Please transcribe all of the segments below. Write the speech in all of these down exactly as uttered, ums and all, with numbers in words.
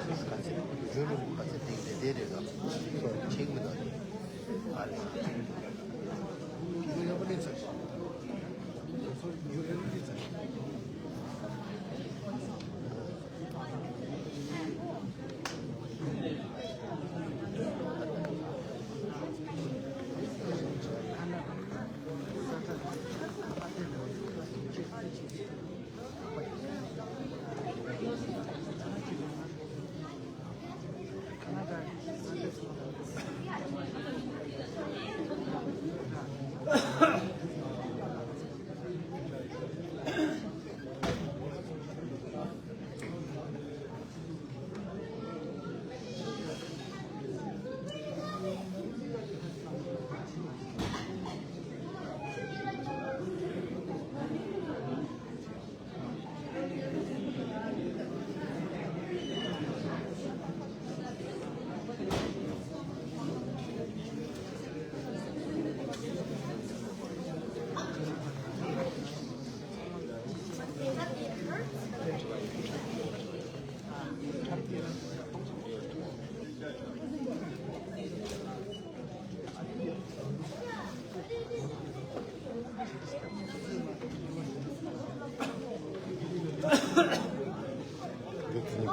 ག་ཚོད་རྒྱུན་རིང་པོ་ག་ཚོད་དེ་འདྲ་དེ་རེད་ལ། ཆེག་མི་འདུག་ཨ་ལེ། འདི་དེ་ནི་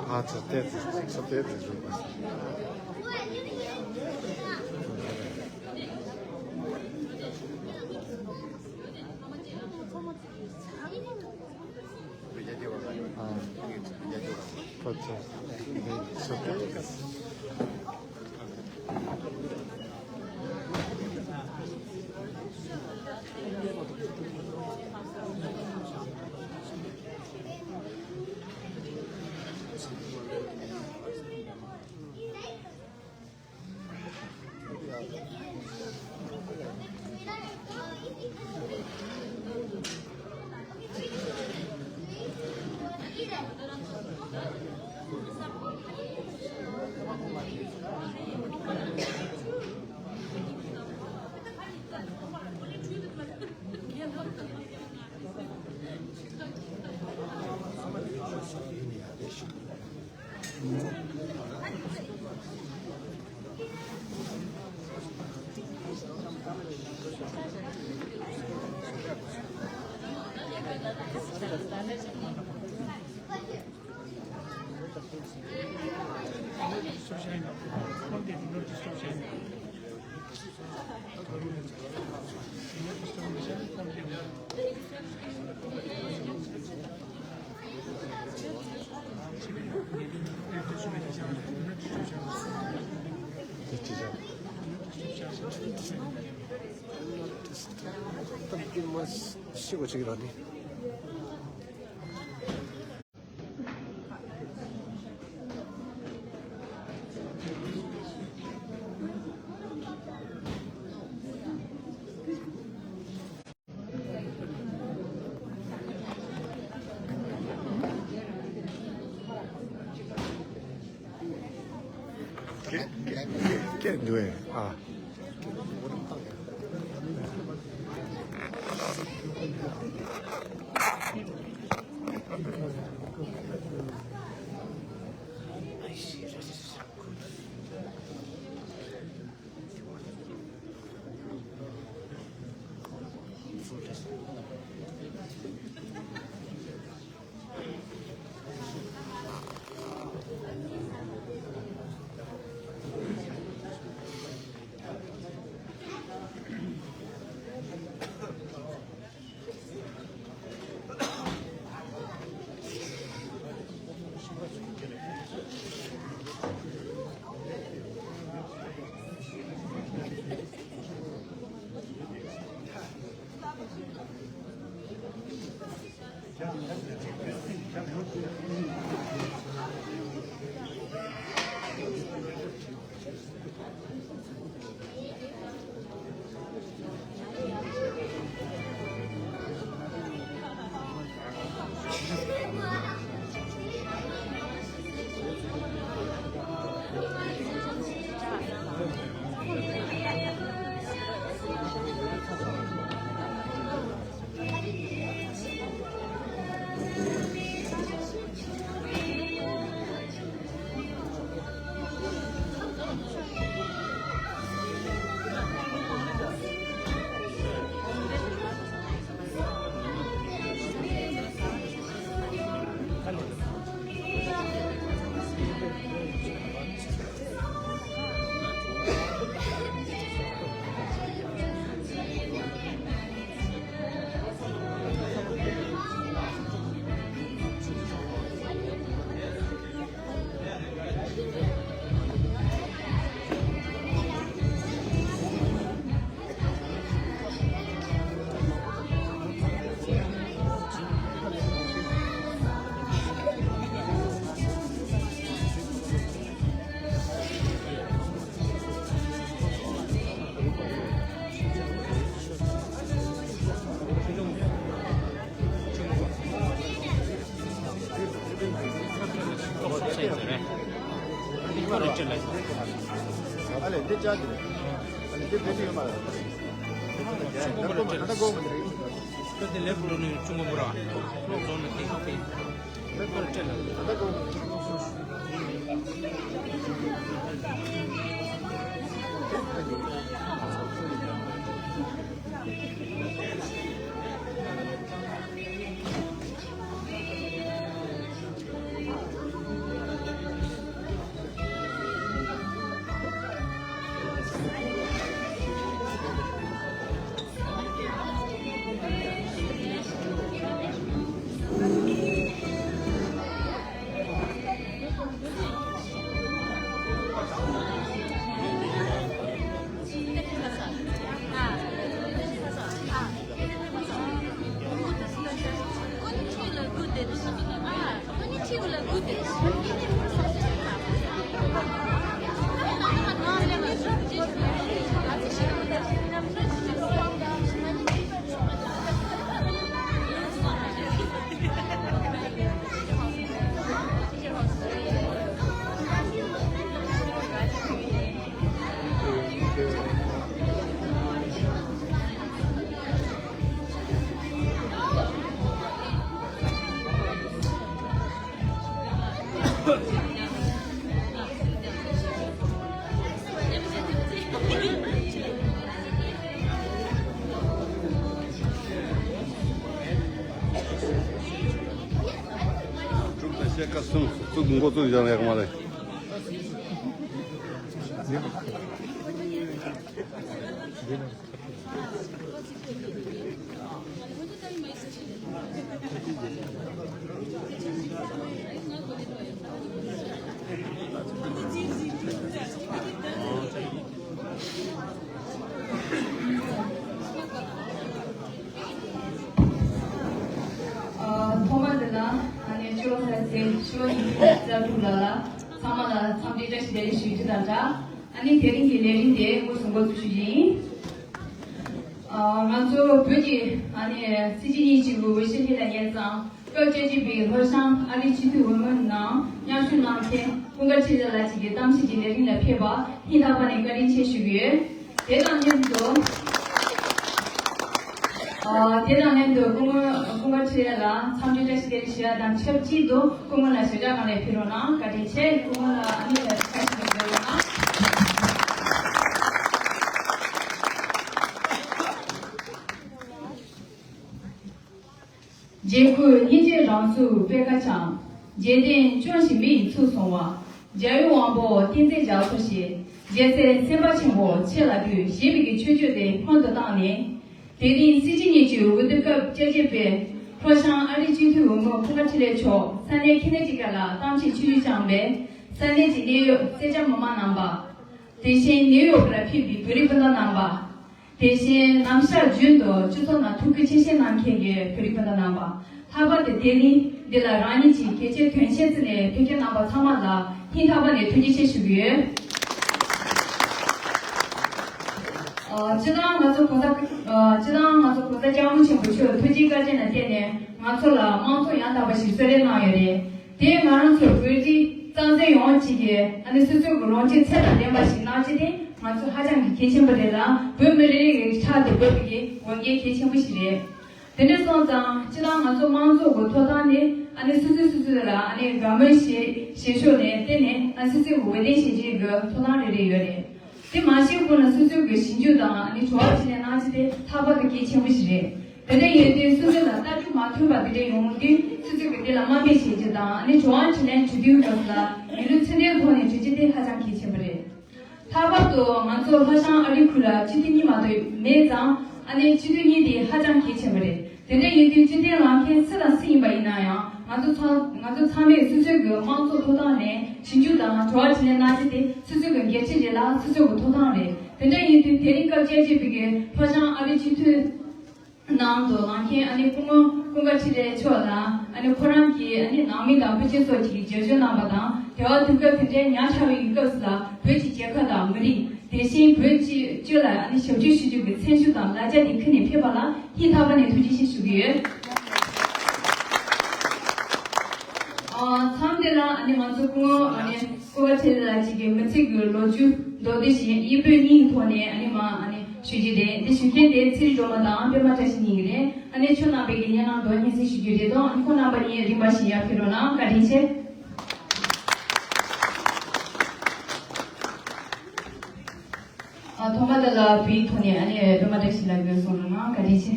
ཕར་ཚུར་བལྟས་ཚེ་ཚུར་བལྟས་ཚེ་བཟོས་པ། ཨ། ཕར་ཚུར་འདི་ཚུར་བལྟས། སྐད་འདུག་ཨེ། ཨ། ཨ་ལས་དེ་ཅག་དེ་རེད། ཨ་ལས་དེ་བེད་ཡོད་མ་རེད། ཆུ་དཀོན་པོ་ལ་སྤྲད་ལ། ཁྱོད་དེ་ལེབ་ལོ་ནི་ཆུ་དཀོན་པོ་ར། ལོ་རྫོང་ནི་དེ་ཤོག་དེ། ལེབ་ལོ་ལ་སྤྲད་ལ། གྲུབ་དང་བཤད་ཁ་གསུམ་གཙུག་འགོ་བཙུགས་ཡང་ཡག་མ་རེད། ཐོག་མ་དེ་ལ་ཨ་ནེ་ཅོ་ལ་ཟེར་ཅོ་ཡིན་ཙ་ཕྲུག་ལ་ལ་ཚང་མ་ལ་འཚམས་འདྲི་བཀྲ་ཤིས་བདེ་ལེགས་ཞུ་རྒྱུ་དང་སྦྲགས། ཨ་ནི་དེ་རིང་གི་ལས་རིམ་དེ་དངོས་སུ་འགོ་འཛུགས་ཞུ་རྒྱུ་ཡིན། ང་ཚོ་བོད་ཀྱི་ཨ་ནི་སྲིད་སྤྱི་གཉིས་ཀྱི་འོས་ཤིང་ལ་ཉན་ཙང་སྐབས་བཅོ་བརྒྱད་པའི་ལྷོ་བྱང་ཨ་རིའི་སྤྱི་འཐུས་འོས་མི་ནང་མཉམ་ཞུགས་གནང་མཁན་ཀུན་དགའ་འཕྲིན་ལས་ལགས་ཀྱི་གཏམ་བཤད་ཀྱི་ལས་རིམ་ལ་ཕེབས་པ་སྙིང་ཐག་པ་ནས་བཀའ་དྲིན་ཆེ་ཞུ་གི་ཡོད། དེ་དང་ལྷན་དུ། ཨ། དེ་དང་ལྷན་དུ་སྐུ་ངོ་སྐུ་ངོ་ཁྲི་ལ་འཚམས་འདྲི་བཀྲ་ཤིས་བདེ་ལེགས་ཞུ་ཡ་དང་ཆབས་ཅིག་ཏུ་སྐུ་ངོ་ལ་ཞབས་བཀྱག་གང་ལེགས་ཕུལ་རོགས་གནང་། བཀའ་དྲིན་ཆེ། སྐུ་ངོ་ལ་ཨ་ནི་བཀྲ་ཤིས་བདེ་ལེགས་གནང་། རྗེ་ཁུ་སྙིང་རྗེ་རང་གཟུགས་པད་ཁ་འཆང་། རྗེ་བསྟན་སྐྱོང་ཞིང་མི་ཡི་ཚུལ་བཟུང་བ། རྒྱལ་བའི་དབང་པོ་བསྟན་འཛིན་རྒྱ་མཚོ་ཞེས། རྒྱལ་སྲས་སེམས་དཔའ་ཆེན་པོ་ཁྱེད་ལ་འདུད། ཞེས་པའི་གི་མཆོད་བརྗོད་དེ་སྔོན་དུ་བཏང་ནས། དེ་རིང་སྲིད་སྤྱི་གཉིས་ཀྱི་འོས་བསྡུ་སྐབས་བཅོ་བརྒྱད་པའི་ལྷོ་བྱང་ཨ་རིའི་སྤྱི་འཐུས་འོས་མི་ཀུན་དགའ་འཕྲིན་ལས་མཆོག་ས་གནས་ཁེ་ན་ཌི་ཀ་ལ་གཏམ་བཤད་ཆིབས་བསྒྱུར་བསྐྱངས་པའི་ས་གནས་ཀྱི་གནད་ཡོད་སེར་སྐྱ་མི་མང་རྣམ་པ། དེ་བཞིན་ནིའུ་ཡོག་ལ་ཕེབས་པའི་བོད་རིགས་སྤུན་ཟླ་རྣམ་པ། དེ་བཞིན་ནམ་ཞག་རྒྱུན་དུ་སྤྱི་ཚོགས་ནང་ཐུགས་ཁུར་ཆེ་བཞེས་གནང་མཁན་གྱི་བོད་རིགས་སྤུན་ཟླ་རྣམ་པ། ལྷག་པར་དུ་དེ་རིང་འདི་ལ་རང་ཉིད་ཀྱི་གལ་ཆེའི་དོན་ཆེན་བརྩིས་ནས་ཕེབས་མཁན་རྣམ་པ་ཚང་མ་ལ་སྙིང་ཐག་པ་ནས་ཐུགས་རྗེ་ཆེ་ཞུ་གི་ཡོད། ཨ། སྤྱིར་བཏང་ང་ཚོ་༸གོང་ས། ཨ། སྤྱིར་བཏང་ང་ཚོ་༸གོང་ས་སྐྱབས་མགོན་ཆེན་པོ་མཆོག་ཐུགས་རྗེ་བཀའ་དྲིན་ལ་བརྟེན་ནས་ང་ཚོ་ལ་དམངས་གཙོ་ཡང་དག་པ་ཞིག་གསོལ་རས་གནང་ཡོད་རེད། དེས་ང་རང་ཚོ་བོད་རིགས་རྩ་འཛིན་ཡོངས་ཀྱིས་ཀྱི་ཨ་ནི་སོ་སོའི་གི་ལོངས་སྤྱོད་ཚད་དང་ལྡན་པ་ཞིག་གནང་རྒྱུ་དེ་ང་ཚོ་ཧ་ཅང་གི་གལ་ཆེན་པོ་རེད་ལ། བོད་མི་རེ་རེ་གི་ཕྲག་ཏུ་འབབ་པའི་གི་འོས་འགན་གལ་ཆེན་པོ་ཞིག་རེད། དེ་འདྲ་སོང་ཙང་སྤྱིར་བཏང་ང་ཚོ་དམངས་གཙོ་གི་ཐོབ་ཐང་ནི་ཨ་ནི་སོ་སོས་སོ་སོ་ལ་ཨ་ནི་དགའ་མོས་བྱེད་བྱེད་ཕྱོགས་ནས་བལྟས་ནས་ཨ་སོ་སོའི་གི་འོས་འདེམས་བྱེད་རྒྱུའི་གི་ཐོབ་ཐང་རེ་རེ་ཡོད་རེད། དེ་མ་ཤེས་གོང་ལ་སོ་སོའི་གི་ཞིབ་འཇུག་དང་ཨ་ནི་དྲི་བ་དྲིས་ལན་གནང་རྒྱུ་དེ་ལྷག་པར་དུ་གལ་ཆེན་པོ་ཞིག་རེད། དེ་འདྲ་ཡིན་དུས་སོ་སོ་ལ་ལྟ་རྒྱུ་མ་མཐུན་པ་དེ་འདྲ་ཡོང་དུས་སོ་སོ་གི་དེ་ལ་དམའ་འབེབས་བྱེད་རྒྱུ་དང་ཨ་ནི་དྲི་བ་དྲིས་ལན་དྲི་དུས་སྐབས་ལ་ཡིན་ལུགས་ཚུལ་ལྡན་ཐོག་ནས་དྲི་རྒྱུ་དེ་ཧ་ཅང་གལ་ཆེན་པོ་རེད། ལྷག་པར་དུ་ང་ཚོ་ལྷོ་བྱང་ཨ་རི་ཁུལ་ལ་སྤྱི་འཐུས་གཉིས་མ་གཏོགས་མེད་ཙང་ཨ་ནི་སྤྱི་འཐུས་གཉིས་དེ་ཧ་ཅང་གལ་ཆེན་པོ་རེད། དེ་འདྲ་ཡིན་དུས་སྤྱི་འཐུས་ལངས་མཁན་སུ་དང་སུ་ཡིན་པ་ཡིན་ན་ཡང་ང་ཚོ་ཚང་ང་ཚོ་ཚང་མས་སོ་སོའི་གི་དམངས་གཙོ་ཐོབ་ཐང་ནས་ཞིབ་འཇུག་དང་དྲི་བ་དྲིས་ལན་གནང་རྒྱུ་དེ་སོ་སོའི་གི་འགན་འཁྲི་རེད་ལ་སོ་སོའི་གི་ཐོབ་ཐང་རེད། དེ་འདྲ་ཡིན་དུས་དེ་རིང་སྐབས་བཅར་བྱས་པའི་གི་ལྷོ་བྱང་ཨ་རི་སྤྱི་འཐུས་ནང་དུ་ལངས་མཁན་ཨ་ནི་སྐུ་ངོ་ཀུན་དགའ་འཕྲིན་ལས་མཆོག་ལ་ཨ་ནི་ཁོ་རང་གིས་ཨ་ནི་ནང་མི་དང་བུ་ཆེན་སོགས་ཀྱིས་རྒྱབ་སྐྱོར་གནང་བ་དང་། དེ་བར་དུས་སྐབས་དེ་འདྲའི་ཉག་ཕྲ་བའི་སྐབས་སུ་ལ་བོད་ཀྱི་རྒྱལ་ཁབ་དང་མི་རིགས། དེ་བཞིན་བོད་སྤྱི་སྤྱི་ལ་ཨ་ནི་ཞབས་ཕྱི་ཞུ་རྒྱུ་གི་སེམས་ཤུགས་དང་ལ་རྒྱ་དེ་ཁུར་ནས་ཕེབས་པ་ལ་སྙིང་ཐག་པ་ནས་ཐུགས་རྗེ་ཆེ་ཞུ་གི་ཡོད། ཨ། མཚམས་ དེ་ལ་ཨ་ནི་ང་ཚོ་སྐུ་ངོ་ཨ་ནི་སྐུ་ངོ་ཁྲེན་ལགས་ཀྱིས་མི་ཚེ་གི་ལོ་རྒྱུས་མདོར་བསྡུས་ཤིག་དབྱིན་པོའི་མིང་ཐོག་ནས་ཨ་ནི་མ་ཨ་ནི་ཞུ་རྒྱུ་རེད། དེ་ཞུ་མཁན་དེ་ཚེ་རིང་སྒྲོལ་མ་དང་པད་མ་བཀྲ་ཤིས་གཉིས་ཀྱི་རེད། ཨ་ནི་ཁྱོད་རྣམ་པས་ཀྱི་སྙན་ལམ་དོ་སྙན་སེང་ཞུ་རྒྱུ་རེད་དོ། ཨ་ནི་ཁོང་རྣམ་པ་གཉིས་རིམ་པ་བཞིན་ཡར་ཕེབས་རོགས་གནང་། བཀའ་དྲིན་ཆེ། ཨ་ཐོག་མ་དེ་ལ་བོད་ཡིག་ཐོག་ནས་ཨ་ནི་པད་མ་བཀྲ་ཤིས་ལགས་ཀྱིས་གསུང་རོགས་གནང་། བཀའ་དྲིན་ཆེ།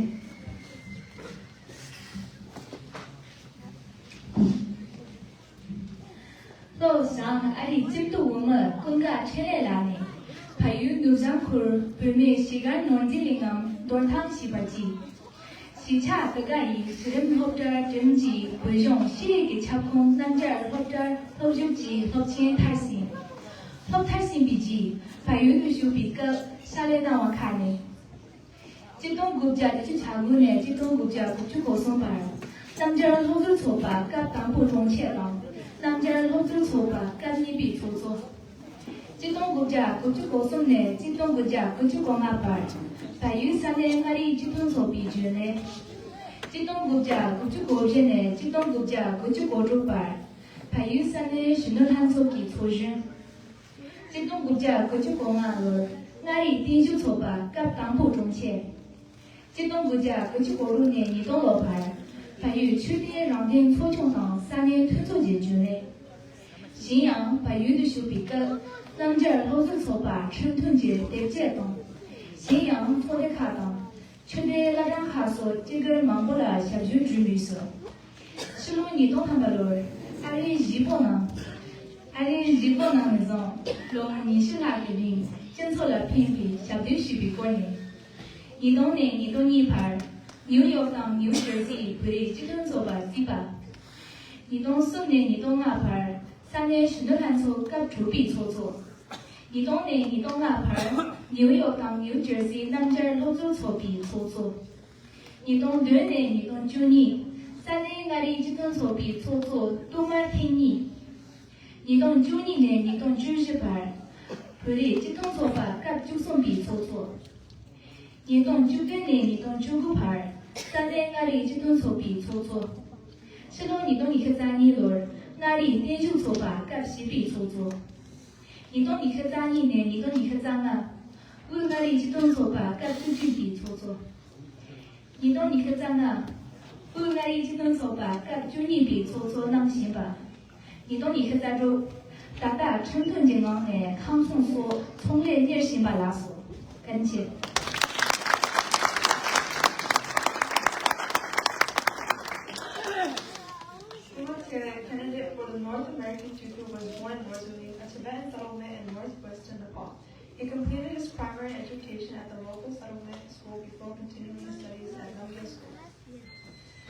ལྷོ་བྱང་ཨ་རིའི་ལྕམ་དུ་འོག་མ་ཀུན་དགའ་འཕྲིན་ལས་ལགས་ནས། བལ་ཡུལ་ནུབ་བྱང་ཁུལ་བོད་མིའི་གཞིས་སྒར་ནོར་འཛིན་གླིང་ངམ་རྡོར་ཐང་ཞེས་པ་ཅིག་གཞིས་ཆགས་དེ་ག་ཡི་གཞི་རིམ་སློབ་གྲྭར་འགྲིམས་རྗེས། བོད་ལྗོངས་ཤེས་རིག་གི་ཁྱབ་ཁོངས་རྣམ་རྒྱལ་སློབ་གྲྭར་སློབ་བཞུགས་ཀྱིས་སློབ་ཆེན་མཐར་ཕྱིན། སློབ་མཐར་ཕྱིན་པའི་རྗེས་བལ་ཡུལ་དུ་བཞུགས་པའི་སྐབས་ཕྱག་ལས་གནང་བ་ཁག་ནས། གཅིག་སྟོང་དགུ་བརྒྱ་བརྒྱད་ཅུ་གྱ་དགུ་ནས་གཅིག་སྟོང་དགུ་བརྒྱ་དགུ་བཅུ་གོ་གསུམ་བར་རྣམ་རྒྱལ་སློབ་ཟུར་ཚོགས་པ་སྐབས་དང་པོ་དྲུང་ཆེ་དང་། རྣམ་རྒྱལ་སློབ་ཟུར་ཚོགས་པ་སྐབས་གཉིས་པའི་ཚོགས་གཙོ། གཅིག་སྟོང་དགུ་བརྒྱ་དགུ་བཅུ་གོ་གསུམ་ནས་གཅིག་སྟོང་དགུ་བརྒྱ་དགུ་བཅུ་གོ་ལྔ་བར་བལ་ཡུལ་ས་གནས་མངའ་རིས་སྤྱི་མཐུན་ཚོགས་པའི་རྒྱུན་ལས། གཅིག་སྟོང་དགུ་བརྒྱ་དགུ་བཅུ་གོ་བཞི་ནས་གཅིག་སྟོང་དགུ་བརྒྱ་དགུ་བཅུ་གོ་དྲུག་བར་བལ་ཡུལ་ས་གནས་གཞོན་ནུ་ལྷན་ཚོགས་ཀྱི་ཚོགས་གཞོན། གཅིག་སྟོང་དགུ་བརྒྱ་དགུ་བཅུ་གོ་ལྔ་ལོར་མངའ་རིས་བརྟན་བཞུགས་ཚོགས་པ་སྐབས་དང་པོ་དྲུང་ཆེ། གཅིག་སྟོང་དགུ་བརྒྱ་དགུ་བཅུ་གོ་དྲུག་ནས་ཉིས་སྟོང་ལོ་བར་བལ་ཡུལ་ཆོས་ལྡན་རང་བདེན་ཚོགས་ཆུང་དང་ས་གནས་མཐུན་ཚོགས་ཀྱི་རྒྱུན་ལས། གཞན་ཡང་བལ་ཡུལ་དུ་བཞུགས་པའི་སྐབས་རྣམ་རྒྱལ་སློབ་ཟུར་ཚོགས་པ་ཁྲིམས་མཐུན་གྱི་དེབ་སྐྱེལ་དང་། གཞན་ཡང་ཚོགས་སྡེ་ཁག་དང་། ཆོས་དད་བླ་བྲང་ཁག་སོགས་སྐྱེས་སྒར་མང་པོ་ལ་ཞབས་ཞུ་བསྒྲུབས་མུས་སུ། ཕྱི་ལོ་ཉིས་སྟོང་ཐམ་པ་ལོར་ཨ་རིའི་གཞིས་སྤོ་ནང་། ཨ་རིའི་གཞིས་སྤོ་ནང་ནས་བཟུང་ལོ་ངོ་ཉི་ཤུ་ལྷག་གི་རིང་སྤྱི་ཚོགས་ལ་ཕན་པའི་ཞབས་འདེགས་ཞུས་པའི་སྐོར་ནས། ཉིས་སྟོང་ནས་ཉིས་སྟོང་གཉིས་བར་ནིའུ་ཡོག་དང་ནིའུ་ཇར་སིའི་བོད་རིགས་སྤྱི་མཐུན་ཚོགས་པར་བརྩིས་པ། ཉིས་སྟོང་གསུམ་ནས་ཉིས་སྟོང་ལྔ་བར་ས་གནས་གཞོན་ནུ་ལྷན་ཚོགས་སྐབས་དྲུག་པའི་ཚོགས་གཙོ། ཉིས་སྟོང་ནས་ཉིས་སྟོང་ལྔ་བར་ནིའུ་ཡོག་དང་ནིའུ་ཇར་སིའི་རྣམ་རྒྱལ་སློབ་ཟུར་ཚོགས་པའི་ཚོགས་གཙོ། ཉིས་སྟོང་བདུན་ནས་ཉིས་སྟོང་བཅུ་གཉིས་ས་གནས་མངའ་རིས་སྤྱི་མཐུན་ཚོགས་པའི་ཚོགས་གཙོ་ཏུའུ་མར་ཐེངས་གཉིས། ཉིས་སྟོང་བཅུ་གཉིས་ནས་ཉིས་སྟོང་བཅུ་བཞི་བར་བོད་རིགས་སྤྱི་མཐུན་ཚོགས་པ་སྐབས་བཅུ་གསུམ་པའི་ཚོགས་གཙོ། ཉིས་སྟོང་བཅུ་བདུན་ནས་ཉིས་སྟོང་བཅུ་དགུ་བར་ས་གནས་མངའ་རིས་སྤྱི་མཐུན་ཚོགས་པའི་ཚོགས་གཙོ། ཕྱི་ལོ་ཉིས་སྟོང་ཉི་ཤུ་རྩ་གཉིས་ལོར་མངའ་རིས་བརྟན་བཞུགས་ཚོགས་པ་སྐབས་བཞི་པའི་ཚོགས་གཙོ། ཉིས་སྟོང་ཉི་ཤུ་རྩ་གཉིས་ནས་ཉིས་སྟོང་ཉི་ཤུ་རྩ་ལྔ་དབུས་མངའ་རིས་སྤྱི་མཐུན་ཚོགས་པ་སྐབས་བཅུ་བདུན་པའི་ཚོགས་གཙོ། ཉིས་སྟོང་ཉི་ཤུ་རྩ་ལྔ་དབུས་མངའ་རིས་སྤྱི་མཐུན་ཚོགས་པ་སྐབས་བཅུ་གཉིས་པའི་ཚོགས་གཙོ་གནང་བཞིན་པ། ཉིས་སྟོང་ཉི་ཤུ་རྩ་དྲུག་ད་ལྟ་ཁྲིམས་མཐུན་གྱི་ངང་ནས་ཁང་ཚོང་སོགས་ཚོང་ལས་གཉེར་བཞིན་པ་ལགས་སོ། བཀའ་དྲིན་ཆེ། Sima Tseray, candidate for the North American Tutu, was born in North Zuni, a Tibetan settlement in northwestern Nepal. He completed his primary education at the local settlement school before continuing his studies at Namgyal School,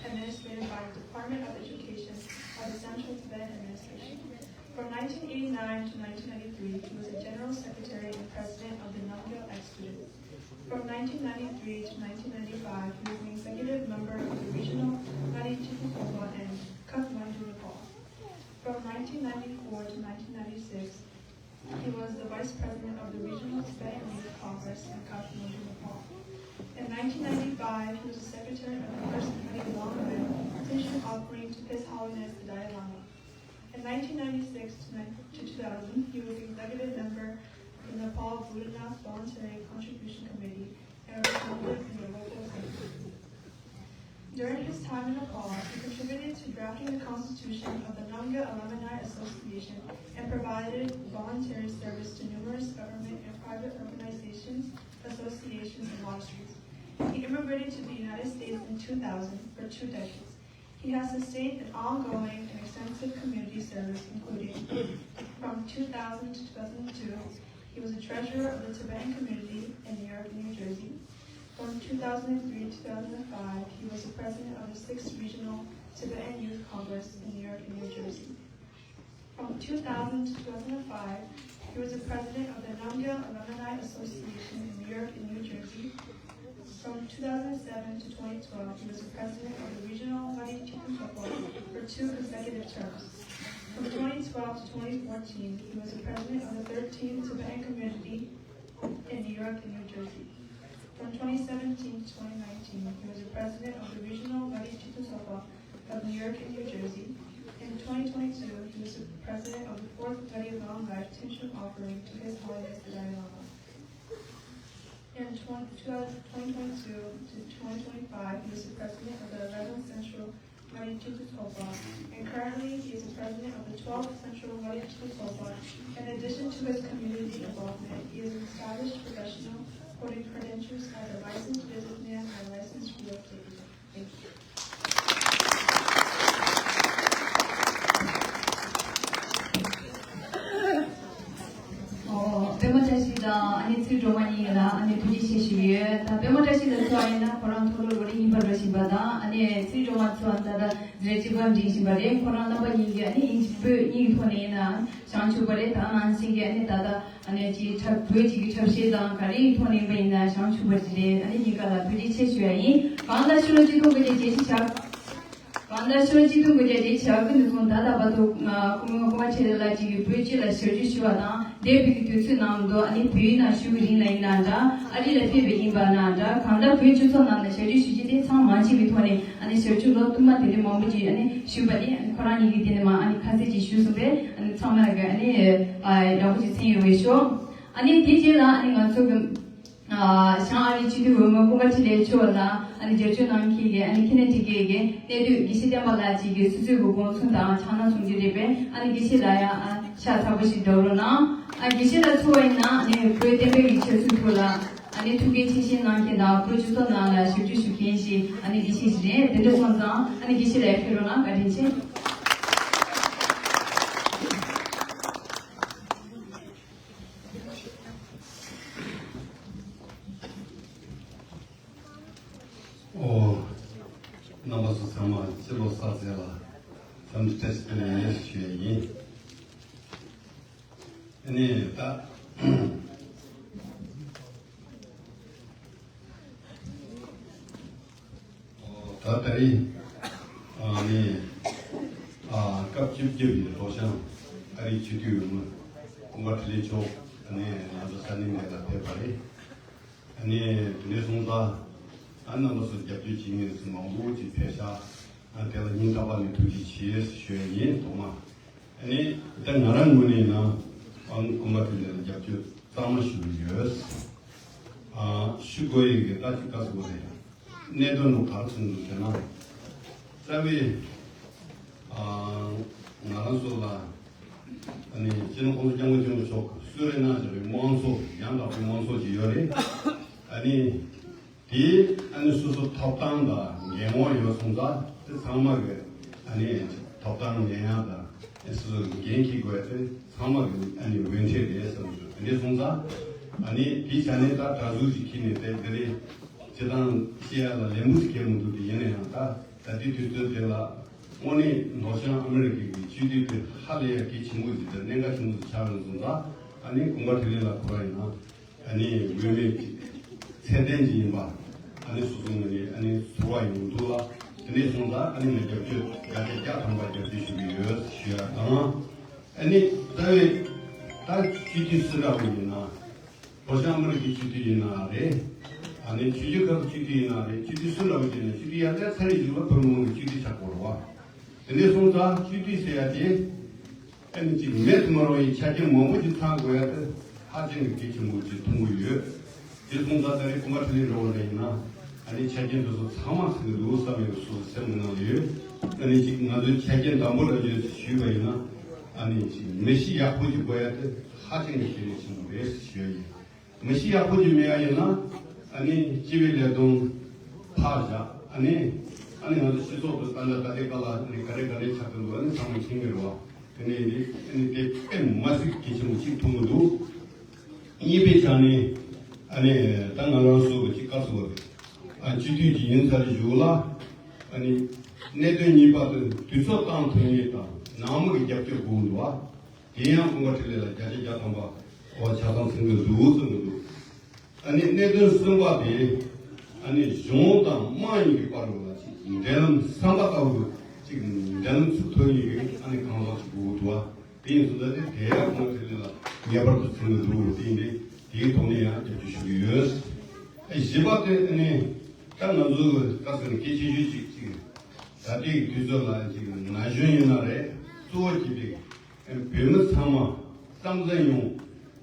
administered by the Department of Education of the Central Tibet Administration. From nineteen eighty-nine to nineteen ninety-three, he was a general secretary and president of the Namgyal Executive. From nineteen ninety-three to nineteen ninety-five, he was an executive member of the regional Ngari Chitu Soba and Kathmandu, Nepal. From nineteen ninety-four to nineteen ninety-six, he was the vice president of the Regional Tibetan Youth Congress in Kathmandu, Nepal. In nineteen ninety-five, he was the secretary of the First Ngari Lama Mission offering to His Holiness the Dalai Lama. In nineteen ninety-six to nine- to two thousand, he was the executive member of the Nepal Buddhist Voluntary Contribution Committee and representative in the local assembly. During his time in Nepal, he contributed to drafting the constitution of the Namgyal Alumni Association and provided voluntary service to numerous government and private organizations, associations, and monasteries. He immigrated to the United States in two thousand for two decades. He has sustained an ongoing and extensive community service, including from two thousand to two thousand two, he was the treasurer of the Tibetan community in Newark, New Jersey. From two thousand three to two thousand five, he was the president of the sixth Regional Tibetan Youth Congress in Newark and New Jersey. From two thousand to two thousand five, he was the president of the Namgyal Alumni Association in New York and New Jersey. From two thousand seven to twenty twelve, he was the president of the Regional Ngari Chitu Sopo for two consecutive terms. From twenty twelve to twenty fourteen, he was the president of the thirteenth Tibetan Community in New York and New Jersey. From twenty seventeen to twenty nineteen, he was the president of the Regional Ngari Chitu Sopo of New York and New Jersey. In In twenty twenty-two, he was the president of the fourth Ngari Raung Lai Tensho offering to His Holiness the Dalai Lama. In twenty twenty-two to twenty twenty-five, he was the president of the eleventh Central Ngari Tutu Sopa, and currently he is the president of the twelfth Central Ngari Tutu Sopa. In addition to his community involvement, he is an established professional holding credentials as a licensed businessman and licensed real estate agent. ཨོ། པད་མ་བཀྲ་ཤིས་དང་ཨ་ནེ་ཚེ་རིང་སྒྲོལ་མ་གཉིས་ལ་ཨ་ནེ་ཐུགས་རྗེ་ཆེ་ཞུ་ཡོད། ད་པད་མ་བཀྲ་ཤིས་ལགས་ཚོ་ཨ་ཡིན་ན་ཁོ་རང་མཐོ་སློབ་ལོ་རིམ་གཉིས་པ་འགྲོ་བཞིན་པ་དང་ཨ་ནེ་ཚེ་རིང་སྒྲོལ་མ་ཚོ་ཨ་ད་ད་འཛིན་གྲྭ་གཅིག་པ་འགྲིམ་བཞིན་པ་རེད། ཁོ་རང་རྣམ་པ་གཉིས་ཀྱིས་ཨ་ནེ་དབྱིན་ཇི་བོད་གཉིས་ཀྱི་ཐོག་ནས་ཡིན་ན་བྱང་ཆུབ་པ་རེད། ད་ནང་བཞིན་གྱི་ཨ་ནེ་ད་ད། ཨ་ནེ་ཅིག་འཁྲབ་བོད་ཅིག་གི་འཁྲབ་གཞས་དང་ག་རེ་ཡི་ཐོག་ནས་ཡིན་པ་ཡིན་ན་བྱང་ཆུབ་པ་ཅིག་རེད། ཨ་ནེ་གཉིས་ཀ་ལ་ཐུགས་རྗེ་ཆེ་ཞུ་ཡ་ཡིན། གང་ལྟར་ཕྱི་ལོ་གཅིག་སྟོང་དགུ་བརྒྱ་བརྒྱད་ཅུ་གྱ་གང་ལྟར་ཕྱི་ལོ་གཅིག་སྟོང་དགུ་བརྒྱ་བརྒྱད་ཅུ་གྱ་དགུ་ནས་བཟུང་ད་ལྟ་བར་དུ་ང་སྐུ་ངོ་ཀུན་དགའ་འཕྲིན་ལས་ལགས་ཅིག་གིས་བོད་སྤྱི་ལ་ཞབས་ཞུ་ཞུ་བ་དང་འདས་པའི་གི་དུས་ཚོད་ནང་དུ་ཨ་ནེ་བོད་ཡིག་ནང་ཞུགས་ཀྱི་རིང་ལ་ཡིན་ན་འདྲ། ཨ་རི་ལ་ཕེབས་པའི་ཡིན་པ་ན་འདྲ། གང་ལྟར་བོད་སྤྱི་ཚོགས་ནང་ལ་ཞབས་ཞུ་ཞུ་རྒྱུ་དེ་ཚང་མ་བྱས་པའི་ཐོག་ནས་ཨ་ནེ་ཞབས་ཞུ་ལོ་དུ་མ་དེ་འདྲའི་མང་པོ་ཅིག་ཨ་ནེ་ཞུས་པ་དེ་ཨ་ནེ་ཁོ་རང་ཉིད་ཀྱིས་དེ་ནས་མ་ཨ་ནེ་ཁ་གསལ་ཅིག་ཞུས་སོང་པས་ཨ་ནེ་ཚང་མ་ལ་གི་ཨ་ནེ་ཨ་ཡག་པོ་ཅིག་མཚན་ཡོད་པའི་ཤོག་ཨ་ནེ་དེ་རྗེས་ལ་ཨ་ནེ་ང་ཚོ་གི་ཨ་བྱང་ཨ་རིའི་སྤྱི་འཐུས་འོས་མི་ཀུན་དགའ་འཕྲིན་ལས་མཆོག་ལ་ཨ་ནེ་རྒྱབ་སྐྱོར་གནང་མཁན་གྱི་ཨ་ནེ་ཁེ་ན་ཌི་གི་གནས་སྡོད་དགེ་བཤེས་བསྟན་པ་ལགས་ཅིག་གིས་སོ་སོའི་གི་དགོངས་ཚུལ་དང་ཕྱག་ན་གསུང་རྒྱུ་རེད་པས། ཨ་ནེ་དགེ་བཤེས་ལགས་ཡང་ཨ་ཤ་ཚ་པོ་ཞིག་རྒྱབ་རོགས་གནང་། ཨ་དགེ་བཤེས་ལགས་ཚོ་བ་ཡིན་ན་ཨ་ནེ་བོད་བསྟན་པའི་གི་ཆབ་སྲིད་ཐོག་ལ་ཨ་ནེ་ཐུགས་འགན་ཆེ་བཞེས་གནང་མཁན་དང་བོད་སྤྱི་ཚོགས་ནང་ལ་ཞབས་ཞུ་ཞུ་མཁན་ཞིག་ཨ་ནེ་དགེ་བཤེས་ཞིག་རེད། དེ་འདྲ་སོང་ཙང་ཨ་ནེ་དགེ་བཤེས་ལགས་ཡར་ཕེབས་རོགས་གནང་། བཀའ་དྲིན་ཆེ། ཨོ། རྣམ་པ་ཚོ་ཚང་མ་སྤྱི་ལོ་གསར་ཚེས་ལ་འཚམས་འདྲི་བཀྲ་ཤིས་བདེ་ལེགས་ཞུ་ཡ་ཡིན། ཨ་ནི་ད། ད་ད་རེས་ཨ་ནི་ཨ་སྐབས་བཅུ་བཅུ་པའི་ལྷོ་བྱང་ཨ་རིའི་སྤྱི་འཐུས་འོས་མི་ཀུན་དགའ་འཕྲིན་ལས་མཆོག་ཨ་ནི་ང་ཚོ་ས་གནས་འདི་ལ་ཕེབས་པ་རེད། ཨ་ནི་དེ་འདྲ་སོང་ཙང་ཨ་རྣམ་པ་ཚོ་རྒྱབ་སྐྱོར་བྱེད་མཁན་ཚོ་མང་པོ་ཅིག་ཕེབས་ཤག་ཨ་དེ་ལ་སྙིང་ཐག་པ་ནས་ཐུགས་རྗེ་ཆེ་ཞུ་ཡ་ཡིན། ཐོག་མ་ཨ་ནི་ད་ང་རང་ངོས་ནས་ཡིན་ན་ཨ་ཀུན་དགའ་འཕྲིན་ལས་ལ་རྒྱབ་སྐྱོར་གཙང་མ་ཞུ་གི་ཡོད། ཨ་ཞུ་དགོས་ཡི་གི་ད་ཅིག་དཀའ་ཚེགས་རེད། གནད་དོན་ནང་ག་རེ་ཐོན་འདུག་ཟེར་ན། རྩ་བའི་ཨ་ང་རང་ཚོ་ལ་ཨ་ནི་སྤྱི་ནོར་༸གོང་ས་༸སྐྱབས་མགོན་ཆེན་པོ་མཆོག་གིས་གསོལ་རས་གནང་བཞག་པའི་དམངས་གཙོ་ཡང་དག་པའི་དམངས་གཙོ་ཅིག་ཡོད་རེད། ཨ་ནི་དེ་ཨ་ནི་སོ་སོ་ཐོབ་ཐང་དང་འགན་དབང་ཡོད་སོང་ཙང་དེ་ཚང་མ་གི་ཨ་ནི་ཐོབ་ཐང་ལེན་ཡག་དང་སོ་སོ་གི་འགན་འཁྱེར་དགོས་དེ་ཚང་མ་གི་ཨ་ནི་འོས་འབབ་རེད་བསམ་གྱི་འདུག་དེ་འདྲ་སོང་ཙང་ཨ་ནི་དེའི་ཆ་ནས་ད་གྲྭ་ཟུར་ཅིག་འཁྱེར་ནས་དེ་འདི་རེད། སྤྱིར་བཏང་བཤད་ཡ་ལ་ལན་པོ་ཞིག་གལ་མི་འདུག་དེ་ཡིན་ན་ཡང་ད་ད་ལྟའི་དུས་ཚོད་དེ་ལ་དངོས་གནས་ལྷོ་བྱང་ཨ་མི་རི་ཀའི་གི་སྤྱི་འཐུས་དེ་ཧ་ལས་ཡ་གལ་ཆེན་པོ་ཞིག་དང་གནད་འགག་ཆེན་པོ་ཞིག་ཆགས་ཡོང་སོང་ཙང་ཨ་ནི་ཀུན་དགའ་འཕྲིན་ལས་ལགས་ཁོ་རང་ཡིན་ན་ཨ་ནི་འོས་མི་ཚད་ལྡན་ཅིག་ཡིན་པ་ཨ་ནི་སོ་སོ་ངོས་ནས་ཨ་ནི་ཚོར་བ་ཡོང་འདུག་ལ། དེ་འདྲ་སོང་ཙང་ཨ་ནི་ང་རྒྱབ་སྐྱོར་བརྒྱ་ཆ་བརྒྱ་ཐམ་པ་རྒྱབ་སྐྱོར་ཞུ་གི་ཡོད་ཞུ་ཡ་དང་། ཨ་ནི་རྩ་བའི་ད་སྤྱི་འཐུས་སུ་འདྲ་བོ་ཡིན་ན། ལྷོ་བྱང་ཨ་མི་རི་ཀའི་སྤྱི་འཐུས་ཡིན་ན་རེད། ཨ་ནི་ཆོས་བརྒྱུད་ཁག་གི་སྤྱི་འཐུས་ཡིན་ན་རེད། སྤྱི་འཐུས་སུ་འདྲ་བོ་ཡིན་ན་སྤྱི་འཐུས་ཡར་ལས་ཚ་རེ་ཞིག་ལ་བོད་མི་མང་གི་སྤྱི་འཐུས་ཆགས་དགོས་རེད་བ། དེ་འདྲ་སོང་ཙང་སྤྱི་འཐུས་ཟེར་ཡ་དེ་ཨ་ནི་ཅིག་མེད་དུ་མི་རུང་བའི་ཆ་རྐྱེན་མང་པོ་ཅིག་ཚང་དགོས་ཡ་དེ་ཧ་ཅང་གི་གལ་ཆེན་པོ་ཅིག་མཐོང་གི་ཡོད། དེ་སོང་ཙང་ད་རེས་ཀུན་དགའ་འཕྲིན་ལས་འདྲ་བོ་རེ་ཡིན་ན་ཨ་ནི་ཆ་རྐྱེན་དེ་ཚོ་ཚང་མ་ཚང་གི་འདུག་བསམ་ཡོད་སོ་སོ་སེམས་ནང་ཡོད། ཨ་ནི་ཅིག་ང་ཚོའི་ཆ་རྐྱེན་དང་པོ་འདྲ་བོ་ཞུས་པ་ཡིན་ན་ཨ་ནི་ཅིག་མི་གཤིས་ཡག་པོ་ཅིག་དགོས་ཡ་དེ་ཧ་ཅང་གི་གལ་ཆེན་པོ་རེད་ཞུ་ཡ་ཡིན། མི་གཤིས་ཡག་པོ་ཅིག་མེད་ཡ་ཡིན་ན་ཨ་ནི་སྤྱི་པའི་ལས་དོན་ཕར་བཞག་ཨ་ནི་ཨ་ནི་ང་ཚོ་སྤྱི་ཚོགས་དུ་ད་ལྟ་ད་ལྟའི་སྐབས་ལ་ཨ་ནི་ག་རེ་ག་རེ་ཆགས་ཀྱི་འདུག་ཨ་ནི་ཚང་མ་མཁྱེན་གྱི་རེད་བ། དེ་ནས་ཨ་ནི་དེ་དཔེ་མ་སྲིད་གལ་ཆེན་པོ་ཅིག་མཐོང་གི་འདུག་གཉིས་པའི་ཆ་ནས་ཨ་ནི་ད་ང་རང་ཚོ་གི་ཅིག་བཀའ་ཟུར་བ་རེད། ཨ་སྤྱི་འཐུས་ཅིག་ཡིན་ཚར་བའི་གཞུག་ལ་ཨ་ནི་གནད་དོན་གཉིས་པ་དེ་དུས་ཚོད་བཏང་ཐུབ་མཁན་དང་ནང་མི་གི་རྒྱབ་སྐྱོར་དགོས་འདུག་ཨ། དེ་ཡང་ཀུན་དགའ་འཕྲིན་ལས་ལ་བརྒྱ་ཆ་བརྒྱ་ཐམ་པ་འོ་ཆ་ཚང་ཚང་གི་འདུག་གསུང་གི་འདུག་ཨ་ནི་གནད་དོན་གསུམ་པ་དེ་ཨ་ནི་གཞུང་དང་དམངས་གཉིས་ཀྱི་བར་ལ་ཅིག་འབྲེལ་ལམ་བསམ་པ་ལྟ་བུ་ཅིག་འབྲེལ་ལམ་ཚུགས་ཐུབ་ཡིན་གྱི་ཨ་ནི་གང་ཟག་ཅིག་དགོས་འདུག་ཨ། དེ་ཡིན་ཙང་ད་དེ་དེ་ཡང་ཀུན་དགའ་འཕྲིན་ལས་ལ་ངེས་པར་དུ་ཚང་གི་འདུག་དེ་ཡིན་དེ་དེའི་ཐོག་ནས་ཡང་རྒྱབ་སྐྱོར་ཞུ་གི་ཡོད། ཨ་བཞི་པ་དེ་ཨ་ནི་ད་ང་ཚོ་གི་ད་ཟེར་ན་གལ་ཆེ་ཤོས་ཅིག་ཅིག་ད་ལྟའི་དུས་ཚོད་ལ་ཅིག་ན་གཞོན་ཡིན་ན་རེད། གཙོ་བོ་བྱས་ཏེ་བོད་མི་ཚང་མ་བསམ་བློ་ཡོང་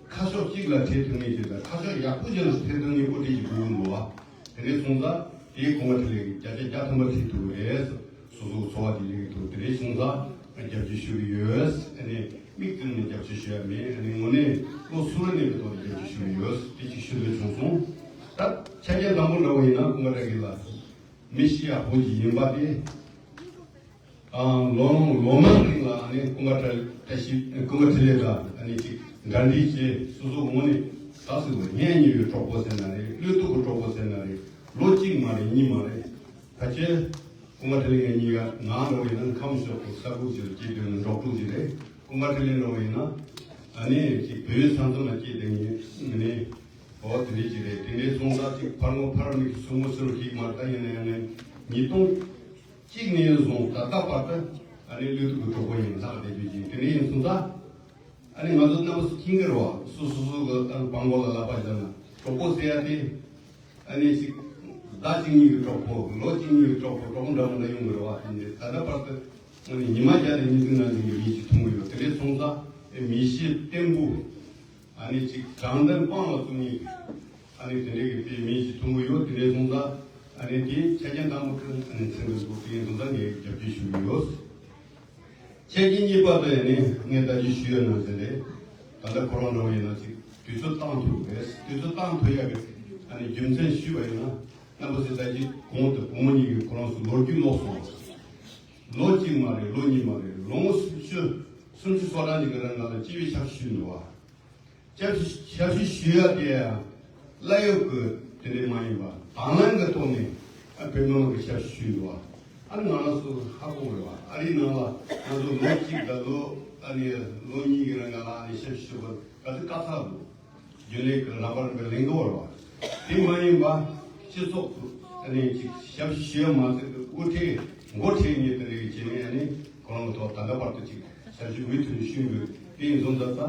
ཁ་ཕྱོགས་གཅིག་ལ་ཁྲིད་ཐུབ་མཁན་ཅིག་དང་ཁ་ཕྱོགས་ཡག་པོ་ཅིག་ལ་ཁྲིད་ཐུབ་མཁན་དབུ་ཁྲིད་ཅིག་དགོས་ཀྱི་འདུག་བ། དེ་འདྲ་སོང་ཙང་དེའི་གོང་མ་ཁྲི་ལས་བརྒྱ་ཆ་བརྒྱ་ཐམ་པ་ཁྲིད་ཐུབ་ཀྱི་རེད། སོ་སོའི་ཚོར་བ་དེ་སླེབས་ཀྱི་འདུག་དེ་འདྲ་སོང་ཙང་རྒྱབ་སྐྱོར་ཞུ་གི་ཡོད། ཨ་ནི་མིག་བཙུམ་ནས་རྒྱབ་སྐྱོར་ཞུ་ཡ་མེད། ཨ་ནི་དངོས་གནས་བློ་གཟུ་བོ་ནས་ཀྱི་ཐོག་ནས་རྒྱབ་སྐྱོར་ཞུ་གི་ཡོད། དེ་གཅིག་ཞུ་འདོད་བྱུང་སོང་། ད་ཆ་རྐྱེན་དང་པོ་འདྲ་བོ་ཡིན་ན་སྐུ་ངོ་བཀྲ་ཤིས་ལགས་མི་ཤི་ཡག་པོ་ཅིག་ཡིན་པ་དེ། ཨང་། ལོ་ལོ་མང་རིང་ལ་ཨ་ནི་ཀུན་དགའ་བཀྲ་བཀྲ་ཤིས་ཀུན་དགའ་འཕྲིན་ལས་དང་ཨ་ནི་ཅིག་འདྲ་འདྲིས་བྱས། སོ་སོ་ངོ་ནས་ད་ཟེར་བ་གཉེན་ཉེ་བའི་གྲོགས་པོ་ཟེར་ན་རེད། བློ་གཏུག་གི་གྲོགས་པོ་ཟེར་ན་རེད། ལོ་གཅིག་མ་རེད། གཉིས་མ་རེད། ཕལ་ཆེར་ཀུན་དགའ་འཕྲིན་ལས་ངས་གཉིས་ཀ་ང་འདྲ་བོ་ཡིན་ན་ཁམས་ཕྱོགས་ཀྱི་ས་ཁུག་ཅིག་ལ་སྐྱེས་དུས་ནས་འབྲོག་ཕྲུག་ཅིག་རེད། ཀུན་དགའ་འཕྲིན་ལས་འདྲ་བོ་ཡིན་ན་ཨ་ནི་ཅིག་བོད་ས་མཚམས་ལ་སྐྱེས་དེ་ངས་ངས་ནས་འོ་དེ་འདྲས་ཅིག་རེད། དེ་འདྲས་སོང་ཙང་ཅིག་ཕར་ངོ་ཕར་མིག་སུ་ངོ་སུ་རུ་ཞིག་མ་ད་ཡིན་ན་ཡང་ངས་ཉིས་སྟོང་གཅིག་ནས་བཟུང་ད་ལྟ་བར་དུ་ཨ་ནི་བློ་གཏུག་གི་གྲོགས་པོ་ཡིན་ལྷག་བསྡད་རྒྱུ་ཅིག་དེ་འདྲ་ཡིན་སོང་ཙང་ཨ་ནི་ང་ཚོ་རྣམ་པ་ཚོ་མཁྱེན་གྱི་རེད་བ། སོ་སོ་སོ་གི་ཨ་ནི་བང་གོ་ལ་ལབ་པ་བཞག་ན་གྲོགས་པོ་ཟེར་ཡ་དེ་ཨ་ནི་ཞིག་ཟླ་གཅིག་གཉིས་ཀྱི་གྲོགས་པོ། ལོ་གཅིག་གཉིས་ཀྱི་གྲོགས་པོ། གྲོགས་པོ་འདྲ་མི་འདྲ་ཡོང་གི་རེད་བ། དེ་འདྲ་ད་ལྟ་བར་དུ་ཨ་ནི་ཉི་མ་བརྒྱ་ནས་ཉི་ཤུ་ནང་བཞིན་གྱི་མི་ཞིག་མཐོང་གི་ཡོད། དེ་འདྲ་སོང་ཙང་ཨེ་མི་ཤི་བརྟན་པོ། ཨ་ནི་ཅིག་དྲང་བདེན་དཔང་ལ་བཙུགས་ནས་ཨ་ནི་དེ་འདྲའི་གི་དེ་མི་ཞིག་མཐོང་གི་ཡོད། དེ་འདྲའི་སོང་ཙང་ཨ་ནི་དེའི་ཆ་རྐྱེན་དང་པོ་ཁོ་ཨ་ནི་མཚོན་གི་འདུག་དེ་ཡིན་སོང་ཙང་ངས་རྒྱབ་སྐྱོར་ཞུ་གི་ཡོད། ཆ་རྐྱེན་གཉིས་པ་དེ་ནི་ངས་ད་ཅི་ཞུས་ཡོད་ནང་བཞིན་རེད། ད་ལྟ་ཁོ་རང་འདྲ་བོ་ཡིན་ན་ཅིག་དུས་ཚོད་བཏང་ཐུབ་རེད། དུས་ཚོད་བཏང་ཐུབ་ཡག་གི་ཨ་ནི་རྒྱུ་མཚན་ཞུས་པ་ཡིན་ན་རྣམ་པ་ཚོས་ད་ཅི་གོང་དུ་བུ་མོ་གཉིས་ཀྱིས་ཁོ་རང་ཚོའི་ལོ་རྒྱུས་ཀློག་སོང་། ལོ་གཅིག་མ་རེད། ལོ་གཉིས་མ་རེད། ལོ་ངོ་སུམ་ཅུ་སུམ་ཅུ་སོ་གྲངས་ཅིག་གི་རིང་ལ་སྤྱི་པའི་ཞབས་ཞུ་ཞུས་འདུག་བ། ཞབས་ཞུ་ཞབས་ཞུ་ཞུ་ཡ་དེ་ཡང་གླ་ཡོད་ཀྱི་དེ་འདྲ་མ་ཡིན་པ་དང་བླངས་ཀྱི་ཐོག་ནས་ཨ་བོད་མི་མང་གི་ཞབས་ཞུ་ཞུས་འདུག་བ། ཨ་ནི་ང་རང་ཚོ་ཧ་གོ་རེད་བ། ཨ་རིའི་ནང་ལ་ང་ཚོ་ལོ་གཅིག་དང་ལོ་ཨ་ནི་ལོ་གཉིས་ཀྱི་རིང་ལ་ཨ་ནི་ཞབས་ཞུ་ཞུ་བ་ག་ཚོད་དཀའ་ཚེགས་འདུག་རྒྱུན་ལས་ཀྱི་རྣམ་པར་མི་ལེན་གྱི་ཡོད་རེད་བ། དེ་མ་ཡིན་པ་སྤྱི་ཚོགས་ཀྱི་ཨ་ནི་ཅིག་ཞབས་ཞུ་ཞུ་ཡ་མ་ཟད་ཀྱི་དབུ་ཁྲིད་འགོ་ཁྲིད་མཁན་དེ་འདྲ་ཡི་བྱས་ནས་ཨ་ནི་ཁོ་རང་གི་ཐོག་ད་ལྟ་བར་དུ་ཅིག་ཞབས་ཞུ་མུ་མཐུད་ནས་ཞུ་གི་ཡོད། དེ་ཡིན་སོང་ཙང་ད་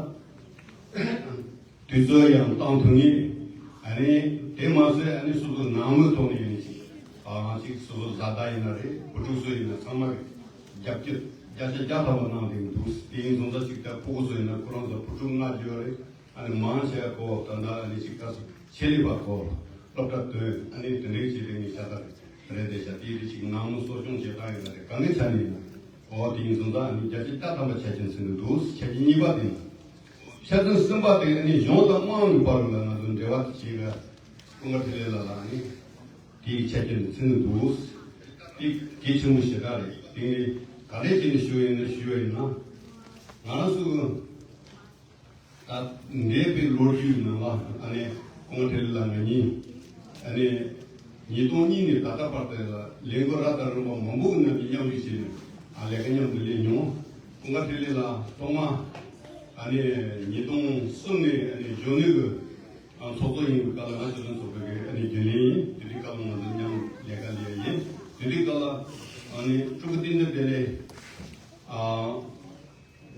དུས་ཚོད་ཡང་བཏང་ཐུབ་ངེས། ཨ་ནི་དེ་མ་ཟད་ཨ་ནི་སོ་སོའི་ནང་མི་ཐོག་ནས་ཨ་ནི་ཅིག་ཨ་ཅིག་སོ་སོ་བཟའ་ཟླ་ཡིན་ན་རེད། བུ་ཕྲུག་ཚོ་ཡིན་ན་ཚང་མ་གི་རྒྱབ་སྐྱོར་བརྒྱ་ཆ་བརྒྱ་ཐམ་པ་གནང་བསྡད་ཀྱི་འདུག་དེ་ཡིན་སོང་ཙང་ཅིག་ད་ཕྲུ་གུ་ཚོ་ཡིན་ན་ཁོ་རང་ཚོ་བུ་ཕྲུག་ལྔ་བརྒྱད་རེད། ཨ་ནི་མང་ཆེ་བ་ཁོ་ད་ལྟ་ཨ་ནི་ཅིག་ཁ་སང་ཆེད་ལས་པ་ཁོ་སློབ་གྲྭ་ཐོན། ཨ་ནི་དེ་འདྲའི་ཅིག་རེད། ངས་བཤད་ད་རེད་དེ་བཤད་དེ་རེད། ཅིག་ནང་མི་གསོ་སྐྱོང་བྱེད་སྟངས་ཡིན་ན་རེད། གང་གི་ཆ་ནས་ཡིན་ན་རེད། འོ་དེ་ཡིན་སོང་ཙང་ཨ་ནི་བརྒྱ་ཆ་བརྒྱ་ཐམ་པ་ཆ་རྐྱེན་མཚོན་གྱི་འདུག་ཆ་རྐྱེན་གཉིས་པ་དེ་ཡིན། ཆ་རྐྱེན་གསུམ་པ་དེ་ཨ་ནི་གཞུང་དང་དམངས་ཀྱི་བར་ལ་ང་ཚོ་འབྲེལ་བ་དེ་བྱེད་ཀ་ཀུན་དགའ་འཕྲིན་ལས་ལགས་ལ་ཨ་ནི་དེའི་ཆ་རྐྱེན་མཚོན་གྱི་འདུག་དེ་གལ་ཆེན་པོ་ཞེ་དྲག་རེད། དེ་ནི་ག་རེ་བྱས་ནས་ཞུ་ཡིན་ན་ཞུ་བ་ཡིན་ན་ང་རང་ཚོ་ད་འདས་པའི་ལོ་རྒྱུས་ནང་ལ་ཨ་ནི་ཀུན་དགའ་འཕྲིན་ལས་ལགས་ང་གཉིས་ཨ་ནི་ཉིས་སྟོང་གཉིས་ནས་ད་ལྟ་བར་དུ་ལ་ལས་འགུལ་རབ་དང་རིམ་པ་མང་པོ་གི་ནང་ནས་མཉམ་ཞུགས་བྱས་ནས་ཨ་ལས་ཀ་མཉམ་དུ་ལས་མྱོང་། ཀུན་དགའ་འཕྲིན་ལས་ལགས་ཐོག་མ་ཨ་ནི་ཉིས་སྟོང་གསུམ་ནས་ཨ་ནི་གཞོན་ནུ་གི་ཨ་ཚོགས་གཙོ་ཡིན་པའི་སྐབས་ལ་ང་ཆབ་སྲིད་ཚོགས་པའི་གི་ཨ་ནི་རྒྱུན་ལས་ཡིན། དེ་དུས་སྐབས་ལ་ང་ཚོ་མཉམ་ལས་ཀ་ལས་ཡིན། དེ་དུས་སྐབས་ལ་ཨ་ནི་སྤྲུལ་སྐུ་བསྟན་འཛིན་བདེ་ལེགས་ཨ་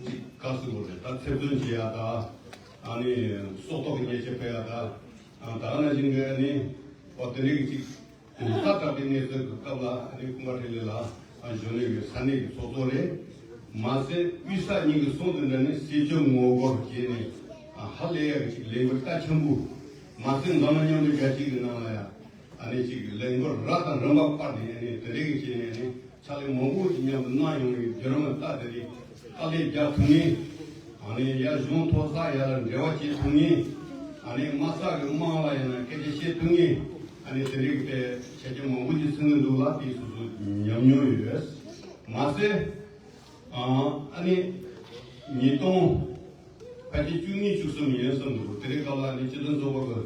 ཅིག་དཀའ་སུ་བོ་རེད། ད་ཚེ་བཙོན་བྱེད་ཡ་ད་ཨ་ནི་སྲོག་ཐོག་གི་ཉེས་ཆད་ཕོག་ཡ་ད་ཨ་ད་ག་ནང་བཞིན་གི་ཨ་ནི་འོ་དེ་འདྲའི་གི་ཅིག་ཛ་དྲག་པའི་གནས་ཚུལ་གྱི་སྐབས་ལ་ཨ་ནི་ཀུན་དགའ་འཕྲིན་ལས་ལགས་ཨ་གཞོན་ནུ་གི་ས་གནས་ཀྱི་ཚོགས་གཙོ་རེད། མ་ཟད་དབུས་ས་གཉིས་ཀྱི་ཟུང་དུ་འབྲེལ་ནས་སྲིད་སྐྱོང་ངོ་རྒོལ་བྱས་ནས་ཨ་ཧ་ལས་ཡ་གི་ཅིག་ལས་འགུལ་རྒྱ་ཆེན་པོ། མ་ཟད་འཛམ་གླིང་མཉམ་འབྲེལ་རྒྱལ་སྤྱི་གི་ནང་ལ་ཡ་ཨ་ནི་ཅིག་ལས་འགུལ་རབ་དང་རིམ་པ་སྤར་ནས་ཨ་ནི་དེ་འདྲའི་གི་བྱས་ནས་ཨ་ནི་ཕྱག་ལས་མང་པོ་ཞིག་མཉམ་དུ་གནང་ཡོང་བའི་བརྒྱུད་རིམ་ལྟ་དེ་རིང་དཀའ་ལས་རྒྱག་ཐུབ་ངེས། ཨ་ནི་ཡར་གཞུང་མཐོ་ས་ཡར་ལ་འབྲེལ་བ་བྱེད་ཐུབ་ངེས། ཨ་ནི་དམའ་ས་གི་དམངས་ལ་ཡང་ན་སྐད་ཆ་བཤད་ཐུབ་ངེས། ཨ་ནི་དེ་རིང་གི་དཔེ་ཆ་རྐྱེན་མང་པོ་ཞིག་ཚང་གི་འདུག་ལ་དེ་སོ་སོ་ཉམས་མྱོང་ཡོད། མ་ཟད་ཨ་ནི་ཉིས་སྟོང་ཕལ་ཆེར་བཅུ་གཉིས་བཅུ་གསུམ་ཡིན་བསམ་འདུག་དེ་རིང་སྐབས་ལ་ཨ་ནི་སྤྱི་མཐུན་ཚོགས་པ་གི་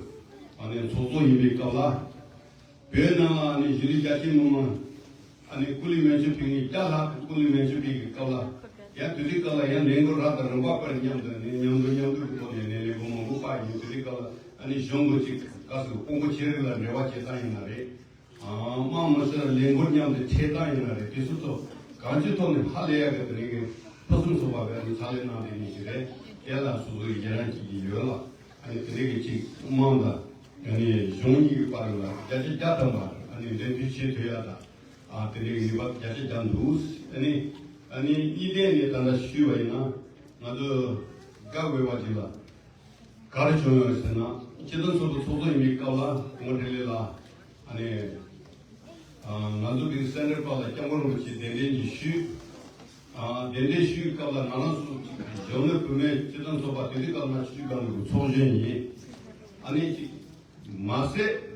ཨ་ནི་ཚོགས་གཙོ་ཡིན་པའི་སྐབས་ལ། བོད་ནང་ལ་ཨ་ནི་གཞིས་ལུས་རྒྱ་ཆེ་མི་མང་ཨ་ནི་སྐུ་ལུས་མེ་མཆོད་ཕུལ་མཁན་བརྒྱ་ལྷག་གི་སྐུ་ལུས་མེ་མཆོད་ཕུལ་གྱི་སྐབས་ལ། ཡང་དེ་དུས་སྐབས་ལ་ཡང་ལས་འགུལ་རབ་དང་རིམ་པ་སྤར། མཉམ་དུ་ཨ་ནི་མཉམ་འགྲོ་མཉམ་འདུག་གི་ཐོག་ནས་ཨ་ནི་ལས་འགུལ་མང་པོ་སྤར་ཡིན། དེ་དུས་སྐབས་ལ་ཨ་ནི་གཞུང་གི་ཅིག་ག་ཟེར་དཔོན་པོ་ཆེ་རིགས་ལ་འབྲེལ་བ་བྱེད་སྟངས་ཡིན་ན་རེད། དམངས་མི་སེར་ལ་ལས་འགུལ་མཉམ་དུ་ཁྲིད་སྟངས་ཡིན་ན་རེད། དེ་ཚོ་ཚོ་གང་ཅིའི་ཐོག་ནས་ཧ་ལས་ཡག་གི་དེ་རིང་གི་ཕུན་སུམ་ཚོགས་པ་གི་ཨ་ནི་ཕྱག་ལས་གནང་བསྡད་མཁན་ཞིག་རེད། དེ་ལ་སོ་སོ་ཡི་ཡི་རང་བྱེད་ཀྱི་ཡོད་ལ། ཨ་ནི་དེ་འདྲའི་གི་ཅིག་དམངས་དང་ཨ་ནི་གཞུང་གཉིས་ཀྱི་བར་ལ་བརྒྱ་ཆ་བརྒྱ་ཐམ་པ་ཨ་ནི་འབྲེལ་མཐུད་བྱེད་ཐུབ་ཡ་དང་། ཨ་དེ་འདྲའི་གི་ནུས་པ་བརྒྱ་ཆ་བརྒྱ་འདུག་ཨ་ནི་ ཨ་ནི་གཉིས་ལྡན་ནས་ད་ལྟ་ཞུས་པ་ཡིན་ན་ང་ཚོ་དགའ་འོས་པ་ཅིག་ལ་ག་རེ་བྱུང་ཡོད་ཟེར་ན། སྤྱི་མཐུན་ཚོགས་པ་ཚོགས་གཙོ་ཡིན་པའི་སྐབས་ལ་སྐུ་ངོ་འཕྲིན་ལས་ལགས་ཨ་ནི་ང་ཚོ་གི་སེན་ཊར་པ་ལ་སྐྱབས་མགོན་རིན་པོ་ཆེ་གདན་འདྲེན་ཅིག་ཞུས། གདན་འདྲེན་ཞུས་སྐབས་ལ་ང་རང་ཚོ་གཞོན་ནུ་བུད་མེད་སྤྱི་མཐུན་ཚོགས་པ་དེ་དུས་སྐབས་ན་ཆུ་བཞི་སྒང་དྲུག་གི་ཚོགས་གཞོན་ཡིན། ཨ་ནི་ཅིག་མ་ཟད།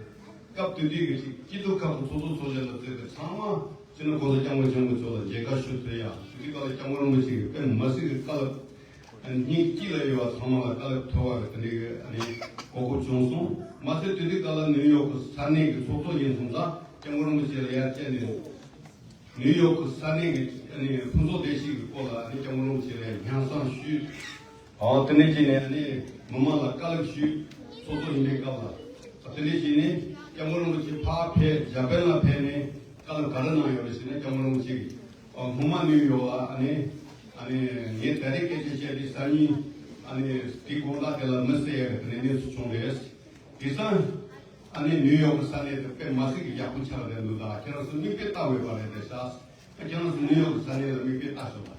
སྐབས་དེ་དུས་ཀྱི་ཅིག་སྐྱིད་སྡུག་ཁག་གི་ཚོགས་གཙོ་ཚོགས་གཞོན་ལ་བརྩིས་ཏེ་ཚང་མ་སྤྱི་ནོར་༸གོང་ས་༸སྐྱབས་མགོན་ཆེན་པོ་མཆོག་ལ་མཇལ་ཁ་ཞུ་ཐུབ་ཡ། དེ་དུས་སྐབས་ལ་སྐྱབས་མགོན་རིན་པོ་ཆེ་གི་དཔེ་མ་སྲིད་ཀྱི་བཀའ་སློབ། སྙིང་དཀྱིལ་ལ་ཡོད་པ་ཚང་མ་ལ་བཀའ་སློབ་ཐོབ་པ་རེད། དེ་འདྲའི་གི་ཨ་ནི་གོ་སྐབས་བྱུང་སོང་། མ་ཟད་དེ་དུས་སྐབས་ལ་ནིའུ་ཡོག་གི་ས་གནས་ཀྱི་ཚོགས་གཙོ་ཡིན་སོང་ཙང་སྐྱབས་མགོན་རིན་པོ་ཆེ་ལ་ཡར་བཅར་ནས། ནིའུ་ཡོག་གི་ས་གནས་ཀྱི་ཨ་ནི་ཕུན་ཚོགས་བདེ་སྐྱིད་ཀྱི་སྐོར་ལ་ཨ་ནི་སྐྱབས་མགོན་རིན་པོ་ཆེ་ལ་སྙན་སེང་ཞུས། ཨོ་དེ་ནས་བྱས་ནས་ཨ་ནི་མི་མང་ལ་བཀའ་སློབ་ཞུས། ཚོགས་གཙོ་ཡིན་པའི་སྐབས་ལ། དེ་ནས་བྱས་ནས་སྐྱབས་མགོན་རིན་པོ་ཆེ་ཕར་ཕེབས། འཇར་པན་ལ་ཕེབས་ནས་བཀའ་སློབ་ག་རེ་གནང་ཡོད་རེད་ཟེར་ན། སྐྱབས་མགོན་རིན་པོ་ཆེ་གིས་ཨོ་སྔོན་མ་ནིའུ་ཡོག་ལ་ཨ་ནི་ཨ་ནི་ངས་ད་རེས་སྐད་ཆ་བཤད་དུས་སང་ཉིན་ཨ་ནི་དེའི་དགོང་དག་དེ་ལ་མི་གསལ་ཡ་གི་དེ་ནས་གནས་ཚུལ་བྱུང་རེད། དེང་སང་ཨ་ནི་ནིའུ་ཡོག་གི་ས་གནས་དེ་དཔེ་མ་སྲིད་ཀྱི་ཡག་པོ་ཆགས་བསྡད་འདུག་ད་ཁྱེད་རང་ཚོ་མིག་དཔེ་ལྟ་འོས་པ་རེད་དེ་ཤག་ཁྱེད་རང་ཚོ་ནིའུ་ཡོག་གི་ས་གནས་ལ་མིག་དཔེ་ལྟ་ཤོག་ད།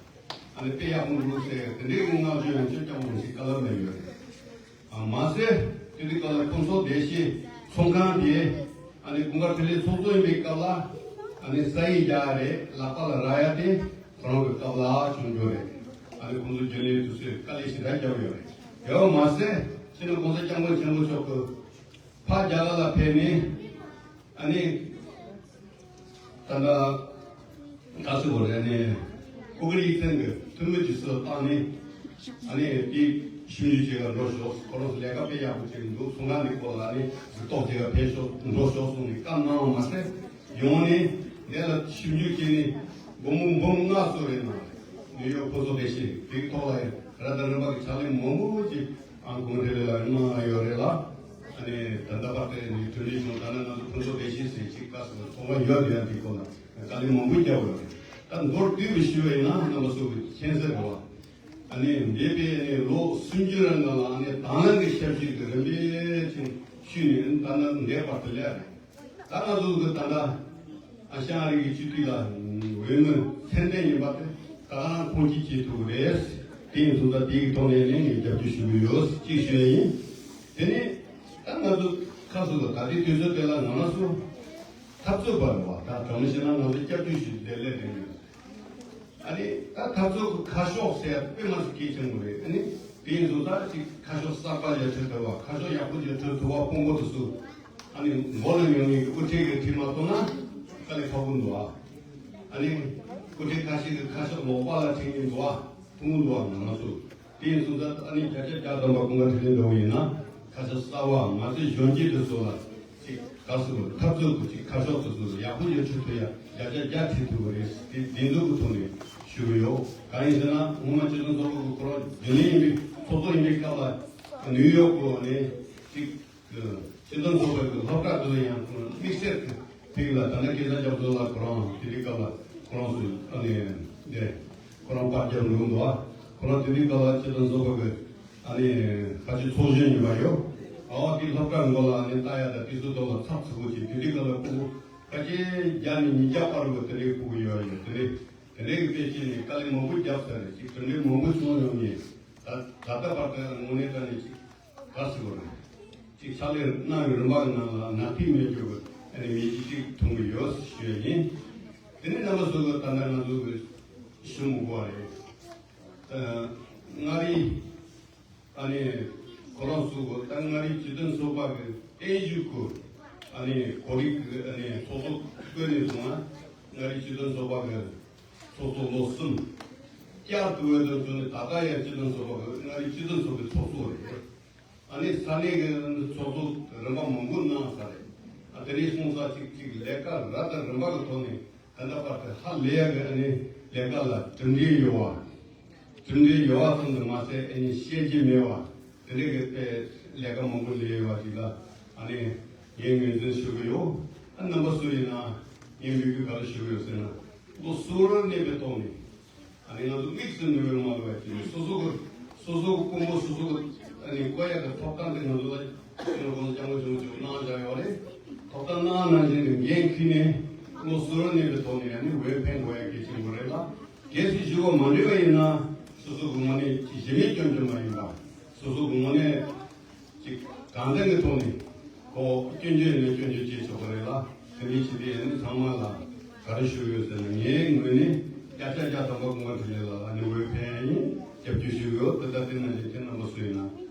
ཨ་ནི་དཔེ་ཡག་པོ་འདུག་ཟེར་དེ་འདྲའི་གི་བསྔགས་བརྗོད་ཡང་ཁྱོད་སྐྱབས་མགོན་ཞིག་བཀའ་སློབ་ལ་ཡོད་རེད། ཨ་མ་ཟད་དེ་དུས་སྐབས་ལ་ཕུན་ཚོགས་བདེ་སྐྱིད་ཚོང་ཁང་དེ་ཨ་ནི་ཀུན་དགའ་འཕྲིན་ལས་ཚོགས་གཙོ་ཡིན་པའི་སྐབས་ལ་ཨ་ནི་ས་ཡིག་རྒྱག་ཡ་རེད། ལག་པ་ལ་རག་ཡ་དེ་ཁོ་རང་གི་སྐབས་ལ་བྱུང་རྒྱུ་རེད། ཨ་ནི་ཁོང་ཚོ་རྒྱུན་ལས་དུ་སུས་དཀའ་ལས་ཞེ་དྲག་བརྒྱབ་ཡོད་རེད། ཡོད་མ་ཟད་སྤྱི་ནོར་༸གོང་ས་༸སྐྱབས་མགོན་ཆེན་པོ་མཆོག་གི་ཕར་རྒྱ་གར་ལ་ཕེབས་ནས་ཨ་ནི་ད་ལྟ་ག་ཚོད་བོ་རེད་ནས་ཀུ་ཀི་ཡིག་ཚང་གི་འཐུས་མི་དེ་ཚོ་བཏང་ནས་ཨ་ནི་དེ་ཞིབ་འཇུག་བྱེད་གར་འགྲོ་ཤོག་ཁོ་རང་ཚོ་ལས་ཀ་དཔེ་ཡག་པོ་བྱེད་ཀྱི་འདུག་ཚོང་ཁང་འདི་སྐོར་ལ་ཨ་ནི་གཟིགས་རྟོག་བྱེད་གར་ཕེབས་ཤོག་འགྲོ་ཤོག་གསུངས་ནས་བཀའ་གནང་བ་མ་ཟད། ཡོང་ནས་འདི་ལ་ཞིབ་འཇུག་བྱས་ནས་སྒོར་མོ་འབུམ་ལྔ་བཟོ་རེ་གནང་རེད། ནིའུ་ཡོག་ཕུན་ཚོགས་བདེ་སྐྱིད་དེའི་ཐོག་ལ་ཡང་ར་དང་རིམ་པ་གི་ཕྱག་ལས་མང་པོ་ཅིག་ཨང་གོང་རེ་རེ་ལ་གནང་ཡོད་རེད་ལ། ཨ་ནི་ད་ལྟ་བར་དུ་ནི་དོན་ལས་བྱུང་ད་ནི་ང་ཚོ་ཕུན་ཚོགས་བདེ་སྐྱིད་ཟེར་ཅིག་བཀའ་ཟེར་ཚོགས་པ་ཡོད་ཡོད་འདི་སྐོར་ལ་དཀའ་ལས་མང་པོ་བརྒྱབ་ཡོད་རེད། ད་མདོར་བསྡུས་པ་ཞུ་བ་ཡིན་ན་རྣམ་པ་ཚོ་གི་མཁྱེན་གསལ་རེད་བ། ཨ་ནི་འདས་པའི་ནི་ལོ་སུམ་ཅུ་རིང་ལ་ཨ་ནི་དང་བླངས་ཀྱི་ཞབས་ཞུ་གི་རིམ་པས་ཅིག་ཞུས་ནས་ད་ནི་འདས་པར་དུ་སླེབས་རེད། ད་ང་ཚོ་གི་ད་ལྟ་ཨ་ཤ་ཨ་རི་གི་སྤྱི་འཐུས་ལ་འོས་མི་ཚད་ལྡན་ཡིན་པ་དེ་ད་ག་རང་ཁོང་ཅིག་བྱེད་ཐུབ་ཀྱི་རེད། དེ་ཡིན་སོང་ཙང་དེའི་ཐོག་ནས་ནི་ངས་རྒྱབ་སྐྱོར་ཞུ་གི་ཡོད་ཅིག་ཞུ་ཡ་ཡིན། དེ་ནས་ད་ང་ཚོ་ཁ་སུ་ལ་ད་ལྟའི་དུས་ཚོད་དེ་ལ་ང་རང་ཚོ་འཐབ་རྩོད་པ་རེད་བ། ད་དྲང་མོ་བཤད་ན་ང་ཚོ་སྐྱབས་བཅོལ་ཞིག་བསྡད་ལས་དེ་ཡིན། ཨ་ནི་ད་འཐབ་རྩོད་ཀྱི་ཁ་ཕྱོགས་ཟེར་དཔེ་མ་སྲིད་གལ་ཆེན་པོ་རེད། ཨ་ནི་དེ་ཡིན་ཙང་ད་ཅིག་ཁ་ཕྱོགས་གསར་པ་ཞིག་འཁྲིད་ཐུབ་པ། ཁ་ཕྱོགས་ཡག་པོ་ཞིག་འཁྲིད་ཐུབ་པ་དཔོན་པོ་དེ་ཚོ་ཨ་ནི་མགོ་ལ་ཉོན་མཁན་གྱི་དབུ་ཁྲིད་ཀྱིས་ཁྲིད་མ་ཐུབ་ན་དཀའ་ལས་ཁག་པོ་འདུག་ཨ། ཨ་ནི་དབུ་ཁྲིད་ཁ་ཤས་ཀྱིས་ཁ་ཕྱོགས་ལོག་པ་ལ་ཁྲིད་མཁན་འདུག་ཨ། ཐུང་ངུ་འདུག་ཨ། ང་རང་ཚོ་དེ་ཡིན་ཙང་ད་ཨ་ནི་བརྒྱ་ཆ་བརྒྱ་ཐམ་པ་ཀུན་དགའ་འཕྲིན་ལས་འདྲ་བོ་ཡིན་ན་ཁ་ཕྱོགས་གསར་པ་མ་ཚད་གཞོན་སྐྱེས་དེ་ཚོ་ལ་ཅིག་ག་ཟེར་དགོས་རེད། འཐབ་རྩོད་ཀྱི་ཅིག་ཁ་ཕྱོགས་དེ་ཚོ་ལ་ཡག་པོ་ཡོད་ཆོག་ཐུབ་ཡ་བརྒྱ་ཆ་བརྒྱ་ཁྲིད་ཐུབ་པ་རེད། དེ་བདེན་འཛུགས་ཀྱི་ཐོག་ནས་ཞུ་གི་ཡོད། གང་ཡིན་ཟེར་ན་སྔོན་མ་སྤྱི་མཐུན་ཚོགས་པ་གི་ཁོ་རང་རྒྱུན་ལས་ཡིན་པའི་ཚོགས་གཙོ་ཡིན་པའི་སྐབས་ལ་ནིའུ་ཡོག་གི་ནས་ཅིག་སྤྱི་མཐུན་ཚོགས་པའི་གི་སློབ་གྲྭ་དེ་ལ་ཡང་དམིགས་བསལ་གྱི་ཐིག་ལ་ད་ལྟ་སྐལ་བཟང་རྒྱ་མཚོ་ལགས་ཁོ་རང་དེ་དུས་སྐབས་ལ་ཁོ་རང་ཚོ་ཨ་ནི་འདི་ཁོ་རང་པར་རྒྱབ་འགྲོ་གི་འདུག་ཨ། ཁོ་རང་དེ་དུས་སྐབས་ལ་སྤྱི་མཐུན་ཚོགས་པ་གི་ཨ་ནི་ཁ་ཆེ་ཚོགས་གཞོན་ཡིན་པ་ཡོད། ཨ་དེ་སློབ་གྲྭ་མགོ་ལ་ཨ་ནི་ལྟ་ཡ་ད་དེ་ཚོ་ཐོག་ལ་ཚགས་ཚུད་པོ་ཅིག་དེ་དུས་སྐབས་ལ་ཕྲུ་གུ་ཕལ་ཆེར་བརྒྱ་ནས་ཉིས་བརྒྱ་བར་དུ་དེ་འདྲའི་ཕྲུ་གུ་ཡོད་ཡོད། དེ་འདྲའི་དེ་འདྲའི་གི་དཔེ་ཅིག་ནས་དཀའ་ལས་མང་པོ་བརྒྱབ་ཚར་རེད། ཅིག་དེ་འདྲའི་མང་པོ་བྱུང་ཡོང་ནས་ད་ད་ལྟ་བར་དུ་དངོས་གནས་དྲང་གནས་ཅིག་ག་ཟེར་དགོས་རེད། ཅིག་ཕྱག་ལས་གནང་བའི་རིམ་པ་གི་ནང་ལ་ནག་ཐིག་མེད་རྒྱུ་གི་ཨ་ནི་མི་གཅིག་ཅིག་མཐོང་གི་ཡོད་ཞུ་ཡ་ཡིན། དེ་ནས་རྣམ་པ་ཚོ་གི་ད་ལྟ་ང་ཚོ་གི་ཞུ་མི་དགོས་པ་རེད། ཨ་མངའ་རིས་ཨ་ནི་ཁོ་རང་ཚོ་གི་ད་མངའ་རིས་སྤྱི་མཐུན་ཚོགས་པ་གི་རྟེན་གཞི་གི་ཨ་ནི་གོ་རིམ་གི་ཨ་ནི་ཚོགས་གཙོ་བསྐོས་ནས་བཟུང་ང་མངའ་རིས་སྤྱི་མཐུན་ཚོགས་པ་གི་ཚོགས་གཙོ་ལོ་གསུམ། བསྐྱར་དུ་བས་དོན་ཚོ་ནི་ད་ལྟ་ཡང་སྤྱི་མཐུན་ཚོགས་པ་གི་མངའ་རིས་སྤྱི་མཐུན་ཚོགས་པའི་ཚོགས་གཙོ་རེད། ཨ་ནི་ས་གནས་ཀྱི་ཚོགས་གཙོ་རིམ་པ་མང་པོ་གནང་ས་རེད། ཨ་དེ་ནས་སོང་ས་གཅིག་གཅིག་ལས་ཀ་ར་དང་རིམ་པ་གི་ཐོག་ནས་ད་ལྟ་བར་དུ་ཧ་ལས་ཡ་གི་ཨ་ནི་ལས་ཀ་ལ་གྲུབ་འབྲས་ཡོད་བ། གྲུབ་འབྲས་ཡོད་བ་ཙམ་དུ་མ་ཟད་ཨ་ནི་བཤད་རྒྱུ་མེད་བ། དེ་འདྲའི་གི་དཔེ་ལས་ཀ་མང་པོ་ལས་ཡོད་བ་ཅིག་ལ་ཨ་ནི་ངས་ངོས་འཛིན་ཞུ་གི་ཡོད། ཨ་རྣམ་པ་ཚོ་ཡིན་ན་ངས་འབོད་སྐུལ་ག་རེ་ཞུ་གི་ཡོད་ཟེར་ན་ལོ་གསུམ་རིང་གནས་པའི་ཐོག་ནས། ཨ་ནི་ང་ཚོ་དམིགས་སུ་ནུས་པའི་མ་ལུས་པ་ཅིག་ནི་སོ་སོ་གི་སོ་སོ་གི་དཔོན་པོ་སོ་སོ་གི་ཨ་ནི་བསྐོ་ཡག་གི་ཐོབ་ཐང་དེ་ང་ཚོ་ལ་སྤྱི་ནོར་༸གོང་ས་༸སྐྱབས་མགོན་ཆེན་པོ་མཆོག་གནང་བཞག་ཡོད་རེད། ཐོབ་ཐང་གནང་ནང་བཞིན་གྱི་འགན་འཁྱེར་ནས་ལོ་གསུམ་གནས་པའི་ཐོག་ནས་ཨ་ནི་འོས་འཕེན་དགོས་ཡག་གལ་ཆེན་པོ་རེད་ལ། གལ་སྲིད་ཞུ་བ་མ་འགྲིག་པ་ཡིན་ན་སོ་སོ་གི་ངོས་ནས་ཅིག་གཞི་མེད་སྐྱོན་བརྗོད་མ་ཡིན་པ། སོ་སོ་གི་ངོས་ནས་ཅིག་དྲང་བདེན་གྱི་ཐོག་ནས་ཁོ་སྐྱོན་བརྗོད་ཡིན་ན་སྐྱོན་བརྗོད་བྱེད་ཆོག་པ་རེད་ལ། དེ་འདྲའི་ཕྱི་དེ་ནི་ཚང་མ་ལ་ག་རེ་ཞུ་ཡོད་ཟེར་ན། ངའི་ངོས་ནས་བརྒྱ་ཆ་བརྒྱ་ཐམ་པ་ཀུན་དགའ་འཕྲིན་ལས་ལགས་ལ་ནི་འོས་འཕེན་ཡིན། རྒྱབ་སྐྱོར་ཞུ་ཡོད། དེ་ལྟར་དེ་ནང་བཞིན་དེ་རྣམ་པ་སུ་ཡིན་ན་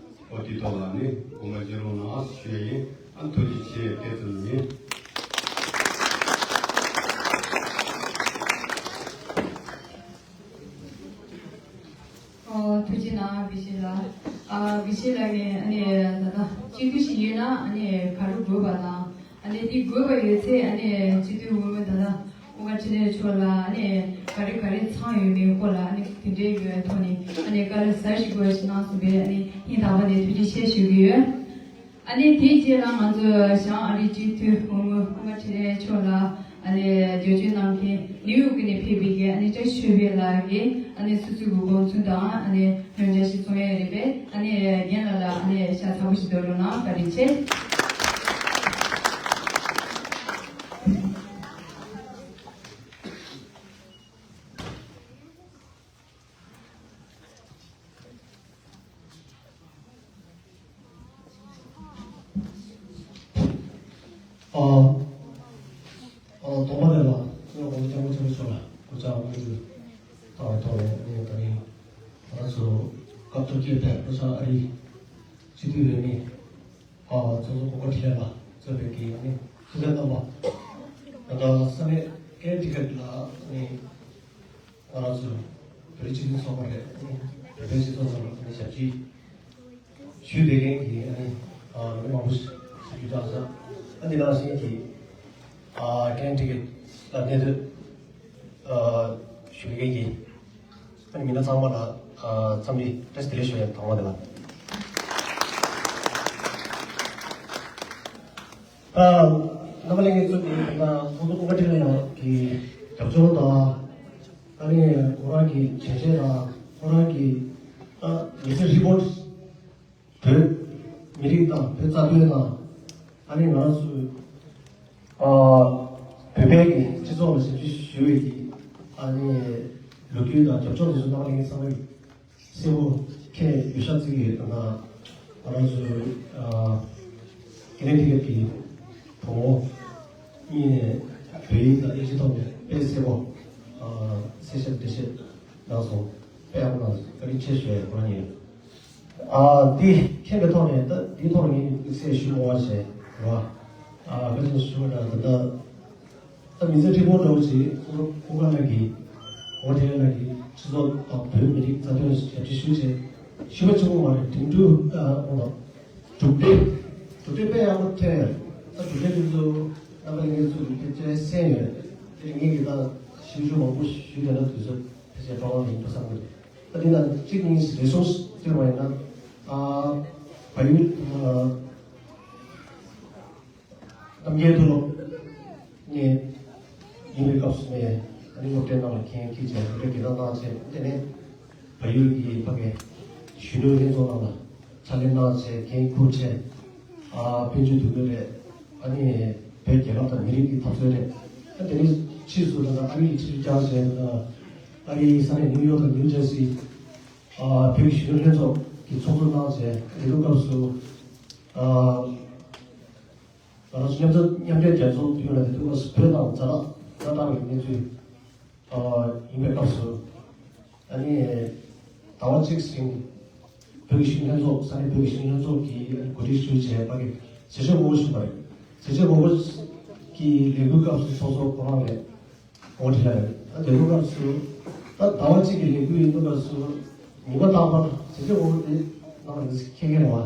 ཨོ་དེའི་ཐོག་ལ་ནི་དགོངས་པ་བཞེས་རོགས་གནང་ཞུ་ཡ་ཡིན། ཨ་ཐུགས་རྗེ་ཆེ། དེ་ཙམ་ཡིན། ཨོ་ཐུགས་རྗེ་གནང་། བི་ཤེ་ལགས། ཨ་བི་ཤེ་ལགས་ཀྱིས་ཨ་ནི་ད་ལྟ་སྤྱི་འཐུས་ཤིག་ཡིན་ན་ཨ་ནི་ག་རེ་དགོས་པ་དང་། ཨ་ནི་འདི་དགོས་པ་ཡོད་ཚེ་ཨ་ནི་སྤྱི་འཐུས་འོས་མི་ད་ལྟ་ཀུན་དགའ་འཕྲིན་ལས་མཆོག་ལ་ཨ་ནི་ག་རེ་ག་རེ་ཚང་ཡོད་མེད་སྐོར་ལ་ཨ་ནི་དེ་འདྲའི་གི་ཐོག་ནས་ཨ་ནི་བཀའ་སློབ་གསར་ཞིག་དགོས་ཞིག་གནང་སོང་པས། ཨ་ནི་སྙིང་ཐག་པ་ནས་ཐུགས་རྗེ་ཆེ་ཞུ་གི་ཡོད། ཨ་ནི་དེའི་རྗེས་ལ་ང་ཚོ་བྱང་ཨ་རིའི་སྤྱི་འཐུས་འོས་མི་ཀུན་དགའ་འཕྲིན་ལས་མཆོག་ལ་ཨ་ནི་བརྗོད་བརྗོད་གནང་མཁན་ནིའུ་ཡོག་ནས་ཕེབས་པའི་གི་ཨ་ནི་བཀྲ་ཤིས་ཆོས་འཕེལ་ལགས་ཀྱིས་ཨ་ནི་སོ་སོའི་གི་དགོངས་ཚུལ་དང་ཨ་ནི་སྙན་ཞུ་ཞིག་གསུང་ཡས་རེད་པས། ཨ་ནི་རྒན་ལགས་ལ་ཨ་ནི་ཤ་ཚ་པོ་ཞིག་འདོན་རོགས་གནང་། བཀའ་དྲིན་ཆེ། ཨ། ཨ། དོགས་པ་མེད་ལ། ངས་འོ་སྐྱབས་མགོན་ཆེན་པོ་མཆོག་ལ་སྐུ་ཕྱག་དབང་ཞུ། ཨ། ཐོག་ནས་ངས་ད་རིང་ང་ཚོ་སྐབས་བཅོ་བརྒྱད་པའི་ལྷོ་བྱང་ཨ་རིའི་སྤྱི་འཐུས་འོས་མི། ཨ། ཚོགས་གཙོ་ཀུན་དགའ་འཕྲིན་ལས་ལགས་གཙོས་པའི་གི་ཨ་ནི་སྐུ་ཚབ་རྣམ་པ། ད་ལྟ་ས་གནས་ཀེ་ནེ་ཊི་ཀཊ་ལ་ཨ་ནི། ང་རང་ཚོ་བོད་རིགས་སྤྱི་མཐུན་ཚོགས་པ་རེད། བོད་པའི་སྤྱི་ཚོགས་ནང་ལ་ཞབས་ཕྱི་ཞུས་བསྡད་མཁན་གྱི་ཨ་ནི་ལོ་མང་པོ་ཞིག་ཞུ་རྒྱུ་ཆགས་སོང་། ཨ་འདི་ནང་བཞིན་གྱི་ཀེ་ནེ་ཊི་ཀཊ་ལ་གནས་སྡོད་ཞུ་མཁན་གྱི་ཨ་ནི་མི་སྣ་ཚང་མ་ལ་འཚམས་འདྲི་བཀྲ་ཤིས་བདེ་ལེགས་ཞུ་ཡ་དང་པོ་དེ་ལ། ཨ། རྣམ་པ་ལྷན་རྒྱས་ཚོ་གིས་ད་ལྟ་ཚོགས་གཙོ་ཀུན་དགའ་འཕྲིན་ལས་ཀྱི་རྒྱབ་སྐྱོར་དང་། ཨ་ནི་ཁོ་རང་གི་བྱས་རྗེས་དང་ཁོ་རང་གི་ཨ་མི་ཚེ་རི་པོ་ཊི་བོད་མི་རིགས་དང་བོད་རྩ་དོན་དང་། ཨ་ནི་ང་རང་ཚོའི་ཨ་བོད་པའི་གི་སྤྱི་ཚོགས་ལ་ཞབས་ཕྱི་ཞུ་བའི་གི་ཨ་ནི་ལོ་རྒྱུས་དང་རྒྱབ་ལྗོངས་དེ་ཚོ་རྣམ་པ་ལྷན་རྒྱས་ཚང་མ་གིས་གསལ་པོ་མཁྱེན་ཡོད་ཤག་བརྩི་གི་ཡོད། ད་ལྟ་ང་རང་ཚོའི་ཨ་ཀེ་ནེ་ཊི་ཀཊ་གི་བུ་མོ་གཉིས་ནས་བོད་ཡིག་དང་ཨིན་ཇི་ཐོག་ནས་དཔེ་གསལ་པོ་ཨ་གསལ་བཤད་འགྲེལ་བཤད་གནང་སོང་། དཔེ་ཡག་པོ་གནང་སོང་། བཀའ་དྲིན་ཆེ་ཞུ་ཡ་ཡིན། ཁོ་རང་ཉིད། ཨ་འདི་མཁྱེན་པའི་ཐོག་ནས་ད་འདིའི་ཐོག་ནས་ངས་དམིགས་བསལ་ཞུ་དགོས་པ་བྱས་རེད་བ། ཨ་བཀའ་དྲིན་ཞུ་བ་འདྲ་ད་ལྟ་ད་མི་ཚེ་ཧྲིལ་པོ་འདྲ་བོ་ཅིག་ཁོང་ཁོང་ཁ་ལགས་ཀྱིས་ཨོ་ཊི་ལ་གི་སྤྱི་ཚོགས་དང་བོད་མི་རིགས་རྩ་དོན་ཞབས་ཕྱི་ཞུས་བྱས་ཞུ་བ་ཆེན་པོ་མ་རེད། དེང་དུས་ཨ་འོ་ན་གྲུབ་འབྲས་གྲུབ་འབྲས་དཔེ་ཡག་པོ་ཐོན་ཡོད། ད་གྲུབ་འབྲས་དེ་ཚོ་རྣམ་པ་ལྷན་རྒྱས་ཚོ་གིས་ཕལ་ཆེར་གསན་ཡོད། དེ་ངས་ཀྱི་ད་ཞིབ་འཇུག་མང་པོ་ཞུས་བསྡད་ན་དུས་ཚོད་ཕལ་ཆེར་འགྲོ་གི་མི་འདུག་བསམ་གི་འདུག་ད་འདི་ན་གཅིག་གཉིས་རེ་ཟུང་བརྗོད་པ་ཡིན་ན། ཨ་བལ་ཡུལ་ཨ་རྣམ་རྒྱལ་མཐོ་སློབ་ནས་ཡིན་པའི་སྐབས་སུ་ནས་ཨ་ནི་སློབ་གྲྭའི་ནང་ལ་མཁན་འཁྱེར་བྱས་སློབ་གྲྭའི་དགེ་རྒན་གནང་བྱས། དེ་ནས་བལ་ཡུལ་གྱི་ཕ་གི་གཞོན་ནུ་ལྷན་ཚོགས་ནང་ལ་ཕྱག་ལས་གནང་བྱས་འགན་འཁུར་བྱས། ཨ་དཔལ་འབྱོར་འདུ་འགོད་རེད། ཨ་ནི་བོད་རྒྱལ་ཁབ་དང་མི་རིགས་ཀྱི་འཐབ་རྩོད་རེད། ཨ་དེ་ནས་ཕྱིས་སུ་ད་ལྟ་ཨ་རི་ཡི་ཁྲིམས་སྦྱངས་བྱས། ཨ་རིའི་ས་གནས་ནིའུ་ཡོག་དང་ནིའུ་ཇར་སི་ཨ་བོད་ཀྱི་གཞོན་ནུ་ལྷན་ཚོགས་ཀྱི་ཚོགས་གཙོ་གནང་བྱས། དེ་དུས་སྐབས་སུ་ཨ་ང་རང་ཚོ་མཉམ་འབྲེལ་མཉམ་འབྲེལ་རྒྱལ་ཚོགས་ཡོད་ལ། དེ་དུས་སྐབས་སུ་བོད་ནང་ཛ་དྲག་ཛ་དྲག་པའི་གནས་ཚུལ་ཨ་ཡིན་པའི་སྐབས་སུ། ཨ་ནི་ཟླ་བ་གཅིག་རིང་བོད་ཀྱི་གཞོན་ལྷན་ཚོགས་ས་གནས་བོད་ཀྱི་གཞོན་ལྷན་ཚོགས་ཀྱིས་གོ་སྒྲིག་ཞུས་བྱས་ཕ་གི་ཟས་བཅད་ངོ་རྒོལ་ཞུས་པ་རེད། ཟས་བཅད་ངོ་རྒོལ་གྱི་ལས་འགུལ་སྐབས་སུ་ཚོགས་གཙོ་ཁོ་རང་རེད། ཨོ་དེ་ལ་རེད། ད་དེ་ཚོ་སྐབས་སུ་ད་ཟླ་བ་གཅིག་གི་ལས་འགུལ་ཡིན་དུས་སྐབས་སུ་ཉི་མ་རྟག་པར་ཟས་བཅད་ངོ་རྒོལ་དེ་ནང་ལ་མཁྱེན་མཁན་རེད་བ།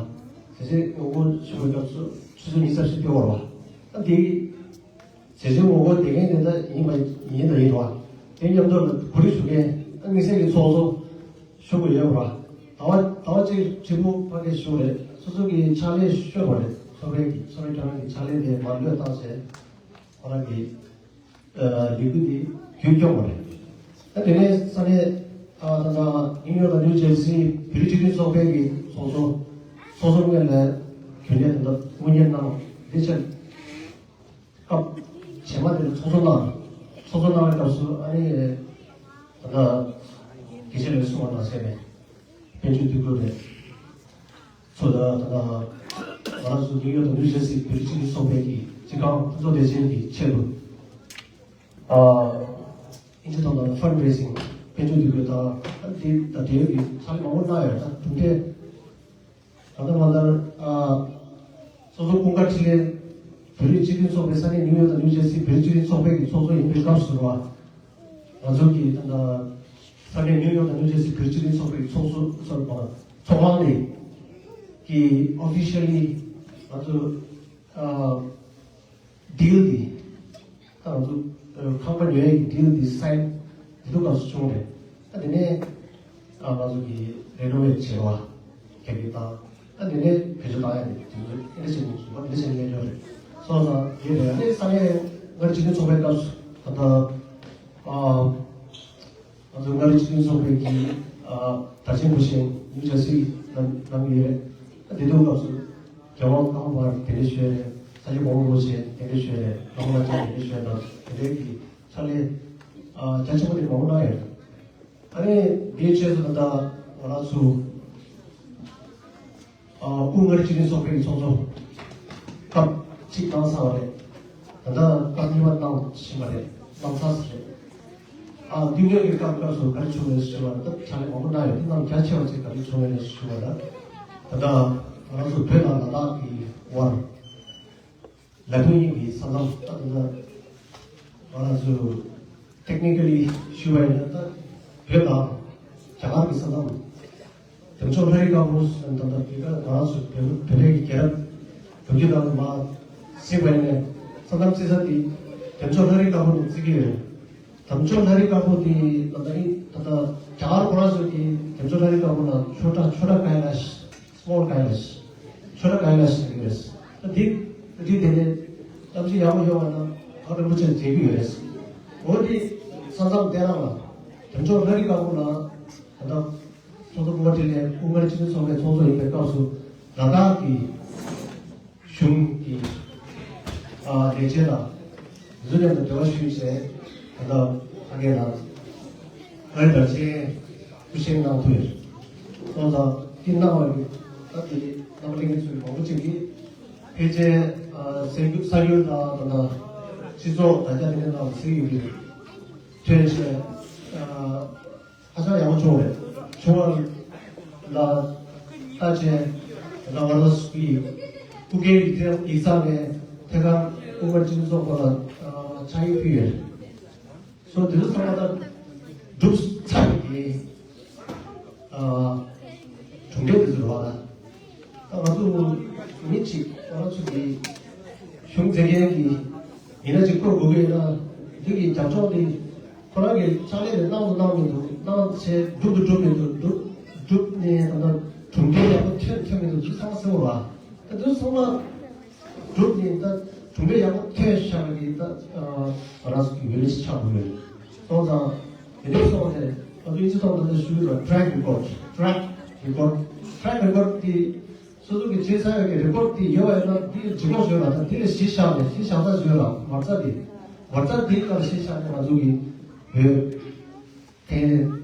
ཟས་བཅད་ངོ་རྒོལ་ཞུ་བའི་སྐབས་སུ་ཆུ་ཚོད་ཉི་ཤུ་རྩ་བཞི་སྤྲོད་པ་རེད་བ། ད་དེ། ཟས་བཅད་ངོ་རྒོལ་དེ་གའི་དེ་ད་ཡིན་པ་ཡིན་ད་ཡིན་རོགས། དེ་མཉམ་དུ་ལ་གོ་སྒྲིག་ཞུ་མཁན་ཨ་དམིགས་བསལ་གྱི་ཚོགས་གཙོ་ཞུ་དགོས་ཡོད་རོགས། ཟླ་བ་ཟླ་བ་གཅིག་ཧྲིལ་པོ་ཕ་གིར་བཞུགས་རེད། སོ་སོ་གི་ཕྱག་ལས་ཤོར་བ་རེད། ཚོགས་རའི་གི་ཚོགས་རའི་ཁྱོད་རང་གི་ཕྱག་ལས་དེ་མར་ལོག་བཏང་བྱས་ཁོ་རང་གི་ལས་འགུལ་དེ་རྒྱུན་སྐྱོང་བ་རེད། ད་དེ་ནས་ས་གནས་ད་ད་ནིའུ་ཡོག་དང་ནིའུ་ཇར་སི་བོད་རིགས་སྤྱི་མཐུན་ཚོགས་པའི་གི་ཚོགས་གཙོ་ཚོགས་གཙོ་དངོས་ལ་རྒྱུན་ལས་དང་དངུལ་གཉེར་གནང་། དེ་ཕྱིར། སྐབས་རྗེས་མ་དེར་ཚོགས་གཙོ་གནང་། ཚོགས་གཙོ་གནང་བའི་སྐབས་སུ་ཨ་ནི་ ད་ལྟ་དགེ་བཤེས་ལགས་གསུངས་པ་ནང་བཞིན་རེད། དཔལ་འབྱོར་འདུ་འགོད་རེད། ཚོ་ད་ད་ང་རང་ཚོ་ནིའུ་ཡོག་དང་ནིའུ་ཇར་སི་བོད་རིགས་སྤྱི་མཐུན་ཚོགས་པའི་གི་སྤྱི་ཁང་ཕུན་ཚོགས་བདེ་ཆེན་གྱི་ཆེད་དུ། ཨ། ཨིན་ཇི་ཐོག་ལ་ཕན་རེ་སིང་དཔལ་འབྱོར་འདུ་འགོད་དང་ད་འདི་ད་དེའི་གི་ཕྱག་ལས་མང་པོ་གནང་ཡོད། ད་དུང་དེ་ད་ལྟ་མ་ལྟར་ཨ། སོ་སོ་ཀུན་དགའ་འཕྲིན་ལས་བོད་རིགས་སྤྱི་མཐུན་ཚོགས་པའི་ས་གནས་ནིའུ་ཡོག་དང་ནིའུ་ཇར་སི་བོད་རིགས་སྤྱི་མཐུན་ཚོགས་པའི་གི་ཚོགས་གཙོ་ཡིན་པའི་སྐབས་སུ་རེད་བ། ང་ཚོ་གི་ད་ལྟ་ས་གནས་ནིའུ་ཡོག་དང་ནིའུ་ཇར་སི་བོད་སྤྱི་མཐུན་ཚོགས་པའི་ཚོགས་གཙོ་ཚོགས་པ་ཚོགས་ཁང་ནས་ཀྱི་ཨོ་ཕི་ཤལ་ལི་ང་ཚོ་ཨ་ཌིལ་འདི་ད་ང་ཚོ་ཁང་པ་ཉོ་ཡས་ཀྱི་ཌིལ་འདི་སའིན་འདི་ཚོ་སྐབས་སུ་བྱུང་རེད། ད་དེ་ནས་ཨ་ང་ཚོ་གི་རེ་ནོ་ཝེ་ཊི་བྱས་པ་གལ་ཆེན་དང་། ད་དེ་ནས་བེད་སྤྱོད་བཏང་ཡ་རེད། དེ་ཚོ་ཨེ་འདྲ་བྱས་ནས་བྱུང་བ་འདི་འདྲ་བྱས་ནས་ལས་ཀྱང་རེད། སོང་ཙང་དེ་རེད། ཨ་ནི་ས་གནས་མངའ་རིས་སྤྱི་མཐུན་ཚོགས་པའི་སྐབས་སུ་ད་ལྟ་ཨ། ང་ཚོ་མངའ་རིས་སྤྱི་མཐུན་ཚོགས་པའི་གི་ཨ་དར་ཆེན་བུ་ཆེན་ནིའུ་ཇར་སི་ནང་ནང་ཡོད་རེད། ཨ་དེ་དུས་སྐབས་སུ་རྒྱལ་དབང་ཀརྨ་པར་གདན་འདྲེན་ཞུས་རེད། ས་སྐྱ་གོང་མ་རིན་པོ་ཆེ་གདན་འདྲེན་ཞུས་རེད། བླ་མ་ལྷ་ལྕམ་གདན་འདྲེན་ཞུས་རེད། དེ་འདྲའི་གི་ཕྱག་ལས་ཨ་རྒྱ་ཆེན་པོ་དེ་མང་པོ་གནང་ཡོད་རེད། ཨ་ནི་དེའི་རྗེས་སུ་ད་ལྟ་ང་རང་ཚོ་ཨ་དབུས་མངའ་རིས་སྤྱི་མཐུན་ཚོགས་པའི་ཚོགས་གཙོ་སྐབས་གཅིག་གནང་ཚར་བ་རེད། ད་ལྟ་སྐབས་གཉིས་པ་གནང་བཞིན་པ་རེད། གནང་ཚར་ས་རེད། ཨ་དུས་སྔོན་གྱི་སྐབས་སྐབས་སུ་ག་རེ་བྱུང་ཡོད་ཟེར་བ་ལ་ད་ཕྱག་ལས་མང་པོ་གནང་ཡོད། དེ་རྣམས་རྒྱ་ཆེ་བ་ཅིག་ག་རེ་བྱུང་ཡོད་ཟེར་བ་ལ། ད་ལྟ་ང་རང་ཚོ་བོད་དང་ལ་དྭགས་ཀྱི་དབར་ལ་དྭགས་གཉིས་ཀྱི་ས་མཚམས་ད་ལྟ་ང་རང་ཚོ་ཊེག་ནི་ཀ་ལི་ཞུ་བ་ཡིན་ན་ད་བོད་དང་རྒྱ་གར་གྱི་ས་མཚམས། འདེམས་ཤོག་ལྷ་རི་དཀར་པོ་ཟེར་ན་ད་ལྟ་དེ་ག་ང་རང་ཚོ་བོད་བོད་པའི་རྒྱལ་རབས་བོད་བརྒྱུད་ནང་ལ་མ་གཟིགས་པ་ཡིན་ནའི་ས་མཚམས་བརྩི་ས་དེ་འདེམས་ཤོག་ལྷ་རི་དཀར་པོ་ནས་བརྩི་གི་ཡོད། འདེམས་ཤོག་ལྷ་རི་དཀར་པོ་དེ་ད་ལྟ་ཨིན་ད་ལྟ་རྒྱ་གར་ཁོ་རང་ཚོ་གི་འདེམས་ཤོག་ལྷ་རི་དཀར་པོ་ལ་ཆོ་འདྲ་ཆོ་འདྲ་ག་ཡ་ལ་ཤི་སི་མོལ་ག་ཡ་ལ་ཤི་ཆོ་འདྲ་ག་ཡ་ལ་ཤི་ཟེར་གི་རེད། ད་དེ་དེ་དེ་ནས་གཏམ་བཤད་ཡག་པོ་ཡོད་པ་ན་ཨ་རིན་པོ་ཆེ་མཇལ་གི་ཡོད་རེད། འོ་དེ་ས་མཚམས་དེ་རང་ལ་འདེམས་ཤོག་ལྷ་རི་དཀར་པོ་ལ་ད་ལྟ་ཚོགས་གཙོ་སྐུ་ངོ་འཕྲིན་ལས་དབུ་མའི་སྤྱི་མཐུན་ཚོགས་པའི་ཚོགས་གཙོ་ཡིན་པའི་སྐབས་སུ་ལ་དྭགས་ཀྱི་གཞུང་གི་ཨ་ལས་བྱེད་དང་འཛུལ་མཉམ་དུ་འབྲེལ་བ་ཞུས་བྱས་ད་ལྟ་ཕ་གི་ལ་ཨ་རི་དར་ཆེན་སྐུ་བཞེངས་གནང་ཐུབ་ཡོད། སོང་ཙང་འདི་གནང་བ་ཡིན་ད་དེ་རྣམ་པ་ལྷན་རྒྱས་ཚོས་མང་པོ་ཅིག་གིས་ཕལ་ཆེར་ཨ་གསར་འགྱུར་གསར་འགྱུར་དང་ད་ལྟ་སྤྱི་ཚོགས་དྲ་རྒྱ་དེ་འདྲ་ནང་གཟིགས་ཡོད་ཀྱི་རེད། ཐོན་བྱས་ཨ། ཧ་ཅང་ཡག་པོ་བྱུང་བ་རེད། བྱུང་བ་ལ་ལྟ་བྱས་ད་ང་རང་ཚོའི་སྐུ་སྒེར་ཡིག་ཚང་ཡིག་ཚང་ནས་ཐད་ཀར་དབུ་མའི་སྤྱི་མཐུན་ཚོགས་པ་ལ་ཕྱག་ཡིག་ཕུལ་ཡོད། སོ་དེ་ཚོ་ཚང་མ་ད་གྲུབ་ཚར་བའི་གྲུབ་འབྲས་དེ་ཚོ་རེད་བ། ད་ང་ཚོ་མི་གཅིག་ང་རང་ཚོ་གི་གཞུང་འཛིན་མཁན་གྱི་མི་སྣ་གཅིག་བསྐོ་དགོས་ཀྱི་ཡོད་ན་འདི་གི་རྒྱབ་ཕྱོགས་འདི་ཁོ་རང་གི་ཕྱག་ལས་དེ་གནང་དུ་གནང་མི་འདུག་གནང་བྱས་སྒྲུབ་ཏུ་སྒྲུབ་མི་འདུག་སྒྲུབ་སྒྲུབ་ནས་ད་ལྟ་གྲུབ་འབྲས་ཡག་པོ་ཐོན་ཐོན་མི་འདུག་འདི་ཚང་མ་གསལ་པོ་རེད་བ། ད་འདི་ཚང་མ་སྒྲུབ་ནས་ད་གྲུབ་འབྲས་ཡག་པོ་ཐོན་ཤག་གི་ད་ང་རང་ཚོ་གི་ཡུལ་ལས་ཆགས་དགོས་ཡོད། སོང་ཙང་དེ་འདྲའི་སོང་ནས་ང་ཚོ་ཨིན་ཇི་ཐོག་ད་ལྟ་ཞུ་གི་ཡོད་པ་track record track record track record དེ། སོ་སོ་གི་བྱས་ཚར་ཡོད་ཀྱི་རེ་ཀོར་དེ་ཡོད་པ་ཡིན་ན་དེ་ལ་ལྗིད་ཁོག་བཟོས་ལ་ད་དེ་ལ་གཞི་བཞག་ནས་གཞི་བཞག་ས་བཟོས་ལ་མ་རྩ་དེ་མ་རྩ་དེ་ལ་གཞི་བཞག་ནས་ང་ཚོ་གི་བོད་ཕན་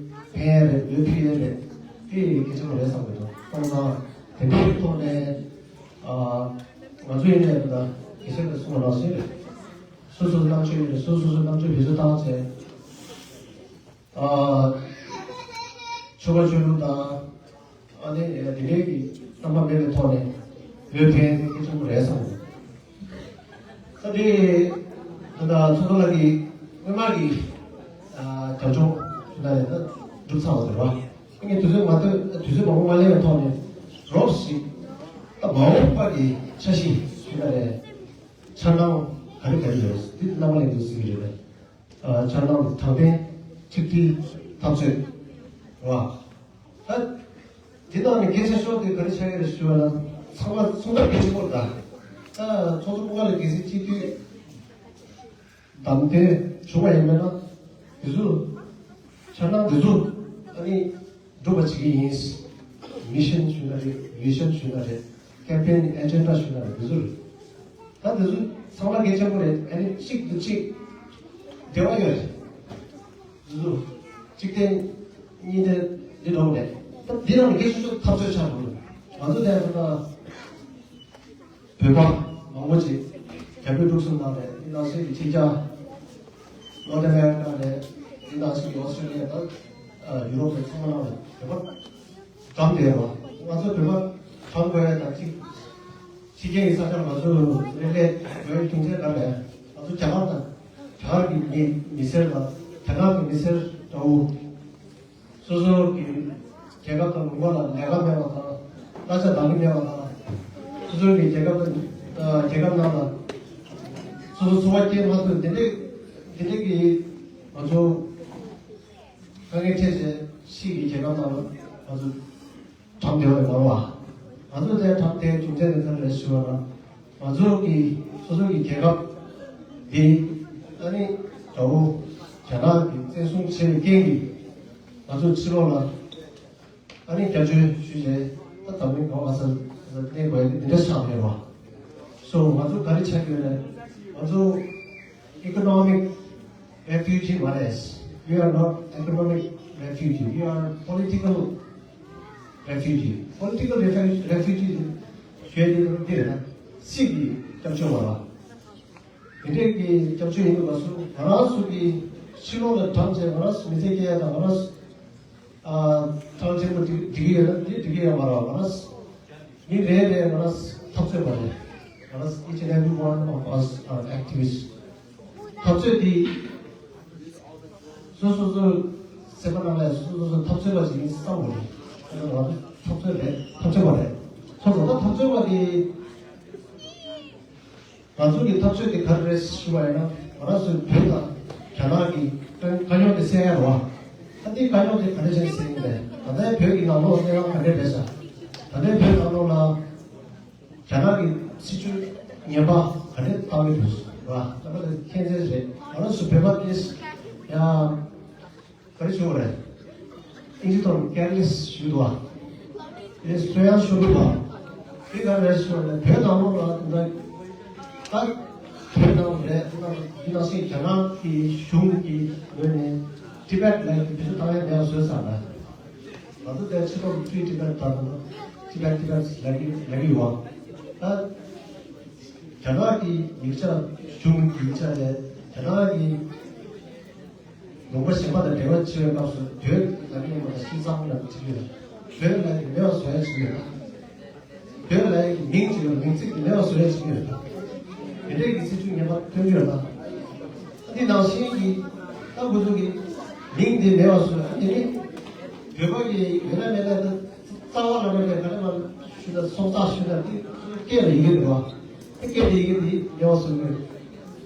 ཕན་ཡས་རེད། བོད་ཕན་ཡས་རེད། དེ་གལ་ཆེན་པོ་རེད་བསམ་གི་འདུག་སོང་ཙང་དེ་འདྲའི་ཐོག་ནས་ཨ་ང་ཚོ་ཡིན་ནའི་ད་དགེ་བཤེས་ཀྱིས་གསུངས་པ་ནང་བཞིན་རེད། སོ་སོ་སོ་རྣམ་དཔྱོད་ཡོད་རེད། སོ་སོ་སོ་རྣམ་དཔྱོད་བེད་སྤྱོད་བཏང་བྱས། ཨ་ཆོལ་ཁ་ཆོས་ལུགས་དང་ཨ་ནི་དེ་འདྲའི་གི་རྣམ་པ་མེད་པའི་ཐོག་ནས་བོད་ཕན་གལ་ཆེན་པོ་རེད་བསམ་གི། ད་དེ་ད་ལྟ་ཚོགས་གཙོ་ལགས་ཀྱིས་སྔོན་མ་གི་ཨ་རྒྱབ་ལྗོངས་ཞུ་ན་ཡང་ད་གྲུབ་ཚར་བ་རེད་བ། ངས་དུས་ཚོད་མ་ཐོས་དུས་ཚོད་མང་པོ་མ་ལེན་པའི་ཐོག་ནས་རོབ་ཞིག་ད་མ་འོངས་པ་གི་འཆར་གཞི་ཞུ་ན་རེད། འཆར་སྣང་ག་རེ་ག་རེ་ཡོད་འདི་རྣམ་པ་ལྷན་རྒྱས་གཟིགས་ཀྱི་རེད་པས། ཨ་འཆར་སྣང་དྲང་བདེན་ཆིག་སྒྲིལ་འཐབ་རྩོད་རེད་བ། ད་འདི་ནང་ནས་གལ་ཆེ་ཤོས་དེ་ག་རེ་ཆགས་ཀྱི་རེད་ཞུ་བ་ན་ཚང་མ་ཚོང་རྟགས་གལ་ཆེན་པོ་རེད་ད། ད་ཚོགས་གཙོ་སྐུ་ངོ་ལགས་གལ་སྲིད་སྤྱི་འཐུས་བདམས་ཏེ་བྱུང་བ་ཡིན་མིན་ན་དེ་ཚོ་འཆར་སྣང་དེ་ཚོ་ཨ་ནི་སྒྲུབ་པ་བྱེད་ཀྱི་ཡིན། མི་ཤན་ཞུ་ན་རེད། བི་ཤན་ཞུ་ན་རེད། ཀེམ་པེན་ཨེ་ཇེན་ཌ་ཞུ་ན་རེད། དེ་ཚོ་རེད། ད་དེ་ཚོ་ཚང་མ་གལ་ཆེན་པོ་རེད། ཨ་ནི་གཅིག་ཏུ་གཅིག་འབྲེལ་བ་ཡོད་རེད། དེ་ཚོ་ གཅིག་བརྟེན་གཉིས་བརྟེན་འདི་འགྲོ་གི་རེད། ད་འདི་རང་གི་སོ་སོ་འཐབ་རྩོད་ཆགས་འགྲོ་གི་རེད། ང་ཚོ་དེ་ཚོ་ན་བོད་པ་མང་པོ་ཅིག་རྒྱ་བོད་འབྲུག་གསུམ་ནང་ལ་འདི་ནང་བཞིན་གྱི་ཕྱི་རྒྱལ་North America་ནས་འདི་ནང་བཞིན་གྱི་Australia་དང་ཡུ་རོབ་ནས་ཚང་མ་ནང་ལ་བོད་པ་གྲམ་བསྡད་རོགས། ང་ཚོ་བོད་པ་གྲམ་དགོས་ཡ་དང་གཅིག་ཕྱི་རྒྱལ་གྱི་ས་ཆར་ང་ཚོ་ལས་ལས་དགོས་རྒྱུ་མཚན་ག་རེ་རེད། ང་ཚོ་རྒྱ་གར་དང་རྒྱ་གར་གྱི་མི་མི་སེར་དང་རྒྱ་ནག་གི་མི་སེར་འདྲ་བོ། སོ་སོ་གི་རྒྱལ་ཁབ་དང་ལུང་པ་ལ་ལས་ཀ་མེད་པ་དང་གླ་ཆ་འདང་གི་མེད་པ་དང་། སོ་སོ་གི་རྒྱལ་ཁབ་དང་རྒྱལ་ཁབ་ནང་ལ་སོ་སོ་འཚོ་བ་སྐྱེལ་མ་ཐུབ། འདི་འདྲས་འདི་འདྲས་ཀྱི་ང་ཚོ་དཀའ་ངལ་འཕྲད་བྱས་ཕྱི་གི་རྒྱལ་ཁབ་ནང་ལ་ང་ཚོ་གྲམ་བསྡད་པ་ཡིན་པ་རེད་བ། ང་ཚོ་དེ་གྲམ་བསྡད་རྒྱུ་མཚན་དེ་ཚོ་རེད་ཞུ་བ་ན། ང་ཚོ་གི་སོ་སོ་གི་རྒྱལ་ཁབ་འདི་ཨ་ནི་དགྲ་བོ་རྒྱ་ནག་གིས་བཙན་བཟུང་བྱས་པའི་རྐྱེན་གྱིས་ང་ཚོ་ཕྱི་ལོགས་ལ་ཨ་ནི་བསྐྱར་བཅོས་ཞུས་བྱས་ད་འཛམ་གླིང་གང་ག་སར་གནས་དགོས་ཡ་འདི་འདྲ་ཆགས་ཡོད་པ། སོ་ང་ཚོ་ག་རེ་ཆགས་ཡོད་ན་ང་ཚོ་economic refugee མ་རེད། We are not economic refugee. We are political refugee. Political refugee ཞེས་འདི་རེད་ན་སྲིད་ཀྱི་སྐྱབས་བཅོལ་བ་ལ། དེ་འདྲས་ཀྱི་སྐྱབས་བཅོལ་ཡིན་པ་སུ་ང་རང་ཚོ་གི་ཕྱི་ལོགས་ལ་གྲམ་བྱས་ང་རང་ཚོ་མི་ཚེ་སྐྱེལ་ཡ་དང་ང་རང་ཚོ་ཨ་ཐང་ཆེན་པོ་འགྲིག་འགྲིག་གི་ཡོད་ན་འདི་འགྲིག་གི་ཡོད་མ་རེད་བ། ང་རང་ཚོ་མི་རེ་རེ་ང་རང་ཚོ་འཐབ་རྩོད་པ་རེད། ང་རང་ཚོ་each and every one of us are activists. འཐབ་རྩོད་འདི་སོ་སོ་སོ་སེམས་པ་ནང་ལ་སོ་སོ་སོ་འཐབ་རྩོད་པ་ཞིག་ཡིན་བསམ་དགོས་རེད། ང་ཚོ་འཐབ་རྩོད་རེད། འཐབ་རྩོད་པ་རེད། སོ་སོ་ད་འཐབ་རྩོད་པ་དེ། ང་ཚོ་གི་འཐབ་རྩོད་དེ་ག་རེ་རེད་ཞུ་བ་ཡིན་ན་ང་རང་ཚོའི་བོད་དང་རྒྱ་ནག་གི་དཀའ་དཀའ་རྙོག་དེ་སེལ་ཡ་རེད་བ། ད་འདི་དཀའ་རྙོག་དེ་ག་འདྲ་བྱས་སེལ་གྱི་རེད། ད་ལྟའི་བོད་ཀྱི་ནང་ལོགས་གནས་སྟངས་ག་འདྲ་རེད་ཤག་ད་ལྟའི་བོད་ནང་ལོགས་ལ་རྒྱ་ནག་གི་སྲིད་བྱུས་ངན་པ་ག་འདྲ་བཏང་གི་འདུག་རེད་བ། ད་ལྟ་ལ་མཁྱེན་གསལ་རེད། ང་རང་ཚོ་བོད་པ་དེ་ཡ། ག་རེ་ཞུ་དགོས་རེད། ཨིན་ཇི་ཐོག་ནས་careless ཞུ་འདུག་བ། དེ་གསོན་ཡང་ཞུ་འདུག་བ། དེ་ག་རེ་ཞུ་དགོས་རེད། བོད་ནང་ལོགས་ལ་དེ་འདྲ་ད་བོད་ནང་རེད། དེ་ནང་དེ་ནང་བཞིན་རྒྱ་ནག་གི་གཞུང་གི་ངོས་ནས་ཊི་བེཊ་ལ་བེད་སྤྱོད་བཏང་ཡ་མེད་པ་བཟོས་ཚར་རེད། ང་ཚོ་དེ་ཕྱི་ལོགས་Free Tibet ད་ནང་ཊི་བེཊ་ཊི་བེཊ་ལབ་ཀྱི་ལབ་ཀྱི་ཡོད་བ། ད་རྒྱ་ནག་གི་ཡིག་ཆ་གཞུང་གི་ཡིག་ཆ་ལས་རྒྱ་ནག་གི་ལུང་པ་གཞན་པ་དང་འབྲེལ་བ་བྱེད་པའི་སྐབས་སུ་བོད་ལབ་ཀྱི་ཡོད་པ་དང་ཤིན་ཙང་ལབ་བྲིས་ཡོད། བོད་ལབ་ཀྱི་མེད་པ་བཟོ་ཡ་བྱེད་ཡོད། བོད་ལབ་ཀྱི་མིང་ཅིག་ཡོད། མིང་ཚིག་དེ་མེད་པ་བཟོ་ཡ་བྱེད་ཡོད། དེ་འདྲའི་གི་སྲིད་བྱུས་ངན་པ་ཐོན་གྱི་ཡོད་ད། འདི་ནང་བཞིན་གྱི་ད་འུ་ཚོ་གི་མིང་དེ་མེད་པ་བཟོ་ཡ་དེ་ནི་བོད་པ་གི་ཡོད་ན་མེད་ན་ད་རྩ་བ་ལ་མེད་པའི་ག་རེ་མ་ཞུ་ན་སྲོག་རྩ་ཞུ་ན་དེ་སྐད་ལ་ཡི་གེ་རེད་བ། སྐད་དེ་ཡི་གེ་དེ་ཉེ་བ་སོང་ནས་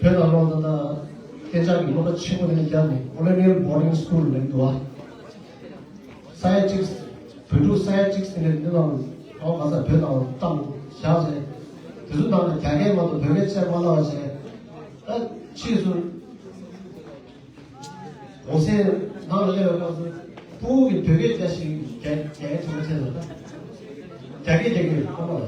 བོད་ནང་ལོགས་ད་ལྟ་སྐད་ཆ་གི་སློབ་གྲྭ་ཆེན་པོ་དེ་ནས་བརྒྱབ་ནས་Colonial Boarding School་ལབ་འདུག་བ། ས་ཡ་གཅིག་བོད་ཕྲུག་ས་ཡ་གཅིག་དེ་ནས་འདི་ནང་གང་ག་ས་བོད་ནང་བཏང་བཞག་བྱས། དེ་ཚོ་ནང་ལ་རྒྱ་སྐད་མ་གཏོགས་བོད་སྐད་བཤད་མ་ལབ་བྱས། ད་ཕྱིས་སུ་གོང་སའི་ནང་ལ་སླེབས་པའི་སྐབས་སུ་ཕྲུ་གུ་གིས་བོད་སྐད་རྒྱག་བཞིན་རྒྱ་རྒྱ་སྐད་བྱས་པ་བྱས་ལ་ད་རྒྱ་སྐད་རྒྱག་གི་ཡོད་ཁོ་མ་ལ།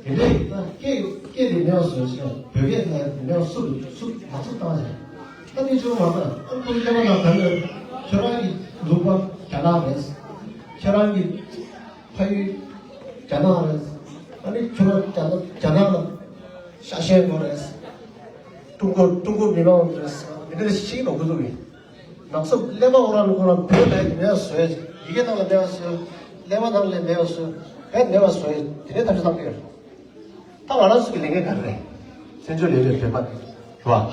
དེ་འདྲ་ཡིན་ན་སྐད་སྐད་དེ་མེད་པ་བཟོས་ཤག་བོད་སྐད་དེ་མེད་པ་སུབ་སུབ་ལག་སུབ་བཏང་ཤག་ད་དེ་ཆོ་མ་ད་ཨ་ཁོ་སླེབས་པ་ན་ད་ནི་ཁྱོད་རང་གི་ལུང་པ་རྒྱ་ནག་རེད། ཁྱོད་རང་གི་ཕ་ཡུལ་རྒྱ་ནག་རེད། ཨ་ནི་ཁྱོད་རང་རྒྱ་ནག་རྒྱ་ནག་ལ་ཤ་ཞེན་དགོས་རེད། ཀྲུང་གོ་ཀྲུང་གོ་མི་མང་རེད། འདི་འདྲ་ཤིག་ནོ་ཁོ་ཚོ་གི་ནགས་སུབ་ཀླད་པ་འོ་རང་ལ་འཁོར་ལ་མེད་པ་བཟོས། ཡི་གེ་ནང་ལ་མེད་པ་བཟོས། ཀླད་པ་ནང་ལ་མེད་པ་བཟོས། བོད་མེད་པ་བཟོས། དེ་འདྲའི་ཐབས་ཤེས་བཏང་གི་ཡོད། ད་ང་རང་ཚོ་གི་ལས་འགན་ག་རེ་རེད། བཙན་བྱོལ་ལས་རིགས་བོད་པ་རེད་བ།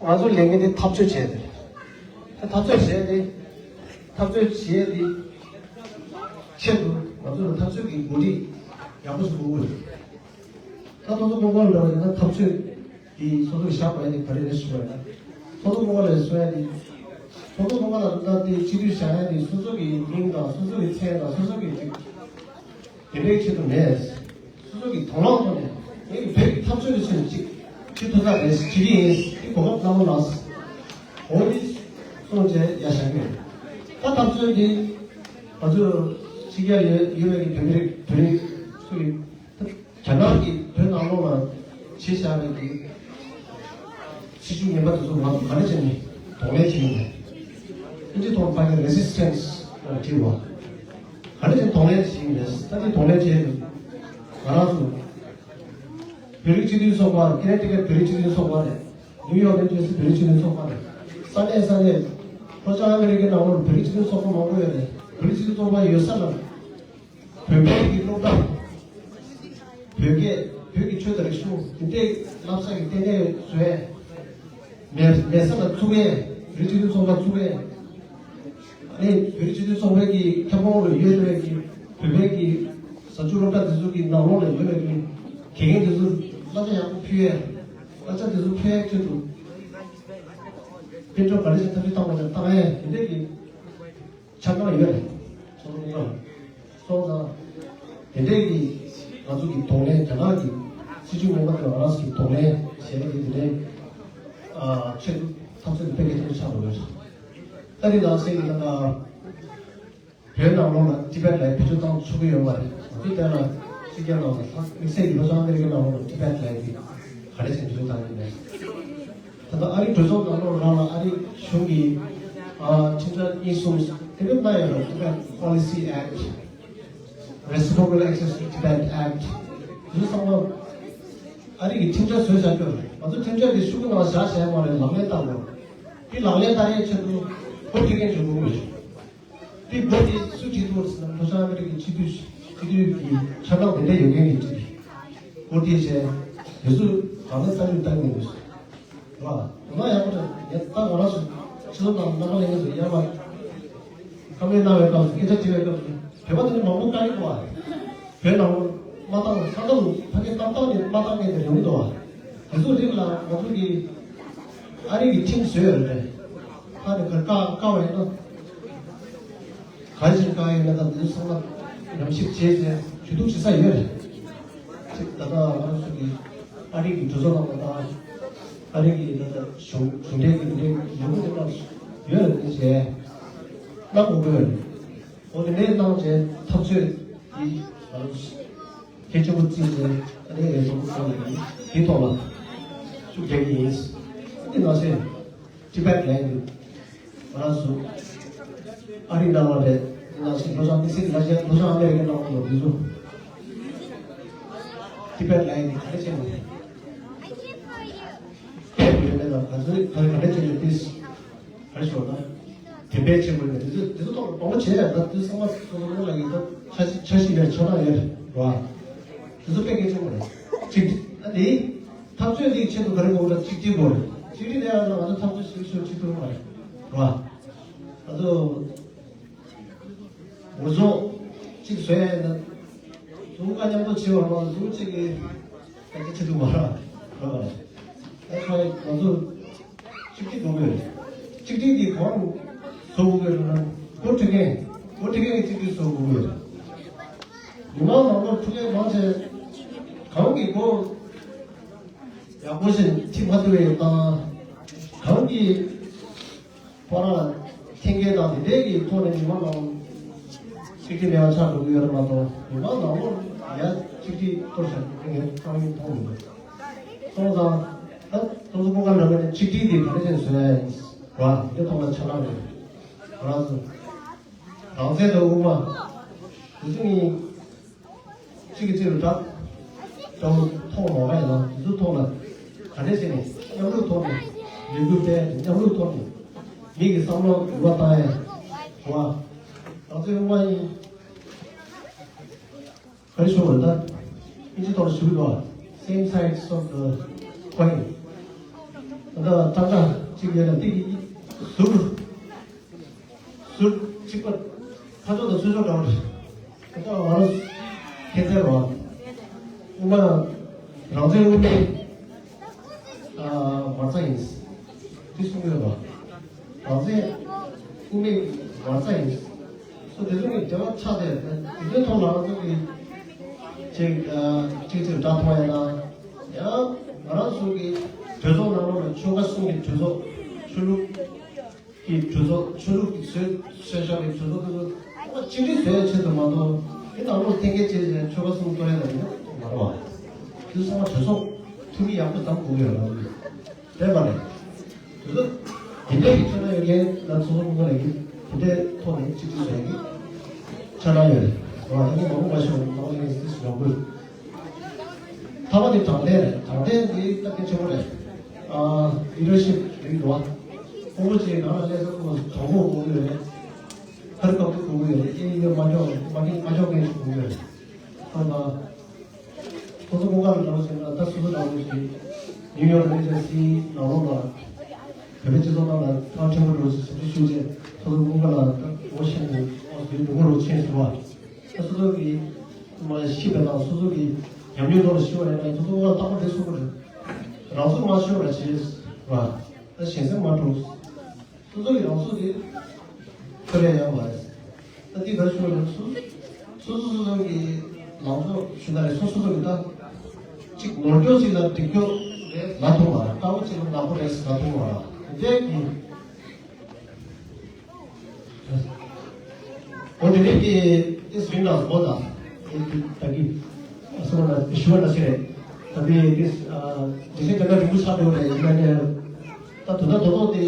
ང་ཚོ་ལས་འགན་དེ་འཐབ་རྩོད་བྱས་ཏེ། ད་འཐབ་རྩོད་བྱས་ཏེ། འཐབ་རྩོད་བྱས་ཏེ། ཆེད་དུ་ང་ཚོ་ལ་འཐབ་རྩོད་ཀྱི་འགོ་ཁྲིད་ཡག་པོ་ཞིག་དགོས་ཀྱི་རེད། ད་ཚོགས་གཙོ་སྐུ་ངོ་ལ་ཡིན་ན་འཐབ་རྩོད་ཀྱི་ཚོགས་གཙོ་བཞག་པ་ཡིན་ན་ག་རེ་རེད་ཞུ་བ་ཡིན་ན། ཚོགས་གཙོ་སྐུ་ངོ་ལ་གསུང་ཡ་དེ། ཚོགས་གཙོ་སྐུ་ངོ་ལ་ད་དེ་སྤྱི་འཐུས་བཞག་ཡ་དེ་སོ་སོ་གི་མིང་དང་སོ་སོ་གི་མཚན་དང་སོ་སོ་གི་ཅིག་དེ་འདྲའི་ཆེད་དུ་མེད། སོ་སོ་གི་དོ་སྣང་ཐོག་ནས་ངེད་ཀྱི་བོད་ཀྱི་འཐབ་རྩོད་ལ་ཕྱིན་ཅིག་ཅིག་ཐུབ་ས་རེད་ཅིག་ཡིན་ཅིག་གོ་སྐབས་བླང་བ་ལགས། འོ་འདི་གསུངས་བྱས་ཡ་བཞག་གི་ཡོད། ད་འཐབ་རྩོད་འདི་ང་ཚོ་ཕྱི་རྒྱལ་ཡོད་ཡོད་པའི་གི་བོད་མི་རིགས་བོད་རིགས་ཚོ་ཡི་རྒྱ་ནག་གིས་བོད་ནང་ལོགས་ལ་བྱས་བཞག་པའི་གི་སྲིད་བྱུས་ངན་པ་དེ་ཚོ་ང་ཚོ་ག་འདྲ་བྱས་ནས་གདོང་ལེན་བྱེད་ཡོང་མེད། ཨིན་ཇི་ཐོག་ཕ་གི་resistance་ལ་བྲིས་པ། ག་ནས་ཀྱང་གདོང་ལེན་བྱེད་ཀྱི་མེད། ད་ནི་གདོང་ལེན་བྱེད་ཀྱི་ང་རང་ཚོ་བོད་རིགས་སྤྱི་མཐུན་ཚོགས་པ། ཀེ་ནེ་ཊི་ཀེཊ་བོད་རིགས་སྤྱི་མཐུན་ཚོགས་པ་རེད། ནིའུ་ཡོག་ནས་བྱས་ཙང་བོད་རིགས་སྤྱི་མཐུན་ཚོགས་པ་རེད། ས་གནས་ས་གནས་ལྷོ་བྱང་ཨ་མི་རི་ཀའི་ནང་ལོགས་ལ་བོད་རིགས་སྤྱི་མཐུན་ཚོགས་པ་མང་པོ་ཡོད་རེད། བོད་རིགས་སྤྱི་མཐུན་ཚོགས་པ་ཡོད་ས་ལ་བོད་པའི་གི་སློབ་གྲྭ། བོད་སྐད། བོད་ཀྱི་ཆོས་དང་རིག་གཞུང་དེ་འདྲའི་བསླབ་ས་ཀྱི་ལྟེ་གནས་བཟོས། མེད་མེད་ས་ལ་བཙུགས་ཡས། བོད་རིགས་སྤྱི་མཐུན་ཚོགས་པ་བཙུགས་ཡས། ཨ་ནི་བོད་རིགས་སྤྱི་མཐུན་ཚོགས་པའི་གི་ཁྱབ་ཁོངས་ལ་ཡོད་པའི་གི་བོད་པའི་གི་ཟབ་ཆོས་སློབ་གྲྭ་དེ་ཚོ་གི་ནང་ལོགས་ལ་ཡོད་པའི་གི་དགེ་རྒན་དེ་ཚོར་བསླབ་བྱ་ཡག་པོ་ཕུལ་ཡས། བསླབ་བྱ་དེ་ཚོ་ཕུལ་ཡས་ཆེད་དུ་དཔལ་འབྱོར་ག་རེ་ཞིག་ཐབས་ཤེས་བཏང་བ་དང་བཏང་ཡས་དེ་འདྲའི་གི་ཆ་ཚང་ཡོད་རེད། ཚོགས་འདུ་སོང་ཙང་དེ་འདྲའི་གི་ང་ཚོ་གི་གདོང་ལེན། རྒྱ་ནག་གི་སྲིད་བྱུས་ངོ་མ་དེ་ང་རང་ཚོ་གི་གདོང་ལེན་བྱས་ནས་དེ་འདྲའི་ཨ་ཆེད་དུ་འཐབ་རྩོད་དེ་སྤེལ་གལ་ཆེན་པོ་ཆགས་འགྲོ་གི་རེད། ད་དེ་ནང་གསེས་ཀྱི་ནང་ལ་བོད་ནང་ལོགས་ལ་ཊི་བེཊ་ལ་བེད་སྤྱོད་བཏང་ཆོག་གི་ཡོད་མ་རེད། ང་ཚོ་དེ་ལ་ཕྱི་རྒྱལ་ནང་ལ་ལྷག་དམིགས་བསལ་གྱི་ལྷོ་བྱང་ཨ་མི་རི་ཀའི་ནང་ལོགས་ལ་ཊི་བེཊ་ལ་ཡི་གེ་ག་རེ་བྱས་འཛུལ་བཏང་ཡོད་མེད། ད་ལྟ་ཨ་རིའི་གྲོས་ཚོགས་ནང་ལོགས་རང་ལ་ཨ་རིའི་གཞུང་གིས་ཨ་ཁྲིམས་འཆར་གཉིས་གསུམ་དེ་འདྲ་གནང་ཡོད་རེད། Tibet Policy Act, Reciprocal Access to Tibet Act། དེ་ཚོ་ཚང་མ་ཨ་རི་གིས་ཁྲིམས་འཆར་བཟོས་བཞག་རྒྱུ་རེད། ང་ཚོ་ཁྲིམས་འཆར་དེ་ཤོག་གུ་ནང་བཞག་བཞག་མ་རེད། ལག་ལེན་བསྟར་དགོས། དེ་ལག་ལེན་བསྟར་ཡས་ཆེད་དུ་འགོ་ཁྲིད་མཁན་བྱུང་དགོས་རེད། དེ་འགོ་དེ་སུ་ཁྲིད་འདུག་ཟེར་ན་ལྷོ་བྱང་ཨ་མི་རི་ཀའི་སྤྱི་འཐུས། སྤྱི་འཐུས་ཀྱི་ཆབ་འབངས་དེ་འདྲ་ཡོད་མཁན་གྱིས་ཁྲིད། འགོ་ཁྲིད་བྱས། དེ་ཚོ་ལག་ལེན་བསྟར་རྒྱུ་བསྟར་མཁན་རེད། རེད་པ། དེ་མ་ཡག་པོ་རེད། ངས་ད་ང་རང་ཚོ་ཕྱི་ལོགས་ནང་རྣམ་པ་ལྷན་རྒྱས་ཚོ་ཡར་མར་བཀའ་མོལ་གནང་བའི་སྐབས་སུ། སྐད་ཆ་དྲི་བའི་སྐབས་སུ་བོད་པ་དེ་འདྲ་མང་པོ་བཀག་གི་འདུག་པ། བོད་ནང་ལོགས་མ་བཏང་། ས་མཚམས་ལ་ཕ་གི་གཏམ་བཏང་ནས་མ་བཏང་མཁན་དེ་ཡོང་གི་འདུག་པ། དེ་ཚོ་རིགས་ལ་ང་ཚོ་གིས་ཨ་རི་གི་ཁྲིམས་བཟོས་ཡོད་རེད། ཨ་རི་ག་བཀག་བཀག་པ་ཡིན་ན། ག་རེ་བྱས་བཀག་ཡོད་མེད་དང་དེ་ཚོ་ཚང་མ་ཉམས་ཞིབ་བྱས་ཏེ་ཞུ་གཏུག་བྱེད་ས་ཡོད་རེད། ཅིག་ད་ལྟ་ང་ཚོ་གི་ཨ་རི་གི་གྲོས་ཚོགས་ནང་ལ་དང་། ཨ་རི་གི་ད་ལྟ་གཞུང་གཞུང་འབྲེལ་གྱི་འབྲེལ་ཡོད་པ་དེ་ཚོ་ཡོད་རེད། དེ་བྱས་གནང་དགོས་ཀྱི་ཡོད་རེད། འོ་དེ་འདྲའི་གནང་བྱས་འཐབ་རྩོད་འདི་ང་ཚོ་གལ་ཆེན་པོ་བརྩིས་ཏེ། ཨ་ནི་ངས་གྲོས་མོལ་གནང་ཡོད། དེའི་ཐོག་ལ་ཤུགས་རྒྱག་གི་ཡིན། འདི་ནང་བཞིན་ཊི་བེཊ་ལན་འདི་ང་རང་ཚོ་ཨ་རི་ནང་ལ་རེད། འདི་ནང་བཞིན་ལྷོ་བྱང་དམིགས་བསལ་གྱི་ལྷོ་བྱང་ཨ་མེ་རི་ཀའི་ནང་ལ་འདི་ཚོ་ཊི་བེཊ་ལན་འདི་ག་རེ་བྱས་ནས་ཕེབས་ཡོད་མེད་དང་། ང་ཚོས་ག་རེ་ག་འདྲ་བྱས་ནས་ཕེབས། ག་རེ་ཞུ་བ་ན། དེ་འབད་བྱེད་དགོས་ནས་དེ་ཚོ་དེ་ཚོ་ཐོག་ལ་དགོངས་པ་བཞེས་ཡ། ད་དེ་ཚང་མ་ཚོ་ཚོ་ལ་ཡིན་ད་འཆར་གཞི་འཆར་གཞི་ཡོད། ཆ་ཚང་ཡོད་རེད་བ། དེ་ཚོ་དཔེ་གལ་ཆེན་པོ་རེད། གཅིག་ཨ་ནི་འཐབ་རྩོད་འདི་ཆེད་དུ་ག་རེ་དགོས་རེད། གཅིག་སྒྲིལ་དགོས་རེད། གཅིག་སྒྲིལ་དེ་ཡང་ང་ཚོ་འཐབ་རྩོད་བྱེད་ཤོག་བྱེད་ཐུབ་མ་རེད་བ། ང་ཚོ་འུ་ཚོ་གཅིག་བཟོས་ན་ལུང་ཁ་མཉམ་དུ་བྱེད་པ་མ་གཏོགས་ལུང་གཅིག་གི་ད་ཆེ་ཆེ་དུ་མ་ར་ར་བ་རེད། That's why ང་ཚོ་གཅིག་སྒྲིལ་དགོས་ཀྱི་རེད། གཅིག་སྒྲིལ་འདི་གང་བཟོ་དགོས་ཀྱི་རེད་ན། འགོ་ཁྲིད་མཁན་འགོ་ཁྲིད་མཁན་གྱིས་གཅིག་སྒྲིལ་བཟོ་དགོས་ཀྱི་རེད། མི་མང་ནང་ལོགས་ཕྲུ་གུ་མང་ཆེ་གང་གི་འགོ་ཡག་པོ་ཞིག་ཁྲིད་མ་ཐུབ་པའི་དང་། གང་གི་ཁོ་རང་ལ་འཐེན་འཁྱེར་དང་དེ་འདྲའི་གི་ཐོག་ནས་མི་མང་ནང་གཅིག་སྒྲིལ་མེད་པ་ཆགས་འགྲོ་གི་ཡོད་རེད་མ་གཏོགས། མི་མང་ནང་ལོགས་ཡ་གཅིག་སྒྲིལ་གཏོར་བཞག་རྒྱུ་ངས་རྩ་བ་ནས་མཐོང་མི་འདུག་སོང་ཙང་ད་ཁོང་ཚོ་སྐུ་ཁམས་བཟང་པོ་ནས་གཅིག་སྒྲིལ་དེ་ག་རེ་བྱས་ནས་བཟོ་ཡ་ཡིན་བ། དེ་ཐོག་ལ་ཆ་ལག་རེད། ང་རང་ཚོ་རང་བཙན་དང་དབུ་མ་དེ་ཚོ་གཉིས། གཅིག་གིས་གཅིག་ལ་དགྲ་དགྲ་བོ་མཐོང་མ་བ་ཡིན་ན། དེ་ཚོའི་ཐོག་ལ་ག་འདྲ་བྱས་ནས་མཉམ་རུབ་ཐོག་ནས་ལས་འགུལ་སྤེལ། མཉམ་རུབ་ཐོག་ནས་མི་གི་བསམ་བློ་འགྱུར་བ་བཏང་ཡས་བ། ང་ཚོའི་དབུ་མ་གཉིས་ག་རེ་ཞུ་བ་ད་ཨིན་ཇི་ཐོག་ལ་ཞུ་གི་འདུག Same sides of the coin། ད་ལྟ་ཏག་ཏག་གཅིག་ཡོད་ན་དེ་གི་ཟུར། ཟུར་གཅིག་པ། ཁ་ཕྱོགས་དང་ཚུར་ཕྱོགས་འདྲ་བོ་རེད། ཁ་ཕྱོགས་ང་རང་ཁྱད་མཚར་བ། དབུ་མ་རང་བཙན་དབུ་མའི་ཨ་མ་རྩ་ཡིན། དེ་གསུང་གི་ཡོད་པ། རང་བཙན་དབུ་མའི་མ་རྩ་ཡིན། སོ་དེ་ཚོ་གི་འབྲེལ་བ་ཆགས་ཏེ། དེ་ཚོའི་ཐོག་ལ་ང་ཚོ་གི་ཅིག་ཨ་གཅིག་གཅིག་དགྲ་མཐོང་ཡ་དང་། ཡང་ང་རང་ཚོ་གི་གྲོས་ཚོགས་ནང་ལོགས་ལ་ཆོལ་ཁ་གསུམ་གྱི་གྲོས་ཚོགས། ཆོས་ལུགས་ཀྱི་གྲོས་ཚོགས། ཆོས་ལུགས་ཀྱི་བཟོས་བཟོས་བཞག་པའི་གྲོས་ཚོགས་དེ་ཚོ་ཚང་མ་གཅིག་སྒྲིལ་བཟོ་ཡའི་ཆེད་དུ་མ་གཏོགས། དེ་ནང་ལོགས་འཐེན་འཁྱེར་བྱས་བྱས་ཆོལ་ཁ་གསུམ་གཏོར་ཡ་ལ་ཡིན་ན་མ་རེད་བ། དེ་ཚོ་ཚང་མ་གྲོས་ཚོགས་འཐུས་མི་ཡག་པོ་བདམས་དགོས་ཀྱི་ཡོད་རེད་བ། རེད་པ་རེད། གྲོས་ཚོགས་ དེ་འདྲའི་གི་ཆ་ན་ཡོད་མཁན་ང་ཚོ་ཚོ་མི་ལ་གི་དེ་འདྲའི་ཐོག་ནས་གཅིག་གཅིག་བཟོ་ཡ་གི་ཆ་ན་ཡོད་རེད། ང་ད་ནི་མང་པོ་མ་ཤེས་པ་ནང་ལ་ཡིན་སྲིད་ཡོང་དགོས། ཐ་མ་དེ་དྲང་བདེན་རེད། དྲང་བདེན་དེ་སྟབས་བདེ་ཆེན་པོ་རེད། ཨ་ལི་ཌར་ཤིབ་རིགས་འདུག་བ། ཁོང་ཚོ་ཅིག་ནང་ལ་སླེབས་ས་ཁོང་ཚོ་དྲང་པོ་དགོས་ཀྱི་ཡོད་རེད། ཁ་རི་ཁ་ཐུག་དགོས་ཀྱི་ཡོད་རེད། ཨེ་ཡོད་མ་འཇོག་མ་འཇོག་མཁན་ཞིག་དགོས་ཀྱི་ཡོད་རེད། ཁོང་ཚོ་ཁོ་ཚོ་སྔོན་མ་ལ་འདྲ་བོ་བྱས་ན་ད་སོ་སོ་འདྲ་བོ་ཞིག་ནིའུ་ཡོག་ཨེ་ཇེན་སི་ནང་ལོགས་ལ་བོད་པའི་སྤྱི་ཚོགས་ནང་ལ་ཐག་ཕྲན་བུ་འགྲོ་ཞིག་ཟིན་བྲིས་ཞུ་རྗེས་སོ་སོ་སྔོན་མ་ལ་འོ་ཤེས་ནས་འོ་ཟིན་འགྲོ་གི་རོགས་ཆེན་ཟེར་བ། ད་སོ་སོ་གི་མ་ཤི་བའི་ནང་སོ་སོ་གི་ཉམས་མྱོང་ཐོག་ལ་ཤི་བ་ཡིན་ན་སོ་སོ་ལ་རྟག་པར་དེ་གསུང་གི་རེད། རང་ཚུགས་མ་ཤོར་བ་བྱས་བ། ད་ཞེ་སེམས་མ་འཁྲུག་སོ་སོ་ཡི་རང་ཚུགས་དེ་ཁོ་རེ་ཡང་མ་རེད། ད་འདི་ག་ཞུ་རེད། སོ་སོ་སོ་སོ་གི་ལངས་ཕྱོགས་ཞུ་ན་རེད། སོ་སོ་སོ་གི་ད་གཅིག་ནོར་འཁྱོག་ཅིག་ལ་འགྲིག་འཁྱོག་ལ་ཐུག་མ་རེད། ལྟ་བ་ཅིག་ལ་ནག་པོ་རེད་ལ་ཐུག་མ་རེད། དེ་གི་འོ་དེ་རིགས་ཀྱི་ཨིས་རིང་ལ་བཟོ་དང་ཨེ་ད་གི་སོ་ན་ཞུ་བ་ན་ཞིག་རེད། ད་དེ་དེ་དེ་ཤེས་ཀྱི་ན་རིང་པོ་ཆགས་འགྲོ་རེད། ཡིན་ན་ནས་ད་དུ་ད་དོ་དོ་དེ་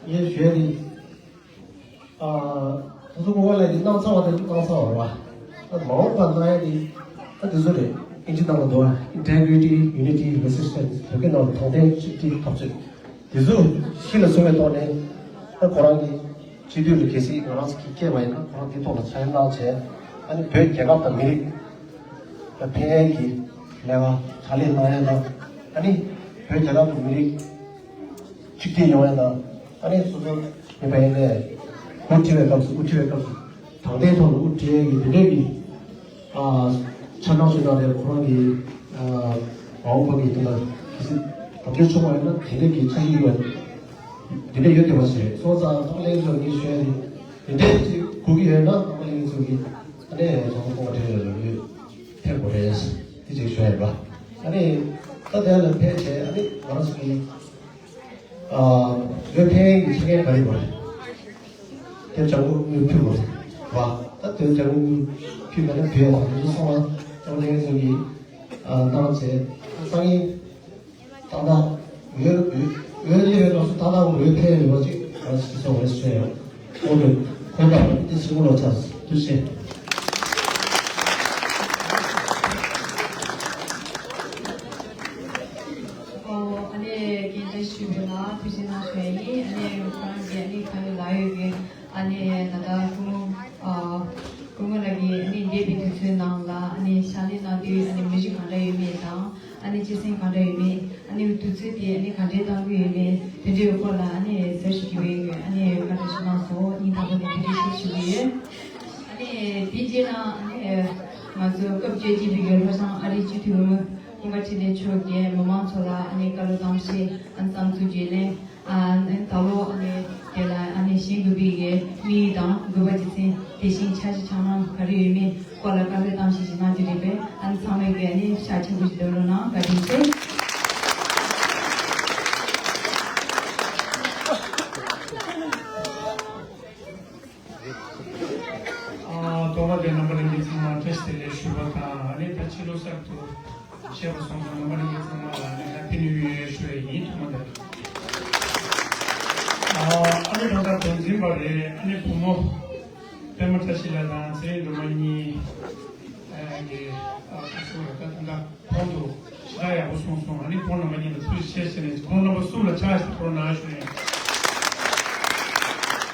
ངས་ཞུས་ཏེ། ཨ། ད་དུང་ངོ་བོ་ལས་ཀྱི་སྣང་ཚ་བ་དེ་སྣང་ཚ་བ་རེད་བ། ད་མ་འོངས་པ་སྣང་ཡ་དེ་ད་དེ་ཚོ་རེད། ཨིན་ཇི་ནང་ལ་འདུག་བ། Integrity, Unity, Resistance། བོད་སྐད་ནང་ལ་དྲང་བདེན་གཅིག་སྒྲིལ་འཐབ་རྩོད། དེ་ཚོ་གཞི་ལ་བཟུང་བའི་ཐོག་ནས་ད་ཁོ་རང་གི་སྤྱི་འཐུས་ལ་གལ་སྲིད་ང་རང་ཚོ་གི་སྐྱེས་པ་ཡིན་ན་ཁོ་རང་དེ་ཐོག་ལ་ཕྱག་ལས་གནང་བྱས། ཨ་ནི་བོད་རྒྱལ་ཁབ་དང་མི་རིགས་ལ་ཕན་ཡས་ཀྱི་ལས་ཀ་ཕྱག་ལས་གནང་ཡ་དང་། ཨ་ནི་བོད་རྒྱལ་ཁབ་དང་མི་རིགས་གཅིག་སྒྲིལ་ཡོང་ཡ་དང་། ཨ་ནི་སོ་སོ་མི་པ་ཡིན་ནས་འགོ་ཁྲིད་པའི་སྐབས་སུ་དབུ་ཁྲིད་པའི་སྐབས་སུ་དྲང་བདེན་ཐོག་ལ་དབུ་ཁྲིད་ཡ་གི་དེ་འདྲས་ཀྱི་ཨ་ཆ་ཚང་ཞིག་དང་། དེ་ཁོ་རང་གི་ཨ་མ་འོངས་པ་གི་དེ་ལ་གལ་སྲིད་དྲང་བདེན་བྱུང་བ་ཡིན་ན་དེ་འདྲས་ཀྱི་ཆ་ཤས་ཡོད་པ། དེ་འདྲས་ཡོད་བསྡད་པ་ཞིག་རེད། སོང་ཙང་ཨ་མ་ལགས་ཚོ་ངས་ཞུ་ཡ་དེ་དེ་འདྲས་ཅིག་དགོས་ཀྱི་ཡོད་ན་ཨ་མ་ལགས་ཚོ་གི་ཨ་ནི་ཚོགས་པ་སྐོང་བ་དེ་ལ་ལོས་ཕེབས་དགོས་རེད། དེ་ཅིག་ཞུ་ཡ་ཡིན་པ། ཨ་ནི་ད་དེ་ལ་ཕེབས་བྱས་ཨ་ནི་ང་རང་ཚོ་གི་ཨ། བོད་ཕན་གྱི་ཆེད་མཁན་ག་རེ་བ་རེད། དེ་ལྗང་གུ་དངུལ་ཕུལ་བ་རེད་བ། ད་དེ་ལྗང་གུ་དངུལ་ཕུལ་བ་ནི་བོད་ལ་དེ་ཚོ་ཚང་མ་ཀྲོང་ལེན་ཚོ་གིས་ཨ་གནང་བྱས། སང་ཉིན་ཏག་ཏག་འོས་འོས་འོས་ལས་རོགས་སུ་ཏག་ཏག་འོས་ཕན་ཡོད་པ་ཅིག་ང་ཚོ་སོ་བས་ཞུ་ཡ་ཡོད། ཨོ་ཀེ། ཁོང་དང་དེ་ཚོ་ལོ་ཚར་དུ་ཆེ། ཨོ་ཨ་ནེ་རྒན་ལགས་ཞུས་པའི་ལ་ཐུགས་རྗེ་གནང་ཞུ་ཡ་ཡིན། ཨ་ནེ་ཁོ་རང་གི་ཨ་ནེ་ཁ་ཡོད་ལག་ཡོད་ཀྱི་ཨ་ནེ་ད་ལྟ་སྐུ་ངོ་ཨ་སྐུ་ངོ་ལགས་ཀྱིས་ཨ་ནེ་འདས་པའི་དུས་ཚོད་ནང་ལ་ཨ་ནེ་ཕྱག་ལས་གནང་དུས་ཨ་ནེ་མི་གཞི་གང་འདྲ་ཡོད་མེད་དང་། ཨ་ནེ་སྤྱི་སེམས་གང་འདྲ་ཡོད་མེད། ཨ་ནེ་དུས་ཚོད་དེ་ཨ་ནེ་ག་འདྲའི་གཏང་གི་ཡོད་མེད། དེ་འདྲའི་སྐོར་ལ་ཨ་ནེ་ཟུར་ཞིག་གི་བའི་ཨ་ནེ་བཀའ་འདྲི་ཞུ་གནང་སོང་། སྙིང་ཐག་པ་ནས་ཐུགས་རྗེ་ཆེ་ཞུ་གི་ཡོད། ཨ་ནེ་དེ་རྗེས་ལ་ཨ་ནེ་ང་ཚོ་སྐབས་བཅོ་བརྒྱད་པའི་ལྷོ་བྱང་ཨ་རིའི་སྤྱི་འཐུས་འོས་མི་སྐུ་ངོ་འཕྲིན་ལས་མཆོག་གིས་མི་མང་ཚོ་ལ་ཨ་ནེ་བཀའ་སློབ་གཏམ་བཤད་ཨ་ནེ་བསམ་ཚུལ་བརྗེ་ལེན། ཨ་ནི་ད་ལོ་ཨ་ནི་དེ་ལ་ཨ་ནི་བཞེངས་དགོས་པའི་གི་དམིགས་ཡུལ་དང་དགོས་པ་རྒྱུ་མཚན་དེ་བཞིན་འཆར་གཞི་ཆགས་སྣང་ག་རེ་ཡོད་མེད་སྐོར་ལ་བཀའ་སློབ་གཏམ་བཤད་ཞིག་གནང་རྒྱུ་རེད་པས། ཨ་ནི་ཚང་མས་གི་ཨ་ནི་ཤུགས་ཆེན་པོ་ཞིག་བརྒྱབ་རོགས་གནང་། བཀའ་དྲིན་ཆེ། ཨ་ཐོག་མ་དེ་རྣམ་པ་ལྷན་རྒྱས་ཚང་མ་བཀྲ་ཤིས་བདེ་ལེགས་ཞུ་བ་དང་། ཨ་ནི་ད་ཕྱི་ལོ་གསར་དུ་བཤད་པ་སོང་ཙང་རྣམ་པ་ལྷན་རྒྱས་ཚང་མ་ལ་ཨ་ནི་ཧེ་པི་ནིའུ་ཡེར་ཞུ་ཡ་ཡིན། ཐོག་མ་དེ་ཨ་ཨ་ནི་ད་ལྟ་དོན་འཛིན་པ་རེད། ཨ་ནི་བུ་མོ་པད་མ་བཀྲ་ཤིས་ལགས་དང་ཚེ་རིང་སྒྲོལ་མ་གཉིས་ཨ་གི་ཨ་ཁ་སོ་ར་ད་ད་ལྟ་གོང་དུ་ཞེ་དྲག་ཡག་པོ་གསུངས་སོང་། ཨ་ནི་ཁོང་རྣམ་པ་གཉིས་ལ་ཐུགས་རྗེ་ཆེ་ཞུ་ནས་ཁོང་རྣམ་པ་གསུམ་ལ་ཕྱག་ཞིག་ཕུལ་རོགས་གནང་ཞུ་ནས།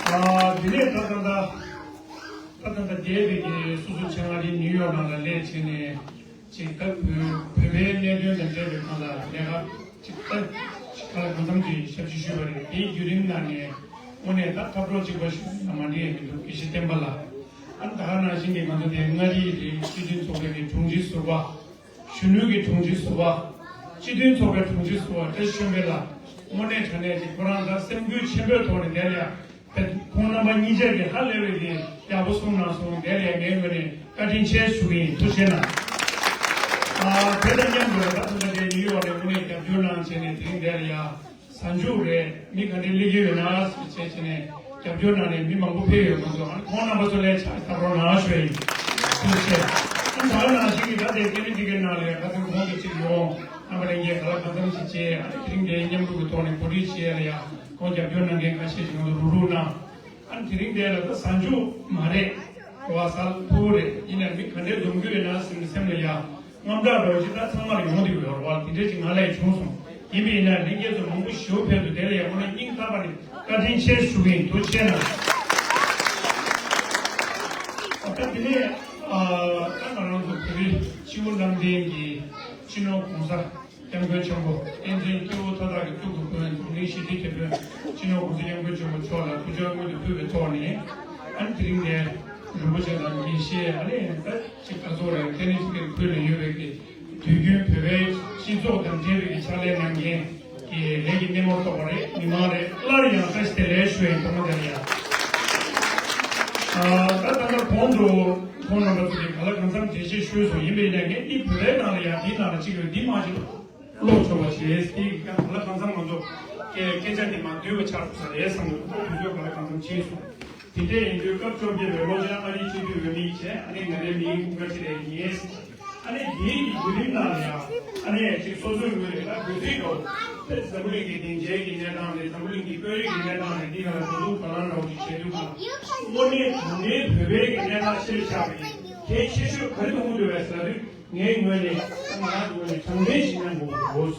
ཨ་དེ་ནས་ད་ད་ད་ད་ད་ད་འདས་པའི་གི་སོ་སོ་ཆེད་མངགས་རིགས་ནིའུ་ཡོག་ནང་ལ་ལས་བྱས་ནས་ཅིག་ད་བོད་བོད་པའི་གནད་དོན་དང་འབྲེལ་བའི་སྒང་ལ་ལས་ཀ་ཅིག་ད་ཅིག་ག་ལ་གང་འཚམ་གྱི་ཞབས་ཕྱི་ཞུས་པ་རེད། དེའི་བརྒྱུད་རིམ་ནང་ནས་དངོས་གནས་ད་འཐབ་གྲོགས་གཅིག་པ་ཞུ་ན་མ་འགྲིག་ཡ་མི་འདུག་དགེ་བཤེས་བསྟན་པ་ལགས། ཨ་ནི་ད་ག་ནང་བཞིན་གྱི་ང་ཚོ་དེ་མངའ་རིས་དེ་སྤྱི་མཐུན་ཚོགས་པའི་གི་དྲུང་ཆེ་ཟུར་པ། གཞོན་ནུ་གི་དྲུང་ཆེ་ཟུར་པ། སྤྱི་མཐུན་ཚོགས་པའི་དྲུང་ཆེ་ཟུར་པ་བཀྲ་ཤིས་ཆོས་འཕེལ་ལགས། དངོས་གནས་དྲང་གནས་ཀྱི་ཁོ་རང་ད་སེམས་འགུལ་ཆེན་པོའི་ཐོག་ནས་དེ་ལ་ཡ། ཁོང་རྣམ་པ་གཉིས་ཆ་གིས་ཧ་ལས་པའི་གི་ཡག་པོ་གསུངས་གནང་སོང་། དེ་ལ་ཡ་ངའི་ངོས་ནས་བཀའ་དྲིན་ཆེ་ཞུ་གི་ཡིན། ཐུགས་རྗེ་གནང་། ཨ་དེ་དང་མཉམ་དུ་ད་ལྟ་དེ་ནིའུ་ཡོག་ནས་དངོས་གནས་རྒྱབ་སྐྱོར་གནང་བྱས་ནས་དེ་རིང་དེ་ལ་ཡ། གཟའ་མཇུག་རེད། མི་ག་འདྲའི་སླེབས་ཀྱི་ཡོད་ན་ཟེར་བྱས་བྱས་ནས་རྒྱབ་སྐྱོར་གནང་ནས་མི་མང་པོ་ཕེབས་ཡོད། ཁོང་ཚོ་ཨ་ནི་ཁོང་རྣམ་པ་ཚོ་ལ་ཕྱག་འཚལ་རོགས་གནང་ཞུ་ཡིན། ཐུགས་རྗེ་ཆེ། ཨ་ནི་ད་ག་ནང་བཞིན་གྱི་ད་ལྟའི་ཀེ་ནེ་ཊི་ཀེཊ་ནང་ལ་ཡ་ཁ་སང་ཁོང་ཚོ་གཅིག་ཡོང་། རྣམ་པ་ལྷན་རྒྱས་ག་ལ་གང་འཚམ་ཞིག་བྱས། ཨ་ནི་དེ་རིང་འདིའི་མཉམ་རུབ་ཀྱི་ཐོག་ནས་གོ་སྒྲིག་བྱས་ལ་ཡང་ཁོང་རྒྱབ་སྐྱོར་གནང་མཁན་ཁ་ཤས་ཤིག་ང་ཚོ་རུག་རུག་གནང་། ཨ་ནི་དེ་རིང་འདི་ལ་ད་གཟའ་མཇུག་མ་རེད། བ་གཟའ་ཕུར་བུ་རེད། ཡིན་ནའི་མི་ག་འདྲས་འཛོམས་རྒྱུ་ཡོད་ན་ཟེར་ནས་སེམས་ལ་ཡང་དངངས་སྐྲག་འདྲ་བོ་ཅིག་ད་ཚང་མར་ཡོང་བསྡད་ཡོད་རེད་བ། དེ་འདྲས་ཅིག་ང་ལ་ཡང་བྱུང་སོང་། ཡིན་པ་ཡིན་ན་ལྷན་རྒྱས་ཚོ་མང་པོ་ཞེ་པོ་ཕེབས་འདུག་དེ་ལ་ཡང་དངོས་གནས་སྙིང་ཐག་པ་ནས་བཀའ་དྲིན་ཆེ་ཞུ་གི་ཡིན། ཐུགས་རྗེ་ཆེ་གནང་། ད་དེ་ནས་ཨ་ད་ང་རང་ཚོ་བོད་རིགས་སྤྱི་བོ་གནམ་བསྟན་གྱི་སྤྱི་ནོར་༸གོང་ས་སྐྱབས་མགོན་ཆེན་པོ་བསྟན་འཛིན་སྐྱེས་བུ་མཐའ་དག་གི་གཙུག་གི་དཔོན་འཛམ་གླིང་ཞི་བདེའི་དེད་དཔོན་སྤྱི་ནོར་༸གོང་ས་༸སྐྱབས་མགོན་ཆེན་པོ་མཆོག་ལ་ཐུགས་རྗེ་སྔོན་དུ་ཕུལ་བའི་ཐོག་ནས། ཨ་ནི་དེ་རིང་ནས་རིན་པོ་ཆེ་དང་དགེ་བཤེས། ཨ་ནི་ད་ཅིག་ག་ཚོད་རེད། ཁ་ནས་ཅིག་གི་བོད་ལ་ཡོད་པའི་གི་དུས་རྒྱུན་བོད་པའི་སྤྱི་ཚོགས་དང་འབྲེལ་བའི་གི་ཕྱག་ལས་གནང་མཁན་གྱི་ལས་ཀྱི་སྣེ་མོ་ཐོག་པ་རེད། མི་མང་རེད། སླར་ཡང་བཀྲ་ཤིས་བདེ་ལེགས་ཞུ་ཡིན། ཐོག་མ་དེ་ལ་ཡང་། ཨ་ད་ད་ལྟ་གོང་དུ་ཁོང་རྣམ་པ་ཚོ་གིས་ག་ལ་གང་འཚམ་འགྲེལ་བཤད་ཞུས་སོང་། ཡིན་པས་ན་ངས་འདི་བོད་པའི་ནང་ལ་ཡང་འདིའི་ནང་ལ་ཅིག་ཡོད། འདི་མ་ཅིག་ཀློག་ཆོག་པ་བྱས། དེ་ག་ལ་གང་འཚམ་ང་ཚོ་སྐད་སྐད་ཆ་འདི་མ་འདུས་པ་ཆགས་ས་རེད་བསམ་གྱི་འདུག་དུས་ཚོད་ག་ལ་གང་འཚམ་བྱས་སོང་། དེ་འདྲ་ཡིན་དུས་སྐབས་བཅོ་བརྒྱད་པའི་ལོ་ཅན་ཨ་རིའི་སྤྱི་འཐུས་འོས་མི་བྱས། ཨ་ནི་ང་རའི་མིང་ཀུན་དགའ་ཚེ་རིང་ཡིན། ཨ་ནི་དེའི་གི་བརྒྱུད་རིམ་ནང་ལ་ཡང་ཨ་ནི་ཅིག་སོ་སོའི་ངོས་ནས་ད་དུས་ཚོད་འགྲོ་ཚེ་འཛམ་བུ་གླིང་གི་སྡིངས་ཆའི་གི་གནས་སྟངས་རེད། འཛམ་བུ་གླིང་གི་དཔོན་རིགས་ཀྱི་གནས་སྟངས་རེད། འདི་ག་ལ་འགྲོ་འདུག་ག་ལ་འགྲོ་ཅིག་བྱེད་དུས་ག་ལ་དངོས་གནས་དྲང་གནས་བོད་པའི་གི་གནས་སྟངས་ཤེས་བྱ་བ་ཡིན། གལ་ཆེ་ཤོས་ག་རེ་མཐོང་གི་འདུག་བས་ཟེར་དུས། ངའི་ངོས་ནས་ང་རང་ངོས་ནས་དྲང་བདེན་ཞིག་གནང་དགོས་ཀྱི་འདུག་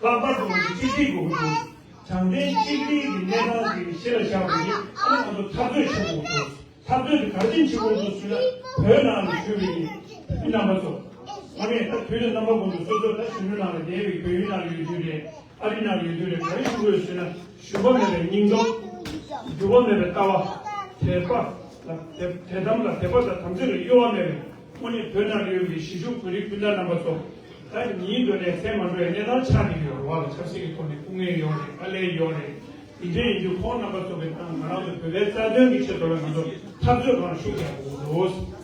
ལྷག་པར་དུ་ང་ཚོ་གཅིག་སྒྲིལ་དགོས་ཀྱི་འདུག་དྲང་བདེན་གཅིག་སྒྲིལ་གྱི་གནས་སྟངས་ཀྱི་ཤེས་རབ་བཞག་པ་ཡིན་ན། ང་ཚོ་འཐབ་རྩོད་བྱེད་དགོས་ཀྱི་འདུག་འཐབ་རྩོད་དེ་ག་རེ་བྱེད་དགོས་ཀྱི་འདུག་ཟེར་ན། བོད་ནང་ནས་བཞུགས་པའི་བོད་མི་རྣམ་པ་ཚོ། ང་ནས་ད་དུས་ལ་རྣམ་པ་ཀུན་ཏུ་སོ་སོ་ད་གཞོན་ནུ་ནང་ལ་བསྡད་པའི་བོད་ཡུལ་ནང་ལ་ཡོད་དུས་རེད། ཨ་རི་ནང་ལ་ཡོད་དུས་རེད། ག་རེ་ཞུ་དགོས་ཟེར་ན། ཞུམ་པ་མེད་པའི་སྙིང་སྟོབས། འགྱུར་བ་མེད་པའི་ལྟ་བ། དད་པ་ལ་དད་དད་དམ་ལ་དད་པ་དང་དམ་ཚིག་ལ་གཡོ་བ་མེད་པའི། དངོས་གནས་བོད་ནང་ལ་ཡོད་པའི་གཞིས་བཞུགས་བོད་རིགས་སྤུན་ཟླ་རྣམ་པ་ཚོ། ད་ཉིན་འདི་ནས་མཚན་མ་འགྲོ་བའི་གནས་སྟངས་ཆགས་ཀྱི་ཡོད་རེད་བ། ལ་ཆབ་སྲིད་ཀྱི་ཐོག་ནས་སྐུ་ངལ་ཡོད་རེད། དཀའ་ལས་ཡོད་རེད། དེ་འདྲ་ཡིན་དུས་ཁོང་རྣམ་པ་ཚོ་གི་ནང་ང་རང་ཚོ་བོད་པའི་རྩ་དོན་གྱི་ཆེད་དུ་ལ་ང་ཚོ་འཐབ་རྩོད་གང་ཤུགས་རྒྱག་དགོས་འདུག་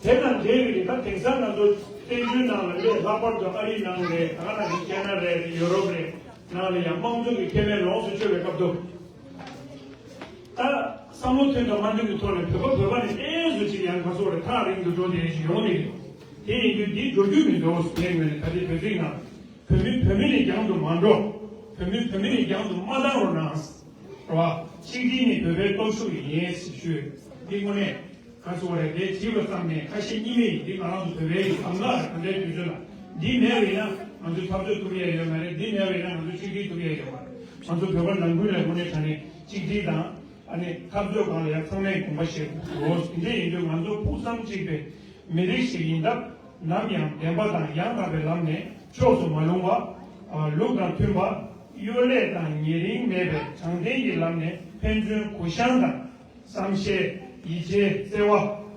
དེ་དང་འབྲེལ་བའི་ད་དེང་སང་ང་ཚོ་བཙན་བྱོལ་ནང་ལ་ལས་ལྷག་པར་དུ་ཨ་རིའི་ནང་རེད། ད་ག་ནང་བཞིན་ཁེ་ན་ཌ་རེད། ཡུ་རོབ་རེད། ནང་ལ་ཡང་དམངས་གཙོ་གི་ཁེ་ཕན་ལོངས་སུ་སྤྱོད་པའི་སྐབས་དུ། ད་བསམ་བློ་མཐུན་དང་མ་མཐུན་གྱི་ཐོག་ནས་བོད་པ་བོད་པ་ནས་ལྷན་སུ་ཅིག་ཡང་ཁ་སོགས་རེ་ཐག་རིང་དུ་འགྲོ་བསྡད་ཞིག་ཡོང་ནས། དེ་ཡིན་དུས་འདི་འགྲོ་རྒྱུ་མི་འདུག་ངའི་ངོས་ནས་ད་ལྟའི་བོད་རིགས་ནང་བོད་མི་བོད་མི་ནས་རྒྱང་དུ་མ་འགྲོ། བོད་མི་བོད་མི་ནས་རྒྱང་དུ་མ་བཏང་རོགས་གནང་། རེད་བ། གཅིག་སྒྲིལ་ནི་བོད་པའི་སྟོབས་ཤུགས་ཡིན་ཞེས་ཞུས། འདི་དངོས་གནས། ག་ཚོད་རེད་དེ་བྲིས་པ་ཙམ་ནས་ཁ་ཞེ་གཉིས་མེད་ཡིན། འདི་ང་རང་ཚོ་བོད་པའི་གི་གདམས་ངག་རེད། ད་ལྟའི་དུས་ཚོད་ལ་འདི་མེད་པ་ཡིན་ན་ང་ཚོས་འཐབ་རྩོད་ཐུབ་ཡས་ཡོད་མ་རེད། འདི་མེད་པ་ཡིན་ན་ང་ཚོས་གཅིག་སྒྲིལ་ཐུབ་ཡས་ཡོད་མ་རེད། ང་ཚོ་བོད་པ་ནང་ཁུལ་ལ་དངོས་གནས་དྲང་གནས་གཅིག་སྒྲིལ་དང་། ཨ་ནི་འཐབ་རྩོད་སྒང་ལ་ཡང་ཚང་མས་དགོངས་པ་བཞེས་དགོས། དེ་འདྲ་ཡིན་དུས་ང་ཚོ་ཕུགས་བསམ་གཅིག་པའི་མི་རིགས་ཤིག་ཡིན་སྟབས། ནམ་ཡང་བདེན་པ་དང་ཡང་དག་པའི་ལམ་ནས་ཕྱོགས་སུ་མ་ལྷུང་བ། ལུགས་དང་མཐུན་པ། གཡོ་ལས་དང་ཉེ་རིང་མེད་པའི་དྲང་བདེན་གྱི་ལམ་ནས་ཕན་ཚུན་གུས་ཞབས་དང་། བསམ་ཤེས། ཡིད་ཆེས། བརྩེ་བ།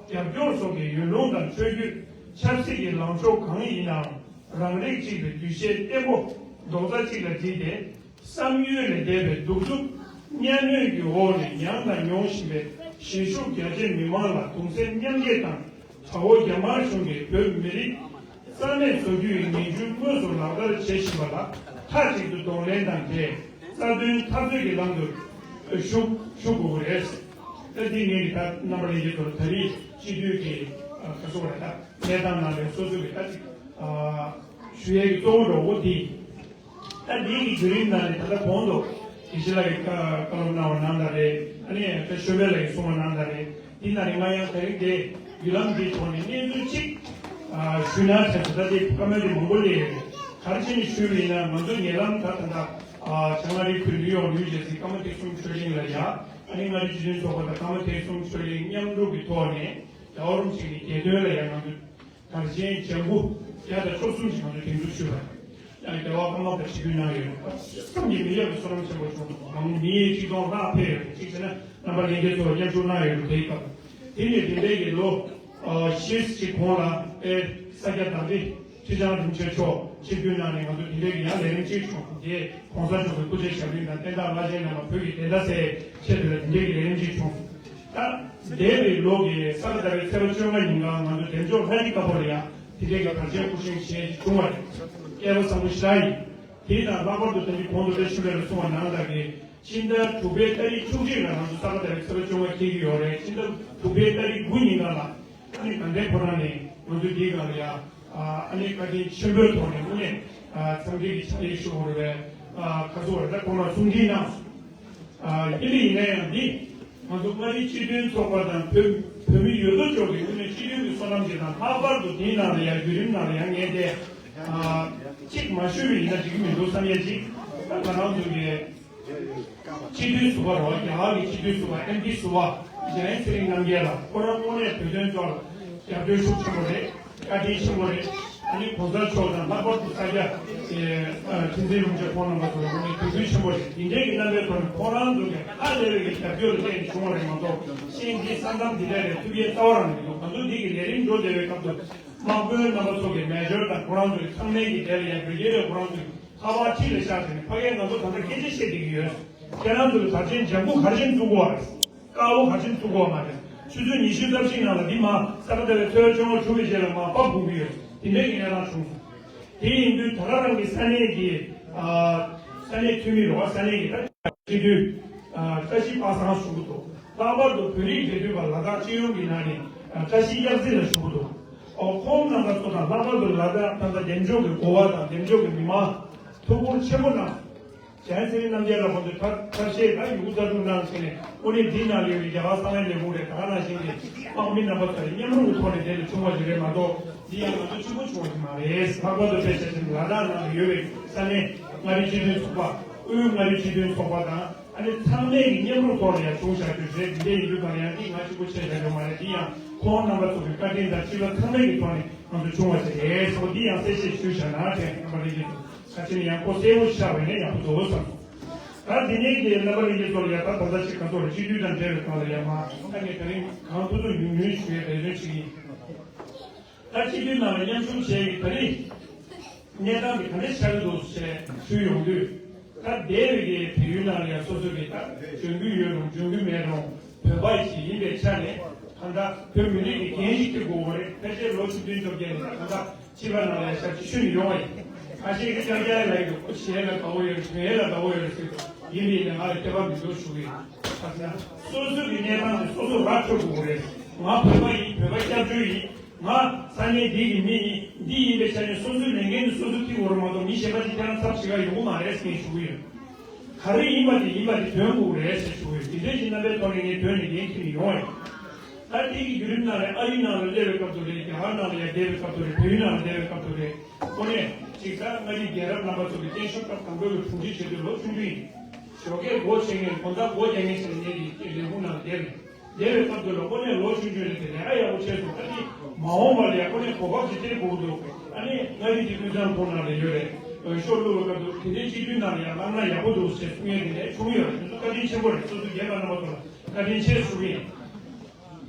རྒྱབ་སྐྱོར་སོགས་ཀྱི་ཡུལ་ལུང་དང་ཆོས་བརྒྱུད། ཆབ་སྲིད་ཀྱི་ལངས་ཕྱོགས་གང་ཡིན་ནའང་། རང་རིགས་གཅིག་པའི་འདུ་ཤེས་བརྟན་པོ་རྡོག་རྩ་གཅིག་ལ་བསྒྲིལ་ཏེ། བསམ་ཡུལ་ལས་འདས་པའི་གདུག་རྩུབ་གཉའ་གནོན་གྱི་འོག་ནས་མྱངས་དང་མྱོང་བཞིན་པའི་གཞིས་བཞུགས་རྒྱ་ཆེ་མི་མང་ལ་གདུང་སེམས་མཉམ་སྐྱེད་དང་། དགྲ་བོ་རྒྱ་དམར་གཞུང་གིས་བོད་མི་རིགས་རྩ་མེད་བཟོ་རྒྱུ་ཡི་ངན་ཇུས་དངོས་སུ་ལག་བསྟར་བྱེད་བཞིན་པ་ལ་མཐའ་གཅིག་ཏུ་གདོང་ལེན་དང་འབྲེལ། རྩ་དོན་འཐབ་རྩོད་ཀྱི་ལམ་དུ་ཞུགས་ཞུགས་དགོས་པ་རེད། ད་འདི་ངས་ཀྱི་ད་རྣམ་པ་ལྷན་རྒྱས་ཚོར་ད་རེས་སྤྱི་འཐུས་ཀྱི་ཨ་ག་སོགས་རེད། ད་གནས་སྟངས་ནང་ལ་སོ་སོ་གི་ད་ཅིག་ཨ་ཞུ་ཡས་ཀྱི་གཙོ་བོ་འདྲ་བོ་འདི། ད་འདི་གི་བརྒྱུད་རིམ་ནང་ནས་ད་ལྟ་གོང་དུ་དགེ་བཤེས་ལགས་ཀྱིས་བཀའ་བཀའ་སློབ་གནང་བ་ནང་ལྟར་རེད། ཨ་ནི་ད་ཞོལ་པའི་ལགས་ཀྱིས་གསུངས་པ་ནང་ལྟར་རེད། འདི་ནང་ནས་ང་ཡང་ད་རིང་འདི་བརྒྱུད་ལམ་འདིའི་ཐོག་ནས་གནས་ཚུལ་གཅིག་ཨ་ཞུས་ན་བྱས་སོང་། ད་འདི་བཀའ་མོལ་འདི་མང་པོ་སླེབས་ཡོད་རེད། ག་རེ་བྱས་ནས་ཞུས་པ་ཡིན་ན། ང་ཚོ་ཉེ་ལམ་ད་ད་ལྟ་ཨ་བྱང་ཨ་རིའི་ཁུལ་ནིའུ་ཡོག་ནིའུ་ཇར་སི་ཀརྨ་ཐེག་གསུམ་ཆོས་གླིང་ལ་ཡ། ཨ་ནི་མངའ་རིས་སྤྱི་མཐུན་ཚོགས་པ་དང་ཀརྨ་ཐེག་གསུམ་ཆོས་གླིང་མཉམ་རུབ་ཀྱི་ཐོག་ནས་རྒྱལ་བ་རིན་པོ་ཆེ་གི་རྒྱལ་དོན་ལ་ཡ་ང་ཚོ་དར་ཆེན་ལྗང་གུ་བརྒྱ་དང་བཅུ་གསུམ་ཞིག་ང་ཚོས་སྒྲེང་འཛུགས་ཞུས་པ་རེད། ཡང་རྒྱལ་བ་ཀརྨ་པ་ཆིབས་བསྒྱུར་གནང་ཡོད་རེད། བསམ་གྱིས་མི་ཁྱབ་པའི་བསོད་ནམས་ཆེན་པོ་བྱུང་འདུག་མི་ཉིས་ཆིག་སྟོང་ལྷག་ཕེབས་ཡོད་རེད། གཅིག་བྱས་ན་རྣམ་པ་ལྷན་རྒྱས་ཚོ་ལ་མཉམ་ཞུགས་གནང་ཡོད་རེད། དེའི་སྐབས་དེ་ནས་དེ་འདྲའི་གི་ལོ་ཨ་བཞི་ཅིག་གོང་ལ་དཔལ་ས་སྐྱ་བདག་སྲིད་ཁྲི་བྱང་རིན་པོ་ཆེ་མཆོག་ཆིབས་བསྒྱུར་གནང་ནས་ང་ཚོ་དེ་འདྲའི་གི་ཡང་ལས་རིམ་ཅིག་བྱུང་འདུག་དེ་གོང་ས་མཆོག་གི་སྐུ་ཚེ་ཞབས་རིམ་དང་བསྟན་བདག་བླ་ཆེན་རྣམ་པ་བོད་ཀྱི་བདེན་མཐའ་གསལ་ཆེད་དུ་ལ་དེ་འདྲའི་གི་ལས་རིམ་ཅིག་བྱུང་འདུག་ད་འདས་པའི་ལོ་གི་ས་ག་ཟླ་བའི་ཚེས་པ་བཅོ་ལྔ་ཉིན་ཀ་ང་ཚོ་འདེམས་ལྕོག་ལྷ་རི་དཀར་པོ་ལ་ཡང་དེ་འདྲའི་གི་དར་ཆེན་སྐུ་བཞེངས་བྱས་བྱུང་བ་རེད། སྐལ་བ་བཟང་པོ་ཞེ་དྲག་ཡིན། དེ་དང་ལྷག་པར་དུ་ད་ཅི་གོང་དུ་བཀྲ་ཤིས་ལགས་ལ་གསུངས་པ་ནང་ལྟར་གྱི་ཕྱི་ཟླ་དྲུག་པའི་ཏ་རིག་བཅུ་གཅིག་ལ་ང་ཚོ་ས་ག་ཟླ་བའི་ཚེས་པ་བཅོ་ལྔ་འཁེལ་གྱི་ཡོད་རེད། ཕྱི་ཟླ་དྲུག་པའི་ཏ་རིག་དགུ་ཉིན་ཀ་ལ་ཨ་ནི་དགའ་ལྡན་ཕོ་བྲང་ནས་ང་ཚོ་འདིའི་སྒང་ལ་ཡང་ ཨ་ནི་བཀའ་དྲིན་ཆེན་པོའི་ཐོག་ནས་དངོས་གནས་འཚམས་འདྲི་གི་ཕྱག་ལས་ཞུ་དགོས་རེད་པས། ཁ་སོ་རེད། ད་ཁོང་ལ་གསུང་འཕྲིན་གནང་། ཡིན་པ་ཡིན་ན་ཡང་འདི་ང་ཚོ་མངའ་རིས་སྤྱི་མཐུན་ཚོགས་པ་དང་བོད་བོད་མི་ཡོད་དོ་ཅོག་གི་དངོས་གནས་སྤྱི་མཐུན་གྱི་བསོད་ནམས་ཅིག་དང་། ལྷག་པར་དུ་དེའི་ནང་ལ་ཡང་བརྒྱུད་རིམ་ནང་ལ་ཡང་ངས་དེ་གཅིག་མ་ཞུས་པ་ཡིན་ན་འགྲིག་གི་མི་འདུག་བསམ་ཡས་ཅིག་ད་ང་རང་ཚོ་གི་སྤྱི་འཐུས་ཟུར་པ་རེད་པ། རྒྱ་གར་གྱི་སྤྱི་འཐུས་ཟུར་པ་ཨེམ་པི་ཟུར་པ་འཇམ་དབྱངས་ཚེ་རིང་རྣམ་རྒྱལ་ལགས། ཁོ་རང་དངོས་གནས་བོད་དོན་ཕྱོགས་ལ་རྒྱབ་སྐྱོར་ཤུགས་ཆེན་པོ་རེད། བཀའ་དྲིན་ཆེན་པོ་རེད། ཨ་ནི་གོང་ས་མཆོག་དང་ལྷག་པར་དུ་ས་སྐྱ་ཁྲི་འཛིན་རིན་པོ་ཆེ་ཁོང་རྣམ་པ་ཚོ་ལ་དངོས་གནས་དད་གུས་ཆེན་པོ་རེད། འདི་འདྲའི་གི་རྣམ་པའི་ཐོག་ནས་ཁོང་རང་ཚོ་གི་ཧ་ལས་པའི་གི་རྒྱབ་སྐྱོར་ལ་བརྟེན་ནས་བྱུང་བ་རེད་མ་གཏོགས། གཤིན་རྗེ་ས་མཚམས་འདི་འདྲ་རེད་ཐུབ་ཡས་རྩ་བ་རང་མི་འདུག་ང་ཚོ་འདི་གི་ལས་རིམ་འགྲོ་བསྡད་པའི་སྐབས་སུ་དམག་དཔོན་རྣམ་པ་ཚོ་གི་མེ་ཇར་དང་ཁོ་རང་ཚོ་གི་ཚང་མའི་གི་དེ་ལ་ཡང་བོད་རྒྱལ་ལ་ཁོ་རང་ཚོ་གི་ཁ་པར་ཁྲིད་ལ་བཞག་བྱས་ནས་ཕ་གིར་ང་ཚོ་ད་ལྟ་སྐད་ཆ་བཤད་བསྡད་ཀྱི་ཡོད། ཁྱེད་རང་ཚོ་གི་དར་ཆེན་ལྗང་ཁུ་ག་རེ་བྱས་ནས་བཙུགས་དགོས་པ་རེད། དཀར་པོ་ག་རེ་བྱས་ནས་བཙུགས་དགོས་པ་མ་རེད། ཆུ་ཚོད་ཉི་ཤུ་རྩ་བཞི་ནང་ལ་འདི་མ་ས་ག་ཟླ་བའི་ཚེས་བཅོ་ལྔ་གྲུབ་པའི་རྗེས་ལ་མ་ཕབ་དགོས་ཀྱི་ཡོད། དེ་འདྲའི་གི་གནས་སྟངས་བྱུང་སོང་། དེ་ཡིན་དུས་ད་ག་རང་གི་ས་གནས་ཀྱི་ཨ་ས་གནས་འཐུས་མི་རེད་པ། ས་གནས་ཀྱི་ད་སྤྱི་འཐུས་ཨ་བཀྲ་ཤིས་པ་སངས་ཞུ་གི་འདུག་ལྷག་པར་དུ་བོད་རིགས་སྒེར་གཅོད་པ་ལ་དྭགས་སྤྱི་ཡོངས་ཀྱི་ནང་ནས་ཨ་བཀྲ་ཤིས་གཡག་རྩེ་ལགས་ཞུ་གི་འདུག་ཨོ་ཁོང་རྣམ་པ་ཚོ་དང་ལྷག་པར་དུ་ལ་དྭགས་ད་ལྟ་འདེམས་ཤོག་གི་འགོ་བ་དང་འདེམས་ཤོག་གི་མི་མང་ཐུགས་ཁུར་ཆེན་པོ་གནང་། འཇམ་དབྱངས་ཚེ་རིང་རྣམ་རྒྱལ་ལགས་ཁོང་ཚོས་ཐབས་ཐབས་ཤེས་དང་ཡོངས་རྫོགས་གནང་བྱས་ནས་དངོས་གནས་འདི་ནང་ལ་ཡོད་པའི་རྒྱ་གར་གསང་བའི་ལས་ཁུངས་རེད། ད་ག་ནང་བཞིན་གྱི་དམག་མི་རྣམ་པ་ཚོ་ལ་མཉམ་རུབ་ཀྱི་ཐོག་ནས་དེ་ལ་བྱུང་བ་ཞིག་རེད་མ་གཏོགས། འདི་ཡང་ང་ཚོ་གཅིག་པུ་བྱུང་བ་ཞིག་མ་རེད། ལྷག་པར་དུ་དཔེ་ཆ་བཞག་ན་ལ་དྭགས་ནང་ལ་ཡོད་པའི་ས་གནས་མངའ་རིས་སྤྱི་མཐུན་ཚོགས་པ། དབུས་མངའ་རིས་སྤྱི་མཐུན་ཚོགས་པ་དང་ཨ་ནི་ཚང་མས་ཀྱི་མཉམ་རུབ་ཐོག་ལ་ཡང་བྱུང་བཞག་རྒྱུ་རེད། འདི་འདྲ་ཡིན་དུས་གང་ཡང་འདི་ང་གཅིག་པུ་བྱས་བཞག་རྒྱུ་མ་རེད། འདི་ཡང་ཁོང་རྣམ་པ་ཚོ་གི་བཀའ་དྲིན་དང་སྤྱི་བླ་ཚང་མས་ཀྱི་ཐོག་ནས་ང་ཚོ་བྱུང་བ་ཞིག་རེད་ཟེར་བ་འདི་ཡང་གསལ་བཤད་ཞུས་བཞག་ན་དྲན། རྣམ་པ་ལྷན་རྒྱས་ཚོ། ཁ་ཆེམས་ཡང་ཁོ་གསལ་པོ་ཆགས་པ་ཡིན་ན་ཡག་པོ་འདུག་བསམ་སོང་། ད་དེ་ནས་ཀྱི་རྣམ་པ་ལྷན་རྒྱས་ཚོ་ལ་ཡང་ད་ད་ལྟ་ཅིག་ག་ཚོད་རེད། སྤྱི་འཐུས་དང་འབྲེལ་བའི་སྒང་ལ་ཡང་མ་ད་ངས་ད་རིང་གང་ཐུབ་ཐུབ་ཉུང་ཉུང་ཞུ་ཡས་འབད་བརྩོན་བྱེད་ཀྱི་ཡིན། ད་སྤྱི་འཐུས་ནང་ལ་མཉམ་ཞུགས་བྱས་ཀྱི་ད་རེས་གནས་སྟངས་འདི་ག་འདྲ་ཆགས་ཀྱི་འདུག་ཞེས་ཞུས་ཡོང་དུས། ད་འདས་པའི་གི་བལ་ཡུལ་ནང་ལ་ཡང་སོ་སོ་གི་ད་འཇོན་གྱི་ཡོད་རུང་འཇོན་གྱི་མེད་རུང་བོད་པ་ཞིག་ཡིན་པའི་ཆ་ནས་གང་ལྟར་བོད་མི་རིགས་ཀྱི་འགན་ཞིག་འཁྱེར་དགོས་པ་རེད། ཕལ་ཆེར་ལོ་བཅུ་བདུན་བཅོ་བརྒྱད་ནས་ད་གང་ལྟར་ཕྱི་པ་ནང་ལ་ཡང་ཞབས་ཕྱི་ཞུས་ནས་ཡོང་བ་ཡིན། ཁ་ཤས་ཀྱིས་ཀྱང་ཀྱང་ལབ་ཀྱི་འདུག་ཁོ་གཞན་ལ་དགའ་བོ་ཡོད་རེད། གཞན་ལ་དགའ་བོ་ཡོད་རེད་ཟེར་གྱི་འདུག་ཡིན་པས་ན་ང་ལ་དད་པ་མི་འདུག་ཞུ་གི་ཡིན། ད་ཟེར་ན་སོ་སོ་གི་གནས་སྟངས་དེ་སོ་སོ་ར་འཕྲོད་དགོས་རེད། ང་བོད་པ་ཡིན། བོད་པ་སྐྱབས་བཅོལ་ཡིན། ང་ས་གནས་འདི་གི་མི་ཡིན། འདི་ཡིན་པའི་ཆ་ནས་སོ་སོའི་ལས་འགན་དེ་སོ་སོས་འཁྱེར་དགོས་རེད་མ་གཏོགས་མི་གཞན་པ་ཅིག་ཁྱེད་རང་ཚབ་བྱེད་ག་ཡོང་གི་མ་རེད་ཟེར་ངས་ཞུ་གི་ཡོད། ག་རེ་ཡིན་པ་དེ་ཡིན་པ་དེ་འདོན་དགོས་རེད་ཟེར་ཞུ་གི་ཡོད། འདི་འདྲའི་ཅིག་རྣམ་པའི་ཐོག་ནས་ངས་འདོན་ནས་འགན་འཁྱེར་ནས་ཡོང་བ་ཡིན། ད་དེ་གི་བརྒྱུད་རིམ་ནང་ལ་ཨ་རིའི་ནང་ལ་སླེབས་པའི་སྐབས་དུ་རེད། རྒྱ་གར་ནང་ལ་ཡར་བསྡད་པའི་སྐབས་དུ་རེད། བལ་ཡུལ་ནང་ལ་བསྡད་པའི་སྐབས་དུ་རེད། དངོས་གནས་ཅིག་ད་མངའ་རིས་རྒྱལ་རབས་རྣམ་པ་ཚོ་གི་བརྟན་བཞུགས་སྐབས་དང་པོའི་གི་དྲུང་ཆེ་བྱེད་དུས་ལོ་ཆུང་ཆུང་ཡིན། ཞོགས་ཀས་སྒོ་ཕྱེ་མཁན་དགོང་དག་སྒོ་རྒྱག་མཁན་ཞིག་ལ་ངེད་ཀྱི་ལས་ཁུངས་ནང་བསྡད་རེད། བསྡད་པའི་སྐབས་དུ་ལ་དངོས་གནས་ལོ་ཆུང་ཆུང་ལ་དེ་ལས་ཀ་ཡག་པོ་བྱས་སོང་། ད་ཅི་མ་འོངས་པ་ལ་ཡང་དངོས་གནས་གོ་སྐབས་ཅིག་སྟེར་དགོས་འདུག་ཨ་ནི་མངའ་རིས་ཀྱི་དབུས་གཙང་ཁོངས་ནང་ལ་ཡོད་རེད། འོས་ཤོག་བླུགས་པའི་སྐབས་དུ་དེ་འདྲའི་སྤྱི་འཐུས་ནང་ལ་ཡང་བླངས་ན་ཡག་པོ་འདུག་ཞེས་གསུང་མཁན་དེ་འདྲ་བྱུང་ཡོད་རེད། དེ་ཚོ་བཀའ་དྲིན་ཆེན་པོ་རེད། སོ་སོ་རྒན་པ་རྣམ་པ་ཚོ་ལ་བཀའ་དྲིན་ཆེ་ཞུ་གི་ཡིན།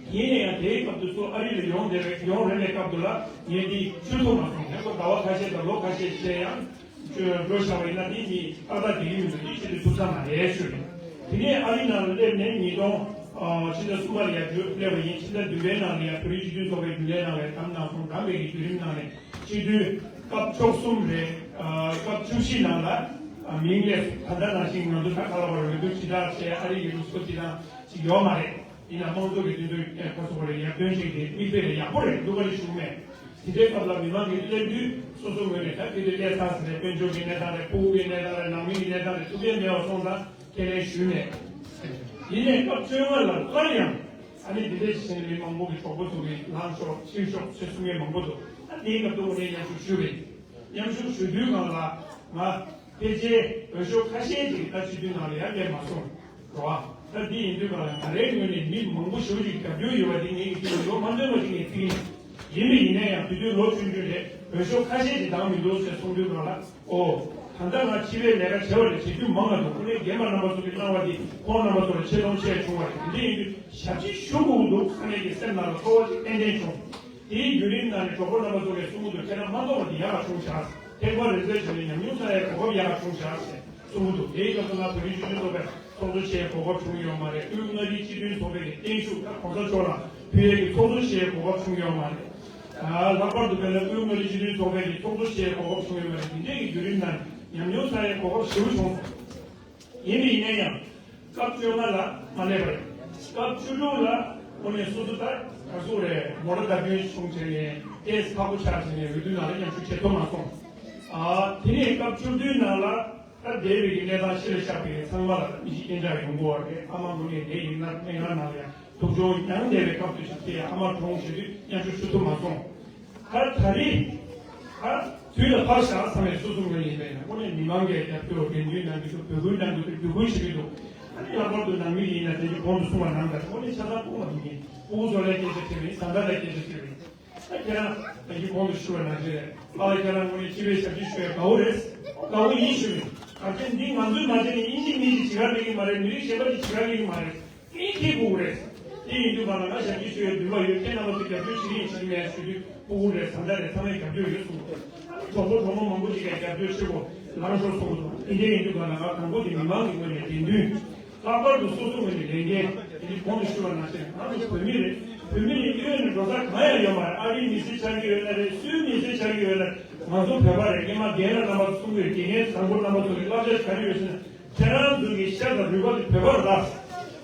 ཡིན་ན་ཡང་དེའི་སྐབས་དུ་ཚོ་ཨ་རི་ལ་ཡོང་བསྡད་པའི་ཡོང་རན་པའི་སྐབས་དུ་ལ་ངས་འདི་ཆུད་ཐུབ་མ་སོང་། ངས་ཁོ་ཟླ་བ་ཁ་ཤས་དང་ལོ་ཁ་ཤས་བྱས་ཡང་འགྲོ་བཞག་པ་ཡིན་ན་འདི་མི་ཏག་ཏག་བསྡད་ཀྱི་མི་འདུག་འདི་ཆེད་དུ་ཐུབ་ས་མ་རེད་ཞུ་རེད། དེ་ནས་ཨ་རི་ནང་ལ་སླེབས་ནས་ཉིས་སྟོང་ཕྱི་ཟླ་གསུམ་པ་ལ་ཡར་འགྲོ་སླེབས་པ་ཡིན། ཕྱི་ཟླ་བདུན་པའི་ནང་ལ་ཡར་བོད་རིགས་སྤྱི་མཐུན་ཚོགས་པའི་རྒྱུན་ལས་ནང་ལ་བདམས་གནང་སོང་། བདམས་པའི་གི་བརྒྱུད་རིམ་ནང་ནས་སྤྱི་འཐུས་སྐབས་བཅུ་གསུམ་རེད། སྐབས་བཅུ་བཞི་ནང་ལ་མིང་སླེབས་སོང་། ད་ལྟ་ནང་བཞིན་ང་ཚོ་ད་ག་ལ་བར་འོས་བསྡུ་ཇི་ལྟར་བྱས་ཨ་རི་གི་ལུགས་སྲོལ་ཇི་ལྟར་ཅིག་ཡོད་མ་རེད། ཡིན་ན་དམངས་གཙོ་གི་སྤྱི་འཐུས་ཁ་སོ་བ་རེད། ཡར་ཐོན་ཞིག་གི་མིག་དཔེ་རེད། ཡག་པོ་རེད། སྡུག་ག་རེ་ཞུ་མེད། དེ་འདྲའི་སྐབས་ལ་མི་མང་གིས་སླེབས་དུས་སོ་སོ་ངོས་ནས་ད་དེ་དུས་སླེབས་ཚར་ཟིན་རེད། དཔལ་འབྱོར་གྱི་གནས་སྟངས་རེད། ཕྲུ་གུ་གི་གནས་སྟངས་རེད། ནང་མི་གི་གནས་སྟངས་རེད། ཐུགས་ཕན་མེད་པ་སོང་ཙང་ཁས་ལེན་ཞུས་མེད། ཡིན་ནའི་སྐབས་བཅོ་ལྔ་ལ་སླར་ཡང་ཨ་ནི་འདི་འདྲའི་ཞིག་བྱས་ནས་མི་མང་པོ་གི་གྲོགས་པོ་ཚོ་གིས་ལངས་ཤོག་ཕྱིན་ཤོག་ཅེས་གསུང་མཁན་མང་པོ་འདུག་ད་དེའི་སྐབས་དུ་དངོས་གནས་མཉམ་ཞུགས་ཞུས་པ་ཡིན། མཉམ་ཞུགས་ཞུ་དུས་སྒང་ལ་ང་ཕལ་ཆེར་འོས་ཤོག་ཁ་ཤས་ཅིག་ད་སྤྱི་འཐུས་ནང་ལ་ཡར་སླེབས་མ་སོང་། རེད་བ། ད་འདི་ཡིན་དུས་ག་ལ་ང་རའི་ངོས་ནས་མི་མང་པོ་ཞེ་པོ་ཅིག་རྒྱབ་སྐྱོར་ཡོད་པ་འདི་ངེད་ཀྱི་ཅིག་ལོ་མ་འདོན་པ་ཅིག་ངས་བརྩི་གི་ཡིན། ཡིན་པ་ཡིན་ན་ཡང་དེ་དུས་ལོ་ཆུང་ཆུང་རེད། འོས་ཤོག་ཁ་ཤས་ཅིག་བདམས་མི་འདུག་ཟེར་གསུང་དུས་ག་ལ་ཨོ། ད་ལྟ་ང་ཕྱི་པའི་ལས་ཀ་བྱེད་པ་ལས་བྱེད་རྒྱུ་མང་བ་འདུག་ཁོ་ནས་རྒན་པ་རྣམ་པ་ཚོ་གིས་གནང་བ་འདི་ཁོང་རྣམ་པ་ཚོ་ལ་ཆེ་མཐོང་ཆེ་བྱུང་བ་རེད། དེ་འདྲ་ཡིན་དུས་ཞབས་ཕྱི་ཞུ་དགོས་ཀྱི་འདུག་ས་གནས་ཀྱི་སེམས་ནང་ལ་ཚོར་བ་ཅིག་ཏན་ཏན་བྱུང་། དེའི་བརྒྱུད་རིམ་ནང་ནས་གྲོགས་པོ་རྣམ་པ་ཚོ་ལས་གསུང་གི་འདུག་ཁྱེད་རང་མ་གཏོགས་པ་འདི་ཡག་ག་བྱུང་བཞག་ཐེག་པ་རིག་རྩལ་བྱས་ནས་ཉམས་མྱོང་ཚང་ཡས་གོ་སྐབས་ཡག་ག་བྱུང་བཞག་ཟེར་གསུང་གི་འདུག་དེའི་སྐབས་སུ་ང་བོད་རིགས་སྤྱི་མཐུན་ཚོགས་པའི་ཚོགས་གཙོ་བྱས་གོ་སྐབས་བྱུང་ཡོད་མ་རེད། དབུས་མངའ་རིས་སྤྱི་མཐུན་ཚོགས་པའི་གི་བརྟན་བཞུགས་ད་གོང་ས་མཆོག་ལ་ཕུལ་ཡས་ཀྱི་ཚོགས་གཙོ་བྱས་གོ་སྐབས་བྱུང་ཡོད་མ་རེད། ལྷག་པར་དུ་དཔེར་ན་དབུས་མངའ་རིས་སྤྱི་མཐུན་ཚོགས་པའི་གི་ཚོགས་གཙོ་བྱས་གོ་སྐབས་བྱུང་ཡོད་མ་རེད། འདི་འདྲའི་གི་བརྒྱུད་རིམ་ནང་ཉམས་མྱོང་ཚང་ཡས་གོ་སྐབས་ཞེ་པོ་བྱུང་སོང་། ཡིན་པ་ཡིན་ན་ཡང་། སྐབས་བཅོ་ལྔ་ལ་མ་སླེབས་པ་རེད། སྐབས་བཅུ་དྲུག་ལ་དངོས་གནས་སོ་སོ་ད་ག་ཚོད་རེད། མོ་ཊ་བརྡབ་སྐྱོན་བྱུང་བྱས་ནས་ ཨེས་ཁག་པོ་ཆགས་ཟིན་ནས་འོས་བསྡུ་ནང་ལ་མཉམ་ཞུགས་བྱེད་ཐུབ་མ་སོང་། ཨ་དེ་ནས་སྐབས་བཅུ་བདུན་ནང་ལ་ད་འདས་པའི་གི་གནས་སྟངས་ཕྱི་ལ་བཞག་པའི་ཚང་མ་ལ་མི་ཤི་རྐྱེན་ཆག་ཡོང་གི་ཡོད་རེད། ཨ་མ་ངོ་ནས་འདས་ཡིན་ན་སྨན་ཁང་ནང་ལ་ཡང་སྡུག་སྦྱོང་ཡང་འདས་པའི་སྐབས་དུ་ཞིག་དེ་ཡང་ཨ་མ་གྲོངས་བྱེད་དུས་མཉམ་ཞུགས་ཞུ་ཐུབ་མ་སོང་། ད་ད་རེས་ད་དུས་ལ་ཕར་བཞག་ཚང་མས་སོ་སོ་ངོས་ནས་ཡིན་པས་ན་དངོས་གནས་མི་མང་གིས་རྒྱབ་སྐྱོར་འགྲན་བསྡུར་གནང་གི་འདུག་འབོད་སྐུལ་གནང་གི་འདུག་འབོད་སྐུལ་བྱེད་ཀྱི་འདུག་ཨ་ནི་ལྷག་པར་དུ་ནང་མི་ཡིན་ན་དེ་ཚོ་གོང་དུ་གསུངས་པ་ནང་ལྟར་དངོས་གནས་ཆ་ཚང་སྤུ་གུ་མ་ཡིན་མཁན་སྤུ་གུ་ཚོ་ལ་སྐད་ཆ་དྲིས་པ་ཡིན། བཟའ་ཟླ་ལ་སྐད་ཆ་དྲིས་པ་ཡིན། ད་ཁྱེད་རང་ད་གིན་གོང་དུ་ཞུ་བ་ནང་བཞིན་རེད། པཱ་ལགས་ཁྱེད་རང་ངོས་ནས་སྤྱི་པའི་ཞབས་ཕྱི་ཞུ་ཡ་དགའ་བོ་རེད། དགའ་བོ་ཡིན་ཞུ་ཡིན། གལ་སྲིད་འདི་ང་ཚོའི་མ་བྱས་ནས་དབྱིན་ཇི་མི་གཅིག་བྱེད་ག་སླེབས་ཀྱི་མ་རེད། མི་རིགས་གཞན་པ་གཅིག་བྱེད་ག་སླེབས་ཀྱི་མ་རེད། ངས་ཁྱེད་སྤུ་གུ་རེད། དེ་ཡིན་དུས་གང་ལ་ང་ཞབས་ཕྱི་ཞུ་ཡའི་འདུན་པ་ཡོད། ཁྱེད་རྣམ་པ་ཚོས་རྒྱབ་སྐྱོར་བྱེད་ཀྱི་ཡིན་བྱེད་ཀྱི་མེད་ཞུ་དུས་སྤུ་གུ་རེད། བཟའ་ཟླ་རེད། ཚང་མས་རྒྱབ་སྐྱོར་ཡོད་གསུངས། གྲོགས་པོ་གྲོགས་མོ་མང་པོ་ཞིག་གིས་རྒྱབ་སྐྱོར་ཆེ་པོ་གནང་ཤོག་གསུངས་འདུག་དེ་འདྲ་ཡིན་དུས་གང་ལ་ང་དང་པོ་དེ་མི་མང་གི་ངོས་ནས་དྲན་འདུན། ལྷག་པར་དུ་སོ་སོ་ངོས་ནས་ལས་འགན་དེ་ནི་གོང་དུ་ཞུ་བ་ནང་བཞིན་ང་ཚོ་བོད་མི་རེད། བོད་མི་ནི་གཡོལ་ནས་འགྲོ་ས་གང་ཡང་ཡོད་མ་རེད། ཨ་རིའི་མི་སེར་ཆགས་ཀྱི་ཡོད་ན་རེད། སུའི་མི་སེར་ཆགས་ཀྱི་ཡོད་ན་རེད། ང་ཚོ་བོད་པ་རེད། སྔོན་མ་རྒན་ལགས་རྣམ་པ་ཚོ་གསུང་གི་ཡོད། དགེ་རྒན་བཟང་པོ་རྣམ་པ་ཚོ་གི་བསླབ་བྱ་ག་རེ་ཡོད་ཟེར་ན། ཁྱེད་རང་ཚོ་གི་ཤ་དང་རུས་པ་དེ་བོད་པར་རག་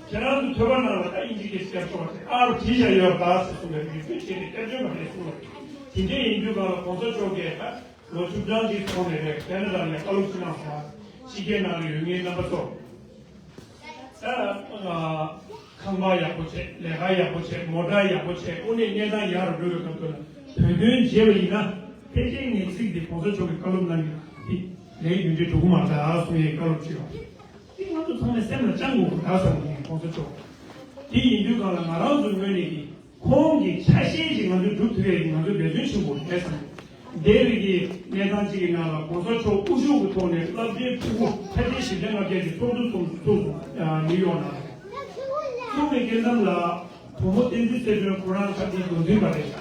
ཁྱེད་རང་ཚོ་ཐོད་པ་ནང་ལ་ད་དབྱིན་ཇི་སྐད་སྐྱབས་བཅོལ་བ་དེ་ཨར་བྲིས་བཞག་ཡོད་པ་ཟེར་གསུངས་པའི་ཡིག་ཚོད་བྱས་ཏེ་སྐྱབས་བཅོལ་བ་རེད་གསུངས་པ་རེད། དེ་འདྲ་ཡིན་དུས་གང་ལ་གོང་ས་མཆོག་གིས་ད་ལོ་བཅུ་གྲངས་ཅིག་ཐོག་ནས་རེད། ཁེ་ན་ཌ་ནས་བཀའ་སློབ་ཅིག་གནང་སོང་། ཕྱི་རྒྱལ་ནང་ལ་ཡོད་མཁན་རྣམ་པ་ཚོ། ད་ཁང་པ་ཡག་པོ་བྱས། ལས་ཀ་ཡག་པོ་བྱས། མོ་ཊ་ཡག་པོ་བྱས། དངོས་གནས་གནས་སྟངས་ཡག་རུ་འགྲོ་བའི་སྐབས་དུ་ལ་བོད་དོན་བྱས་པ་ཡིན་ན་ཕལ་ཆེར་ངས་ཚིག་འདི་གོང་ས་མཆོག་གི་བཀའ་སློབ་གནང་གི་འདི་ལན་ཡུན་འབྲེལ་འགྲོ་གི་མ་རེད་གསུང་ཡའི་བཀའ་སློབ་ཅིག་ཡོད། འདི་ང་ཚོ་ཚང་མས་སེམས་ལ་བཅངས་དགོས་ཀྱི་རེད་བསམ་གྱི་ཡིན། གོང་ས་མཆོག་འདི་ཡིན་དུས་གང་ལ་ང་རང་ཚོའི་ངོས་ནས་ཀྱི་ཁོང་གི་ཆ་ཤས་ཤིག་ང་ཚོས་སྒྲུབ་ཐུབ་ཡས་ཀྱི་ང་ཚོས་འབད་བརྩོན་བྱེད་དགོས་རེད་བསམ། འདས་པའི་གི་གནས་སྟངས་གཅིག་གི་ནང་ལ་གོང་ས་མཆོག་དབུ་བཞུགས་ཀྱི་ཐོག་ནས་རླབས་ཆེན་ཕྲུ་གུ་ཕལ་ཆེར་ཞེ་ལྔ་བརྒྱ་ཀྱི་ཚོགས་འདུ་ཚོགས་ཚོགས་སོང་། ནིའུ་ཡོག་ནང་ལ་ཚོགས་པའི་སྐབས་ལ་བུ་མོ་བསྟན་འཛིན་ཚེ་སྒྲོན་ཁོ་རང་ཁ་ཆེའི་མགོ་འཛིན་པ་རེད།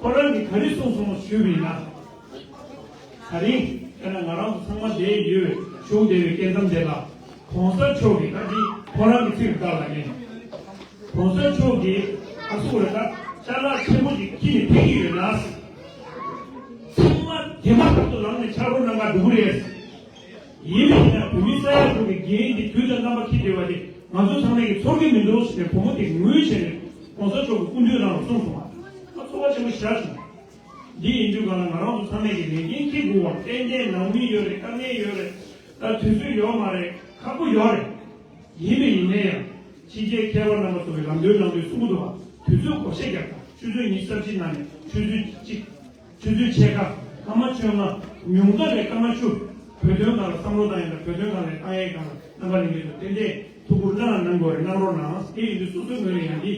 ཁོ་རང་གིས་ག་རེ་གསུངས་སོང་ཞུས་པ་ཡིན་ན། ད་རིང་དཔེར་ན་ང་རང་ཚོ་ཚང་མ་བསྡད་ཡོད་བཞུགས་བསྡད་པའི་སྐབས་དེ་ལ་གོང་ས་མཆོག་གིས་ད་ཅི་ཁོ་རང་གི་ཚིག་ལ་བལྟས་ལ་ངས། གོང་ས་མཆོག་གིས་ཨ་སུ་རེ་ད་ཅ་ལག་ཆེན་པོ་ཞིག་ཁྱེར་ནས་ཕེབས་ཀྱི་ཡོད་ན། ཚང་མ་དེ་མ་ཐག་ཏུ་ལངས་ནས་ཕྱག་རོགས་གནང་ག་འགྲོ་གི་རེད། ཡིན་ནའི་ཡང་བོད་མི་ས་ཡ་དྲུག་གི་འགན་འདི་དུས་དང་རྣམ་པ་འཁྱེར་བསྡད་པ་དེ་ང་ཚོ་ཚང་མས་ཀྱི་ཚོར་གྱི་མི་འདུག་ཟེར་ནས་བུ་མོ་དེ་ངུས་བྱས་ནས་གོང་ས་མཆོག་གི་སྐུ་མདུན་རང་ལ་གསུངས་སོང་བ། ང་ཚོར་བ་ཆེན་པོ་ཞེ་དྲག་བྱུང་། འདི་ཡིན་དུས་གང་ལ་ང་རང་ཚོ་ཚང་མས་ཀྱི་ལས་འགན་འཁྱེར་དགོས་པ། ཏན་ཏན་ནང་མི་ཡོད་རེད། དཀའ་ངལ་ཡོད་རེད། ད་དུས་ཚོད་ཡོད་མ་རེད། ཁག་པོ་ཡོད་རེད། ཡིན་པས་ཡིན་ནའི་ཡང་ཕྱི་རྒྱལ་མཁས་པ་རྣམ་པ་ཚོ་གི་ལམ་སྟོན་ནང་དུ་གསུང་གི་འདུག་བ། དུས་ཚོད་བགོ་བཤའ་རྒྱག་དང་། ཆུ་ཚོད་ཉི་ཤུ་རྩ་གཅིག་ནང་ནས་ཆུ་ཚོད་གཅིག་ཆུ་ཚོད་ཕྱེད་ཀ་སྐར་མ་བཅོ་ལྔ། ཉུང་མཐའ་ལས་སྐར་མ་བཅུ། བོད་དོན་སྒང་ལ་བསམ་བློ་བཏང་ཡས་དང་བོད་དོན་སྒང་ལ་བཏང་ཡས་སྒང་ལ་རྣམ་པ་ལྷན་རྒྱས་ཚོ་ཏན་ཏན་ཐུགས་ཁུར་གནང་གནང་དགོས་རེད། གནང་རོགས་གནང་། དེ་ཡིན་དུས་སོ་སོའི་ངོས་ནས་ཡང་འདི་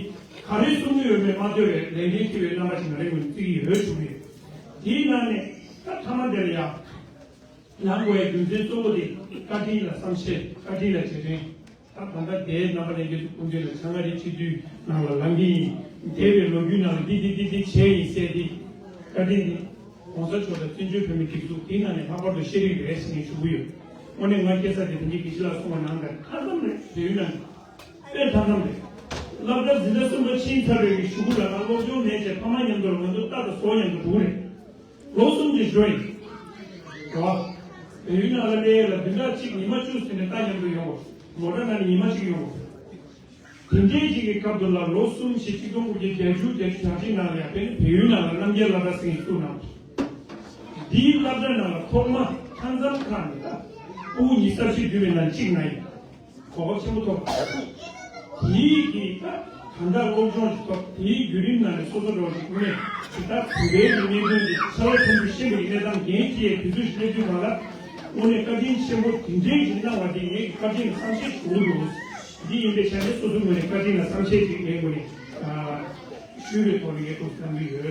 ག་རེ་གསུང་གི་ཡོད་མེད་མ་ལྟོས་པའི་ལས་འགན་འཁྱེར་བའི་རྣམ་པ་ཞིག་ང་རའི་ངོས་ནས་བརྩི་གི་ཡོད་ཞུ་གི་ཡོད། དེའི་ནང་ནས་ད་མཐའ་མ་དེ་ལ་ཡང་ལངས་དགོས་ཡའི་རྒྱུ་མཚན་གཙོ་བོ་དེ་བཀའ་དྲིན་ལ་བསམ་ཤེས། བཀའ་དྲིན་ལ་རྗེས་དྲན། ད་ད་ལྟ་དེའི་རྣམ་པ་ལྷན་རྒྱས་ཚོ་སྐུ་མདུན་ལ་ཆང་ཁ་རེ་ཆིག་སྟོང་ནང་ལ་ལངས་ཀྱི་ཡིན། འདས་པའི་ལོ་རྒྱུས་ནང་ལ་འདི་འདི་འདི་འདི་བྱས་ཡིན་ཟེར་ཏེ། བཀའ་དྲིན་འདི་གོང་ས་མཆོག་དང་བཙན་བྱོལ་བོད་མིའི་སྒྲིག་འཛུགས་དེའི་ནང་ནས་ལྷག་པར་དུ་ཤེས་རིག་རེད་ཟེར་ནས་ཞུ་གི་ཡོད། དངོས་གནས་ང་སྐྱེས་ས་དེ་ད་ནི་དགེ་བཤེས་ལགས་གསུངས་པ་ནང་ལྟར་མཐའ་མཚམས་རེད། བལ་ཡུལ་ནང་དཔེ་མཐའ་མཚམས་རེད། སློབ་གྲྭ་འཛིན་གྲྭ་གསུམ་པ་ཕྱིན་ཚར་བའི་གི་གཞུག་གུ་ལ་ང་སློབ་སྦྱོང་མེད་ཅེས་ཕ་མ་མཉམ་དུ་ང་ཚོ་རྟ་དང་ཟོག་མཉམ་དུ་འགྲོ་གི་རེད། ལོ་གསུམ་གྱི་འགྲོ་ཡིན། རེད་བ། བལ་ཡུལ་ནང་ལ་སླེབས་ཡས་ལ་བདུན་ཕྲག་གཅིག་ཉི་མ་བཅུ་ཟིན་ནས་རྟ་མཉམ་དུ་ཡོང་དགོས། མོ་ཊ་ནང་ནས་ཉི་མ་གཅིག་ཡོང་དགོས། དེ་འདྲའི་གཅིག་གི་སྐབས་དུ་ལ་ལོ་གསུམ་བཞི་ཆིག་སྟོང་དགུ་བརྒྱ་བརྒྱད་ཅུ་གྱ་གཅིག་ནང་ལ་ཡང་བལ་བལ་ཡུལ་ནང་ལ་རྣམ་རྒྱལ་བསླབ་གྲྭ་ཟེར་མཁན་ཞིག་བཙུགས་གནང་། འདིའི་བསླབ་གྲྭ་ནང་ལ་ཐོག་མ་མཐའ་མཚམས་ཁག་ནས་ད་ཕྲུ་གུ་ཉི་ཤུ་རྩ་བཞི་བསྡུས་པའི་ནང་གཅིག་ན་ཡིན། གོ་སྐབས་ཆེན་པོ་ཐོབ། དེའི་གི་ད་ད་ལྟ་སློབ་སྦྱོང་ཞིག་ཐོབ། དེའི་བརྒྱུད་རིམ་ནང་ནས་སོ་སོ་འདྲ་བོ་ཞིག་དངོས་གནས་ཇི་ལྟར་བོད་པའི་གི་གནད་དོན་འདི་ཚ་བ་ཆེན་པོ་ཤེས་པའི་གནས་སྟངས་འགན་འཁྱེར་ཡས་དུས་ཚོད་ཞིག་སླེབས་དུས་གང་ལ་དངོས་གནས་བཀའ་དྲིན་ཆེན་པོ་དེ་འདྲའི་ཞིག་གནང་བ་དེ་ངས་ཀྱི་བཀའ་དྲིན་ལ་བསམ་ཤེས་ཞུ་གི་འདུག་འདི་ཡིན་པའི་ཆ་ནས་སོ་སོའི་ངོས་ནས་བཀའ་དྲིན་ལ་བསམ་ཤེས་ཅིག་ངའི་ངོས་ནས་ཞུས་པའི་ཐོག་ནས་ངས་ཐུགས་བསམ་གྱི་ཡོད།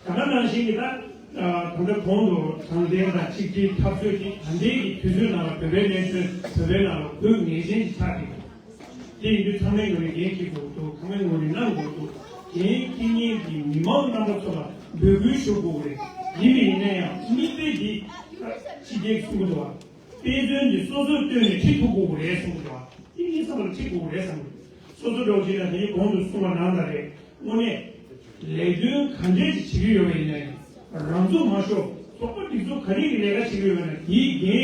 ད་ག་ནང་བཞིན་གྱི་ད་ད་ལྟ་གོང་དུ་དྲང་བདེན་དང་གཅིག་སྒྲིལ་འཐབ་རྩོད་ཀྱི་ད་ལྟའི་གི་དུས་ཚོད་ནང་ལ་བོད་པའི་གནད་དོན་བོད་པའི་ནང་ལ་དགོས་ངེས་ཅན་ཞིག་ཆགས་ཀྱི་འདུག་དེ་ཡིན་དུས་ཚང་མའི་ངོས་ནས་འགན་འཁྱེར་དགོས་འདུག་ཚང་མའི་ངོས་ནས་གནང་དགོས་འདུག་འགན་འཁྱེར་མཁན་གྱི་མི་མང་རྣམ་པ་ཚོ་ལ་འབོད་སྐུལ་ཞུ་དགོས་རེད། ཡིན་པ་ཡིན་ན་ཡང་མིག་དཔེ་འདི་ཕྱི་རྒྱལ་གྱིས་གསུང་གི་འདུག་བ། དཔེ་མཚོན་འདི་སོ་སོས་བཏོན་ནས་ཁྲིད་ཐུབ་དགོས་རེད་གསུང་གི་འདུག་བ། དེ་ངའི་བསམ་པར་ཁྲིད་དགོས་རེད་བསམ་གི་འདུག་སོ་སོ་འདྲ་བོ་ཅིག་ལ་དེ་ནི་གོང་དུ་གསུངས་པ་ནང་ལྟར་རེད། དངོས་གནས་ལས་དོན་ག་འདྲས་ཅིག་བྱེད་ཀྱི་ཡོད་པ་ཡིན་ན་ཡང་རང་ཚུགས་མ་ཤོར། ཚོགས་པ་སྒྲིག་འཛུགས་ག་རེ་གི་ལས་ཀ་བྱེད་ཀྱི་ཡོད་པ་ན་དེའི་འགན་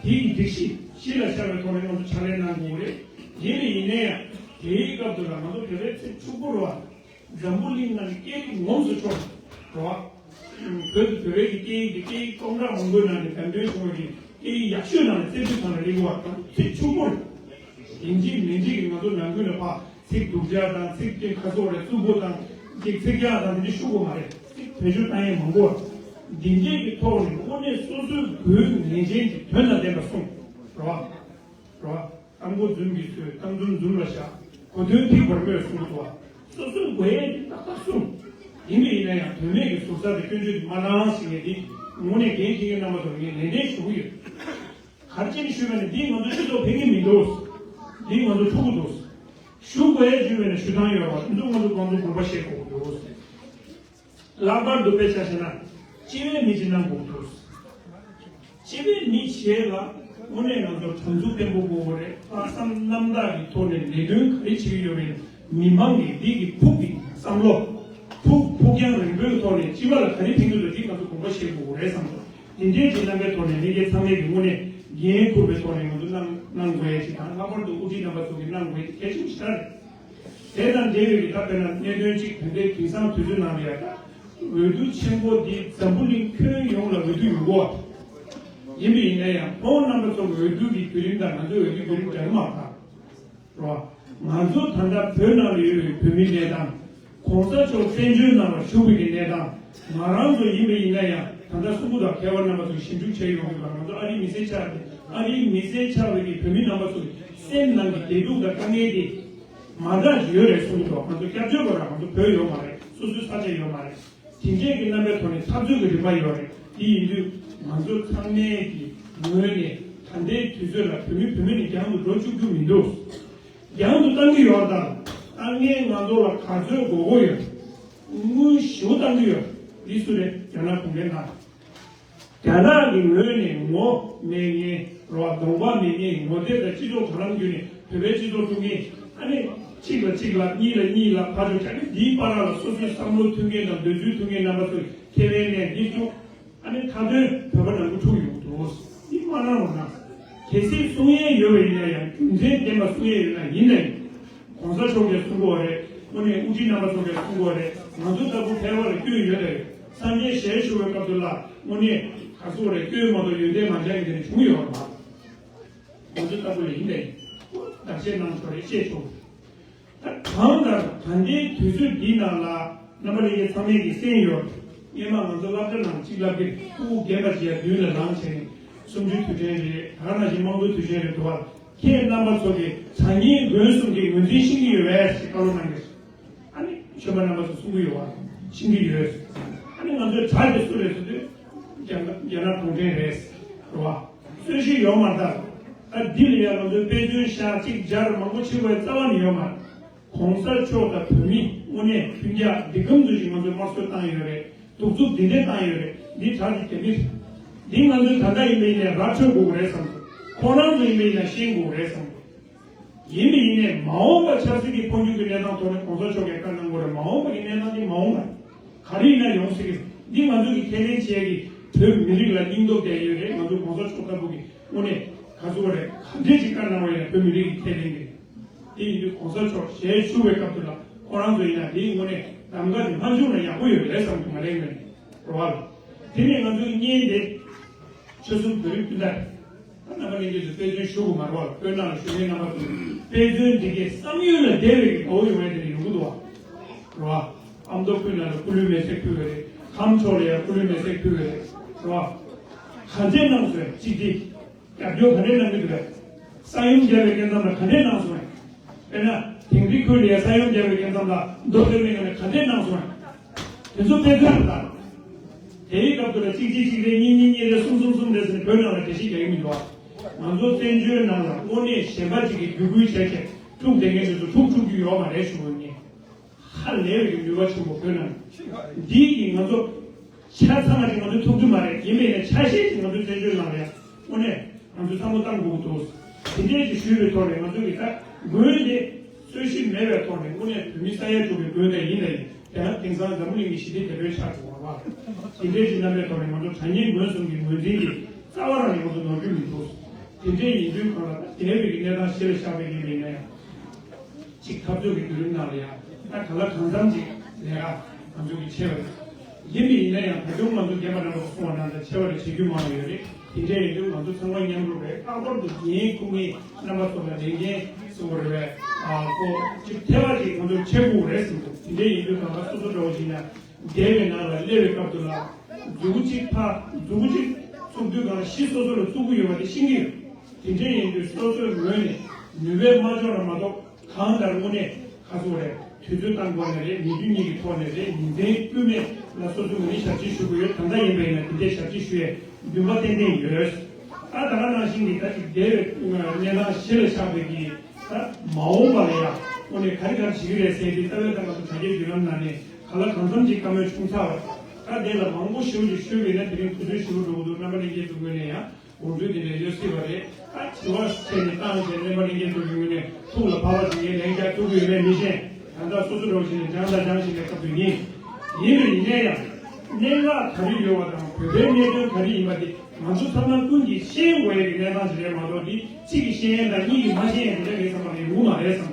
དེའི་སྒྲིག་གཞི་གཞི་ལ་བཞག་པའི་ཐོག་ནས་ང་ཚོ་ཕྱག་ལས་གནང་དགོས་རེད། ཡིན་ནའི་ཡིན་ནའི་ཡང་དེའི་སྐབས་དུ་ལ་ང་ཚོ་བོད་པའི་ཚེ་ཕྱུག་པོ་རེད་བ། འཛམ་བུ་གླིང་ནང་གི་སྐད་ཡིག་ངོམས་སུ་ཆུང་བ། བོད་དུ་བོད་པའི་གི་སྐད་ཡིག་དེ་སྐད་ཡིག་སྟོང་ཕྲག་མང་པོའི་ནང་ནས་གདན་འདྲེན་བྱུང་བའི་གི་སྐད་ཡིག་ཡག་ཤོས་ནང་ནས་རྩེ་ཕུད་ཚང་ལ་སླེབས་པ་དང་ཚིག་ཕྱུག་པོ་རེད། ཡིན་གཅིག་མིན་གཅིག་གི་ང་ཚོ་ནང་ཁུལ་ལ་ཕར་ཚིག་སྡུག་ཅག་དང་ཚིག་དེ་ཁ་སོགས་རེད་རྩུབ་པོ་དང་ཅིག་ཚིག་རྒྱག་དང་དེ་འདྲ་ཤུགས་པོ་མ་རེད། ཚིག་བེད་སྤྱོད་བཏང་ཡས་མང་པོ་རེད། འདི་འདྲས་ཀྱི་ཐོག་ནས་དངོས་གནས་སོ་སོའི་དགོས་ངེས་ཅན་གྱི་དོན་དང་ལྡན་པ་གསུངས་རོགས། རོགས། གཏམ་སྒོ་འཛུམ་གྱིས་བཟོས། གཏམ་འཛུམ་འཛུམ་ལ་བཞག་གོ་དོན་ཐིག་བར་མོས་གསུངས་སོ། སོ་སོའི་དགོས་ཡས་དེ་ཏག་ཏག་གསུངས། ཡིན་པ་ཡིན་ན་ཡང་དོན་མེད་ཀྱི་ཟུར་ཟ་དེ་སྐྱོན་བརྗོད་དེ་མ་གནང་ཞེས་ངས་འདི་དངོས་གནས་འགན་འཁྱེར་མཁན་རྣམ་པ་ཚོར་ངས་ནན་ཏན་ཞུ་གི་ཡོད། ག་རེ་བྱས་ནས་ཞུས་པ་ནི་འདིས་ང་ཚོ་སྤྱི་ཚོགས་ཕན་གྱི་མི་འདུག་འདིས་ང་ཚོ་འཁྲུག་གི་འདུག་ཞུ་དགོས་ཡས་བརྗོད་པས་ན་ཞུ་སྟངས་ཡོད་པ་འདི་ཚོ་ང་ཚོ་ཁོང་ཚོ་དགོངས་པ་བཞེས་དགོས་ཀྱི་འདུག་ལྷག་པར་དུ་དཔེ་ཆ་བཞག་ན། སྤྱི་བའི་མི་ཅིག་གནང་དགོས་འདུག་སྤྱི་བའི་མི་བྱས་ལ་དངོས་གནས་ང་ཚོ་དྲང་ཚུགས་བརྟན་པོ་དགོས་པ་རེད། ལྷག་བསམ་རྣམ་དག་གི་ཐོག་ནས་ལས་དོན་ག་རེ་བྱེད་ཀྱི་ཡོད་པའི་མི་མང་གི་འདི་གི་ཕུགས་ཀྱི་བསམ་བློ། ཕུགས་ཕུགས་རྒྱང་རིང་པོའི་ཐོག་ནས་སྤྱི་པ་ལ་ག་རེ་ཕན་གྱི་འདུག་འདི་ང་ཚོ་དགོངས་པ་བཞེས་དགོས་རེད་བསམ་འདུག་འདི་འདྲའི་གྱི་རྣམ་པའི་ཐོག་ནས་ལས་ཀའི་ཚང་མས་ཀྱི་དངོས་གནས་འགན་འཁུར་བའི་ཐོག་ནས་ང་ཚོ་གནང་གནང་དགོས་ཡ་ཞིག་དང་ལྷག་པར་དུ་དབུ་ཁྲིད་རྣམ་པ་ཚོ་གིས་གནང་དགོས་ཡ་དེ་གལ་ཆེན་པོ་ཞིག་རེད། དེ་དང་འབྲེལ་བའི་གི་ད་དཔེར་ན་གནད་དོན་གཅིག་ད་ལྟའི་དེང་སང་དུས་ཚོད་ནང་ལ་ཡ་ད་འོས་བསྡུ་ཆེན་པོ་འདི་འཛམ་བུ་གླིང་ཁྱོན་ཡོངས་ལ་འོས་བསྡུ་ཡོང་གི་ཡོད། ཡིན་པ་ཡིན་ན་ཡང་ཁོང་རྣམ་པ་ཚོ་འོས་བསྡུ་གི་བརྒྱུད་རིམ་དང་ང་ཚོའི་འོས་བསྡུ་བརྒྱུད་རིམ་འདྲ་གི་མ་རེད། རོ། ང་ཚོ་ད་ལྟ་བོད་ནང་ལ་ཡོད་པའི་བོད་མིའི་གནས་སྟངས། གོང་ས་མཆོག་བཙན་བྱོལ་ནང་ལ་བཞུགས་པའི་གི་གནས་སྟངས། ང་རང་ཚོ་ཡིན་པ་ཡིན་ན་ཡང་ད་ལྟ་གསུང་པོ་དང་མཁས་པ་རྣམ་པ་ཚོས་ཞིབ་འཇུག་བྱས་ཡོང་གི་ཡོད་པ་ང་ཚོ་ཨ་རིའི་མི་སེར་ཆགས་ཏེ་ཨ་རིའི་མི་སེར་ཆགས་པའི་གི་བོད་མི་རྣམ་པ་ཚོ་གི་སེམས་ནང་གི་བདེ་སྡུག་དང་དཀའ་ངལ་དེ་མ་འདྲ་ཞིག་ཡོད་རེད་གསུང་གི་འདུག་ང་ཚོ་སྐྱབས་བཅོལ་བ་ར་ང་ཚོ་བོད་ཡོད་མ་རེད། སོ་སོའི་ས་ཆ་ཡོད་མ་རེད། དེ་འདྲས་ཀྱི་རྣམ་པའི་ཐོག་ནས་འཐབ་རྩོད་ཀྱི་རིམ་པ་ཡོད་རེད། དེ་ཡིན་དུས་ང་ཚོ་ཚང་མས་ཀྱི་ངོས་ནས་ད་ལྟའི་དུས་ཚོད་ལ་བོད་མི་བོད་མི་ནས་རྒྱང་དུ་འགྲོ་བཅུག་རྒྱུ་མི་འདུག་རྒྱང་དུ་བཏང་གི་ཡོད་དམ། བཏང་མཁན་ང་ཚོ་ལ་ག་ཚོད་དགོས་མཁོ་ཡོད། དངུལ་ཞེ་པོ་བཏང་གི་ཡོད། འདི་སུ་རེད། རྒྱ་ནག་གུང་ཁྲན་ཏང་། རྒྱ་ནག་གི་ངོས་ནས་ངོ་མེད་མཁན་རོ་གདོང་པ་མེད་མཁན་ངོ་དེབ་དང་སྤྱི་ཚོགས་དྲ་ལམ་བརྒྱུད་ནས་བོད་པའི་སྤྱི་ཚོགས་དཀྲུག་མཁན་ཨ་ནི་གཅིག་ལ་གཅིག་ལ་གཉིས་ལ་གཉིས་ལ་ཕར་ཕྱོགས་ཆ་མེད་འདིའི་བར་ལ་སོ་སོའི་བསམ་བློ་མཐུན་མཁན་དང་འདོད་ཚུལ་མཐུན་མཁན་རྣམ་པ་ཚོས་ཁེ་ཕན་ལེན་འདི་བཅུག་ཨ་ནི་མཐའ་དོན་བོད་པ་ནང་ཁུལ་འཁྲུག་ཡོང་འདུག་འདི་མ་གནང་རོགས་གནང་། གལ་སྲིད་གསུང་ཡས་ཡོད་པ་ཡིན་ན་ཡང་རྒྱུ་མཚན་ལྡན་པ་གསུང་ཡས་ཡོད་ན་ཡིན་ན་ཡིན། གོང་ས་མཆོག་གིས་གསུང་གི་ཡོད་རེད། དངོས་གནས་དབུ་ཁྲིད་རྣམ་པ་ཚོ་གིས་གསུང་གི་ཡོད་རེད། ང་ཚོ་ལྟ་བུ་ཕལ་བ་ལ་སྐྱོན་ཡོད་རེད། སངས་རྒྱས་ཞལ་བཞུགས་པའི་སྐབས་དུ་ལ་དངོས་གནས་ག་ཚོད་རེད་སྐྱོན་མ་གཏོགས་ཡོན་ཏན་མ་སྦྱངས་ཀྱི་དེ་ནས་བྱུང་ཡོད་རེད་མ། ང་ཚོ་ལྟ་བུ་ལ་ཡིན་པས་བརྡ་ཆད་གནང་ཆོག་རེད་བཤད་ཆོག་ད་གང་ལྟར་ད་ལྟའི་དུས་ཚོད་འདི་ནང་ལ་རྣམ་པ་ལྷན་རྒྱས་ཚང་མས་ཀྱི་གསན་ཡོད། སྔོན་མ་ང་ཚོ་སློབ་གྲྭ་ནང་གཅིག་བསླབ་ཀྱི་ཕྲུ་གུ་རྒན་པ་ཅིག་ཡ་མདུན་ལ་ལངས་བྱས་ནས་གསུམ་བཅུའི་དུས་དྲན་རེད། ད་ག་ནང་བཞིན་དམངས་གཙོའི་དུས་ཆེན་རེད་འདུག་བ། ཁྱེད་རྣམ་པ་ཚོ་གིས་གྲྭ་རྙིང་དགོན་གསུམ་གྱི་ངོས་འཛིན་ཤེས་ཀྱི་ཡོད་པས་ཞེས་བཀའ་སློབ་གནང་གི་རེད། ཨ་ནི་ཆོས་པ་རྣམ་པ་ཚོ་གསུང་གི་ཡོད་པ་ཤེས་ཀྱི་ཡོད། ཨ་ནི་ང་ཚོའི་གྲྭ་དེ་སུ་རེད་ཟེར་དུས་རྒྱ་ནག་རྒྱ་ནག་གུང་ཁྲན་རེད་རེད་བ། རྩོད་གཞི་ཡོད་མ་རེད་ད། ཨ་འདི་ལ་ཡང་ང་ཚོའི་དཔེ་མཚོན་ཤག་གཅིག་སྦྱར་མང་པོ་བྱེད་དགོས་རྩ་བ་ནས་ཡོད་མ་རེད། གོང་ས་མཆོག་དང་བོད་མི་དངོས་གནས་མཐུན་རྐྱང་འདི་གམ་ཚོད་ཅིག་ང་ཚོས་དམར་གསོད་བཏང་ཡོད་རེད། གདུག་རྩུབ་འདི་འདྲས་བཏང་ཡོད་རེད། འདི་གྲྭ་གི་རྒྱ་མི་རེད། འདི་ང་ཚོས་ད་ལྟ་ཡིན་པ་ཡིན་ནའི་ར་འཕྲོད་དགོས་ཀྱི་རེད་བསམ་འདུག་ཁོང་རང་ཚོ་ཡིན་པ་ཡིན་ན་ཤེས་དགོས་ཀྱི་རེད་བསམ་འདུག་ཡིན་པ་ཡིན་ནའི་མ་འོངས་པ་ཆབ་སྲིད་ཀྱི་འཕོ་འགྱུར་གྱི་གནས་སྟངས་ཐོག་ནས་གོང་ས་མཆོག་གིས་བཀའ་གནང་དགོས་རེད། མ་འོངས་པ་གི་གནས་སྟངས་འདི་མ་འོངས་པ་ག་རེ་ཡིན་ན་ཡོང་སྲིད་ཀྱི་རེད། འདི་ང་ཚོ་གི་ཁས་ལེན་བྱེད་ཀྱི་བོད་མི་རིགས་ལ་སྙིང་སྟོབས་ལྡན་ཡོད་རེད། ང་ཚོ་གོང་ས་མཆོག་ལྟ་བུ་གི་དངོས་གནས་ག་ཚོད་རེད་ག་འདྲས་ཅིག་བཀའ་གནང་བ་ཡིན་ན་བོད་མི་རིགས་ཀྱི་ཁས་ལེན་གྱི་རེད། དེ་ཡིན་དུས་གོང་ས་མཆོག་ཞལ་བཞུགས་པའི་སྐབས་དུ་ལ་ཁོ་རང་ཚོ་ཡིན་ན་དེའི་ངོས་ནས་གདམ་ག་དེ་མ་བྱུང་ན་ཡག་པོ་ཡོད་རེད་བསམ་གྱི་ང་རའི་ངོས་ནས་རེད་བ། དེ་ནས་ང་ཚོའི་བརྙན་དེ་ཆོལ་གསུམ་བོད་རིགས་སྤུན་ཟླ་རེད། ད་རྣམ་པ་ལྷན་རྒྱས་ཚོས་དཔེ་མཚོན་ཞུ་དགོས་མ་རེད་བ། བོད་ནང་ལ་བཞུགས་མཁན་རྣམ་པ་ཚོས་དཔེ་མཚོན་འདི་གའི་བསམ་ཡུལ་ལ་བདེ་བའི་གི་དགའ་བོ་ཡོང་ཡ་དེ་ནས་ཡོང་གི་འདུག་བ། རེད་བ། ཨ་མདོ་ཁུལ་ནང་ལ་སྐུ་ལུས་མེ་སྲེག་ཕུལ་བ་རེད། ཁམས་ཕྱོགས་ལ་ཡང་སྐུ་ལུས་མེ་སྲེག་ཕུལ་བ་རེད། རེད་བ། ག་ཚད་གནང་སོང་གཅིག་དེ། རྒྱབ་སྐྱོར་ག་འདྲས་གནང་གི་འདུག་རེད། ས་ཡོམ་བརྒྱབ་པའི་སྐབས་མཚམས་ལ་ག་འདྲས་གནང་སོང་རེད། དཔེར་ན་དིང་རི་ཁུལ་ལ་ཡང་ས་ཡོམ་བརྒྱབ་པའི་སྐབས་མཚམས་ལ་མདོ་སྟོད་སྨད་ནང་ལ་ག་འདྲས་གནང་སོང་རེད། དེ་ཚོ་དཔེ་མཚོན་རེད་ད། དེའི་སྐབས་དུ་ལ་གཅིག་གཅིག་གཅིག་རེ་གཉིས་གཉིས་གཉིས་རེ་གསུམ་གསུམ་གསུམ་རེ་ཟེར་ནས་བོད་ནང་ལ་འགྲེལ་བཤད་རྒྱག་གི་མི་འདུག་ཨ། ང་ཚོ་བཙན་བྱོལ་ནང་ལ་དངོས་གནས་གཞན་པ་གཅིག་གིས་བརྒྱུད་སྐུལ་བྱས་བྱས་འཁྲུག་བསྡད་མཁན་དེ་ཚོ་འཁྲུག་འཁྲུག་རྒྱུ་ཡོད་མ་རེད་ཞུ་དགོས་ངས། ཧ་ལས་པའི་གི་ནུས་པ་ཆེན་པོ་བོད་ནང་འདི་གི་ང་ཚོ་ཆ་ཚང་བ་ཅིག་ང་ཚོ་ཐུབ་རྒྱུ་མ་རེད། ཡིན་པས་ན་ཆ་ཤས་ཅིག་ང་ཚོ་བཙན་བྱོལ་ནང་ལ་ཡང་དངོས་གནས་ང་ཚོས་བསམ་བློ་བཏང་དགོས་ཀྱི་འདུག་དེ་འདྲས་ཀྱི་ཞུས་པའི་ཐོག་ནས་ང་ཚོ་གི་ད་དགོན་དེ་རྩོད་གཞི་མེད་པའི་ཐོག་ནས་དངོས་གནས་བོད་མི་ས་ཡ་དྲུག་གི་དགོན་དེ་ཡིན་ལ་ཡིན་དེ་ན་དེང་སང་འཛམ་བུ་གླིང་གི་ཞི་བདེ་དེ་འདྲའི་ཆགས་འགྲོ་བ་རེད་བ། དེ་འདྲས་ཀྱི་རྣམ་པའི་ཐོག་ནས་ང་ཚོ་གྲྭ་རྙིང་དགོན་གསུམ་གྱི་ངོས་འཛིན་གྱི་རྩ་བ་རང་ཡོངས་སུ་ནོར་རྒྱུ་མི་འདུག་དེ་འདྲས་ཡིན་དུས་གང་ལ་ད་དེ་བས་ཀྱི་གནས་སྟངས་གཞི་ལ་བཞག་པའི་ཡིན་པ་ཡིན་ན་ཡང་། ཅིག་འཐབ་རྩོད་ཀྱི་བརྒྱུད་རིམ་ནང་ལ་ཡང་ད་ག་ལ་གང་འཚམ་ཅིག་ ལས་ཀ་ང་ཚོ་གི་བྱས་པ་རེད། ཡིན་པ་ཡིན་ན་ཡང་ད་དུང་ང་ཚོ་རྒན་པ་རྣམ་པ་གསུངས་པ་ནང་ལྟར་བྱས་པ་རེད། བྱེད་རྒྱུ་མང་བ་ཡོད་རེད། དེ་འདྲ་ཡིན་དུས་ང་ཚོ་ཚང་མ་མཉམ་རུབ་རེད། ལྷག་པར་དུ་འགན་འཁུར་མཁན་རྣམ་པ་ཚོ་ལ་ལས་འགན་གསུངས་པ་རེད་པས། ཨ་ཁོ་ཅིག་ཐེ་བ་ཅིག་ང་ཚོ་བྱེད་དགོས་རེད་གསུངས་འདུག་དེ་འདྲ་ཡིན་དུས་གང་ལྟར་སོ་སོ་འདྲ་བོ་ཞིག་ན་སྡེ་བའི་ནང་ལ་སླེབས་པའི་སྐབས་དུ་ལ་མཛུ་གུ་གཅིག་ཕར་མཛུ་གུ་གཅིག་བཙུགས་དུས་གང་ལ་གཞི་སོ་སོ་ལ་བཙུགས་ཀྱི་ཡོད་པ་དེ་ཤེས་ཀྱི་ཡོད། དེ་འདྲ་ཡིན་དུས་སོ་སོའི་ངོས་ནས་ནུས་པས་མ་ལྕོགས་ན་མ་གཏོགས་གང་ལྟར་དངོས་གནས་ཁ་སོ་རེད། དུས་ཚོད་བཏང་དགོས་ནི་རེད། ཉིན་རྒྱུན་གཉིས་ཀྱི་ཐོག་ནས་རེད། ཉིན་མཚན་དཀྱུས་མའི་ལ་སོ་སོའི་ངོས་ནས་ཞབས་ཕྱི་ཞུ་གི་ཡོད། ད་ལྟ་ཡིན་པ་ཡིན་ན་དེ་འདྲའི་ཞབས་ཕྱི་ཞུ་ཡའི་འདུན་པ་ཏན་ཏན་ཡོད། ད་ད་ག་ནང་བཞིན་གྱི་ད་ཅིག་སྡེ་བའི་གནས་སྟངས་གཞི་ལ་བཞག་པའི་གི་ད་མ་འོངས་པ་ལ་ཡང་དངོས་གནས་ག་རེ་ག་རེ་བྱེད་ཀྱི་རེད་ཟེར་ཏེ་རྩ་བའི་ད་ང་ཚོ་དྲ་རྒྱའི་བརྒྱུད་ལམ་ནང་ནས་ག་ལ་གང་འཚམ་ཅིག་བཀའ་མོལ་བྱུང་ཚར་བ་རེད། ད་དེ་ལ་མང་པོ་ཞེ་པོ་ཅིག་ཞུས་པ་ཡིན་ན་དེ་རིང་དུས་ཚོད་ཞེ་པོ་འགྲོ་གི་འདུག་རྣམ་པ་ལྷན་རྒྱས་ཚོའི་ངོས་ནས་ཡང་དགོངས་ཚུལ་དེ་འདྲ་ཡོད་སྲིད་པ་རེད། ད་དྲི་བ་བྱས་ནས་བཏང་བྱས་རྣམ་པ་ལྷན་རྒྱས་ཚོ་གི་ངོས་ནས་ཐུགས་ལ་བབས་པ་ཞིག་ངས་ལན་རྒྱག་ཐུབ་ཀྱི་ཡོད་མེད་མི་ཤེས། ད་ལྟ་སོ་སོ་འདྲ་བོ་ཞིག་ནས་སྦྱང་དང་སྦྱང་བཞིན་པའི་སྐབས་དུ་ཡིན། ཡིན་པ་ཡིན་ན་ཡང་གནད་འགག་ག་རེ་ཡོད་པ་དང་བོད་པའི་གནད་དོན་ག་རེ་ཡིན་པ་དེ་ང་ཚོ་ཚང་མ་ཀུན་གྱིས་ཤེས་དགོས་ཡ་གི་གནས་སྟངས་ཤིག་རེད་མ་གཏོགས། དེ་གཅིག་གིས་ཤེས་ཡ་དང་གཉིས་ཀྱིས་མ་ཤེས་ཡ་དེ་འདྲ་རེད་བསམ་པ་རེད། ཡོང་མ་རེད་བསམ།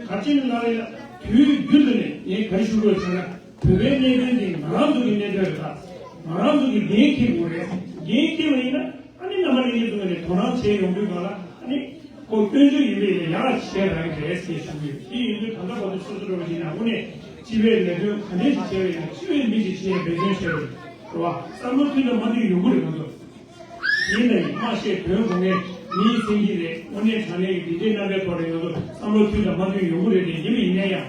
ག་ཅི་ནས་ལབ་ཡ་དུས་རྒྱུན་དུ་ནས་ངས་ག་རེ་ཞུ་དགོས་ཟེར་ན། བོད་པའི་གནད་དོན་འདི་ང་རང་ཚོ་གི་གནད་དོན་རེད། ད་ང་རང་ཚོ་གི་འགན་འཁྱེར་དགོས་རེད། འགན་འཁྱེར་བ་ཡིན་ན་ཨ་ནི་རྣམ་པ་ལྷན་རྒྱས་ཚོ་ནས་དོ་སྣང་བྱས་ཡོང་དུས་གང་ལ་ཨ་ནི་ཁོ་སྐྱོན་བརྗོད་ཡིན་པས་ཡིན་ན་ཡག་ལ་བྱས་རང་རེད་ཟེར་ཞུ་གི་ཡོད། དེ་ཡིན་དུས་ད་ལྟ་བར་དུ་སོ་སོ་འདྲ་བོ་ཞིག་ན་དངོས་གནས་སྤྱི་པའི་ལས་དོན་ག་འདྲས་ཤིག་བྱས་པ་ཡིན་ན་སྤྱི་པའི་མི་ཞིག་བྱས་འབད་བརྩོན་བྱས་པ་རེད། རེད་བ། བསམ་བློ་མཐུན་དང་མ་མཐུན་ཡོང་གི་རེད་ང་ཚོ། ཡིན་ནའི་མ་བཤད་དོན་གོ་ངའི་མིའི་སེང་གེ་རེད། དངོས་གནས་དྲང་གནས་ཀྱི་འདི་འདྲའི་རྣམ་པའི་ཐོག་ནས་ང་ཚོ་བསམ་བློ་མཐུན་དང་མ་མཐུན་ཡོང་གི་རེད་དེ། ཡིན་པ་ཡིན་ན་ཡང་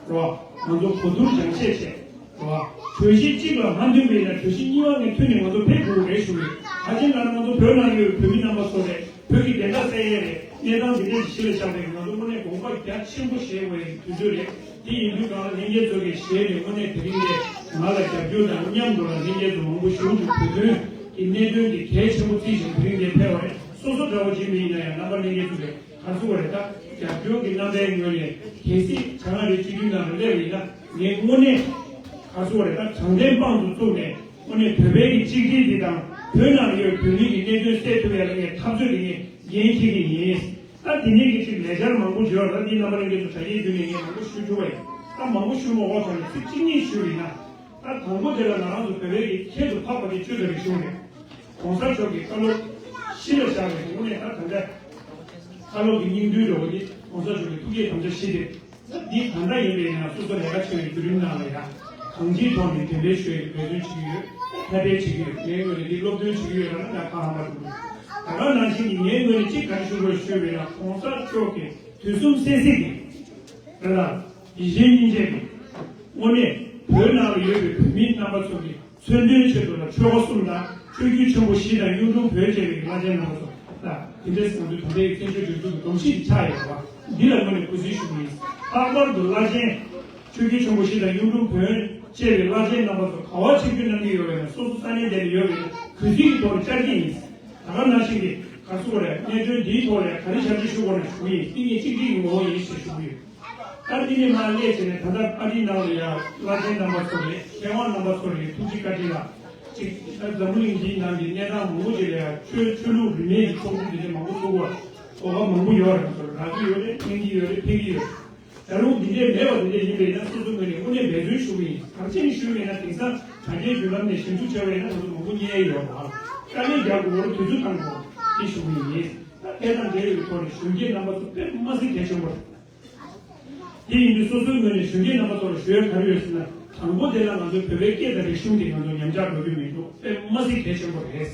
རོ། ང་ཚོ་གོ་བསྡུར་སྦྱང་བཤད་བྱས་རོ། གྲོས་གཞི་གཅིག་ལ་མ་མཐུན་པ་ཡིན་ན་གྲོས་གཞི་གཉིས་པ་ངས་མཐུན་ནས་ང་ཚོ་ཕེབས་དགོས་རེད་ཞུ་གི། ད་ཅི་ན་ང་ཚོ་བོད་ནང་ཡོད་བོད་མི་རྣམ་པ་ཚོ་རེད། བོད་ཀྱི་བདེན་མཐའ་གསལ་ཡས་རེད། གནས་སྟངས་འདི་འདྲའི་ཞིག་ལ་བཞག་པའི་ང་ཚོ་དངོས་གནས་དགོངས་པ་རྒྱ་ཆེན་པོ་བཞེས་དགོས་ཡ་གི་དུས་ཚོད་རེད། དེ་ཡིན་དུས་གང་ལ་ལྷན་རྒྱས་ཚོ་གིས་ཞལ་ནས་དངོས་གནས་དེ་རིང་འདིར་ང་ལ་རྒྱབ་སྐྱོར་དང་མཉམ་དུ་ལ་ལྷན་རྒྱས་ཚོ་མང་པོ་ཞེ་པོ་ཅིག་བོད་དོན་གྱི་གནད་དོན་འདི་གལ་ཆེན་པོ་བརྩིས་ཤིང་དེ་རིང་འདིར་ཕེབས་པ་རེད། སོ་སོ་འདྲ་བོ་ཅིག་མིན་ཡིན་ན་ཡང་རྣམ་པ་ལྷན་རྒྱས་ཚོ་ལས་ག་ཚོད་པ་རེད། ད་རྒྱབ་སྐྱོར་གྱི་རྣམ་པའི་ངོས་ནས་གལ་སྲིད་བྱ་ང་རེ་སྤྱི་འཐུས་ནང་ལ་སླེབས་ཡིན་ན་ངས་དངོས་གནས་ག་ཚོད་པ་རེད། ད་དྲང་བདེན་དཔང་དུ་བཙུགས་ནས་དངོས་གནས་བོད་པའི་གི་གཅིག་སྒྲིལ་འདི་དང་བོད་ནང་ཡོད་བོད་མི་གི་གནད་དོན་སེལ་ཐུབ་ཡ་ལ་ངས་འཐབ་རྩོད་འདི་ངས་འགན་འཁྱེར་གྱི་ཡིན། ད་དེ་ནས་ཀྱི་ཅིག་ལས་འཆར་མང་པོ་ཡོད་ར། འདི་རྣམ་པ་ལྷན་རྒྱས་ཚོ་དྲ་རྒྱའི་བརྒྱུད་ནས་ངས་མང་པོ་ཞུ་ཐུབ་པ་ཡིན། ད་མང་པོ་ཞུ་མ་དགོས་ཙང་ནས་ཚིག་གཅིག་གཉིས་ཞུ་ཡིན་ན། ད་དང་པོ་དེ་ལ་ང་རང་ཚོ་བོད་པའི་གི་ཁྱད་དུ་འཕགས་པ་དེ་བཅུ་ཙམ་རེ་ཞུ་རེད། གོང་ས་མཆོག་གི་བཀའ་སློབ་གཞི་ལ་བཞག་པའི་དངོས་གནས་ད་ད་ལྟ་བཀའ་སློབ་ཀྱི་སྙིང་བསྡུས་འདྲ་བོ་འདི་གོང་ས་མཆོག་གི་ཐུགས་བསྐྱེད་དམ་བཅའ་བཞི་དེ། འདི་གང་འདྲ་ཡིན་པའི་ནང་སོ་སོ་ལས་ཀ་བྱེད་པའི་བརྒྱུད་རིམ་ནང་ལ་ཡང་གང་ཅིའི་ཐོག་ནས་འགྲེམས་སྤེལ་ཞུ་ཡའི་འབད་བརྩོན་བྱེད་ཀྱི་ཡོད། ཕན་པའི་བྱེད་ཀྱི་ཡོད། ངའི་ངོས་ནས་འདི་སློབ་སྟོན་བྱེད་ཀྱི་ཡོད་ན་ང་ཁ་ཧམ་པ་འདུག་ད་ག་ནང་བཞིན་གྱི་ངའི་ངོས་ནས་གཅིག་ག་རེ་ཞུ་དགོས་ཞུས་པས་ན་གོང་ས་མཆོག་གིས་དུས་གསུམ་སད་སེད་ཀྱི་རེད་ལ་ཡིད་བཞིན་སྙིང་རྗེ་གི་དངོས་གནས་བོད་ནང་ལ་ཡོད་པའི་བོད་མི་རྣམ་པ་ཚོ་གི་མཚོན་དོན་ཆེད་དུ་ལ་ཆོལ་ཁ་གསུམ་དང་ཆོས་བརྒྱུད་ཆེན་པོ་བཞི་དང་གཡུང་དྲུང་བོན་བཅས་པའི་བླ་ཆེན་རྣམ་པ་ཚོ་ལ་དེ་འདྲའི་ཟེར་ན་དུས་ད་ལྟའི་བཙན་བྱོལ་སྒྲིག་འཛུགས་ཀྱི་སྒྲོམ་གཞི་ཆགས་ཡོད་པ་འདི་ལ་དངོས་གནས་གུས་བརྩི་ཞུ་གི་ཡིན། ལྷག་པར་དུ་བླ་ཆེན་ཆོས་བརྒྱུད་ཆེན་པོ་བཞི་དང་གཡུང་དྲུང་བོན་བཅས་པའི་བླ་ཆེན་རྣམ་པ་ཚོ་ག་བ་ཆིབས་བསྒྱུར་གནང་གི་ཡོད་པས་ན་སོ་སོ་ས་གནས་དེ་ལ་ཡོད་པའི་གུས་བརྩི་གི་ཐོག་ནས་བཅར་གྱི་ཡིན། ད་ག་ནང་བཞིན་གྱི་ག་ཚོད་རེད། གནད་དོན་འདིའི་ཐོག་ལ་ག་རེ་ཞབས་ཕྱི་ཞུ་དགོས་ན་ཞུ་གི་ཡིན། ཏིང་ངེ་གཅིག་སྒྲིལ་གྱི་ངོ་བོ་ཡིན་ཞེས་ཞུ་གི་ཡོད། ད་འདི་ནས་མར་སླེབས་བྱས་ནས་ད་ལྟ་ཨ་རིའི་ནང་ལ་ཡང་བླ་ཆེན་རྣམ་པ་ཚོ་རེད། མཁས་དབང་རྣམ་པ་ཚོ་རེད། ཐུགས་རྗེ་བཀའ་དྲིན་ལ་ཅིག་ད་འཛམ་བུ་གླིང་འདིའི་ནང་གི་གནས་སྟངས་མང་པོ་ཅིག་ལ་ཡང་ཆོས་ཆོས་ལུགས་རིས་མེད་ཀྱི་ཚོགས་འདུ་འདི་འདྲ་མང་པོ་ཚོགས་པར་གོ་སྐབས་མང་པོ་ཡོད་རེད། ཚོར་རག་གི་ཡོད་རེད། ཉན་གྱི་ཡོད་རེད། ཕན་གྱི་ཡོད་རེད། ད་རུང་འདི་འདྲའི་མེད་པ་འདི་འདྲ་ཡིན་པས་ན་སོ་སོའི་ངོས་ནས་དངོས་གནས་འབད་བརྩོན་ཞུ་གི་ཡིན། གང་ཅི་ནས་ཞུ་གི་ཡིན་ན་དེང་སང་དྲ་རྒྱའི་བརྒྱུད་ལམ་ནས་ཞིབ་འཇུག་བྱས་པ་ཡིན་ན་ང་ཚོ་མང་པོ་རྙེད་ཡོད་རེད། དཀའ་ལས་རྒྱག་དགོས་རེད། དུས་ཚོད་བཏང་དགོས་རེད། དེ་ཞུ་གི་ཡིན། ད་དེ་དང་འབྲེལ་བའི་ཐོག་ནས་གཞོན་སྐྱེས་རྣམ་པ་ཚོ་དཔེ་མ་སྲིད་གལ་ཆེན་པོ་རེད། དེ་ཡིན་དུས་སོ་སོའི་ངོས་ནས་གཞོན་སྐྱེས་རྣམ་པ་ཚོར་ཞུ་ཡ་ག་རེ་ཡོད་ཟེར་ན། དང་པོ་དེ་ལ་ང་ཚོའི་བོད་པའི་སྐད་དང་རིག་གཞུང་དེ་ང་ཚོ་ཉམས་ཆག་འགྲོ་རྒྱུ་མི་འདུག་དཔེ་མ་སྲིད་གལ་ཆེན་པོ་རེད།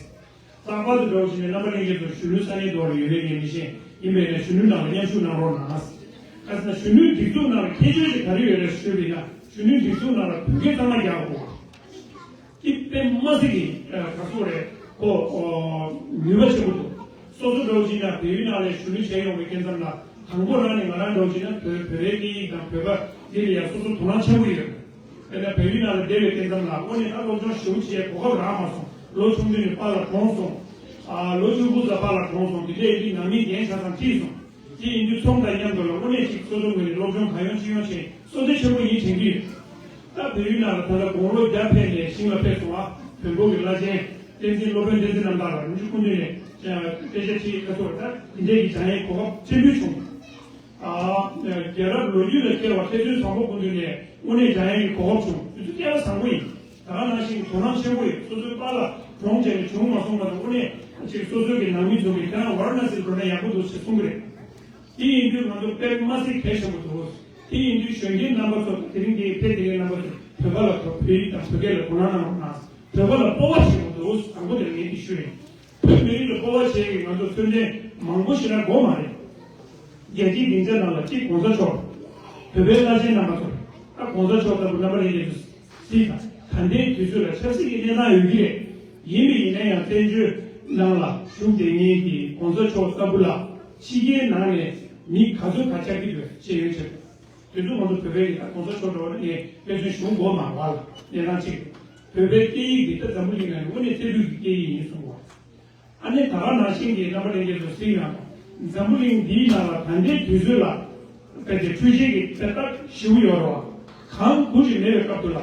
ལྷག་པར་དུ་འདྲ་བོ་ཞིག་ནས་རྣམ་པ་ལྷན་རྒྱས་ཚོ་གཞོན་ནུའི་ས་གནས་ཐོག་ལ་ཡོད་མེད་ངས་མི་ཤེས། ཡིན་པས་ན་གཞོན་ནུ་ནང་ལ་མཉམ་ཞུགས་གནང་རོགས་གནང་། ག་ཟེར་ན་གཞོན་ནུའི་སྒྲིག་འཛུགས་ནང་ལ་ཁྱད་ཆོས་ཅིག་ག་རེ་ཡོད་རེད་ཞུས་པ་ཡིན་ན་གཞོན་ནུའི་སྒྲིག་འཛུགས་ནང་ལ་བོད་སྐད་གཙང་མ་རྒྱག་དགོས། འདི་དཔེ་མ་སྲིད་ཀྱི་ཨ་ག་ཚོད་རེད་ཁོ། ཨོ། ནུས་པ་ཆེན་པོ་འདུག་སོ་སོ་འདྲ་བོ་ཅིག་ན་བལ་ཡུལ་ནང་ལ་ཞུ་ལུགས་བྱས་ཡོང་བའི་སྐབས་ཙམ་ལ་དང་པོ་རང་ནས་ང་རང་འདྲ་བོ་ཅིག་ན་བོད་བོད་པའི་སྐད་ཡིག་དང་བོད་པ་འདི་ལ་ཡང་སོ་སོ་དོ་སྣང་ཆེན་པོ་ཡོད། དཔེར་ན་བལ་ཡུལ་ནང་ལ་བསྡད་པའི་སྐབས་ཙམ་ལ་དངོས་གནས་ད་སློབ་སྦྱོང་ཞེ་པོ་བྱེད་གོ་སྐབས་རག་མ་སོང་། ལོ་ཆུང་དུས་ནས་པཱ་ལགས་གྲོངས་སོང་། ཨ་ལོ་ཆུང་ཀུ་ཙམ་པཱ་ལགས་གྲོངས་སོང་། དེ་འདྲ་ཡིན་དུས་ནང་མི་རྒན་ཆ་ཚང་ཁྲིད་སོང་། དེ་ཡིན་དུས་ཚོང་དང་མཉམ་དུ་ལ་དངོས་གནས་ཅིག་སོ་སོ་ངོས་ནས་སློབ་སྦྱོང་གང་ཡོང་ཅི་ཡོང་བྱས་སོ་ཚོད་ཆེན་པོ་ཡིན་དྲན་གྱི་ཡོད། ད་བལ་ཡུལ་ནང་ལ་ད་ལྟ་དགུང་ལོ་བརྒྱ་ཕེབས་ནས་ཞིང་ལ་ཕེབས་སོང་བ། བོན་པོ་གི་བླ་ཆེན་བསྟན་འཛིན་སློབ་དཔོན་བསྟན་འཛིན་རྣམ་དག་ལ་རིམ་གྱིས་སྐུ་མདུན་ནས་དཔེ་ཆ་ཁྲིད་ཁ་ཐོར་ད་དེ་འདྲའི་གི་སྦྱང་ཡའི་གོ་སྐབས་ཆེན་པོ་བྱུང་། ཨ། རྒྱལ་རབས་ལོ་རྒྱུས་ལ་བསྐྱལ་བ་ཐེག་ཆེན་བཟང་པོ་སྐུ་མདུན་ནས་དངོས་གནས་འཇམ་དབྱངས་ཀྱི་གོ་སྐབས་བྱུང་། དུས་ཚོད་སྐལ་བ་བཟང་པོ་ཡིན། ད་ག་ནང་བཞིན་དོ་སྣང་ཆེན་པོ་ཡོད། སོ་སོའི་པཱ་ལགས་གྲོངས་བྱས་ནས་བྱུང་མ་སོང་བར་དུ་དངོས་གནས་ཅིག་སོ་སོ་གི་ནང་མི་ཚོ་གིས་ཁྱེད་རང་ཝཱ་ར་ཎ་སིར་འགྲོ་ན་ཡག་པོ་འདུག་ཅེས་གསུང་གི་རེད། དེ་ཡིན་དུས་ང་ཚོ་དཔེ་མ་སྲིད་གལ་ཆེན་པོ་འདུག་དེ་ཡིན་དུས་གཞོན་སྐྱེས་རྣམ་པ་ཚོ་དང་དེ་རིང་འདིར་ཕེབས་བསྡད་མཁན་རྣམ་པ་ཚོས་བོད་པ་ལ་ཐོག་བོད་ཡིག་དང་བོད་སྐད་ལ་དོ་སྣང་གནང་རོགས་གནང་། བོད་པ་ལ་སྤོབས་པ་བྱེད་དགོས་འདུག་དང་པོ་དེ་ངས་འདི་ཞུ་ཡིན། བོད་མི་རིགས་ལ་སྤོབས་པ་བྱེད་ཀྱི་ང་ཚོ་མཚོན་ཚན་མང་པོ་ཞིག་ལ་དགོས་མ་རེད། རྒྱལ་སྤྱིའི་སྡིངས་ཆ་ནང་ལ་གཅིག་གོང་ས་མཆོག་བོད་པའི་བླ་ཆེན་རྣམ་པ་ཚོར། ད་གོང་ས་མཆོག་ལྟ་བུ་རྣམ་པ་ལྷན་རྒྱས་ཚོ་སྲིད་དང་ད་ལྟའི་དུས་ཚོད་ལ་ཆབ་སྲིད་ཀྱི་གནས་སྟངས་ཡོད་ཀྱི་རེད། ཡིན་པ་ཡིན་ན་ཡང་བཙན་བྱོལ་ནང་ལ་བཞུགས་བསྡད་མཁན་གྱི་གོང་ས་མཆོག་ལྟ་བུ་ལ་ཕྱི་རྒྱལ་ནང་ནས་མི་ག་ཚོད་ག་ཆགས་ཀྱི་འདུག་ཤེས་ཡོན་ཆེད་དུ། དེ་ཚོ་ང་ཚོ་བོད་པའི་གི་ད་གོང་ས་མཆོག་འདྲ་བོ་ནས་དཔེ་མཚོན་ཞུ་དགོས་མ་རེད་ལ། གནས་སྟངས་གཅིག་རེད། བོད་པའི་སྐད་ཡིག་འདི་ད་འཛམ་བུ་གླིང་ནང་ནས་དངོས་གནས་རྩེ་ཕུད་ཀྱི་སྐད་ཡིག་ཡིན་གསུངས་པ། ཨ་ནི་ད་ག་ནང་བཞིན་གྱི་རྣམ་པ་ལྷན་རྒྱས་ཚོ་གཟིགས་ཡོང་། འཛམ་བུ་གླིང་འདིའི་ནང་ལ་ད་ལྟའི་དུས་ཚོད་ལ་དཔེ་དེ་འཕྲུལ་ཆས་ཀྱི་དཔེ་རྟགས་ཞིག་ཡོད་རེད་བ། གང་དགོས་ཀྱི་མེད་པའི་སྐབས་དུ་ལ་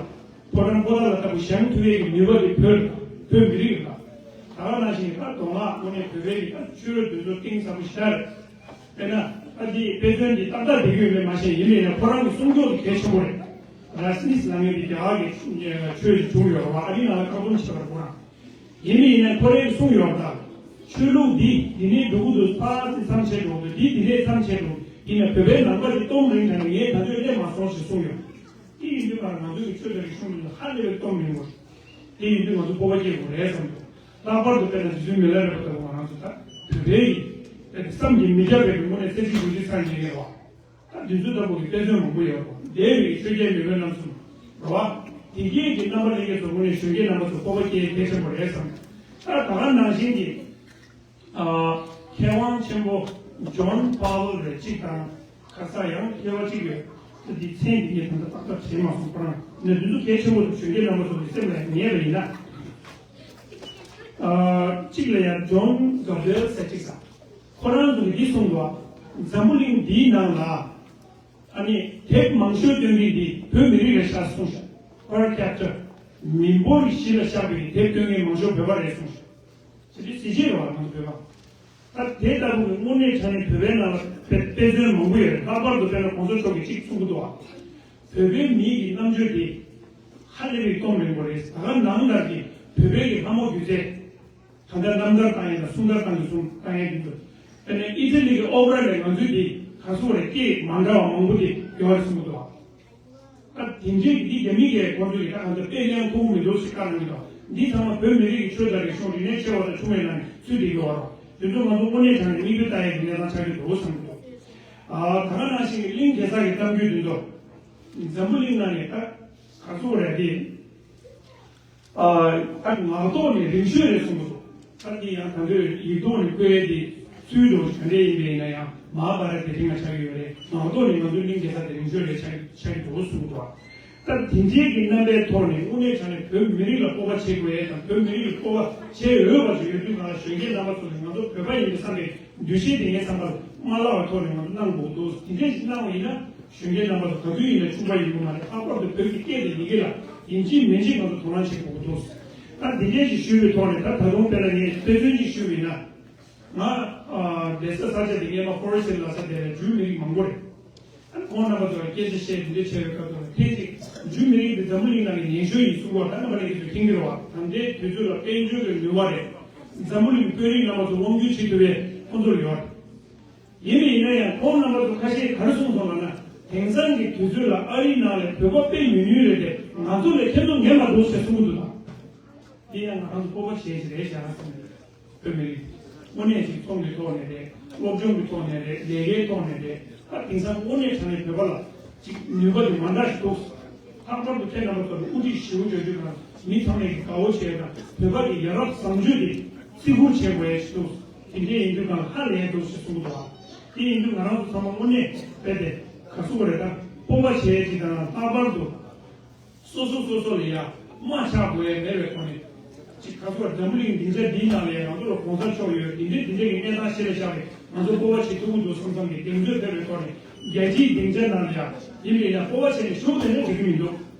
ཕོ་བྲང་པོ་ཏཱ་ལ་ལྟ་བུ་བཞེངས་ཐུབ་ཡས་ཀྱི་ནུས་པ་དེ་བོད་ལ་བོད་མི་རིགས་ལ། ད་ག་ནང་བཞིན་ད་མདོ་སྔགས་དངོས་གནས་བོད་པའི་གི་ད་ཆོས་རོལ་དུས་ཚོད་གཏིང་ཟབ་པོ་ཞིག་རེད། དཔེར་ན་ཨ་ཏི་དཔེ་མཚོན་འདི་ཏག་ཏག་བསྡད་ཀྱི་ཡོད་མེད་མ་ཤེས། ཡིན་ནའི་ཁོ་རང་གི་གསུང་སྐྱོར་དེ་གལ་ཆེན་པོ་རེད། ར་སི་ནིས་ལབ་མཁན་དེ་རྒྱ་གར་གྱི་ཆོས་ཀྱི་བྱུང་ཡོད་རེད་བ། ཨ་རིའི་ནང་ལ་བཀག་སྡོམ་བྱས་པ་རེད་ཁོ་རང་། ཡིན་ནའི་ཡིན་ནའི་ཁོ་རང་གིས་གསུངས་ཡོད་རེད། ད་ཆོས་ལུགས་འདི་འདི་ནས་འགྲོ་གི་འདུག་ཕར་ཙི་མཚམས་ཆད་འགྲོ་གི་འདུག་འདི་འདི་ནས་མཚམས་ཆད་འགྲོ་གི་འདུག་ཡིན་ན་བོད་པའི་ནང་པ་དེ་སྟོང་རིང་དྲགས་ནས་ངས་ད་དུང་སླེབས་མ་སོང་ཞེས་གསུངས་ཡོད། དེ་ཡིན་དུས་ཀ་ང་ཚོ་གི་ཆོས་དང་རིག་གཞུང་འདི་ཧ་ལས་པའི་སྟོང་རིང་པོ་རེད། དེ་ཡིན་དུས་ང་ཚོ་སྤོབས་པ་སྐྱེ་དགོས་རེད་བསམ་འདུག་ལྷག་པར་དུ་དཔེར་ན་རྗེ་བཙུན་མི་ལ་རས་པ་ལྟ་བུ་ང་རང་ཚོ་ད་བོད་པའི་ཡིན། དེ་བསམ་གྱིས་མི་ཁྱབ་པའི་ངོ་ནས་ཚེ་གཅིག་ལུས་གཅིག་སངས་རྒྱས་ཡོད་པ། ད་འདི་ཚོ་ལྟ་བུ་གི་དཔེ་མཚོན་མང་པོ་ཡོད་པ། འདས་པའི་ཆོས་རྒྱལ་མེས་དབོན་རྣམ་གསུམ་རེད་བ། དེ་གའི་གི་རྣམ་པ་ལྷན་རྒྱས་ཚོ་ངོ་ནས་གཞོན་སྐྱེས་རྣམ་པ་ཚོ་སྤོབས་པ་སྐྱེ་གལ་ཆེན་པོ་རེད་བསམ། ད་ད་ག་ནང་བཞིན་གྱི། ཨ། མཁས་དབང་ཆེན་པོ་ཇོན་པཱ་ཝལ་རེད་གཅིག་དང་། ཁ་ས་ཡང་མཁས་པ་གཅིག་ཡོད། འདི་མཚན་འདི་ངས་ད་ལྟ་ཏག་ཏག་བྱས་མ་སོང་། ཁོ་རང་ནས་འདི་ཚོ་གལ་ཆེན་པོ་རེད། གཞོན་སྐྱེས་རྣམ་པ་ཚོ་གི་སེམས་ལ་ངེས་པ་ཡིན་ན། ཨ། གཅིག་ལ་ཡང་ཇོན་གྷ་བྷེལ་ཟེར་གཅིག་དང་། ཁོ་རང་ཚོ་གིས་འདི་གསུངས་འདུག་འཛམ་བུ་གླིང་འདིའི་ནང་ལ་ཨ་ནི་དེབ་མང་ཤོས་སྟོན་མཁན་འདི་བོད་མི་རིགས་རེད་ཤག་གསུངས་ཤག per capita མི་འབོར་གཞི་ལ་བཞག་པའི་དེབ་སྟོན་མཁན་མང་ཤོས་བོད་པ་རེད་གསུངས་ཤག་ཅི་སྟེ་གཟི་བརྗིད་རེད་བ་ང་ཚོ་བོད་པ། ད་དེ་ལྟ་བུ་གི་དངོས་གནས་དྲང་གནས་བོད་པའི་ནང་ལ་དཔེ་དཔེ་མཚོན་མང་པོ་ཡོད་རེད། ལྷག་པར་དུ་དཔེར་ན་གོང་ས་མཆོག་གིས་གཅིག་གསུང་གི་འདུག་བ། བོད་པའི་མི་གི་རྣམ་དཔྱོད་དེ་ཧ་ལས་པའི་སྟོང་རིང་པོ་རེད། ད་ག་ནང་ལྟར་གྱི་བོད་པའི་གི་ལྷ་མོ་སྒྱུ་རྩལ། ད་ལྟ་རྣམ་ཐར་བཏང་ཡས་དང་གསུང་རྟགས་བཏང་གི་གསུང་བཏང་ཡས་འདི་ཚོ། དཔེར་ན་ཨི་ཏ་ལི་གི་ཨོ་པེ་ར་ལས་ང་ཚོའི་འདི་ག་སོ་རེད་སྐད་མ་འདྲ་བ་མང་པོ་དེ་ཡོད་རེད་གསུང་གི་འདུག་བ། ད་དེ་འདྲའི་འདི་རྒྱ་མི་གིས་ཁོང་ཚོ་ཡི་ད་ང་ཚོ་དཔེ་ལེན་ཐུབ་མི་འདུག་ཞེས་བཀའ་གནང་གི་འདུག་འདི་ཚང་མ་བོད་མི་རིགས་ཀྱི་ཆོས་དང་རིག་གཞུང་རིག་གནས་ཆེ་བ་དང་ཆུང་བའི་ནང་ནས་ཚུད་བསྡད་ཡོད་རེད། དེ་ཚོ་ང་ཚོ་དངོས་གནས་དྲང་གནས་མིག་དཔེ་ལྟ་ཡས་ཀྱི་གནས་སྟངས་ཆགས་ཀྱི་འདུག་བསམ་གི་འདུག་ཨ། ད་ག་ནང་བཞིན་གྱི་གླིང་གེ་སར་གྱི་གཏམ་རྒྱུད་འདི་ཚོ་འཛམ་བུ་གླིང་ནང་ནས་ད་ག་ཚོད་རེད་དེ། ཨ། ད་ངག་ཐོག་ནས་རིང་ཤོས་རེད་གསུངས་འདུག་ད་འདི་ཡང་ད་ཚོད་ཡིག་ཐོག་ནས་བཀོད་ཡས་དེ་ཚུལ་དང་ག་འདྲས་ཡིན་པ་ཡིན་ན་ཡང་མ་ཧཱ་བྷ་ར་ཏ་དེ་རིང་ང་ཆགས་ཀྱི་ཡོད་རེད། ངག་ཐོག་ནས་ང་ཚོའི་གླིང་གེ་སར་དེ་རིང་ཤོས་རེད་ཆགས་ཆགས་ཀྱི་འདུག་གསུངས་འདུག་ད་དེ་འདྲའི་གི་རྣམ་པའི་ཐོག་ནས་དངོས་གནས་དྲང་གནས་བོད་མི་རིགས་ལ་སྤོབས་པ་བྱེད་དགོས་ཡས་དང་བོད་མི་རིགས་ལ་སྤོབས་པ་བྱེད་འོས་པ་ཞིག་ཡོད་དུས་ང་ལ་གཞོན་སྐྱེས་རྣམ་པ་ཚོ་ནས་ང་ཚོ་བོད་པ་ཡིན་པའི་བསམ་པའི་འདུ་ཤེས་དེ་ངའི་བསམ་པར་མ་བརླག་པའི་ཐོག་ནས་ང་ཚོ་གནང་དགོས་འདུག་དེ་འདྲས་ཞིག་གནང་བ་ཡིན་ན། གཞོན་སྐྱེས་རྣམ་པ་ཚོ་ག་དུས་ཡིན་ན་ཆུང་པ་ཡིན་དགོས་མ་རེད། ལྷག་པར་དུ་བོད་ཀྱི་སྐད་དང་ཡི་གེ་ལ་ཡིན་གཅིག་མིན་གཅིག་ང་ཚོ་དོ་སྣང་བྱེད་དགོས་ཀྱི་འདུག་ད་འདི་འདྲས་ཞིག་ཞུས་པའི་ཐོག་ནས་ད་ད་དུང་དཔེར་ན་ངས་དཔེ་མཚོན་ཅིག་ཞུས་པ་ཡིན་ན། ང་ཨ་བསྡད་ས་ས་ཆ་འདི་སྔས་མ་ཧྥོ་རེ་སི་ཊི་ལབ་ས་དེ་ལ་འཇུ་མི་རིགས་མང་པོ་རེད། ཨ་ཁོང་རྣམ་པ་ཚོ་ལ་སྐད་ཆ་བཤད་འདི་འདྲས་བྱས་པའི་སྐབས་དུ་ལ་ཐེངས་གཅིག་འཇུ་མི་རིགས་འདི་འཛམ་བུ་གླིང་ནང་གི་ཉེན་ཤོས་ཡིན་གསུངས་པ་ད་རྣམ་པ་ལྷན་རྒྱས་ཚོས་མཁྱེན་གྱི་རེད་བ། ད་ལྟའི་དུས་ཚོད་ལ་དཔལ་འབྱོར་གྱི་ནུས་པ་རེད། འཛམ་བུ་གླིང་དཔོན་རིགས་རྣམ་པ་ཚོ་དབང་སྒྱུར་བྱེད་ཐུབ་པའི་ཁོང་ཚོར་ཡོད་རེད། ཡིན་ནའི་ཡིན་ན་ཡང་ཁོང་རྣམ་པ་ཚོ་ཁ་ཤས་ག་རེ་གསུངས་སོང་ལབ་ན། དེང་སང་གི་དུས་ཚོད་ལ་ཨ་རིའི་ནང་ལ་བོད་པ་དཔེ་ཉུང་ཉུང་རེད་དེ་ང་ཚོ་ལས་ཁྱད་མཚར་ངེས་མ་འདུག་ཟེར་གསུང་གི་འདུག་ད། དེ་ཡང་ང་རང་ཚོ་སྤོབས་པ་བྱེད་ཀྱི་རེད་བཞག་ཟེར་ནས། བོད་མི་རིགས་དངོས་གནས་ཅིག་ཚོང་གི་ཐོག་ནས་རེད། སློབ་སྦྱོང་གི་ཐོག་ནས་རེད། ལས་ཀའི་ཐོག་ནས་རེད། ད་དེང་སང་དངོས་གནས་དྲང་གནས་བོད་པ་ལ་ཅིག་ནུས་པ་དེ་མ་འདྲ་ཞིག་འདུག་ལྷག་པར་དུ་ཁྱེད་རྣམ་པ་ཚོ་ལ་དབུ་ཁྲིད་ཞེ་པོ་ཅིག་ཡོད་དུས་ཀྱང་མི་ཚང་མས་ཀྱི་དགའ་བོ་བྱས་དང་བོད་པ་གི་ཡ་རབས་བཟང་སྤྱོད་དེ་བརྩི་བཀུར་བྱེད་དགོས་ཡ་ཞིག་འདུག་དེ་འདྲས་ཡིན་དུས་ཀྱང་ཧ་ལས་འདུག་ཞེས་གསུངས་འདུག་དེ་ཡིན་དུས་ང་རང་ཚོ་ཚང་མ་དངོས་གནས་དཔེ་དེ་ག་ཚོད་རེད་ད་སྤོབས་པ་བྱས་ཅིག་དང་ལྷག་པར་དུ། སོ་སོ་སོ་སོ་ལ་ཡ་དམག་རྒྱག་དགོས་ཡ་མེད་པའི་ཐོག་ནས། ཅིག་ག་ཚོད་འཛམ་བུ་གླིང་སྡིངས་ཆ་འདིའི་ནང་ལ་ཡ་ང་ཚོ་ལ་གོང་ས་མཆོག་ཡོད། འདི་འདྲའི་འདི་འདྲའི་གི་གནས་སྟངས་ཤེས་རེ་བཞག་པས་ང་ཚོ་སྤོབས་པ་བྱེད་ཐུབ་ཀྱི་འདུག་བསམ་བསམ་གྱི་གདེང་ཚོད་ཐེབས་པའི་ཐོག་ནས་རྒྱལ་སྤྱིའི་སྡིངས་ཆ་ནང་ལ་ཡ་ཡིན་ནའི་ཡ་སྤོབས་པ་བྱས་ནས་བཞུགས་བསྡད་ན་འགྲིག་གི་མི་འདུག་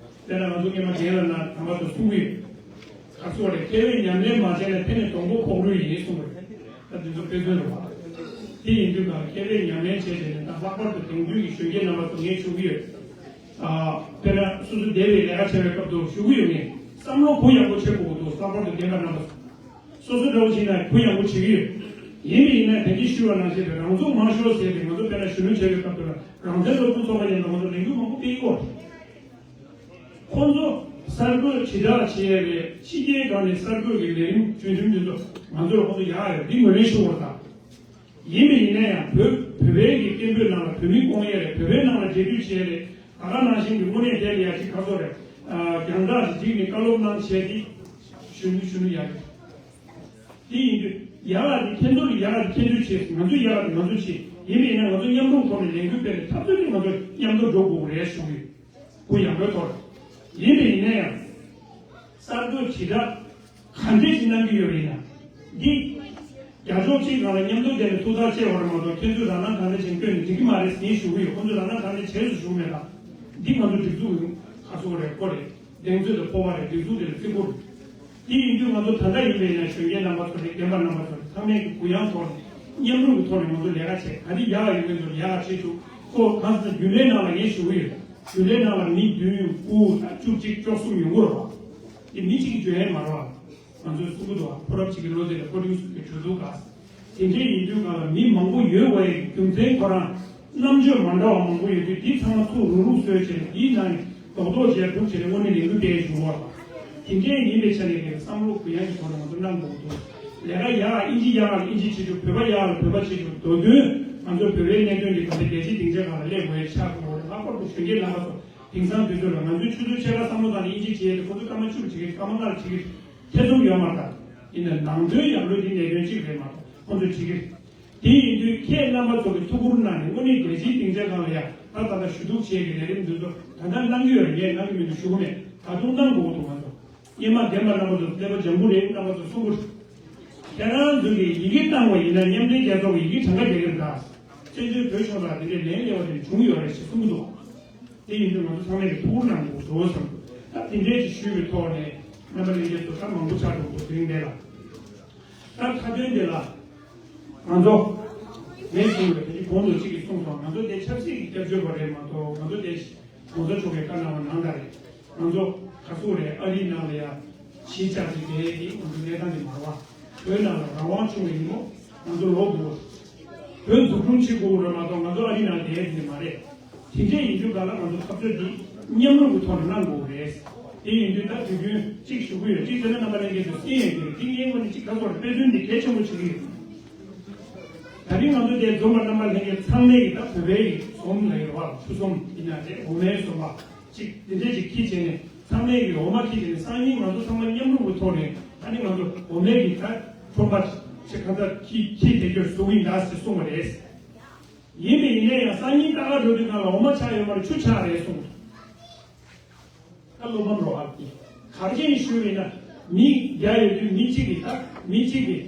དཔེར་ན་ང་ཚོ་སྔོན་མ་རྒན་ལགས་ནང་དམ་པ་ཚོ་གསུང་གི་ཡོད། ག་ཚོད་རེད་ཁྱེད་རང་ཉམས་ལེན་མ་བྱས་ན་ཕན་ནས་སྡོང་པོ་ཁོག་རུལ་ཡིན་གསུངས་པ་རེད། ད་འདི་ཚོ་དཔེ་མཚོན་རེད་བ། དེ་ཡིན་དུས་ཀ་ཁྱེད་རས་ཉམས་ལེན་བྱས་བྱས་ནས་ད་ལྷག་པར་དུ་དེང་དུས་ཀྱི་གཞོན་སྐྱེས་རྣམ་པ་ཚོ་ངས་ཞུ་གི་ཡོད། ཨ་དཔེར་ན་སོ་སོ་སྡེ་བའི་ལས་ཀ་བྱེད་པའི་སྐབས་དུ་ཞུ་གི་ཡོད། ངས་བསམ་བློ་གུ་ཡག་པོ་བྱེད་དགོས་འདུག་ལྷག་པར་དུ་རྒན་པ་རྣམ་པ་ཚོ། སོ་སོ་འདྲ་བོ་ཞིག་ན་གུ་ཡངས་པོ་བྱེད་ཀྱི་ཡོད། ཡིན་པ་ཡིན་ན་དེ་གིས་ཞུ་བ་ནང་བཞིན་རེད། རང་ཚུགས་མང་ཤོས་ཟེར་ཏེ་ང་ཚོ་དཔེར་ན་གཞོན་ནུ་བྱེད་པའི་སྐབས་དུ་ལ་རང་བཙན་སློབ་ཕྲུག་ཚོགས་པ་ཡིན་ན་ང་ཚོ་ལས་འགུལ་མང་པོ་སྤེལ་གྱི་ཡོད་རེད། ཁོང་ཚོ་གསར་འགོད་དྲིལ་བསྒྲགས་བྱེད་ཡས་རེད། ཕྱི་རྒྱལ་སྒང་ནས་གསར་འགོད་ཀྱི་ལས་རིམ་བརྒྱུད་རིམ་འདི་ཚོ་ང་ཚོར་ཁོང་ཚོ་ཡག་ཡོད། འདི་ངོས་ལེན་ཞུ་དགོས་རེད་ད། ཡིན་པ་ཡིན་ན་ཡང་བོད་བོད་པའི་གི་སྐད་འབོད་ནང་ལ་བོད་མི་སྐོང་ཡས་རེད། བོད་པའི་ནང་ལ་འབྲེལ་མཐུད་བྱས་རེད། ད་ག་ནང་བཞིན་གྱི་དངོས་གནས་དེ་ལ་ཡ་གཅིག་ཁ་སོ་རེད། རྒྱང་བསྒྲགས་ཀྱི་འགྲིག་ནས་བཀའ་སློབ་གནང་བྱས་ཏེ་གཞོན་གཞོན་ནུ་ཡ་རེད། དེ་ཡིན་དུས་ཡ་ལ་དེ་ཁྱེད་ཚོ་ལ་ཡ་ལ་དེ་ཁྱེད་ཚོས་བྱས། ང་ཚོ་ཡ་ལ་དེ་ང་ཚོ་བྱས། ཡིན་པ་ཡིན་ན་ང་ཚོ་མཉམ་རུབ་ཐོག་ནས་ལས་འགུལ་སྤེལ་ནས་འཐབ་རྩོད་དེ་ང་ཚོ་མཉམ་དུ་འགྲོ་དགོས་རེད་གསུངས་ཡོད། གུ་ཡངས་པོའི་ཐོག་ལ། ཡིན་པ་ཡིན་ན་ཡང་གསར་འགོད་དྲིལ་བསྒྲགས་ག་འདྲས་ཤིག་གནང་གི་ཡོད་རེད་ན། འདི་རྒྱ་ཕྱོགས་གཅིག་ནང་ལ་མཉམ་དུ་བསྡད་ནས་ཐུགས་ཐག་བཅད་པ་རེད་མ་གཏོགས་ཁྱེད་ཚོས་རང་སྣང་གང་འདྲ་ཅིག་སྟོན་ནས་འགྲིག་གི་མ་རེད་ཟེར་ཞུ་གི་ཡོད། ཁོང་ཚོས་རང་སྣང་གང་འདྲ་བྱས་སུ་ཞུ་མེད་ལ། འདི་ང་ཚོ་སྒྲིག་འཛུགས་ཀྱི་ཁ་སོ་རེད་ཁོ་རེད། གདེང་ཚོད་དང་སྤོབས་པ་རེད། སྒྲིག་འཛུགས་དེ་ལ་བརྩི་བཀུར། དེ་ཡིན་དུས་ང་ཚོ་ད་ལྟ་ཡིན་པ་ཡིན་ན་གཞོན་སྐྱེས་རྣམ་པ་ཚོ་རེད། རྒན་པ་རྣམ་པ་ཚོ་རེད། ཚང་མས་ཀྱི་གུ་ཡངས་ཐོག་ནས་མཉམ་རུབ་ཀྱི་ཐོག་ནས་ང་ཚོ་ལས་ཀ་བྱེད། ག་རེ་ཡག་ཡོད་མཁན་ཚོ་ལ་ཡག་བྱེད་ཆུག་ཁོ་གང་ཟེར་ན་རྒྱུན་ལས་ནང་ལ་ངས་ཞུ་གི་ཡོད། རྒྱུན་ལས་ནང་ལ་མི་བདུན་དགུ་དང་བཅུ་གཅིག་བཅུ་གསུམ་ཡོང་གི་རེད་བ། དེ་མི་གཅིག་གིས་འཇོན་ཡས་མ་རེད་བ། ང་ཚོས་གསུང་གི་འདུག་བ། ཕོ་རབ་གཅིག་གི་བློ་རྩེ་ལ་ཕོ་རིང་གསུམ་གྱི་གྲོས་བསྡུར་དགའ། དེ་འདྲས་ཡིན་དུས་གང་ལ་མི་མང་པོ་ཡོད་པའི་རྒྱུ་མཚན་ཁོ་རང་རྣམ་དཔྱོད་མ་འདྲ་བ་མང་པོ་ཡོད་དུས་འདི་ཚང་མ་ཚུར་རུག་རུག་བཟོས་བྱས་ནས་འདིའི་ནང་ནས་རྡོག་རྡོག་བྱས་སྒྲུག་བྱས་ནས་དངོས་གནས་ལས་འགུལ་སྤེལ་བྱུང་བ་དང་། དེ་འདྲས་ཡིན་པའི་ཆ་ནས་ཀྱི་བསམ་བློ་གུ་ཡངས་ཀྱི་ཐོག་ནས་ང་ཚོ་གནང་དགོས་འདུག་ལས་ཀ་ཡག་ཨིན་ཇི་ཡག་ཨིན་ཇི་བྱེད་ཆོག་བོད་པ་ཡག་ལ་བོད་པ་བྱེད་ཆོག་དོ་དོན་ང་ཚོ་བོད་པའི་གནད་དོན་འདི་ག་ཚོད་རྒྱལ་སྤྱིའི་སྡིངས་ཆ་སྒང་ལ་སླེབས་དགོས་ཡ་ཆགས་དགོས་རེད། ལྷག་པར་དུ་གཞོན་སྐྱེས་རྣམ་པ་ཚོ་དེང་སང་དུས་ཚོད་ལ་ང་ཚོའི་ཆུ་ཚོད་ཕྱེད་ཀ་བསམ་བློ་བཏང་ནས་ཨིན་ཇི་བྱེད་ཡས་དེ་ཁོ་ཚོ་སྐར་མ་བཅུ་བྱེད་ཀྱི་སྐར་མ་ལྔ་བྱེད་ཀྱི་ཐེ་ཚོམ་ཡོད་མ་རེད། ཡིན་ན་ནང་དོན་ཡག་ལོས་འདི་གནད་དོན་གཅིག་རེད་མ་གཏོགས་ཁོ་ཚོས་བྱེད་ཀྱི་རེད། དེ་ཡིན་དུས་ཁྱེད་རྣམ་པ་ཚོ་གི་ཐུགས་ཁུར་གནང་ནས་དངོས་གནས་རྒྱལ་སྤྱིའི་སྡིངས་ཆ་སྒང་ལ་ཡ་ད་ད་ལྟ་ཞུ་གཏུག་བྱེད་ཀྱི་ལས་རིམ་འདི་ཚོ་ད་ལྟ་གནང་གི་ཡོད་རེད། ངས་གནང་གི་མི་འདུག་ཞུ་གི་མེད། ད་དུང་གནང་དགོས་འདུག་ང་ཚོ་སྔོན་མ་རྒན་པ་རྣམ་པ་ཚོ་སླེ་པ་ལྗང་གུ་རེད། རྣམ་པ་ཚོ་གསུང་གི་རེད། ཁྱེད་རང་ཚོ་གིས་ཡི་གེ་བཏང་བ་ཡིན་ན་མཉམ་འབྲེལ་རྒྱལ་ཚོགས་ཀྱི་ཡི་གེ་གྲངས་ཀ་རྒྱག་གི་རེད་ད། བཙན་བྱོལ་བོད་ཕྱོགས་ལ་དེ་འདྲའི་ལན་སླེབས་པ་དེ་བྱུང་ཡོད་རེད་ཞེས་གསུང་གི་འདུག་དེ་ཡིན་དུས་ང་ཚོ་ཚང་མས་ཀྱི་ཐུགས་ཁུར་གནང་དགོས་འགྲོ་བསམ་འདུག་ད་དེ་འདྲའི་ཅིག་ཞུས་པའི་ཐོག་ནས་རྣམ་པ་ལྷན་རྒྱས་ཚོ་ད་མང་པོ་ཆགས་འགྲོ་འདུག་དེ་རིང་འདི་ལ། ད་མཐའ་དོན་འདི་ལ་ང་ཚོ་ངས་གསུངས་པའི་དེ་གོང་དུ་གཅིག་གིས་གསུངས་སོང་། ང་ཚོ་དེ་ཆབ་སྲིད་ཀྱི་སྐྱབས་བཅོལ་བ་རེད་མ་གཏོགས་ང་ཚོ་དེ་༸གོང་ས་མཆོག་གིས་བཀའ་གནང་བ་ནང་ལྟར་རེད། ང་ཚོ་ག་ཚོད་རེད། ཨ་རིའི་ནང་ལ་ཡ་གཞིས་ཆགས་ཀྱི་དེ་དེ་ང་ཚོ་གནས་སྟངས་དེ་མ་རེད་བ། བོད་ནང་ལ་རང་དབང་བྱུང་བ་ཡིན་ནོ། ང་ཚོ་ལོག་དགོས། བོད་འཛུགས་སྐྲུན་བྱེད་དགོས་རེད་མ་གཏོགས་ང་ཚོ་ཨ་རི་ནང་བསྡད་ཡས་དེ་མ་རེད། དེ་འདྲས་ཡིན་དུས་ག་ལ་ང་ཚོ་འཐབ་རྩོད་འདི་མཉམ་རུབ་ཀྱི་ཐོག་ནས་གནང་དགོས་རེད། དེ་ཡིན་དུས་ད་དུས་རྒྱུན་གཅིག་ཞུ་གི་ཡོད། གཅིག་བྱས་ན་རྣམ་པ་ལྷན་རྒྱས་ཚོ་གསན་ཡས་དེ་རེད། དེ་ངའི་ངོས་ནས་གཅིག་ག་ཚོད་རེད། དཔེ་མཚོན་འདི་གལ་ཆེན་པོ་བྱེད་ཀྱི་ཡོད། ད་རིང་ང་ཚོ་དེ་འཛོམས་པ་རྣམ་པ་ལྷན་རྒྱས་ཚང་མས་ཀྱི་ད་བོད་པའི་གི་ཟོམ་ལ་ཡོད་པ་ཆུ་ཟོམ་ཡིན་ན་རེད། འོ་མའི་ཟོམ་པ་གཅིག་དེ་འདྲས་ཅིག་ཁྱེར་བྱས་ནས་ཚང་མས་ཀྱི་འོ་མ་ཁྱེར་བྱས་ནས་སང་ཉིན་ང་ཚོ་ཚང་མ་མཉམ་རུབ་ཀྱི་ཐོག་ནས་ད་ནི་ང་ཚོ་འོ་མའི་གི་ད་ཁྲོམ་པ་ཆེ་ཁ་ཚ་ཁྱི་ཁྱི་དེ་གྱོད་བཟོ་གི་ཡིན་ད་ཟེར་གསུངས་པ་རེད། ཡིན་པས་ཡིན་ནའི་ཡང་སང་ཉིན་ལྟ་ག་འགྲོ་དུས་སྒང་ལ་འོ་མ་ཆག་ཡོད་མ་རེད། ཆུ་ཆག་རེད་གསུངས། ད་བློ་ཕམ་རོགས་ཨ་ཀི་གར་ཅན་ཞུས་པས་ན་མི་བརྒྱ་ཡོད་དུས་མི་གཅིག་གིས་ད་མི་གཅིག་གིས་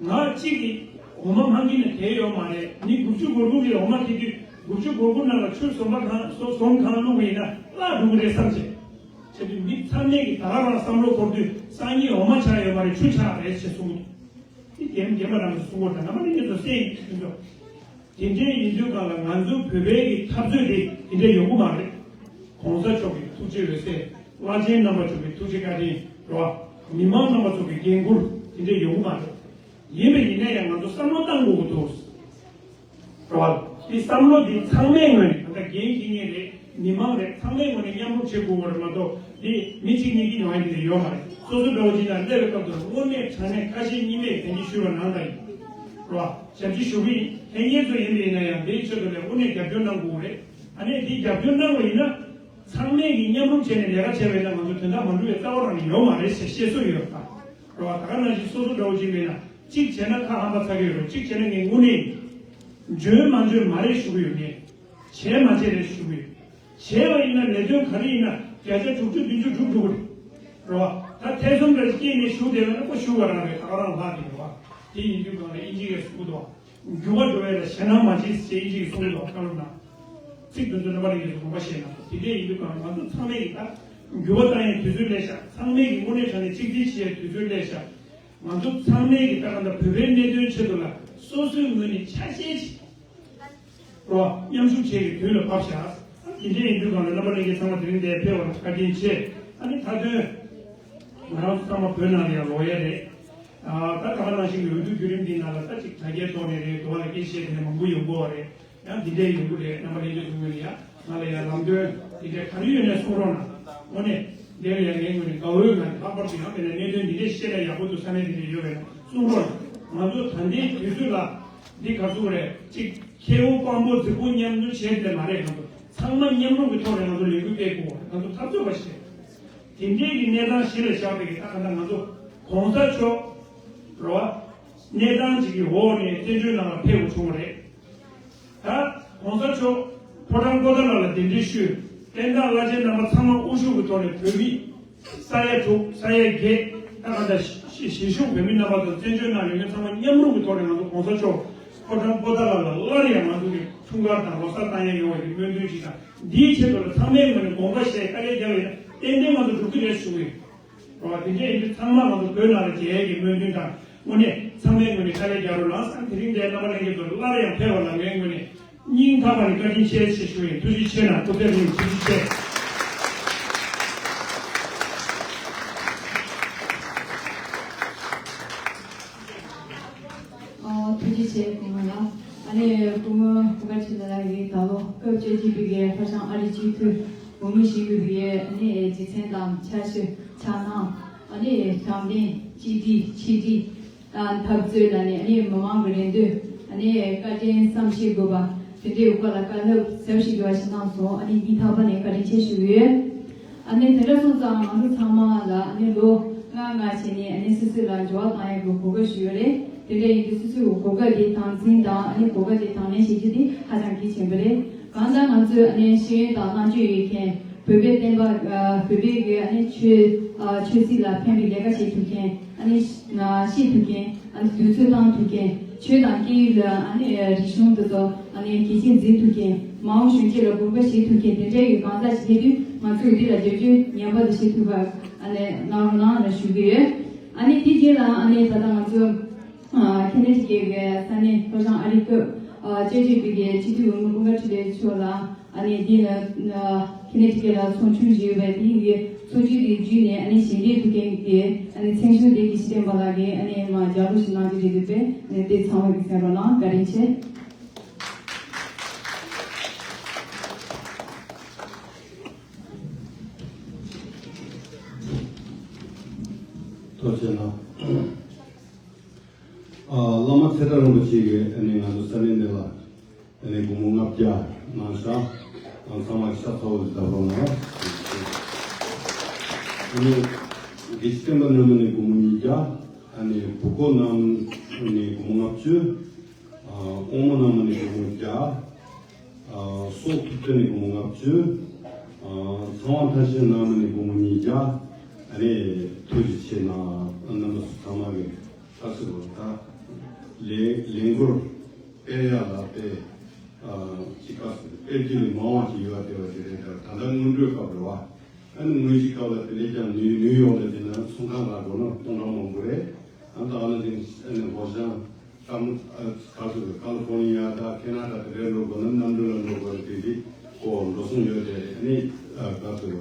ང་གཅིག་གིས་འོ་མ་མ་འཁྱེར་ན་དེ་ཡོད་མ་རེད། མི་དགུ་བཅུ་གོ་དགུ་གིས་འོ་མ་འཁྱེར་དུས་དགུ་བཅུ་གོ་དགུ་ནང་ལ་ཆུ་ཟོམ་པ་གང་ཟོ་ཟོམ་གང་བླུགས་པ་ཡིན་ན་བརླག་འགྲོ་གི་རེད་བསམ་བྱས། བྱས་དུས་མི་ཚང་མས་ཀྱིས་ད་ག་རང་བསམ་བློ་འཁོར་དུས་སང་ཉིན་འོ་མ་ཆག་ཡོད་མ་རེད། ཆུ་ཆག་རེད་ཅེས་གསུངས་འདུག་དེ་རྒན་རྒན་པ་རང་གིས་གསུང་བ་དང་རྣམ་པ་ལྷན་རྒྱས་ཚོ་གསན་ཡིན་ཟེར་འདུག་དེ་འདྲའི་ཡིན་དུས་སྒང་ལ་ང་ཚོ་བོད་པའི་གི་འཐབ་རྩོད་དེ་དེ་འདྲའི་ཡོང་གི་མ་རེད། གོང་ས་མཆོག་གི་ཐུགས་རྗེ་འོད་ཟེར། བླ་ཆེན་རྣམ་པ་ཚོ་གི་ཐུགས་རྗེ་བཀའ་དྲིན་རོ། མི་མང་རྣམ་པ་ཚོ་གི་འགན་འཁུར་དེ་འདྲའི་ཡོང་གི་མ་རེད། ཡིན་པ་ཡིན་ན་ཡང་ང་ཚོ་བསམ་བློ་བཏང་དགོས་ཀྱི་འདུག་རོ། དེ་བསམ་བློ་དེ་ཚང་མའི་ངོས་ནས་ད་ལྟ་འགན་འཁྱེར་མཁན་རེད། མི་མང་རེད། ཚང་མའི་ངོས་ནས་མཉམ་རུབ་བྱེད་དགོས་པ་རེད་མ་གཏོགས་དེ་མི་གཅིག་གཉིས་ཀྱིས་ཡོང་ཡ་དེ་འདྲ་ཡོད་མ་རེད། སོ་སོ་འདྲ་བོ་ཅིག་ལ་སླེབས་པའི་སྐབས་དུ་དངོས་གནས་དྲང་གནས་ཁ་ཞེ་གཉིས་མེད་དེ་འདྲ་ཞུས་པ་ནང་ལྟར་ཡིན། རོ། ཞབས་ཕྱི་ཞུ་གི་ཡིན། ལྷན་རྒྱས་ཚོ་ཡིན་པ་ཡིན་ན་ཡང་དེའི་ཆེད་དུ་ལ་དངོས་གནས་རྒྱབ་སྐྱོར་གནང་དགོས་རེད། ཨ་ནི་དེ་རྒྱབ་སྐྱོར་གནང་བ་ཡིན་ན་ཚང་མས་ཀྱིས་མཉམ་རུབ་བྱས་ནས་ལས་ཀ་བྱས་པ་ཡིན་ན་ང་ཚོ་དོན་དག་མ་འགྲུབ་པའི་རྩ་བ་རང་ནས་ཡོད་མ་རེད་ཞེས་བཤད་སྲོལ་ཡོད་པ། རོ། ད་ག་ནང་བཞིན་སོ་སོ་འདྲ་བོ་ཅིག་མེད་ན་གཅིག་བྱས་ན་ཁ་ཧམ་པ་ཚ་གི་ཡོད་རེད། གཅིག་བྱས་ན་ངས་དངོས་གནས་ཡིན། འཇོན་མ་འཇོན་མ་རེད་ཞུ་གི་ཡོད། ངས་བྱས་མ་བྱས་རེད་ཞུ་གི་ཡོད། བྱས་པ་ཡིན་ན་ལས་དོན་ག་རེ་ཡིན་ན་བརྒྱ་ཆ་དྲུག་ཅུ་བདུན་ཅུ་འགྲུབ་འགྲོ་གི་རེད། རོ། ད་ཐེ་ཚོམ་འདྲ་ཞིག་སྐྱེས་ནས་ཞུ་བསྡད་པ་ན་ཁོ་ཞུ་བ་རང་རེད། ད་ག་རང་ལྷག་དེ་རེད་བ། དེ་ཡིན་དུས་གང་ལ་ཨིན་ཇི་ཡིས་གསུངས་འདུག་འགྱུར་བ་འགྲོ་བས་ལ་ཞེད་སྣང་མ་བྱེད་ཅེས་ཨིན་ཇི་ཡིས་གསུངས་འདུག་བཀའ་སློབ་ནང་། ཚིག་དོན་ཚོ་རྣམ་པ་ལྷན་རྒྱས་ཚོ་དགོངས་པ་བཞེས་གནང་། དེ་འདྲ་ཡིན་དུས་གང་ལ་ང་ཚོ་ཚང་མས་ཀྱི་ད་འགྱུར་བ་བཏང་ཡའི་དུས་ཚོད་སླེབས་ཤག་ཚང་མས་ཀྱི་དངོས་གནས་དྲང་གནས་གཅིག་སྒྲིལ་བྱེད་ཡའི་དུས་ཚོད་སླེབས་ཤག་ང་ཚོ་ཚང་མས་ཀྱི་ད་ག་ད་བོད་པའི་གནད་དོན་ཆེད་དུ་ལ་ སོ་སོའི་ངོས་ནས་ཆ་ཤས་ཤིག་རོ་མཉམ་ཞུགས་བྱེད་ཀྱི་དུས་ལ་བབས་ཤག་དེ་འདྲའི་ཡིན་དུས་གང་ལ་རྣམ་པ་ལྷན་རྒྱས་ཚང་མ་དེ་རིང་འདིར་ཕེབས་པ་ལ་བཀའ་དྲིན་ཆེ། ཨ་ནི་མཐའ་དོན་ང་རང་ཚོ་ཚང་མ་བོད་ནང་ལ་ཡང་ལོག་ཡ་རེད། ཨ་ད་ད་ག་ནང་བཞིན་འོས་བསྡུ་བརྒྱུད་རིམ་འདིའི་ནང་ལ་ད་ཅིག་དྲ་རྒྱའི་ཐོག་ནས་རེད། དུ་བ་ལ་སྐད་ཆ་བཤད་མཁན་མང་པོ་ཡོང་གི་ཡོད་རེད། ཡང་འདི་འདྲའི་ཡོང་གི་རེད། རྣམ་པ་ལྷན་རྒྱས་ཚོའི་ངོས་ནས་ཡང་ང་ལ་ཡང་ལམ་སྟོན་འདི་འདྲའི་ག་རེ་ཡོད་ནས་གསུང་རོགས་གནང་། དངོས་གནས་འདིར་ཡང་ངའི་ངོས་ནས་དགའ་བོའི་ངང་ནས་ལྷག་པར་དུ་ཡང་དེ་ནས་གནད་དོན་འདི་འདྲའི་བཤད་ན་ཡག་པོ་འདུག་ས་གནས་འདི་འདྲ་ཡོད་པས་ན་གསུང་རོགས་གནང་། ང་ཚོ་ད་ལྟའི་དུས་ཚོད་ལ་འདི་ག་ཚོད་རེད། གཅིག་ཁེ་པོ་དཔང་པོ་རྫིག་པོ་མཉམ་འཛུལ་བྱས་ཏེ་མ་རེད། ང་ཚོ་ཚང་མ་མཉམ་རུབ་ཀྱི་ཐོག་ནས་ང་ཚོ་ལས་འགུལ་སྤེལ་དགོས་པ་རེད། ང་ཚོ་འཐབ་རྩོད་པ་ཞིག་རེད། དེ་འདྲའི་གི་གནས་སྟངས་གཞི་ལ་བཞག་པའི་གི་ད་ག་ད་ང་ཚོ་གོང་ས་མཆོག་རེད་བ། གནས་སྟངས་ཅིག་གི་འོག་ནས་བཙན་བྱོལ་ནང་ལ་ཕེབས་དགོས་བྱུང་བ་རེད། ད་གོང་ས་མཆོག་ཕོ་བྲང་པོ་ཏཱ་ལ་ལ་གདན་འདྲེན་ཞུས། བསྟན་བདག་བླ་ཆེན་རྣམ་པ་ཚང་མ་དབུ་བཞུགས་ཀྱི་ཐོག་ནས་བོད་མི་ས་ཡ་དྲུག་ས་ཡ་བརྒྱད་ད་ག་ད་གཞིས་བཞུགས་བོད་མི་རྣམ་པ་དང་བཙན་བྱོལ་ནང་ཡོད་མཁན་ཚང་མ་མཉམ་རུབ་ཀྱི་ཐོག་ནས་ང་ཚོ་གོང་ས་མཆོག་ཕོ་བྲང་པོ་ཏཱ་ལ་ལ་སླར་ཡང་ང་ཚོ་གི་འཁྲུངས་སྐར་དང་ལོ་གསར་བཏང་ཡས་ཡོང་བ་གི་སྨོན་འདུན་ཞིག་དང་། འདིའི་ཆེད་དུ་ལ་ཚང་མའི་ངོས་ནས་དགོངས་པ་བཞེས་དཀའ་ལས་རྒྱག་ཡོད་ན་ཏན་ཏན་ང་ཚོ་འགྲུབ་ཀྱི་རེད་ཞུ་གི་ཡོད། རེད་བ། དེ་འདྲ་ཡིན་དུས་ཚང་མ་ང་ཚོ་བོད་ནང་ལ་མཇལ་ཡས་ཀྱི་སྨོན་འདུན་དང་། དངོས་གནས་ཚང་མའི་ངོས་ནས་དཀའ་ལས་རྒྱག་རོགས་གནང་། སང་དེ་རིང་འདིར་རྣམ་པ་ལྷན་རྒྱས་ཚོ་སླར་ཡང་ཕེབས་པ་ལ་ངའི་ངོས་ནས་སྙིང་ཐག་པ་ནས་བཀའ་དྲིན་ཆེ་ཞེས་ཞུ་ཡིན། ཐུགས་རྗེ་ཆེ་གནང་། སྐུ་ཚེ་རིང་། ཐུགས་རྗེ་ཆེ། ཨོ། ཐུགས་རྗེ་ཆེ་སྐུ་ངོ་ལགས། ཨ་ནི་སྐུ་ངོ་སྐུ་ངོ་ཁྲི་ལ་ལགས་ཀྱིས་ད་ལོ་སྐབས་བཅུ་གཅིག་པའི་གི་ཧྭ་ཤང་ཨ་རིའི་སྤྱི་འཐུས་འོས་མི་ཞུ་དགོས་པའི་ཨ་ནི་རྗེ་བཙན་དང་ཕྱག་ཞུ་ཕྱག་ནང་། ཨ་ནི་དྲང་བདེན། གཅིག་སྒྲིལ། ཆིག་སྒྲིལ། ཨ་འཐབ་རྩོད་ལ་ནི་ཨ་ནི་མི་མང་གི་རེ་འདུན། ཨ་ནི་བཀའ་དྲིན་བསམ་ཤེས་དགོས་པ་དེ་འདྲའི་སྐོར་ལ་བཀའ་སློབ་ཟབ་ཞིག་འགྲོ་བ་ཞིག་གནང་སོང་། ཨ་ནི་སྙིང་ཐག་པ་ནས་བཀའ་དྲིན་ཆེ་ཞུ་གི་ཡོད། ཨ་ནི་དེ་འདྲ་སོང་ཙང་ང་ཚོ་ཚང་མ་ལ་ཨ་ནི་ལོ་ལྔ་ལྔ་བྱས་ནས་ཨ་ནི་སོ་སོ་ལ་འབྱོར་བ་བཏང་ཡག་གི་གོ་སྐབས་ཞུས་ཡོད་རེད། དེ་འདྲ་ཡིན་དུས་སོ་སོའི་གོ་སྐབས་དེ་དམ་འཛིན་དང་ཨ་ནི་གོ་སྐབས་དེ་དང་ལེན་བྱེད་རྒྱུ་དེ་ཧ་ཅང་གལ་ཆེན་པོ་རེད། གང་ལྟར་ང་ཚོས་ཨ་ནི་ཤེས་ཡོན་དང་རྣམ་དཔྱོད་ཡོད་མཁན་བོད་པའི་བསྟན་པ་ཨ་བོད་པའི་གི་ཨ་ནི་ཆོས་ཨ་ཆོས་སྲིད་ལ་ཕན་པའི་ལས་ཀ་བྱེད་ཐུབ་མཁན། ཨ་ནི་ཤ་ཤེས་ཐུབ་མཁན། ཨ་ནི་དུས་ཚོད་བཏང་ཐུབ་མཁན། ཆོས་དང་སྐད་ཡིག་ལ་ཨ་ནི་རིག་གཞུང་དེ་ཚོ་ཨ་ནི་གལ་ཆེན་འཛིན་ཐུབ་མཁན། མ་འོངས་གཞོན་སྐྱེས་ལ་དགོངས་པ་བཞེས་ཐུབ་མཁན་དེ་འདྲ་ཡི་གང་ཟག་ཞིག་ཕེབས་དུས་ང་ཚོས་འདི་ལ་བསྒྱུར་བཅོས་ངེས་པར་དུ་བྱེད་ཐུབ་པ་ཨ་ནི་གནང་རོགས་གནང་ལ་ཞུ་གི་ཡོད། ཨ་ནི་དེ་རྗེས་ལ་ཨ་ནི་ད་ལྟ་ང་ཚོ་ཨ་ཁེ་ན་ཊི་ཀའི་གི་ས་གནས་ཧྭ་ཤང་ཨ་རིའི་སྐབས་ཨ་བཅའ་བརྒྱད་པའི་གི་སྤྱི་འཐུས་འོས་མི་ཀུན་དགའ་འཕྲིན་ལས་མཆོག་ལ་ཨ་ནི་འདི་ལ་ཨ་ཁེ་ན་ཊི་ཀའི་ལ་ཚོགས་ཆུང་ཞིག་ཡོད་པས། དེ་ཡི་ཚོགས་ཆུང་དེ་བརྒྱུད་ནས་ཨ་ནི་ཞལ་འདེབས་ཐུབ་མཁན་གྱི་ཨ་ནི་མཚན་གཞི་དེ་གི་ཤེས་ལྡན་པ་ལགས་ཀྱིས་ཨ་ནི་མར་ལྗགས་ཀློག་ཞིག་གནང་རྒྱུ་རེད་འདུག་པས། ཨ་ནི་དེ་ཚང་མ་གིས་གསན་རོགས་གནང་། བཀའ་དྲིན་ཆེ། ཐུགས་རྗེ་གནང་། ཨ་བླ་མ་ཚེ་བཀྲ་རིན་པོ་ཆེ་གིས་ཨ་ནི་ང་ཚོ་ས་གནས་འདི་ལ་ཨ་ནི་སྒོར་མོ་ལྔ་བརྒྱ་གནང་ཤག་ཨ་ཚང་མ་གིས་ཤ་ཚ་བོ་ཞིག་བརྡབ་རོགས་གནང་། ཨ་ནི་དགེ་བཤེས་སྤེན་པ་ནོར་བུ་ནས་སྒོར་མོ་ཉིས་བརྒྱ། ཨ་ནི་བུ་ཁོ་རྣམ་ནས་སྒོར་མོ་ལྔ་བཅུ། ཨ་དབང་མོ་ནང་མ་ནས་སྒོར་མོ་བརྒྱ། ཨ་སྲོག་ཐུབ་བསྟན་ནས་སྒོར་མོ་ལྔ་བཅུ། ཨ་ཚངས་དབང་མཐར་ཕྱིན་ནང་མ་ནས་སྒོར་མོ་ཉིས་བརྒྱ། ཨ་ནི་ཐུགས་རྗེ་ཆེ་གནང་། རྣམ་པ་ཚོ་ཚང་མ་གིས་ཁ་ཚུར་རོགས་ད་ལས་ལས་འགུལ་སྤེལ་ཡག་ལ་དཔེ་ཨ་ཅིག་ཁ་ཚུར་སྤེལ་རྒྱུ་ལས་མང་བ་ཅིག་ཡོད་བསྡད་པ་དེ་རེད། ད་ད་ལྟ་སྔོན་འགྲོའི་སྐབས་རེད་བ། ཨ་ནི་དངོས་གཞིའི་སྐབས་ལ་དེ་ལས་ཀྱང་ནུས་ནུས་ཡོད་ལ་དེ་ན་ཚོང་ཁང་ལ་སྒོར་མོ་སྟོང་ཕྲག་མང་པོ་རེད། ཨ་ད་ཨ་ནི་དེ་ཨ་ནི་སྒོར་བཞག་ཀ་ལི་ཨ་ག་ཚོད་ཀ་ལི་ཧྥོར་ནི་ཡ་དང་ཁེ་ན་ཌ་དེ་འདྲའི་འགྲོ་དགོས་ན་གནམ་གྲུ་ལ་འགྲོ་དགོས་རེད། དེ་དེ་ཀོ་འགྲོ་སོང་ཡོད་དེ་རེད། ཨ་ནི་ཨ་ག་ཚོད་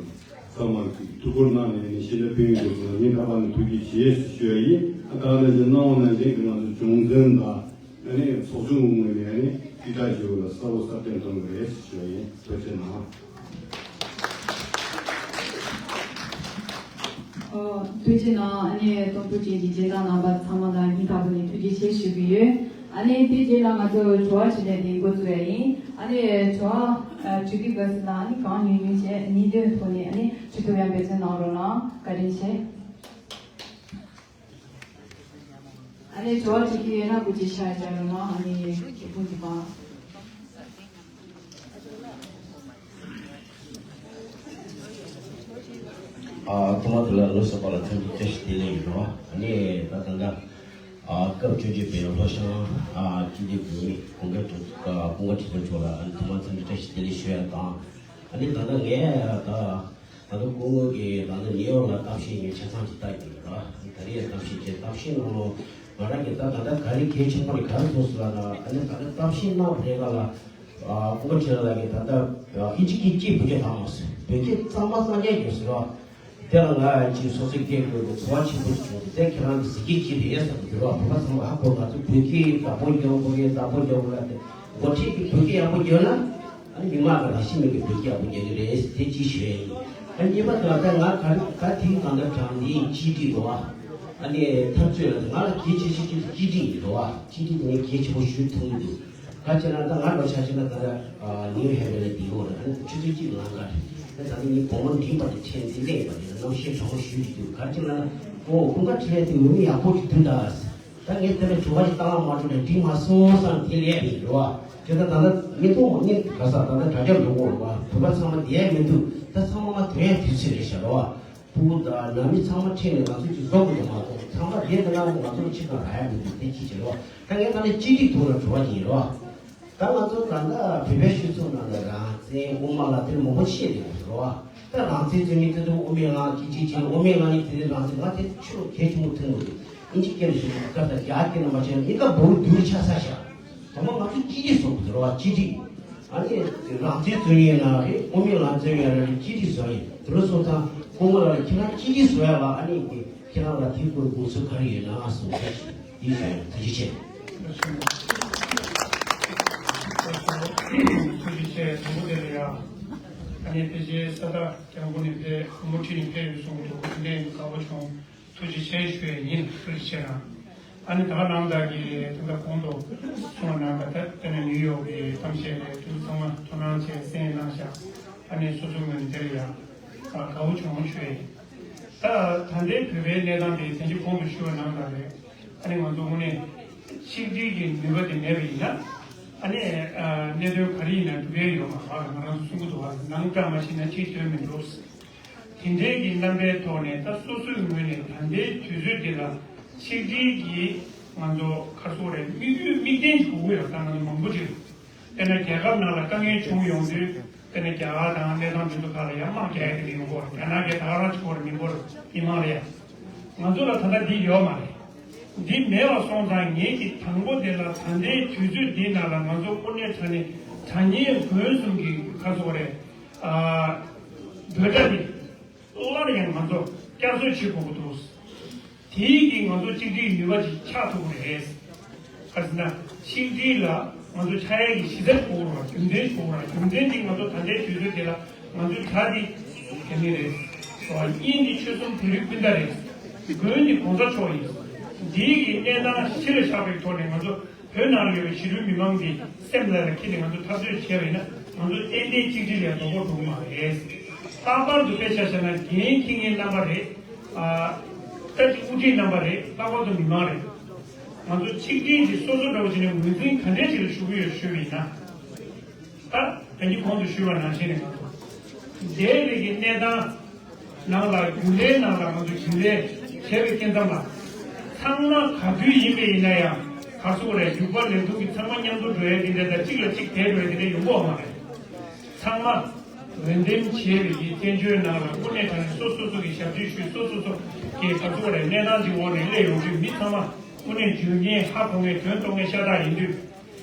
ཚང་མ་ཐུགས་ཁུར་གནང་ནས་ནི་ཤེས་ལྡན་ཕན་ཡོན་སྐོར་ལ་སྙིང་ཐག་པ་ནས་ཐུགས་རྗེ་ཆེ་ཞུ་ཡ་ཡིན། ཨ་ད་ནི་ཅི་གནང་བ་ནང་བཞིན་གྱི་ང་ཚོ་སྦྱོང་བརྡར་དང་ཨ་ནི་ཚོགས་ཆུང་ངོས་ནས་ཨ་ནི་དེ་དག་ཞུ་བ་ལ་གསལ་པོ་གསལ་སྟོན་གཏོང་གི་རེད་ཞུ་ཡ་ཡིན། ཐུགས་རྗེ་གནང་། ཨོ། ཐུགས་རྗེ་གནང་། ཨ་ནི་སྟོང་ཕྲུག་ཅན་གྱི་སྦྱིན་བདག་རྣམ་པ་ཚང་མ་ལ་སྙིང་ཐག་པ་ནས་ཐུགས་རྗེ་ཆེ་ཞུ་གི་ཡོད། ཨ་ནི་དེ་རྗེས་ལ་ང་ཚོ་དྲི་བ་དྲིས་ལན་དེ་འགོ་བཙུགས་ཡ་ཡིན། ཨ་ནི་དྲི་བ་ཨ་དྲི་དུས་སྐབས་སུ་ལ་ཨ་ནི་གང་ཉུང་ཉུང་བྱས་གཉིས་ཐོན་ཐོག་ནས་ཨ་ནི་དྲི་ཐུབ་ཡ་འབད་བརྩོན་གནང་རོགས་གནང་། བཀའ་དྲིན་ཆེ། ཨ་ནི་དྲི་བ་དྲི་གི་ཡོད་ན་སྐུ་མཁྱེན་ཕྱག་བྱ་རོགས་གནང་། ཨ་ནི་སྐུ་མཁྱེན་གྱི་པང་། ཨ་ཐོག་མ་དེ་ལ་ལོ་གསར་པ་ལ་འཚམས་འདྲི་བཀྲ་ཤིས་བདེ་ལེགས་ཡིན་རོགས། ཨ་ནི་ད་ད་ལྟ་ཨ་སྐབས་བཅུ་གཅིག་པའི་ཧྭ་ཤང་ཨ་སྤྱི་འཐུས་འོས་མི་ཀུན་དགའ་ཀུན་དགའ་ཁྲི་ལོ་མཆོག་ལ་ཨ་ནི་ཐོག་མ་འཚམས་འདྲི་བཀྲ་ཤིས་བདེ་ལེགས་ཞུ་ཡ་དང་། ཨ་ནི་ད་ལྟ་ངས་ད་ད་ལྟ་སྐུ་ངོ་གིས་ད་ལྟ་ནིའུ་ཡོག་ལ་གཏམ་བཤད་ངས་ཆ་ཚང་ཅིག་བལྟ་ཡོད་ར། ད་རེས་གཏམ་བཤད་བྱས། གཏམ་བཤད་ནང་ལོགས་ ང་རང་གིས་ད་ད་ལྟ་ག་རེ་གལ་ཆེན་པོ་རེད་ག་རེ་མཐོང་སོང་ལབ་ན། ཨ་ནི་ད་ལྟ་གཏམ་བཤད་གནང་བ་རེད་ག་ལ། ཨ་སྐུ་ངོ་ཁྲི་ལ་ལགས་ཀྱིས་ད་ལྟ་ཨིན་ཇི་སྐད་གཅིག་བོད་སྐད་བཏང་མ་སོང་། བོད་སྐད་གཙང་མ་གཙང་རྐྱང་ཡོད་ཟེར་བ། དེ་ལ་ང་ཅིག་སོ་སོའི་སྐད་ཀྱི་ཚོར་བ་ཆེན་པོ་ཞིག་བྱུང་སྟེ། དེ་ཁྱེད་རང་གི་གཟི་སྐད་ཅིག་རེད་ཟེར་གྱི་འདུག་ར། བོད་པ་ཚང་མ་ཧ་གོ། ང་ཚོ་བོད་སྐད་བདག་པོ་རྒྱག་དགོས་རེད། བདག་པོ་རྒྱག་དགོས་རེད་དེ། འགོ་ཁྲིད་ཀྱིས་བོད་སྐད་ཡག་པོ་རྒྱག་ན། ཨ་ནི་མི་མང་གི་རང་བཞིན་མེད་པའི་བོད་སྐད་ཡག་པོ་རྒྱག་གི་རེད། དེ་གཅིག་ཞུ་ཡ་ཡིན། ཨ་ནི་གཉིས་པ་དེ་ལ་ད་ང་ག་ག་དེང་གང་ལྟར་དྲང་བདེན་གཅིག་སྒྲིལ་འགྲོ་བ། ཨ་ནི་འཐབ་རྩོད་ལ་ང་ལ་གལ་ཆེ་ཤོས་གཅིག་དེ་གཅིག་སྒྲིལ་ཡིན་འགྲོ་བ། གཅིག་སྒྲིལ་དེ་ངས་གལ་ཆེན་པོ་ཞུ་ཐུབ་ཀྱི་འདུག་ག་ཅི་ན་ད་ང་འགྲོ་ཆ་ཆེ་ན་ད་ལྟ་ནིའུ་ཧེ་ཝེ་ལ་བསྡད་ཡོད་རེད། ཨ་ནི་ཆུ་ཚོད་གཅིག་ལམ་ཁ་རེད། ད་ད་ནི་ངས་དགོང་མོ་འགྲིམ་པ་དེ་ཁྲལ་འཛིན་ལས་ཡིན་པ་དེ་ལ་གནམ་གཤིས་གྲང་མོ་ཞུ་གི་འདུག་ག་ཅི་ན་ཨོ་ཀུན་དགའ་ཁྲི་ལས་དེ་འོས་མི་ཡག་པོ་ཞིག་འདུག་ད། ད་ངས་དེ་ལ་དྲི་བ་ཞིག་བཏང་བ་མ་གཏོགས་ནས་འགྲིག་མ་སོང་བསམ་དེ་ལས་རེད་རེད་བ། དེ་ད་ད་ལྟ་ངས་མཐོང་མ་ངས་ག་ས་ད་ལྟ་དྲ་རྒྱ་འགྲོ་གོ་རེད་བ། བོད་པ་ཚང་མ་བསྡད་ཡ་མི་འདུག་ད་ཚང་མ་མ་ཐོན་ཡ་དུས་ཚོད་རེད་ཤག་རེད་བ། ཕྲུ་གུ་དང་ནང་མི་ཚང་མ་ཁྲིད་ནས་ང་ཚོ་ཅིག་བཟོ་དགོས་ཀྱི་མ་གཏོགས་ཚང་མ་བསྡད་དེ་ན་ང་ཚོ་ཕྱི་ཁ་རག་ཡ་མི་འདུག་དེ་གཅིག་བྱེད་རེད་བ། ད་ངས་ད་ནས་གཅིག་སྒྲིལ་ཐོག་ལ་དྲི་བ་ཅིག་ཡིན་རེད་བ། ད་ང་ཚོ་ད་ལྟ་བོད་པའི་སྤྱི་ཚོགས་ནང་ལ་རང་བཙན་དབུ་མ་ལ་དེ་མང་པོ་བཤད་དེ་ཡོད་རེད་བ། ད་རང་བཙན་རྩོད་མཁན་དེ་ཚོ་དབུ་མའི་ལམ་གཅིག་གཅིག་བྱས། དབུ་མའི་ལམ་ནི་དེ་རིང་རང་བཙན། ང་དེ་ཆོས་གལ་ཆེན་པོ་མཐོང་གི་འདུག་ཨིན་ཇི་སྐད་ལ་ཞུ་ན་སྐབས་དང་རྒྱ་སྐད་ནང་མ་བྱས་ན་ཨི་ཀ་བོའུ་རྡུལ་ཆགས་ས་ཤག་དང་པོ་ང་ཚོ་གཅིག་སྒྲིལ་བཟོ་དགོས་རེད་བ། གཅིག་སྒྲིལ། ཨ་ནི་རང་བཙན་རྩོད་མཁན་ཡིན་ན་རེད། དབུ་མའི་ལམ་རྩོད་མཁན་ཡིན་ན་རེད། གཅིག་སྒྲིལ་བཟོ་ཡིན། དེ་ལོ་སོང་ཙང་སྐུ་ངོ་ལགས་ལ་ཁྱེད་རང་གཅིག་སྒྲིལ་བཟོ་ཡ་ལ་ཨ་ནི་ཁྱེད་རང་ལ་དེའི་སྐོར་དགོངས་ཚུལ་ག་རེ་ཡོད་ན་གསུངས་ཏེ་ཡིན་ཞུ་ཡ། ཐུགས་རྗེ་ཆེ། ཐུགས་རྗེ་ཆེ། དང་པོ་དེ་ལ་ཡ། ཨ་ནི་ཕལ་ཆེར་ས་ད་སྐྱབས་མགོན་ནས་ཕེབས། མུ་མཐུད་ནས་ཕེབས་ཡོད་གསུངས་འདུག་དེ་ནས་དགའ་པོ་བྱུང་། ཐུགས་རྗེ་ཆེ་ཞུ་ཡས་ཡིན། ཐུགས་རྗེ་ཆེ་གནང་། ཨ་ནི་ད་ག་ནང་བདག་གིས་ད་ལྟ་གོང་དུ་གསུངས་པ་ནང་བཞིན། ད་དེ་ནས་ནིའུ་ཡོག་གི་གཏམ་བཤད་ལས་དེ་ཚོ་ཚང་མ་དོ་སྣང་བྱས་གསན་གནང་ཤག་ཨ་ནི་སོ་སོའི་ངོས་ནས་དེ་ལ་ཡང་དགའ་བོ་བྱུང་ཞུ་ཡས་ཡིན། ད་ད་ལྟའི་བོད་པའི་གནས་སྟངས་དེ་དེང་གི་གོང་དུ་ཞུས་པ་ནང་ལྟར་རེད། ཨ་ནི་ང་ཚོ་དངོས་གནས་ཆིག་སྒྲིལ་གྱི་ནུས་པ་དེ་མེད་པ་ཡིན་ན། ཨ་ནི་གནད་དོན་ག་རེ་ཡིན་ན་འགྲུབ་ཡས་ཡོད་མ་རེད། ང་རང་ཚོ་གསུང་གི་འདུག་བ། ནང་བཀྲ་མ་ཤིས་ན་ཕྱིའི་དོན་མི་འགྲུབ། དེ་འདྲའི་གི་རྣམ་པའི་ཐོག་ནས་ད་སོ་སོའི་ངོས་ནས་ད་ལྟའི་དུས་ཚོད་འདི་ལ་ཆིག་སྒྲིལ་གྱི་ང་ཚོ་ག་རེ་ཟེར་དགོས་རེད། དམིགས་ཡུལ་དམིགས་རྟེན་ཞིག་དགོས་ཀྱི་ཡོད། ད་ང་ཚོ་མང་པོ་ཅིག་དཔེར་ན་རྒྱལ་ཁབ་ནང་ལ་དཀའ་ངལ་བྱུང་ཡོང་དུས། དཔེར་ན་རྒྱ་གར་དང་གནས་སྟངས་འདི་ཚོ་ཁག་ལ་ཡང་དམག་རྒྱག་ཡ་དེ་འདྲ་ཡོང་གི་ཡོད་རེད། རྒྱ་ནག་གིས་ད་ག་རང་བྱེད་ཀྱི་ཡོད་རེད། མི་འབོར་མི་མང་ལ་ཡ། ང་ཚོ་ལ་ད་ལྟ་འདི་ཡོད་མ་རེད། འདི་མེད་པ་སོང་ཙང་ངེད་ཀྱིས་དང་པོ་དེ་ལ་ད་ལྟའི་དུས་ཚོད་འདི་ནང་ལ་ང་ཚོ་དངོས་གནས་དྲང་གནས་དྲང་གནས་དགོན་གསུམ་གྱི་ག་རེ་ཟེར་དགོས་རེད། ཨ། འབོད་སྒྲ་འདི་སླར་ཡང་ང་ཚོ་བསྐྱར་གསོ་བྱེད་དགོས་ཀྱི་འདུག་དེའི་གིས་ང་ཚོ་གཅིག་སྒྲིལ་ནུས་པ་ཅིག་ཆགས་ཐུབ་ཀྱི་རེད། ག་རེ་ཟེར་ན་གཅིག་སྒྲིལ་ལ་ང་ཚོ་ཆགས་ཡས་ཀྱི་གཞི་རྩ་དགོས་རེད་བ། རྒྱུ་མཚན་དགོས་རེད་བ། རྒྱུ་མཚན་འདི་ང་ཚོ་ད་ལྟའི་དུས་ཚོད་འདི་ལ་ང་ཚོའི་གྲྭ་འདི་རྒྱ་མི་རེད། དབྱིན་ཇི་ཆོལ་གསུམ་བོད་རིགས་སྤུན་ཟླ་རེད། དགོན་འདི་གོང་ས་མཆོག་ཡིན། འདིའི་གི་གནས་སྟངས་ཕྱི་ལ་བཞག་པའི་ཐོག་ནས་ང་ཚོ་བོད་ནང་ལ་ཡོད་པའི་གཞིས་ལུས་མི་མང་གི་སེམས་ལ་ལ་འཁྱེར་ནས་ང་ཚོ་འཐབ་རྩོད་བྱས་པ་ཡིན་ན་ང་ཚོ་ཏན་ཏན་གཅིག་སྒྲིལ་ལ་དོ་ཕོག་འགྲོ་གི་མ་རེད། ལྷག་པར་དུ་དཔེ་ཆ་བཞག་ན་འགན་འཁྱེར་མཁན་རྣམ་པ་རེད། ཨ། ད་ཅིག་དབུ་ཁྲིད་རྣམ་པ་རེད། ལྷག་པར་དུ་མི་མང་རེད། ང་ཚོ་ཆིག་སྒྲིལ་གྱི་སོ་སོ་འདྲ་བོ་བྱས་ནས་ངོས་འཛིན་ག་འདྲས་ཅིག་ལ་ཞུ་གི་ཡོད་ཞུས་པ་ཡིན་ན། ད་ད་གིན་གོང་དུ་ཞུས་པ་ནང་བཞིན་རེད། ང་ཚོ་འདས་པའི་གི་གནས་སྟངས་ནང་ལ་རྒྱུན་ལས་ནང་ལ་ང་ཚོ་རྒྱུན་ལས་བྱས་པའི་སྐབས་ཙམ་ལ་ཚང་མ་ག་དུས་ཡིན་པ་ཡིན་ན་ཡང་ག་རེ་ཟེར་དགོས་རེད། རྒྱུག་པ་ལེན་ཐུབ་ཀྱི་ཚང་མ་མཉམ་དུ་འགྲོ་ཡས་དེ་འདྲ་དང་གཅིག་ལ་གཅིག་དེད་འགྲོ་ཡས་དེ་འདྲ་ཡོང་གི་ཡོད་མ་རེད། ཚང་མ་འོས་འདེམས་བྱས་པའི་གི་བཙན་བྱོལ་ནང་ལ་དངོས་གནས་དྲང་གནས་སོ་སོ་སོ་གི་ཞབས་ཕྱི་ཞུས། སོ་སོ་སོ་གི་ག་རེ་ཟེར་དགོས་རེད། གནས་སྟངས་ཀྱི་འོག་ནས་སླེབས་ཡོང་དུས་མི་ཚང་མ་དངོས་གནས་འཇོན་མཁན་ཧ་གོ་མཁན་དོན་རྟོགས་མཁན་ཤ་སྟག་ཡིན་དུས།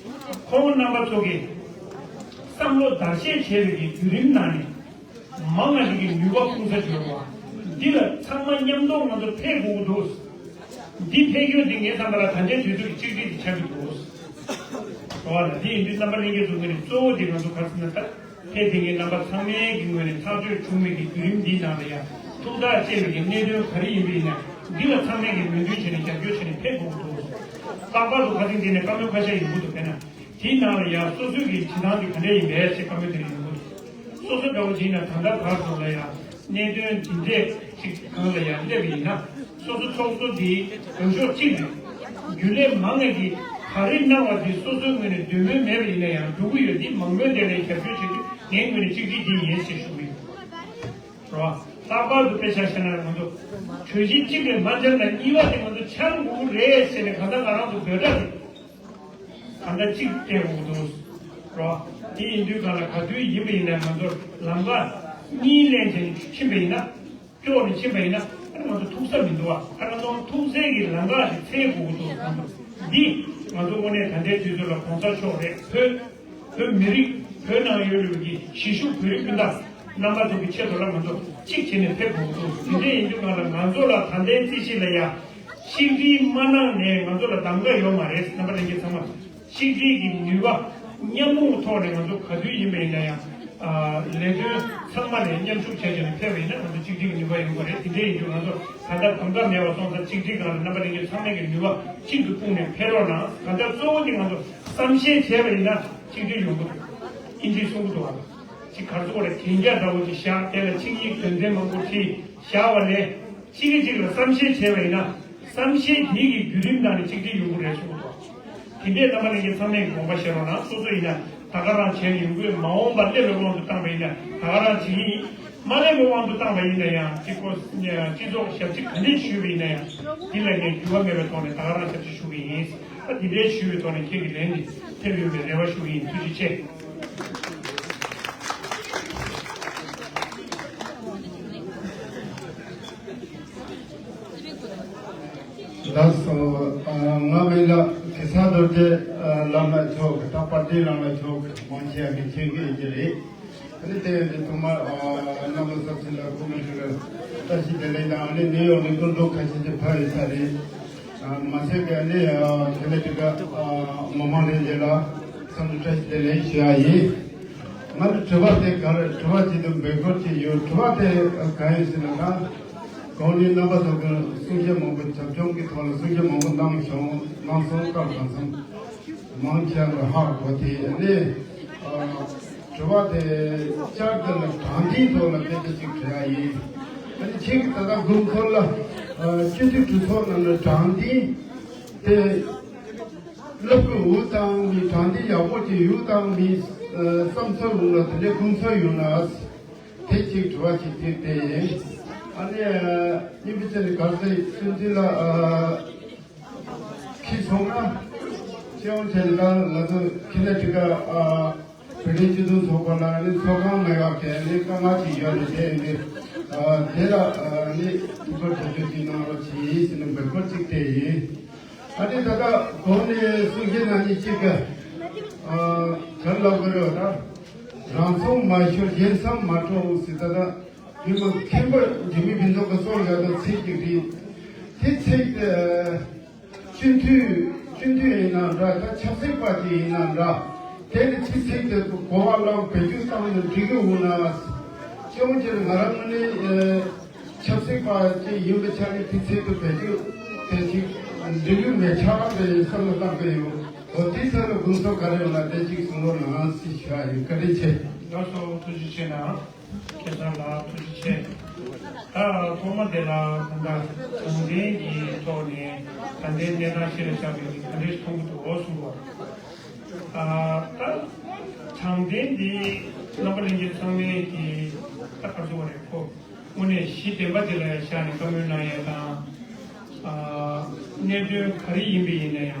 ཁོང་རྣམ་པ་ཚོ་གིས་བསམ་བློ་བརྡར་ཤ་བྱས་པའི་གི་བརྒྱུད་རིམ་ནང་ནས་མང་ང་ཞིག་གི་ནུས་པ་སྤུངས་ས་འབྱོར་བ་འདི་ལ་ཚང་མ་མཉམ་དུ་ང་ཚོ་ཕེབས་དགོས་ཀྱི་འདུག་འདི་ཕེབས་རྒྱུ་འདི་ངའི་བསམ་པ་ལ་ད་ལྟའི་དུས་ཚོད་ཀྱི་གཅིག་སྒྲིལ་འདི་ཆགས་ཀྱི་འདུག་རེད་བ་ལ། འདི་ཡིན་དུས་རྣམ་པ་ལྷན་རྒྱས་ཚོའི་ངོས་ནས་གཙོ་བོ་འདི་ང་ཚོ་ག་རེ་ཟེར་ན་ད། ཕེབས་པའི་རྣམ་པ་ཚང་མའི་གི་ངོས་ནས་ཐག་གཅོད་བྱུང་བའི་གི་བརྒྱུད་རིམ་འདིའི་ནང་ལ་ཡང་ཐུགས་ཐག་བཅད་པའི་གི་གནད་དོན་ག་རེ་ཡིན་པ་ཡིན་ན་འདི་ལ་ཚང་མས་གི་མོས་མཐུན་བྱས་ནས་རྒྱབ་སྐྱོར་བྱས་ནས་ཕེབས་དགོས་ཀྱི་འདུག་ལྷག་པར་དུ་ཁ་སང་འདི་ནས་བཀའ་མོལ་ཁ་ཤས་ཡོང་གི་འདུག་དཔེར་ན་དེའི་ནང་ལ་ཡང་སོ་སོའི་གི་བྱེད་སྟངས་འདི་ག་འདྲ་ཡིན་པས་ཞེས་བཀའ་མོལ་དེ་འདྲ་ཡོང་གི་འདུག་སོ་སོ་འདྲ་བོ་བྱས་ན་ད་ལྟ་བར་དུ་ལ་ཡང་གནད་དོན་འདི་འདྲས་ཅིག་སྒང་ལ་ཡང་སླེབས་པ་ཡིན་ན། སོ་སོ་ཚོགས་གཙོ་འདི་འོས་ཤོག་གཅིག་རེད། རྒྱུན་ལས་མང་ང་གིས་ག་རེ་གནང་བ་འདི་སོ་སོའི་ངོས་ནས་འདོད་མོས་མེད་པ་ཡིན་ན་ཡང་འགྲོ་གི་ཡོད། འདི་མང་མོས་དེ་ལ་རྒྱབ་སྐྱོར་བྱེད་རྒྱུ་ངའི་ངོས་ནས་གཅིག་སྒྲིལ་འདི་ཡིན་ཞེས་ཞུ་གི་ཡོད། རེད་བ། ལྷག་པར་དུ་དཔེ་ཆ་བཞག་ན་ང་ཚོ་གྲོས་གཞི་གཅིག་ལས་མ་འཆར་ན་གཉིས་པ་དེ་ང་ཚོ་འཆར་དགོས་ཀྱི་རེད་ཟེར་ནས་གང་ལྟར་ང་རང་ཚོ་འབོད་སྒྲ་དེ་གང་ལྟར་གཅིག་སྤྲད་དགོས་ཀྱི་འདུག་རེད་བ། དེ་ཡིན་དུས་གང་ལ་ག་དུས་ཡིན་པ་ཡིན་ན་ང་ཚོར་ལམ་ཁ་གཉིས་ལེན་བྱས་ཕྱིན་པ་ཡིན་ན། སྐྱོར་ནས་ཕྱིན་པ་ཡིན་ན་ ང་ཚོ་ཐུག་ས་མི་འདུག་བ། ཨ་ང་ཚོ་ཐུག་སའི་གི་ལམ་ཁ་ཞིག་འཚོལ་དགོས་ཀྱི་འདུག་བསམ་འདུག་འདི་ང་ཚོ་དངོས་གནས་ད་ལྟའི་དུས་ཚོད་ལ་གོང་ས་མཆོག་རེད། བོད་བོད་མི་རིགས་བོད་ནང་ཡོད་ལུགས་ཀྱི་གཞིས་བཞུགས་བོད་རིགས་སྤུན་ཟླ་རྣམ་པ་ཚོ་གི་ཆེད་དུ་ལ་ང་ཚོ་གཅིག་བྱས་ནས་ཕེབས་དགོས་ཀྱི་འདུག་དེ་འདྲ་ཡིན་དུས་ང་ལ་ང་ཚོ་ལ་ད་ལྟའི་རྩིས་གཞི་ལ་ཡ་ཆིག་སྒྲིལ་མ་གནང་ནས་ང་ཚོ་ལ་གདམ་ག་ཡོད་མ་རེད། རྣམ་པ་ལྷན་རྒྱས་ཚང་མ། གཅིག་སྒྲིལ་གྱི་ནུས་པ་མཉམ་སྤུངས་ཐོག་ནས་ང་ཚོ་ག་དུས་ཡིན་པ་ཡིན་ན་ཡང་། ཨ་ལས་དོན་ཚང་མ་ལ་མཉམ་ཞུགས་བྱས་བྱས་ནས་ཕེབས་པ་ཡིན་ན་ང་ཚོ་གཅིག་སྒྲིལ་གྱི་ནུས་པ་ཡོང་གི་རེད། དེ་འདྲ་ཡིན་དུས་ང་ཚོ་ད་ལྟ་གདམ་ག་མེད་པ་སོང་ཙང་གཅིག་སྒྲིལ་སྒང་ལ་རྣམ་པ་ལྷན་རྒྱས་ཚང་མས་ཀྱི་ནུས་པ་གཅིག་ཏུ་སྤུངས་ནས་ཕེབས་རོགས་གནང་། ད་ལྟ་གཙོ་བོ་འདི་ང་ཚོ་བསམ་ཤེས་བྱས་པ་ཡིན་ན་གཅིག་སྒྲིལ་ཡོང་གི་འདུག་ཨིན་ཇིས་གསུང་གི་འདུག་ཨ། གཅིག་ག་རེ་ཟེར་དགོས་རེད། གན་རྒྱ་འདྲ་བོ་ཅིག་བཞག་དེ་ལ་ཆིངས་ཡིག་དོན་ཚན་མང་པོ་བྲིས་བཞག་པ་ལས། གཅིག་གིས་གཅིག་ལ་བསམ་ཤེས་བྱས་པ་ཡིན་ན། བསམ་ཤེས་དེ་གི་བརྒྱུད་རིམ་ནང་ནས་གཅིག་སྒྲིལ་ཡོང་གི་རེད་གསུངས་འདུག་དེ་འདྲའི་རྣམ་པ་ལྷན་རྒྱས་ཚང་མས་དགོངས་པ་བཞེས་རོགས་གནང་། སོ་སོ་ཡིན་ན་ད་ག་རང་བྱས་ཡོང་གི་ཡོད། མ་འོངས་པ་སླེབས་པའི་དབང་དུ་བཏང་བ་ཡིན་ན་ད་ག་རང་བྱེད་ཀྱི་ཡིན། མ་སླེབས་པའི་དབང་དུ་བཏང་བ་ཡིན་ན་ཡང་གཅིག་པོ་སྤྱི་ཚོགས་ཞབས་ཕྱི་ག་འདྲས་ཞུས་པ་ཡིན་ན་ཡང་འདི་ལ་ངས་འགྱུར་བ་མེད་པའི་ཐོག་ནས་ད་ག་རང་ཞབས་ཕྱི་ཞུ་གི་ཡིན། ད་འདི་འདྲའི་ཞུས་པའི་ཐོག་ནས་ཁྱེད་ཀྱི་ལན་འདི་ཐེབས་ཡོང་བའི་རེ་བ་ཞུ་གི་ཡིན། ཐུགས་རྗེ་ཆེ། ལགས་སོ། ང་མི་ལ་གེ་སར་རྡོ་རྗེ་བླ་མ་མཆོག་གི་ད་པར་ཏི་བླ་མ་མཆོག་གི་མང་ཆེ་བ་གི་མཁྱེན་གྱི་ཡིན་གྱི་རེད། ཨ་ནི་དེ་ཡང་དེ་ཐོག་མར་རྣམ་པ་ཚོ་ཚོ་ལ་སྐུ་མི་ཞུ་ལ་བཀྲ་ཤིས་བདེ་ལེགས་དང་ཨ་ནི་ནིའུ་ཡོག་ནས་སྐུ་མདོག་ཁ་ཤས་ཀྱི་ཕ་ཡོད་ས་རེད། མ་ཟད་ཀྱི་ཨ་ནི་དེ་ལས་དེ་ག་མི་མང་ལྷན་རྒྱས་ལ་འཚམས་འདྲི་བཀྲ་ཤིས་བདེ་ལེགས་ཞུ་ཡ་ཡིན། ང་ལ་དྲི་བ་དེ་ག་རེ་དྲི་བ་ཅིག་དང་འབོད་སྐུལ་ཅིག་ཡོད། དྲི་བ་དེ་གང་ཡིན་ཟེར་ན་ད་གོང་ནས་རྣམ་པ་ཚོ་གི་གསུང་བཤད་མང་པོ་བྱམས་སྐྱོང་གི་ཐོག་ལ་གསུང་བཤད་མང་པོ་གནང་བྱུང་གནང་སོང་། སྐབས་གང་འཚམ་མང་ཆེ་བ་ཧ་གོ་དེ་ནས་དྲི་བ་དེ་བསྐྱར་དུ་ལ་དྲང་བདེན་ཐོག་ལ་དཔེ་ཆ་ཅིག་དྲི་ཡ་ཡིན། ཨ་ནི་ཁྱེད་ཀྱི་ད་ལྟ་དགོངས་ཚུལ་ལ་སྤྱི་འཐུས་གྲོས་ཚོགས་ནང་ལ་དྲང་བདེན་དེ། སློབ་ཕྲུག་འུ་ཚང་མི་དྲང་བདེན་ཡག་པོ་ཅིག་ཡོད་དང་མིན་བསམ་ཚུལ་འོང་ལ་དེ་འདྲའི་དགོངས་ཚུལ་ཡོད་ན། དེ་གཅིག་དྲི་བ་གཅིག་དེ་དེ་ཡིན། ཨ་ནི་གཉིས་པ་ཅན་ག་ཚོད་སུན་ཚིལ་ལ་ཁྱི་སོང་ན་སྤྱི་ཡོངས་ཅན་ལ་ང་ཚོ་ཁྱི་ནད་དྲི་ག་བོད་རིགས་སྤྱི་མཐུན་ཚོགས་པ་ལ་ནི་ཚོགས་ཁང་མེད་པ་དེ་ནི་དཀའ་ངལ་ཅིག་ཡོད་རེད། དེ་ཡིན་དུས་དེ་ལ་ནི་ཐུགས་ཁུར་བྱ་རྒྱུ་ཅིག་གནང་རོགས་གྱིས་ཟེར་ནས་འབོད་སྐུལ་གཅིག་དེ་ཡིན། ཨ་ནི་ད་ལྟ་གོང་ནས་གསུང་བཤད་གནང་མཁན་གཅིག་གིས་ག་རེ་ལབ་དགོས་རེད་བ། ད་རང་ཚོང་མ་ཤོར་གཞན་བསམ་མ་འཕྲོག་ཟེར། ད་ལྟ་ཡུལ་མི་མཁན་པོ་འཇིགས་མེད་ཕུན་ཚོགས་ཀྱིས་གསུངས་ཡོད་པའི་ཚིག་ཅིག་རེད། དེ་ཚིག་དེ་སྤྱི་འཐུས་སྤྱི་འཐུས་ཡིན་ན་འདྲ། ད་ཆབ་སྲིད་པ་ཅིག་ཡིན་ན་འདྲ། དེ་ནི་དེ་ཚིག་དེ་གོ་བ་བླངས་བེད་སྤྱོད་བཏང་ནས་འགྲིག་གི་འོང་ན། སྤྱི་ཡོངས་ཀྱི་ང་རང་ནི་ཆབ་སྲིད་པ་ཅིག་ཡིན་པའི་ཆ་ནས་དེ་ཚིག་ཏུ་བེད་སྤྱོད་དེ་ཅིག་འགྲིག་གི་མེད་ཆགས་པའི་བསམ་བློ་བཏང་གི་ཡོད། འོ་དེའི་ཐད་ལ་དགོངས་ཚུལ་ག་རེ་ཡོད་ན་དེ་ཅིག་གསུང་རོགས་གནང་ཞེས་ཞུ་བ་ཡིན། བཀའ་དྲིན་ཆེ། ལགས་སོ། ཐུགས་རྗེ་ཆེ་གནང་། སྐལ་བཟང་ལགས་ཐུགས་རྗེ་ཆེ། ད་ཐོག་མ་དེ་ལ་ད་ལྟ་དྲང་བདེན་གྱི་ཐོག་ནས་ད་ལྟའི་གནས་སྟངས་གཞི་ལ་བཞག་པའི་ག་འདྲས་མཐོང་གི་འདུག་གསུང་བ། ད་དྲང་བདེན་འདི་རྣམ་པ་ལྷན་རྒྱས་ཚང་མས་ཀྱི་ད་ག་རེ་ཟེར་བ་རེད། ཁོ་དངོས་གནས་གཞི་བདེན་པ་དེ་ལ་བཞག་ནས་བཀའ་མོལ་གནང་ཡས་དང་། གནད་དོན་ག་རེ་ཡིན་པ་ཡིན་ན་ཡང་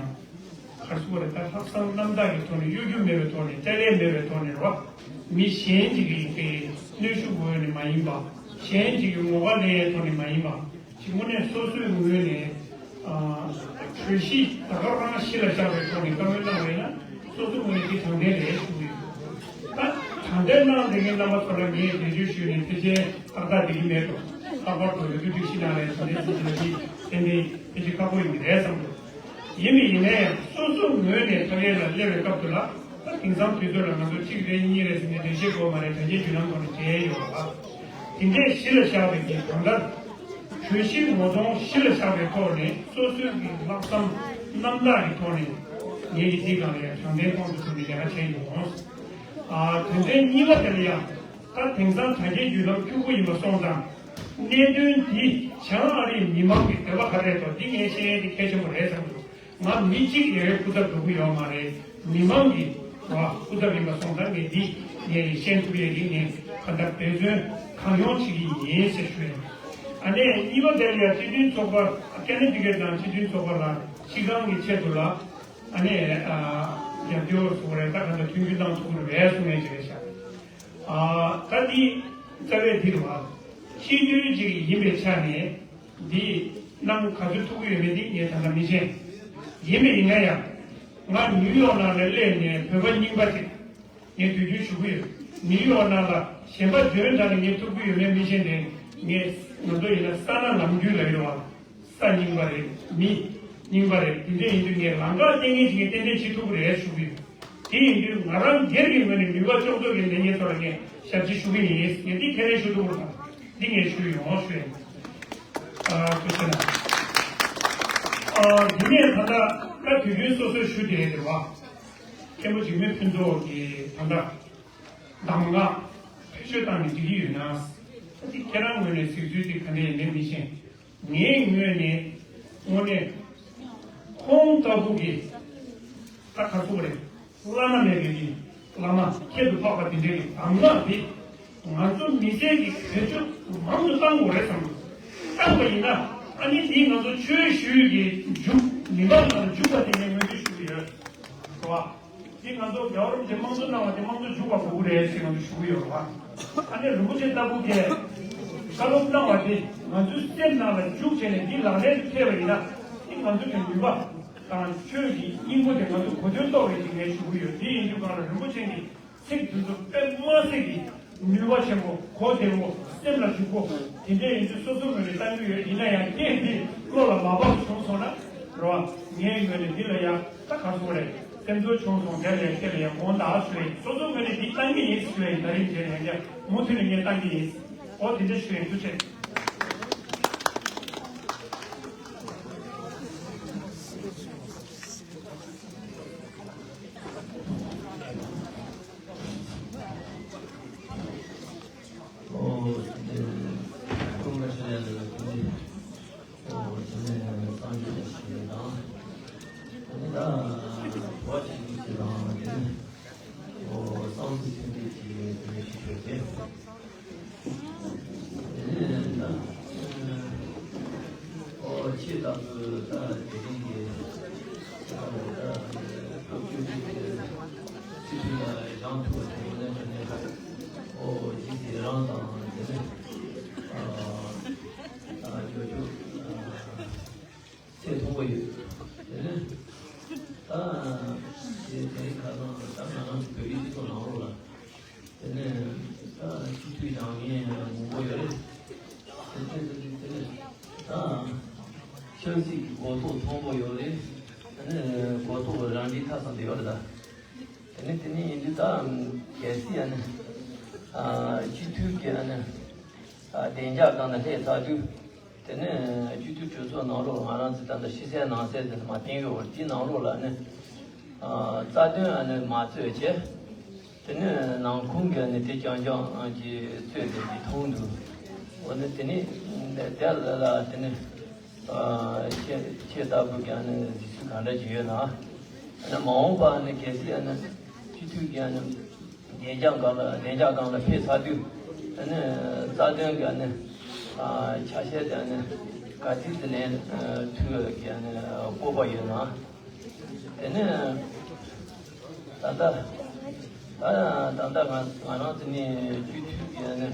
ག་རེ་ཟེར་བ་རེད། ད་ལྷག་བསམ་རྣམ་དག་གི་ཐོག་ནས་གཡོ་སྒྱུ་མེད་པའི་ཐོག་ནས་དཀྲལ་ལས་མེད་པའི་ཐོག་ནས་རེད་བ། མི་གཞན་ཅིག་གི་གནོན་ཤུགས་འོག་ནས་མ་ཡིན་པ། གཞན་ཅིག་གི་ངོ་དགའ་ལེན་ཡས་ཐོག་ནས་མ་ཡིན་པ། དངོས་གནས་སོ་སོའི་ངོས་ནས་གྲོས་གཞི་ད་ག་རང་གཞི་ལ་བཞག་པའི་ཐོག་ནས་བཀའ་མོལ་གནང་བས་ན་སོ་སོའི་ངོས་ནས་དེ་དྲང་བདེན་རེད་ཞུ་གི་ཡོད། ད་དྲང་བདེན་གནང་བསྡད་མཁན་རྣམ་པ་ཚོ་ལ་ངས་འགྲེལ་བརྗོད་ཞུས་ནས་ཕལ་ཆེར་ཏག་ཏག་བསྡད་ཀྱི་མེད་འགྲོ། ལྷག་པར་དུ་ལོ་རྒྱུས་སྒྲིག་གཞི་ནང་ལ་ཡང་དེ་འདྲའི་ཚིག་ཅིག་ལ་ཅིག་ཏན་ཏན་ཕལ་ཆེར་ཁག་པོ་ཡིན་གྱི་རེད་བསམ་འགྲོ། ཡིན་མིན་ཡིན་ན་ཡང་སོ་སོའི་ངོས་ནས་ཐོག་ལས་ལ་སླེབས་པའི་སྐབས་དུ་ལ་ད་དེང་སང་དུས་ཚོད་ལ་ང་ཚོ་གཅིག་རེད་གཉིས་རེད་ཟེར་ནས་འགྲེལ་བཤད་དགོས་མ་རེད། དྲ་རྒྱའི་བརྒྱུད་ལམ་ཐོག་ནས་བྱས་ཡོད་པ། དེ་འདྲས་གཞི་ལ་བཞག་པའི་གི་གང་ལྟར། གྲོས་གཞི་ངོ་གདོང་གཞི་ལ་བཞག་པའི་ཐོག་ནས་སོ་སོའི་གི་ལྷག་བསམ་རྣམ་དག་གི་ཐོག་ནས་ངེད་ཀྱི་འདི་གང་ལ་ཡང་དྲང་བདེན་ཁོང་དུ་ཆུད་ནས་ལས་ཀ་བྱས་ཡོང་། ཨ་དོན་ཚན་གཉིས་པ་དེ་ལ་ཡང་ད་དེང་སང་དྲ་རྒྱའི་བརྒྱུད་ལམ་ཕྱུག་པོ་ཡིན་པ་སོང་ཙང་གནད་དོན་འདི་བྱང་ཨ་རིའི་མི་མང་གི་འདོད་པ་ག་རེ་རེད་དོ། འདི་ངས་ཤེས་ཡས་འདི་གལ་ཆེན་པོ་རེད་བསམ་འདུག་ང་མི་གཅིག་ལས་སྐུ་ཚབ་འགྲོ་གི་ཡོད་མ་རེད། མི་མང་གི་བ་སྐུ་ཚབ་ཡིན་པ་སོང་ཙང་ངས་འདི་ངས་ཤེས་ཐུབ་ཡས་ཀྱི་ངས་ག་འདྲ་འབད་བརྩོན་གང་ཡོང་བྱེད་ཀྱི་ཡིན་ཟེར་ཞུ་ཡིན། ཨ་ནས་གཉིས་པ་དེ་ལ་ཡང་སྤྱི་མཐུན་ཚོགས་པ་ཀེ་ནེ་ཊི་ཀེ་ཊི་དང་སྤྱི་མཐུན་ཚོགས་པ་ལ་སྤྱི་ཁང་གི་ཆེད་དུ་ལ་ཨ་ནས་རྒྱབ་སྐྱོར་ཟེར་བ་རེད། ད་ག་འདྲ་མཐུན་འགྱུར་གནང་ཐུབ་ཀྱི་རེད་པས་གསུང་ཡས་ཅིག་རེད་ཤག་ཨ་ད་འདི་རྩ་བའི་འདི་རེད་བ། སྤྱི་མཐུན་ཅིག་ཡིན་པའི་ཆ་ནས། འདི་གནང་ག་ཚོད་ཐུབ་ཀྱི་ཡོད་མེད་འདི་ངས་ད་ལྟ་མི་ཤེས། ཡིན་པ་ཡིན་ན་ཡང་ང་ནིའུ་ཡོག་ནང་ལ་སླེབས་ནས་བོད་པ་རྙིང་པ་ཅིག་ངས་དུས་རྒྱུན་ཞུ་གི་ཡོད། ནིའུ་ཡོག་ནང་ལ་གཞན་པ་འཇོན་དྲགས་ནས་ངས་ཐུབ་ཀྱི་ཡོད་མེད་མི་ཤེས་ནས། ངས་ང་ཚོ་ཡིན་ན་ས་ན་ལམ་རྒྱུས་ལ་ཡོད་བ། ས་རྙིང་པ་རེད། མི་རྙིང་པ་རེད། དེ་འདྲ་ཡིན་དུས་ངས་ལམ་ཁ་སྟོན་མཁན་ཅིག་གིས་ཏན་ཏན་བྱེད་ཐུབ་ཀྱི་རེད་ཞུ་གི་ཡོད། དེ་ཡིན་དུས་ང་རང་སྒེར་གྱི་ངོས་ནས་ནུས་པ་ཅོག་ཙོག་གི་ལས་ངན་ཚོ་ལ་ངས་ཞབས་ཕྱི་ཞུ་གི་ཡིན། ངས་འདི་ཁས་ལེན་ཞུ་ཐུབ་ཀྱི་རེད། འདི་ངས་ཞུ་ཡོང་ཞུ་ཡིན། ཨ་ཐུགས་རྗེ་གནང་། ཨ་དེ་ནས་ད་ལྟ་ད་དུས་རྒྱུན་སོ་སོའི་ཞུ་བསྡད་རེད་བ། མཁན་པོ་འཇིགས་མེད་ཕུན་ཚོགས་ཀྱིས་ད་ལྟ་གདམས་ངག་བེད་སྤྱོད་བཏང་ནས་འགྲིག་གི་ཡོད་ན། ད་དེ་ཁྱེད་རང་ངོས་ནས་གཟིགས་ཚུལ་དེ་ག་འདྲ་ཡིན་མིན་མི་ཤེས། ངའི་ངོས་ནས་དངོས་གནས་ཁོང་ལྟ་བུ་གི་ད་ག་ཚོད་རེད། བླ་ན་མེད་པའི་གི་བླ་མ་ཁྱད་དུ་འཕགས་པ་དེ་འདྲའི་གི་གདམས་ངག་དེ་ང་ཚོ་མི་སེར་གྱི་བེད་སྤྱོད་མང་དུ་གཏང་དགོས་རེད་བསམ། བཏང་བ་ཡིན་ན་ཨ་ནི་དེ་ང་ཚོ་ཆོས་ཞུས་ཀྱི་འཇུག་མི་མང་ལ་འཇུག་པ་དེ་ངས་ངོས་འཛིན་ཞུ་གི་ཡོད། རེད་བ། དེ་ང་ཚོ་རྒྱལ་བ་རིན་པོ་ཆེ་དམངས་གཙོ་གནང་བ་དེ་དམངས་གཙོ་འཇུག་པ་དགོས་ཀྱི་རེད་ཟེར་ང་ཚོ་ཞུ་གི་ཡོད་རེད་བ། ཨ་ནི་རིན་པོ་ཆེ་ལྟ་བུ་གིས་བཀའ་སློབ་གནང་བ་དེ་ང་ཚོའི་སེམས་ནང་ལ་འཇུག་བྱས་ནས་འདི་ལག་ལེན་དུ་ཐེབས་པ་ཡིན་ན། དེ་ང་ཚོ་གི་ནུས་པ་དང་ཆོས་ཀྱི་སྙིང་པོ་དེ་ང་ཚོ་གོ་དོན་རྟོགས་པའི་ཅིག་ངས་ཞུ་གི་ཡོད། དེ་ཡིན་དུས་གང་ལ་རིན་པོ་ཆེ་གི་ཚིག་དེ་ཚོ་དཔེ་མ་སྲིད་ཀྱི་ནུས་པ་ཆེན་པོ་གོ་བདེ་པོ་སེམས་ལ་འཇུག་པོ་དེ་འདྲ་ཡིན་དུས་སོ་སོ་ངོས་ནས་བཏང་གི་ཡོད། ཡིན་ན་ཡང་རྐྱེན་འདི་བློ་ལ་མ་བབས་བྱུང་སོང་ན་རེད་བ། ངའི་ངོས་ནས་འདི་ལ་ཡང་ད་ག་སོང་རེད། སེམས་ཚོར་བྱུང་སོང་། དེ་ལས་དེ་ལ་ཡང་དགོངས་དག་ཞུ་ཡིན། སོ་སོ་ངོས་ནས་འདི་བཏང་གི་ཡིན་ཞུ་ཡིན། ད་རིང་དེ་ལ་ཡང་མུ་མཐུད་ནས་ངས་བཏང་གི་ཡིན། འོ་དེ་འདྲ་ཞུ་ཡིན། ཐུགས་རྗེ་ཆེ། ཨོ་ཁྱེད་ལྟ་བུ་ད་དེ་རིང་གི་ད་སྐབས་བཅུ་གཅིག་གི་སྲིད་བྱུས་ལ་སྦྱང་ཐུབ་པ་དེ་ངོས་ནས་དྲན་ནས། ཨོ་ཅིག་དེ་རང་དང་དེ་ནས་ཨ་ཨ་ཇོ་ཇོ་ཨ་ཚད་མཐོན་པོ་ཡོད། དེ་ནས་ད་དེ་དེ་རིང་ཁ་སང་ད་ང་རང་ཚོ་བོད་རིགས་སྤྱི་ཚོགས་ནང་ལོགས་ལ། དེ་ནས་ད་སྤྱི་འཐུས་ལངས་མཁན་མང་པོ་ཡོད་རེད། དེ་དེ་དེ་དེ་ནས་ད་ཆབ་སྲིད་ཀྱི་གོ་རྟོགས་མཐོན་པོ་ཡོད་རེད། དེ་ནས་གོ་རྟོགས་རང་འགྲེལ་ཐབས་ཚང་དེ་ཡོད་རེད་ད། དེ་ནས་དེ་ནས་ཡིན་དུས་ད་གལ་སྲིད་ཨ་ནི་སྤྱི་འཐུས་ཀྱི་ཨ་ནི་བདེ་འཇགས་སྒང་ལ་སླེབས་ཚར་དུས། དེ་ནས་སྤྱི་འཐུས་གྲོས་ཚོགས་ནང་ལོགས་ང་རང་ཚོ་ད་ལྟ་ཕྱི་གསལ་ནང་གསལ་ཟེར་ནས་མར་བསྟན་ཡོད་པ་དེའི་ནང་ལོགས་ལ་ནི་ཨ་རྩ་དོན་ཨ་ནི་མ་རྩོད་བྱས། དེ་ནས་ནང་ཁུངས་ཀྱི་ཨ་ནི་དེ་རྐྱང་རྐྱང་གི་རྩོད་དེ་གི་མཐོང་འདུག་འོ་ན་དེ་ནི་དེ་ལ་ལ་དེ་ནི་ཨ་ཁྱེད་ཁྱེད་ལྟ་བུ་གི་ཨ་ནི་གཟིགས་ཚུལ་ག་འདྲ་ཅིག་ཡོད་ན། ཨ་ནི་མ་འོངས་པ་ཨ་ནི་གལ་སྲིད་ཨ་ནི་སྤྱི་འཐུས་ཀྱི་ཨ་ནི་བདེ་འཇགས་སྒང་ལ་བདེ་འཇགས་སྒང་ལ་ཕེབས་ཚར་དུས། ཨ་ནི་རྩ་དོན་གྱི་ཨ་ནི་ཨ་ཆ་ཤས་དེ་ཨ་ནི་ག་ཚོད་ཙམ་ལེན་ཨ་ཐུབ་ཀྱི་ཨ་ནི་སྤོབས་པ་ཡོད་ན། དེ་ནས་ད་ལྟ་ད་ད་ལྟ་ང་ང་རང་དེ་ནས་སྤྱི་འཐུས་ཀྱི་ཨ་ནི་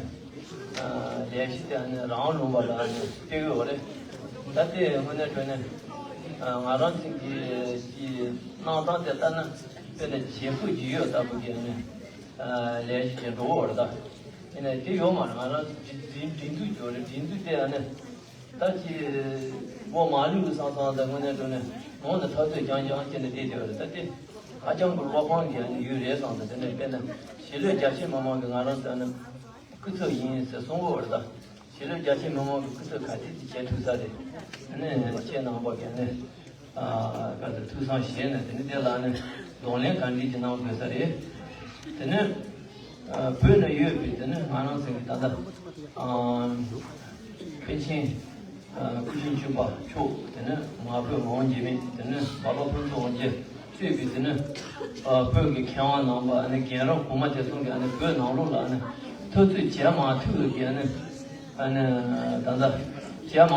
ཨ་ལས་གཞི་དེ་ཨ་ནི་རང་ལུང་པ་ལ་ཨ་ནི་སྤེལ་གྱི་ཡོད་རེད། ད་ལྟའི་དངོས་གནས་དྲང་གནས་ཨ་ང་རང་ཚོ་གི་ཀྱི་གནང་སྟངས་དེ་ལྟར་ན་དཔེར་ན་བྱེད་ཕོད་ཀྱི་ཡོད་ལྟ་བུ་གི་ཨ་ནི་ཨ་ལས་གཞི་དེ་འགྲོ་གི་ཡོད་རེད་ད། ཡིན་ནའི་དེ་ཡོད་མ་རེད། ང་རང་ཚོ་སྒྲིག་སྒྲིག་སྒྲིག་འཛུགས་ཡོད་རེད། སྒྲིག་འཛུགས་དེ་ཨ་ནི་ད་ཅི་འགོ་མ་ལུས་ཀྱི་སང་སང་ད་དངོས་གནས་དྲང་གནས་ངོ་ནས་འཐབ་རྩོད་རྐྱང་རྐྱང་བྱས་ནས་བསྡད་བསྡད་པ་རེད། ད་དེ་ཧ་ཅང་གི་བློ་ཕམ་གྱི་ཡང་ཡུལ་རེད་བསམ། ད་དེ་ནས་དཔེར་ན་གཞིས་ལུས་རྒྱ་ཆེ་མི་མང་གིས་ང་རང་ཚོ་ནི་སྐུ་ཚབ་ཡིན་ཟེར་གསུང་གི་ཡོད་རེད། ད་གཞིས་ལུས་རྒྱ་ཆེ་མི་མང་གི་སྐུ་ཚབ་ག་ཚོད་ཅིག་བྱེད་ཐུབ་ས་རེད། ཨ་ནི་ཁྱེད་རྣམ་པ་གིས་ནི་ཨ་ག་ཚོད་ཐུགས་བསམ་བཞེས་ནས་དེ་ནི་དེ་ལ་ནི་གདོང་ལེན་ག་འདྲ་ཅིག་གནང་དགོས་ས་རེད། དེ་ནི། ཨ་བོད་ནང་ཡོད་པའི་དེ་ནི་ང་རང་ཚོ་གི་ད་ལྟ་ཨ་པཎ་ཆེན་ཨ་སྐུ་ཕྲེང་བཅུ་པ་མཆོག་དེ་ནི་མ་བོས་ངག་དབང་འཇིགས་མེད། དེ་ནི་སྦལ་པ་ཕུན་ཚོགས་དབང་རྒྱལ་གཙོས་པའི་དེ་ནི་ཨ་བོད་ཀྱི་མཁས་དབང་རྣམ་པ། ཨ་ནི་རྒན་རབས་གོང་མ་དེ་ཚོ་གིས་ཨ་ནི་བོད་ནང་ལོགས་ལ་ཨ་ནི་འཐབ་རྩོད་བྱེད་མ་ཐུབ་ཀྱི་ཨ་ནི་ཨ་ནི་ད་ལྟ་བྱེད་མ